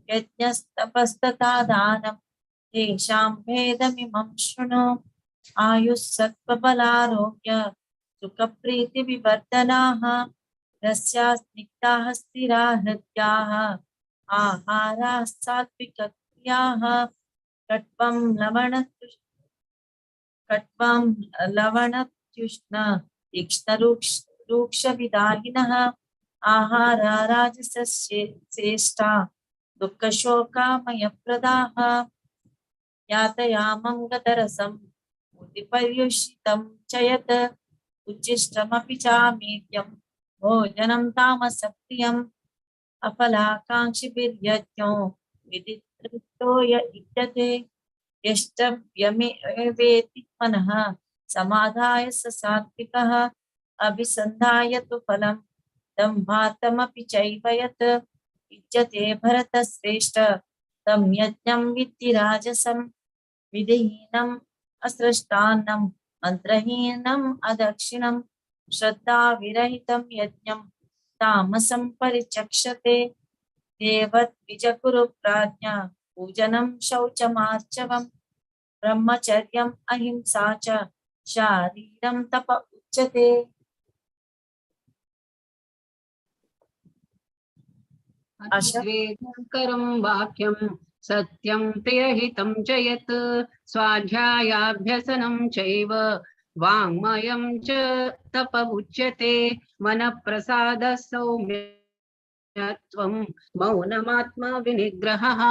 यज्ञस्तपस्तथा दानं तेषां भेदमिमं शृणु. आयुस्सत्त्वबलारोग्य सुखप्रीतिविवर्धनाः रस्या स्निग्धाः स्थिरा हृद्याः आहाराः सात्विकक्रियाः. कट्वं लवणत्युष्ण तीक्ष्णरूक्षविदाहिनः आहारा राजसश्रेष्ठा दुःखशोकामयप्रदाः. यातयामं गतरसं पर्युषितं च यत् उच्छिष्टमपि चामेद्यं भोजनं तामसप्रियम्. अफलाकाङ्क्षिभिर्यज्ञो विदितृप्तो य इज्यते. यष्टव्यमेवेति मनः समाधाय स सात्विकः. अभिसन्धाय तु फलं दम्भातमपि चैव यत् इज्यते भरतश्रेष्ठ तं यज्ञं विद्धि राजसं. विधिहीनम् असृष्टान्नं मन्त्रहीनम् अदक्षिणं श्रद्धाविरहितं यज्ञं तामसं परिचक्षते. देवद्विजकुरु प्राज्ञा पूजनं शौचमार्जवं ब्रह्मचर्यम् अहिंसा च शारीरं तप उच्यते. अनुद्वेगकरं वाक्यं सत्यं प्रियहितं च यत् स्वाध्यायाभ्यसनं चैव वाङ्मयं च तप उच्यते. मनःप्रसादः सौम्यत्वं मौनमात्मविनिग्रहः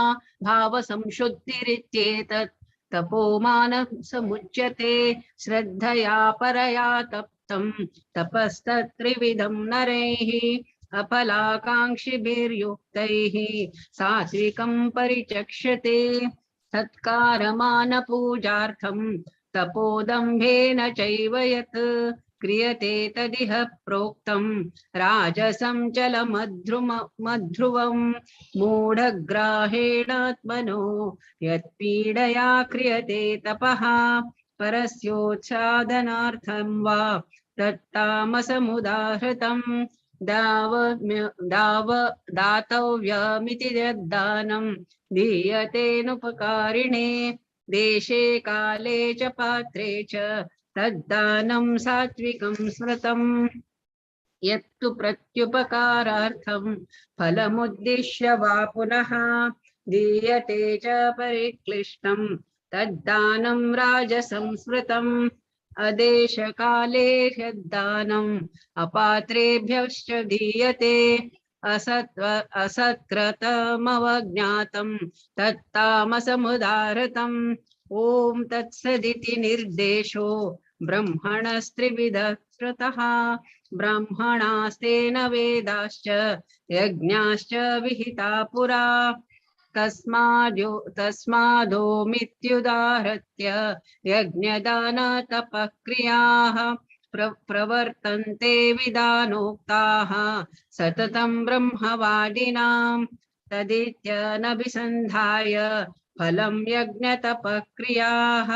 भावसंशुद्धिरित्येतत् तपो मानसमुच्यते. श्रद्धया परया तप्तं तपस्तत्त्रिविधं नरैः अफलाकाङ्क्षिभिर्युक्तैः सात्विकं परिचक्षते. सत्कारमानपूजार्थं तपोदम्भेन चैव यत् क्रियते तदिह प्रोक्तं राजसं चलमध्रुवं मूढग्राहेणात्मनो यत्पीडया क्रियते तपः परस्योच्छादनार्थं वा तत्तामसमुदाहृतं. दातव्यमिति यद्दानं दीयतेनुपकारिणे देशे काले च पात्रे च तद्दानं सात्विकं स्मृतम्. यत्तु प्रत्युपकारार्थं फलमुद्दिश्य वा पुनः दीयते च परिक्लिष्टं तद्दानं राजसं स्मृतम्. अदेशकाले यद्दानम् अपात्रेभ्यश्च दीयते असत्कृतमवज्ञातं तत्तामसमुदाहृतम्। ॐ तत्सदिति निर्देशो ब्रह्मणस्त्रिविधः श्रुतः। ब्राह्मणास्तेन वेदाश्च यज्ञाश्च विहिता पुरा। तस्मादोमित्युदाहृत्य यज्ञदानतपक्रियाः प्रवर्तन्ते विधानोक्ताः सततं ब्रह्मवादिनां। तदित्यनभिसन्धाय फलं यज्ञतपक्रियाः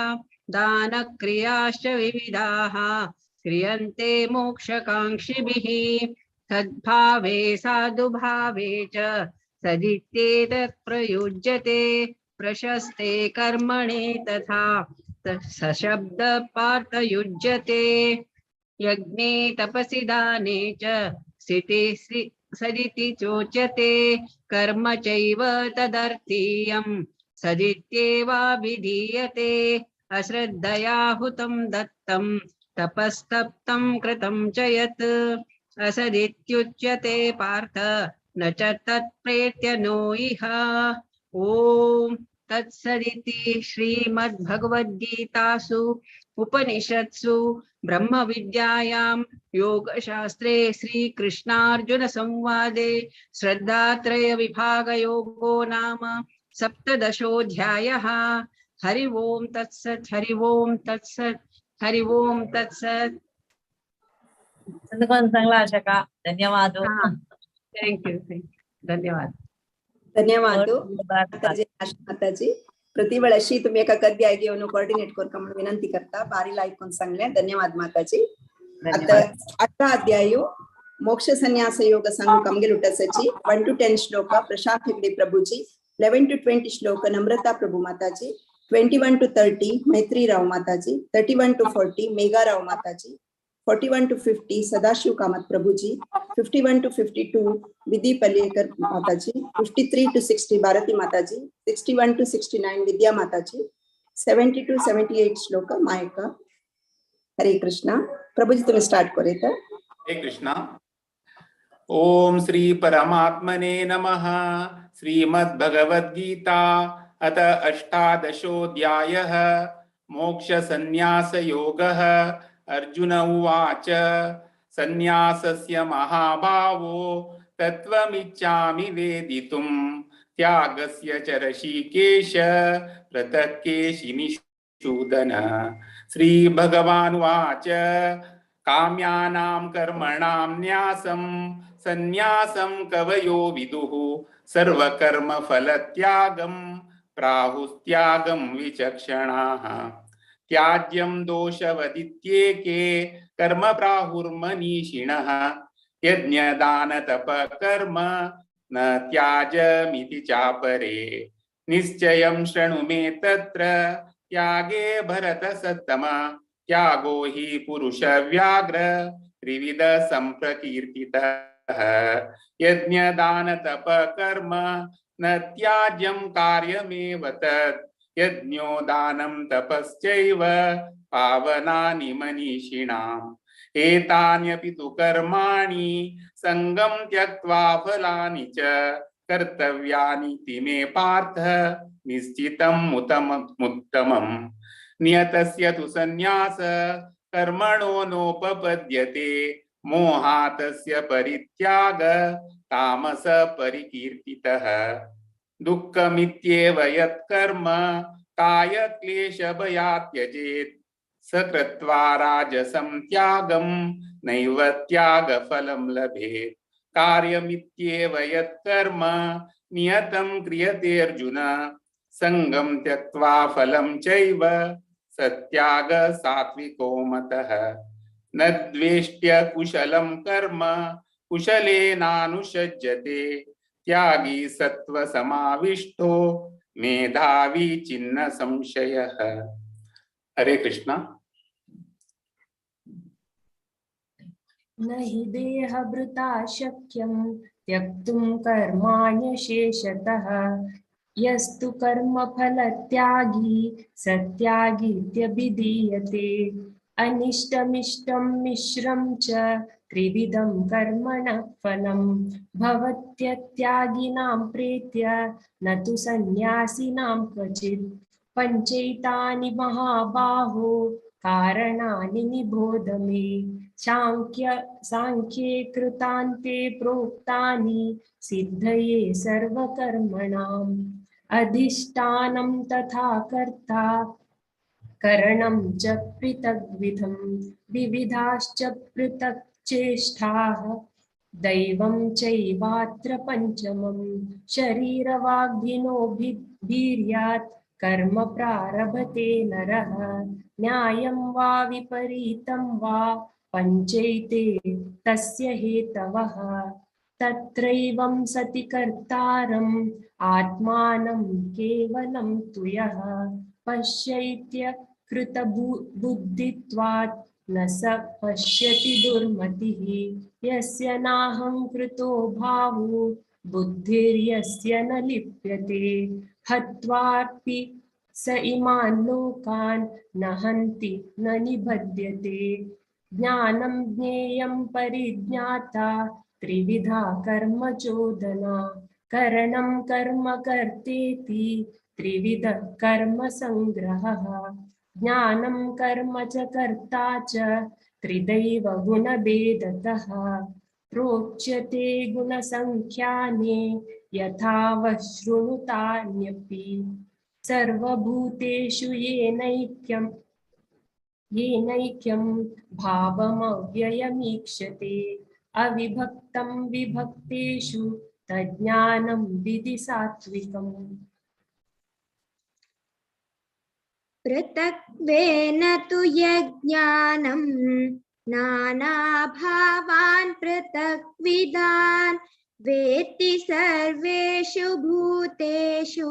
दानक्रियाश्च विविधाः क्रियन्ते मोक्षकाङ्क्षिभिः। सद्भावे साधुभावे च सदित्येतत् प्रयुज्यते प्रशस्ते कर्मणि तथा सशब्द पार्थयुज्यते। यज्ञे तपसि दाने च स्थिते सदिति चोच्यते कर्म चैव तदर्थीयं सदित्येवाभिधीयते। अश्रद्धया हुतं दत्तं तपस्तप्तं कृतं च यत् असदित्युच्यते पार्थ न च तत्प्रेत्य नो इह। ॐ तत्सदिति श्रीमद्भगवद्गीतासु उपनिषत्सु ब्रह्मविद्यायां योगशास्त्रे श्रीकृष्णार्जुन संवादे श्रद्धात्रय विभागयोगो नाम सप्तदशोऽध्यायः। हरि ओम तत्सत्। हरि ओम तत्सत्। हरि ओम तत्सत्। चांगला आशा का धन्यवाद। Thank you thank you धन्यवाद। धन्यवाद माताजी आशा माताजी। प्रति वेळ अशी तुम्ही एका अध्याय घेऊन कोऑर्डिनेट करका म्हणून विनंती करता। बारी ऐकून सांगले धन्यवाद माताजी। आता 18 अध्याय मोक्ष संन्यास योग सांगू कमगेल उटसची 1 to 10 shloka Prashant Hegde Prabhuji, 11 to 20 shloka Namrata Prabhu Mataji, 21 to 30 Maitri Rao Mataji, 31 to 40 Megha Rao Mataji, 41 to 50 Sadashiv Kamat Prabhuji, 51 to 52 Vidhi Palyekar Mataji, 53 to 60 Bharati Mataji, 61 to 69 Vidya Mataji, 70 to 78 shloka Mayaka. Hare Krishna. Prabhuji तुम्ही स्टार्ट करूया। हरे कृष्णा। ओम श्री परमात्मने नमः। श्रीमद्भगवद्गीता अथ अष्टादशोऽध्यायः मोक्ष संन्यास योगः। अर्जुन उवाच संन्यासस्य महाभावो तत्त्वमिच्छामि वेदितुं त्यागस्य च ऋषिकेश पृथक् केशिनिषूदन। श्री भगवानुवाच काम्यानां कर्मणां न्यासं संन्यासं कवयो विदुः सर्वकर्मफलत्यागं प्राहुस्त्यागं विचक्षणाः। त्याज्यं दोषवदित्येके कर्म प्राहुर्मनीषिणः यज्ञदानतपकर्म न त्याजमिति चापरे। निश्चयं शृणु मे तत्र त्यागे भरतसत्तम त्यागो हि पुरुषव्याघ्र त्रिविध संप्रकीर्तितः। यज्ञदानतपकर्म न त्याज्यं कार्यमेव तत् यज्ञो दानं तपश्चैव पावनानि मनीषिणाम्। एतान्यपि तु कर्माणि संगं त्यक्त्वा फलानि च कर्तव्यानि ति मे पार्थ निश्चितं मुत्तमम्। नियतस्य तु संन्यास कर्मणो नोपपद्यते मोहातस्य परित्याग तामस परिकीर्तितः। दुःखमित्येव यत्कर्म कायक्लेशभयात् त्यजेत् स कृत्वा राजसं त्यागं नैव त्यागफलं लभेत्। कार्यमित्येव यत्कर्म नियतं क्रियते अर्जुन संगं त्यक्त्वा फलं चैव सत्याग सात्विको मतः। न द्वेष्ट्य कुशलं कर्म कुशलेनानुषज्यते त्यागी सत्व समाविष्टो मेधावी छिन्न संशयः। हरे कृष्णा। न हि देहभृता शक्यं त्यक्तुं कर्माण्यशेषतः यस्तु कर्मफलत्यागी सत्यागीत्यभिधीयते। अनिष्टमिष्टं मिश्रं च त्रिविधं कर्मणः फलं भवत्यत्यागिनां प्रेत्य न तु सन्न्यासिनां क्वचित्। पञ्चैतानि महाबाहो कारणानि निबोध मे। सांख्ये कृतान्ते प्रोक्तानि सिद्धये सर्वकर्मणाम्। अधिष्ठानं तथा कर्ता करणं च पृथग्विधं विविधाश्च पृथक् चेष्टाः दैवं चैवात्र पञ्चमं। शरीरवाग्भिनो वीर्यात् कर्म प्रारभते नरः। न्यायं वा विपरीतं वा पञ्चैते तस्य हेतवः। तत्रैवं सति कर्तारम् आत्मानं केवलं तु यः पश्यैत्य कृतबुद्धित्वात् न स पश्यति दुर्मतिः। यस्य नाहङ्कृतो भावो बुद्धिर्यस्य न लिप्यते। हत्वापि स इमान् लोकान् न हन्ति न निबध्यते। ज्ञानं ज्ञेयं परिज्ञाता त्रिविधा कर्म चोदना। करणं कर्म कर्तेति त्रिविध कर्म संग्रहः। ज्ञानं कर्म च कर्ता च त्रिदैव गुणभेदतः। प्रोच्यते गुणसंख्याने यथा वशृणुतान्यपि। सर्वभूतेषु येनैक्यं भावमव्ययमीक्षते। अविभक्तं विभक्तेषु तज्ज्ञानं विधि सात्विकम्। पृथक्त्वेन तु यज्ञानं नानाभावान् पृथक्विदान् वेत्ति सर्वेषु भूतेषु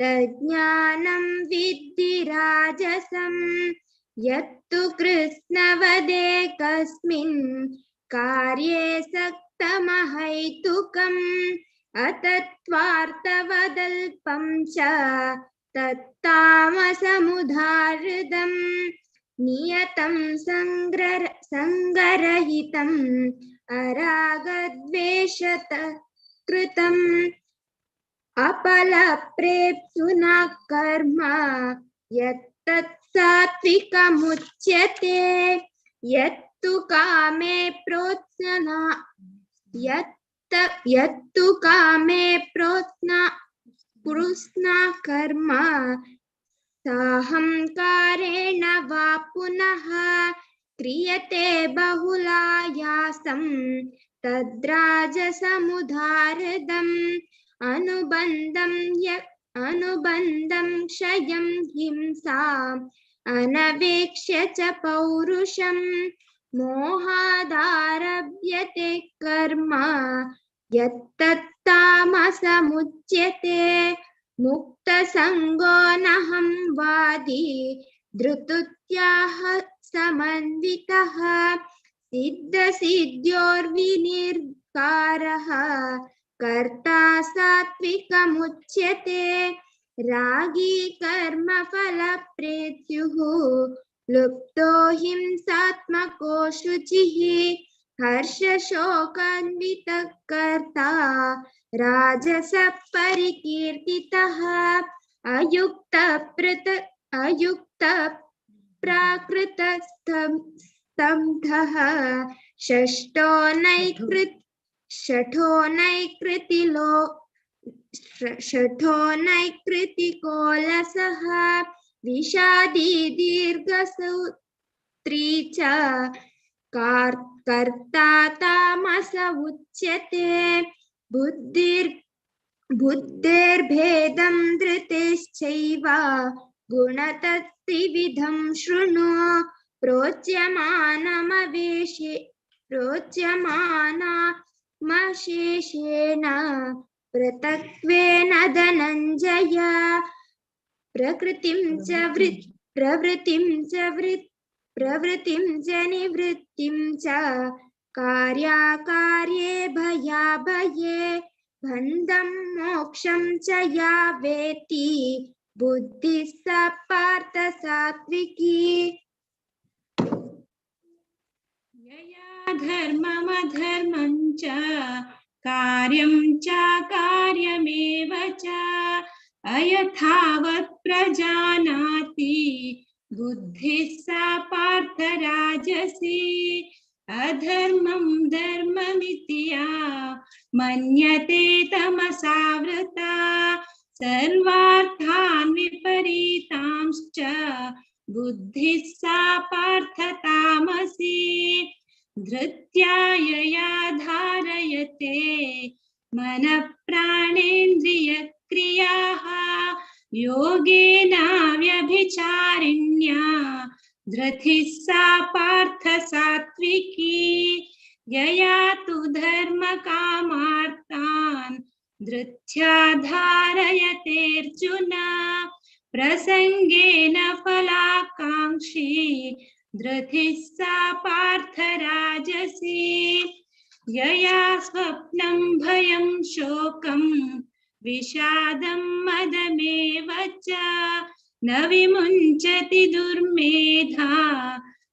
तज्ज्ञानं विद्धि राजसं। यत्तु कृत्स्नवदेकस्मिन् कार्ये सक्तमहैतुकम् अतत्त्वार्थवदल्पं च तत्तामसमुदाहृतम्। नियतं सङ्गरहितम् अरागद्वेषतः कृतम् अपलप्रेप्सुना कर्म यत्तत् सात्विकमुच्यते। यत्तु कामे प्रोत्सना यत्तु कामे प्रोत्ना कृत्स्ना कर्म साहंकारेण वा पुनः क्रियते बहुलायासं तद्राजसमुदाहृतम्। अनुबन्धं क्षयं हिंसाम् अनवेक्ष्य च पौरुषं मोहादारभ्यते कर्म यत्तत्तामसमुच्यते। मुक्तसङ्गो नहं वादी धृतुत्याह समन्वितः। सिद्धसिद्ध्योर्विनिर्कारः कर्ता सात्विकमुच्यते। रागी कर्मफलप्रेत्युः लुप्तो हिंसात्मको शुचिः। हर्षशोकान्वितः कर्ता राजसः परिकीर्तितः। अयुक्तः प्राकृतस्तब्धः षठो नैकृतिकोलसः। विषादी दीर्घसूत्री च कर्ता तामस उच्यते। बुद्धिर्भेदं धृतिश्चैव गुणतत्त्रिविधं शृणु। प्रोच्यमानमशेषेण पृथक्त्वेन धनञ्जय। प्रवृत्तिं च निवृत्तिं च कार्याकार्ये भयाभये बन्धं मोक्षं च या वेत्ति बुद्धिः सा पार्थ सात्विकी। धर्ममधर्मं च कार्यं चाकार्यमेव च अयथावत् प्रजानाति बुद्धिः सा पार्थ राजसी। अधर्मं धर्ममिति या मन्यते तमसावृता सर्वार्थान् विपरीतांश्च बुद्धिः सा पार्थ तामसी। धृत्या यया धारयते मनः प्राणेन्द्रियक्रियाः योगेनाव्यभिचारिण्या धृतिः सा पार्थ सात्विकी। यया तु धर्मकामार्थान् धृत्या धारयतेऽर्जुन प्रसङ्गेन फलाकाङ्क्षी धृतिः सा पार्थ राजसी। यया स्वप्नं भयं शोकं विषादं मदमेव च न विमुञ्चति दुर्मेधा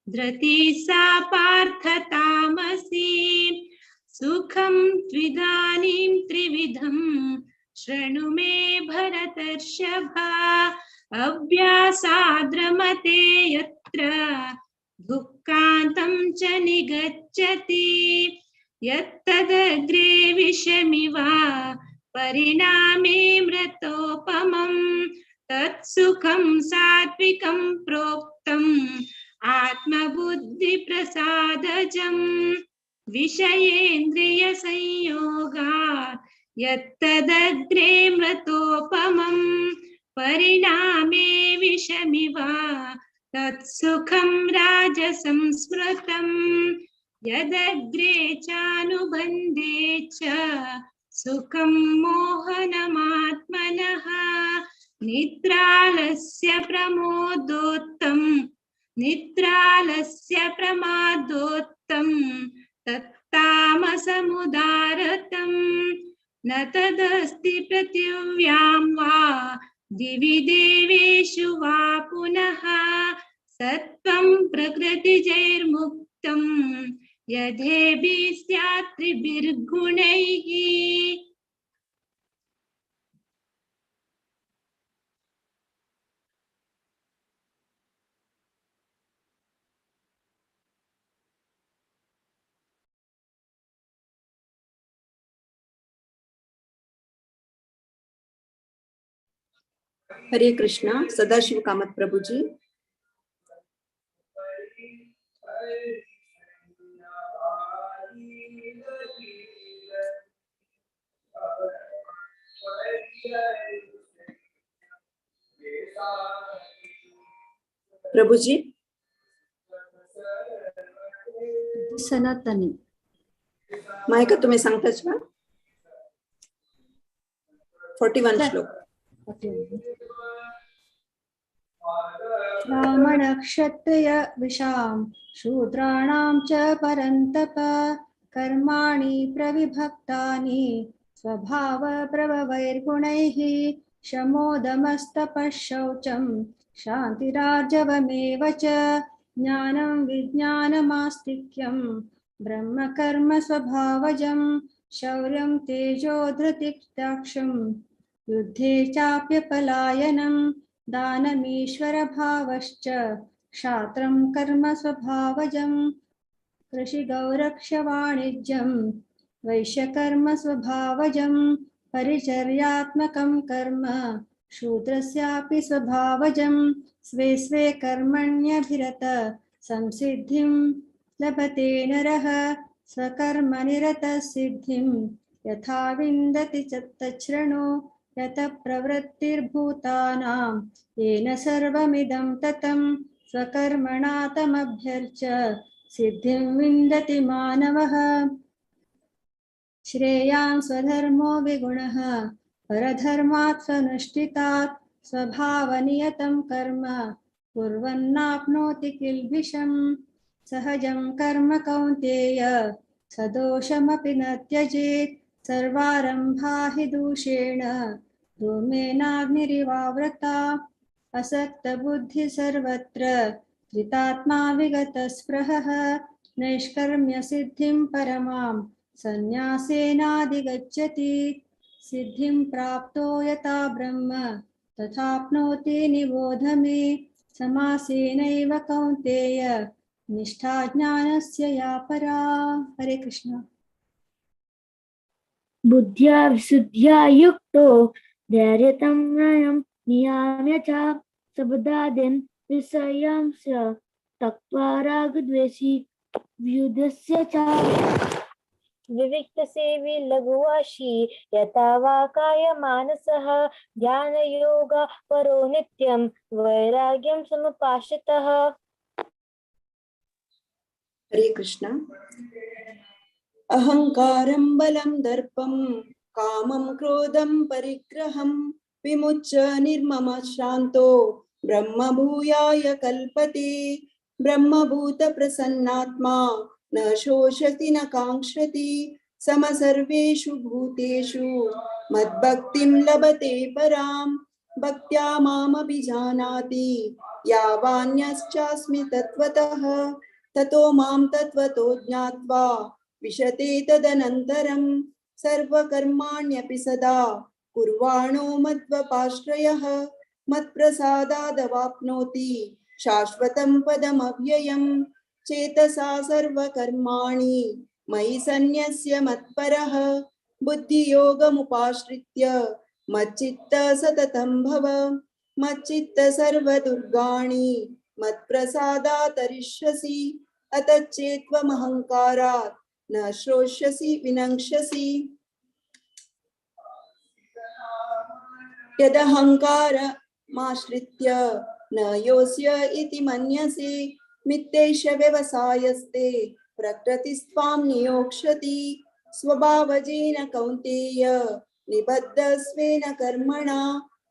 धृतिः सा पार्थ तामसी। सुखं त्विदानीं त्रिविधं शृणु मे भरतर्षभ अभ्यासाद्रमते यत्र दुःखान्तं च निगच्छति। यत्तदग्रे विषमिव परिणामे मृतोपमं तत्सुखं सात्विकं प्रोक्तम् आत्मबुद्धिप्रसादजम्। विषयेन्द्रियसंयोगात् यत्तदग्रे मृतोपमं परिणामे विषमिव तत्सुखं राजसंस्मृतम्। यदग्रे चानुबन्धे च सुखं मोहनमात्मनः निद्रालस्य प्रमादोत्तं तत्तामसमुदारतं। न तदस्ति पृथिव्यां वा दिवि देवेषु वा पुनः सत्त्वं प्रकृतिजैर्मुक्तं यथेभिः स्यात् त्रिभिर्गुणैः। हरे कृष्णा। सदाशिव कामत प्रभुजी। प्रभुजी सनातनी मायका तुम्ही सांगताच का? 41 श्लोक। ब्राह्मणक्षत्रिय विषां शूद्राणां च परन्तप कर्माणि प्रविभक्तानि स्वभाव प्रभवैर्गुणैः शमोदमस्तपः शौचं शान्तिरार्जवमेव च ज्ञानं विज्ञानमास्तिक्यं ब्रह्मकर्म स्वभावजं शौर्यं तेजो धृतिदाक्षं युद्धे चाप्यपलायनं दानमीश्वरभावश्च क्षात्रं कर्म स्वभावजं कृषिगौरक्षवाणिज्यं वैश्यकर्म स्वभावजं परिचर्यात्मकं कर्म शूद्रस्यापि स्वभावजं स्वे स्वे कर्मण्यभिरत संसिद्धिं लभते नरः स्वकर्मनिरतः सिद्धिं यथा विन्दति तच्छृणु यत प्रवृत्तिर्भूतानां येन सर्वमिदं ततं स्वकर्मणा तमभ्यर्च्य सिद्धिं विन्दति मानवः। श्रेयान् स्वधर्मो विगुणः परधर्मात् स्वनुष्ठितात् स्वभावनियतं कर्म कुर्वन्नाप्नोति किल्बिषम्। सहजं कर्म कौन्तेय सदोषमपि न त्यजेत् सर्वारंभा हि दूषेण धूमेनाग्निरिवावृता। असक्तबुद्धि सर्वत्र धृतात्मा विगतस्पृहः नैष्कर्म्यसिद्धिं परमां सन्न्यासेनाधिगच्छति। सिद्धिं प्राप्तो यथा ब्रह्म तथाप्नोति निबोध मे। समासेनैव कौन्तेय निष्ठा ज्ञानस्य या परा। हरे कृष्ण। बुद्ध्या विशुद्ध्या युक्तो धैर्यतं नयं नियाम्य च शब्दादीन् विषयांश त्यक्त्वा रागद्वेषी व्युदस्य च। विविक्तसेवी लघुवाशी यथा वा कायमानसः ध्यानयोग परो नित्यं वैराग्यं समुपाश्रितः। हरे कृष्ण। अहंकारं बलं दर्पं कामं क्रोधं परिग्रहं विमुच्य निर्ममः शान्तो ब्रह्मभूयाय कल्पते। ब्रह्मभूत प्रसन्नात्मा न शोषति न काङ्क्षति समसर्वेषु भूतेषु मद्भक्तिं लभते परां। भक्त्या मामभिजानाति यावान्यश्चास्मि तत्त्वतः ततो मां तत्त्वतो ज्ञात्वा विशते तदनन्तरं सर्वकर्माण्यपि सदा कुर्वाणो मद्वपाश्रयः मत्प्रसादादवाप्नोति शाश्वतं पदमव्ययम्। चेतसा सर्वकर्माणि मयि सन्न्यस्य मत्परः बुद्धियोगमुपाश्रित्य मच्चित्त सततं भव। मच्चित्त सर्वदुर्गाणि मत्प्रसादातरिष्यसि अतश्चेत्त्वमहङ्कारात् न श्रोष्यसि विनङ्क्ष्यसि। यदहङ्कारमाश्रित्य न योस्य इति मन्यसे मिथ्यैष व्यवसायस्ते प्रकृतिस्त्वां नियोक्ष्यति। स्वभावजेन कौन्तेय निबद्धस्वेन कर्मणा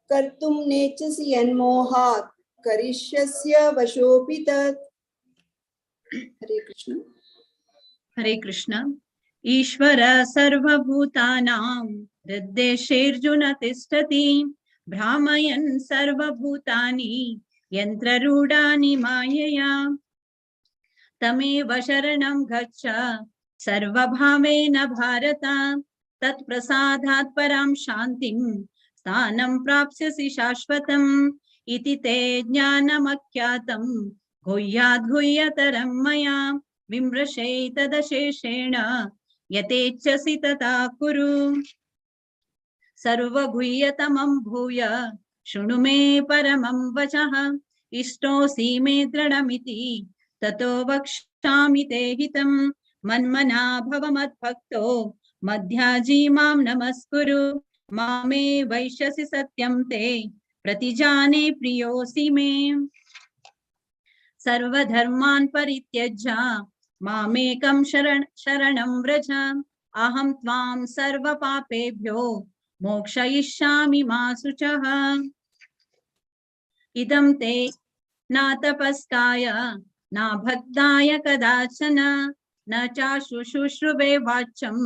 कर्तुं नेच्छसि यन्मोहात् करिष्यस्य वशोऽपि तत्। हरे कृष्ण। हरे कृष्ण। ईश्वर सर्वभूतानां हृद्देशेऽर्जुन तिष्ठति भ्रामयन् सर्वभूतानि यन्त्ररूढानि मायया। तमेव शरणं गच्छ सर्वभावेन भारत तत्प्रसादात् परां शान्तिं स्थानं प्राप्स्यसि शाश्वतम्। इति ते ज्ञानमख्यातं गुह्याद् गुह्यतरं मया विमृशैतदशेषेण यथेच्छसि तथा कुरु। सर्वगुह्यतमं भूय शृणु मे परमं वचः इष्टोऽसि मे दृढमिति ततो वक्ष्यामि ते हितं। मन्मना भव मद्भक्तो मध्याजी मां नमस्कुरु। मामे वैश्यसि सत्यं ते प्रतिजाने प्रियोऽसि मे। सर्वधर्मान् परित्यज्य मामेकं शरणं व्रज। अहं त्वां सर्वपापेभ्यो मोक्षयिष्यामि मा शुचः। इदं ते न तपस्काय न भक्ताय कदाचन न चाशुश्रूषुवे वाच्यं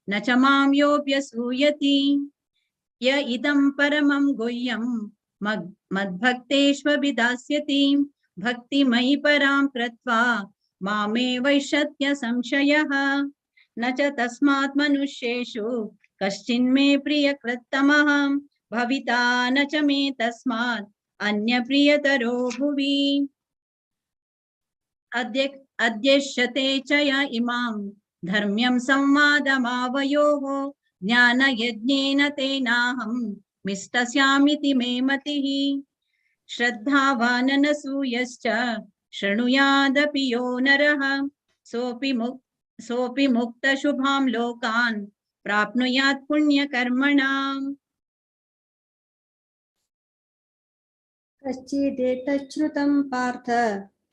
न च मां योऽभ्यसूयति। य इदं परमं गुह्यं मद्भक्तेष्वभिधास्यति। भक्तिमयि परां कृत्वा मामे वैशत्य संशयः। न च तस्मात् मनुष्येषु कश्चिन्मे प्रियकृत्तमः भविता न च मे तस्मात् अन्यप्रियतरो भुवि। अद्यश्यते च य इमां धर्म्यं संवादमावयोः ज्ञानयज्ञेन तेनाहं मिष्टस्यामिति मे मतिः। श्रद्धावाननसूयश्च शृणुयादपि यो नरः सोऽपि मुक्तशुभां लोकान् प्राप्नुयात् पुण्यकर्मणाम्। कच्चिदेतच्छ्रुतं पार्थ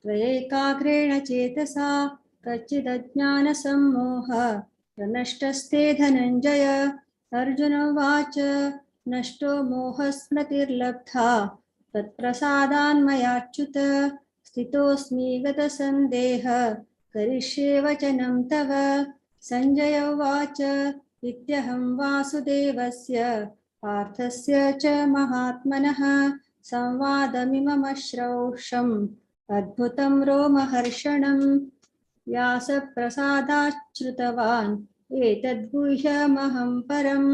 त्वयैकाग्रेण चेतसा कच्चिदज्ञानसम्मोह प्रनष्टस्ते धनञ्जय। अर्जुन उवाच नष्टो मोहस्मृतिर्लब्धा त्वत्प्रसादान्मयाच्युत स्थितोऽस्मि गतसन्देह करिष्ये वचनं तव। सञ्जय उवाच इत्यहं वासुदेवस्य पार्थस्य च महात्मनः संवादमिममश्रौषम् अद्भुतं रोमहर्षणम्। व्यासप्रसादाच्छ्रुतवान् एतद्गुह्यमहं परं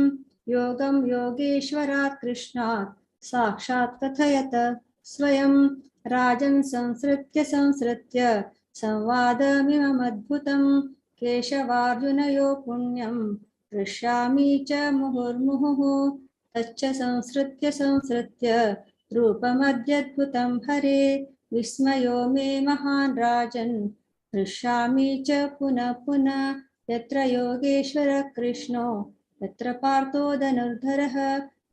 योगं योगेश्वरात् कृष्णात् साक्षात् कथयत स्वयं राजन् संसृत्य संसृत्य संवादमिममद्भुतं केशवार्जुनयो पुण्यं हृष्यामि च मुहुर्मुहुः तच्च संसृत्य संसृत्य रूपमद्यद्भुतं हरे विस्मयो मे महान् राजन् हृष्यामि च पुनः पुनः यत्र योगेश्वर कृष्णो यत्र पार्थो धनुर्धरः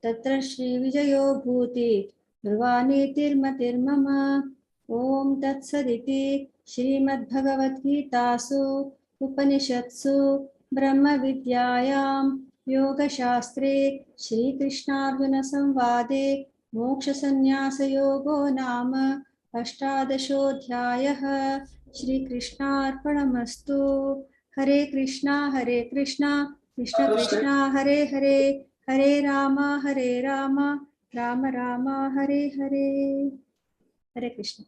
तत्र श्रीविजयो भूति ध्रुवानीतिर्मतिर्मम। ॐ तत्सदिति श्रीमद्भगवद्गीतासु उपनिषत्सु ब्रह्मविद्यायां योगशास्त्रे श्रीकृष्णार्जुनसंवादे मोक्षसंन्यासयोगो नाम अष्टादशोऽध्यायः। श्रीकृष्णार्पणमस्तु। हरे कृष्णा कृष्ण कृष्ण हरे हरे, हरे राम राम राम हरे हरे। हरे कृष्ण।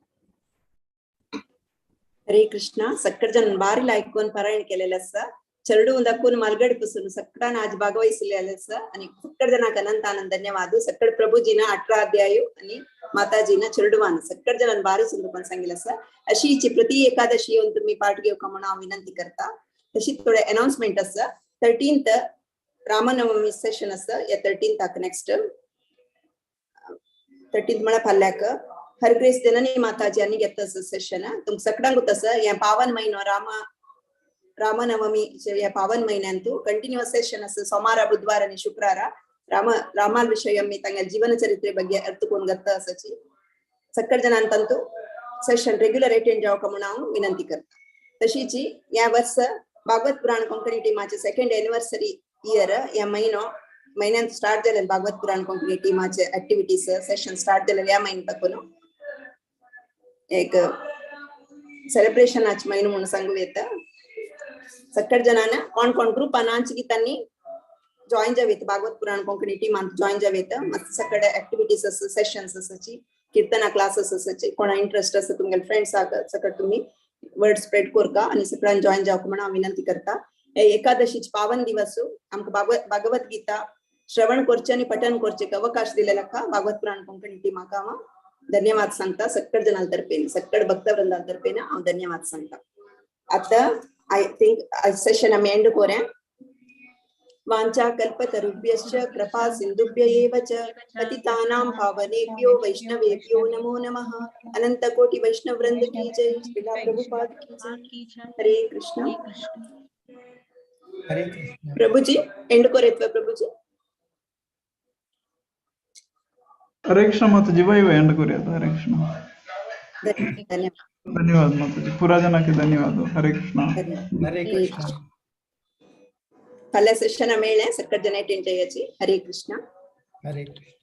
हरे कृष्ण। सक्कड जन बारी लायकून पारायण केलेलं आसा। चरडू दाखवून मालगड पसून सक्कडान आज भागवहिसलेलं आसा आणि सक्कड जणांक अनंत आनंद धन्यवाद। सक्कड प्रभुजीना 18 अध्याय आणि माताजीना चरडुवान सक्कड जणांन बारी सुंदरपण सांगितलं आसा। अशीची प्रति एकादशी येऊन तुम्ही पाठ घेऊ का म्हणून हांव विनंती करता। तशी थोडे अनाउन्समेंट आसा। 13th Ramnavami session आसा या 13th next 13th म्हळ्यार फाल्याक हरग्रेस जननी माताजी आनी घेता सेशन। तुमकां सगळ्यांकूच आसा ह्या पावन म्हयनो रामनवमी ह्या पावन म्हयन्यांतू कंटिन्युअस सेशन आसा। सोमारा बुधवार आनी शुक्रारा रामाल विषय आमी तांगेल्या जीवन चरित्रे ಬಗ್ಗೆ ಅರ್ಥಕೊಂಡ್ ಗತ್ತ आसाची। सक्कड जणांक तांतू सेशन रेग्युलर अटेंड जावका म्हणून हांव विनंती करता। तशीची ह्या वर्स भागवत पुराण कोंकणी टिमाचे सेकंड एनिवर्सरी इयर ह्या म्हयन्यांत स्टार्ट जालें। भागवत पुराण कोंकणी टिमाचे ऍक्टिव्हिटीज सेशन स्टार्ट जालें ह्या म्हयन्या ताकून एक सेलिब्रेशन आज म्हयनो म्हणून सांगू येता। सक्कड जणांना कोण कोण ग्रुपान आंची तांणी जॉईन जावेत भागवत पुराण कोंकणी टिमान जॉईन जावेत। मस्त सक्कड ऍक्टिव्हिटीज आसा, सेशन्स आसाची, कीर्तना क्लासेस आसाची। कोणा इंट्रस्ट आसा तुमगेले फ्रेंड्स सकट तुम्ही वर्ड स्प्रेड करका आणि सगळ्यांना जॉईन जावक म्हणून हांव विनंती करता। एकादशीच पावन दिवस आमकां भागवत गीता श्रवण करचे आणि पठन करचे अवकाश दिलेला का भागवत पुराण कोंकणी टीमाक हांव धन्यवाद सांगता। सक्कड जणां तर्फेन सक्कड भक्तवृंदा तर्फेन हांव धन्यवाद सांगता। आतां I think session आमी एंड करूया। वाञ्छा कल्पतरुभ्यश्च कृपा सिन्धुभ्य एव च पतितानां पावनेभ्यो वैष्णवेभ्यो नमो नमः। अनंत कोटि वैष्णव वृंद की जय। श्रीला प्रभुपाद की जय। हरे कृष्ण। हरे कृष्ण। प्रभुजी एंड करेत्व प्रभुजी। हरे कृष्ण माताजी। वही वही एंड करूया। हरे कृष्ण। धन्यवाद। धन्यवाद माताजी। पूरा जना के धन्यवाद। हरे कृष्ण। हरे कृष्ण। फाल्यां सेशन मेळ्ळें सक्कड जण अटेंड जायाची। हरे कृष्ण। हरे कृष्ण।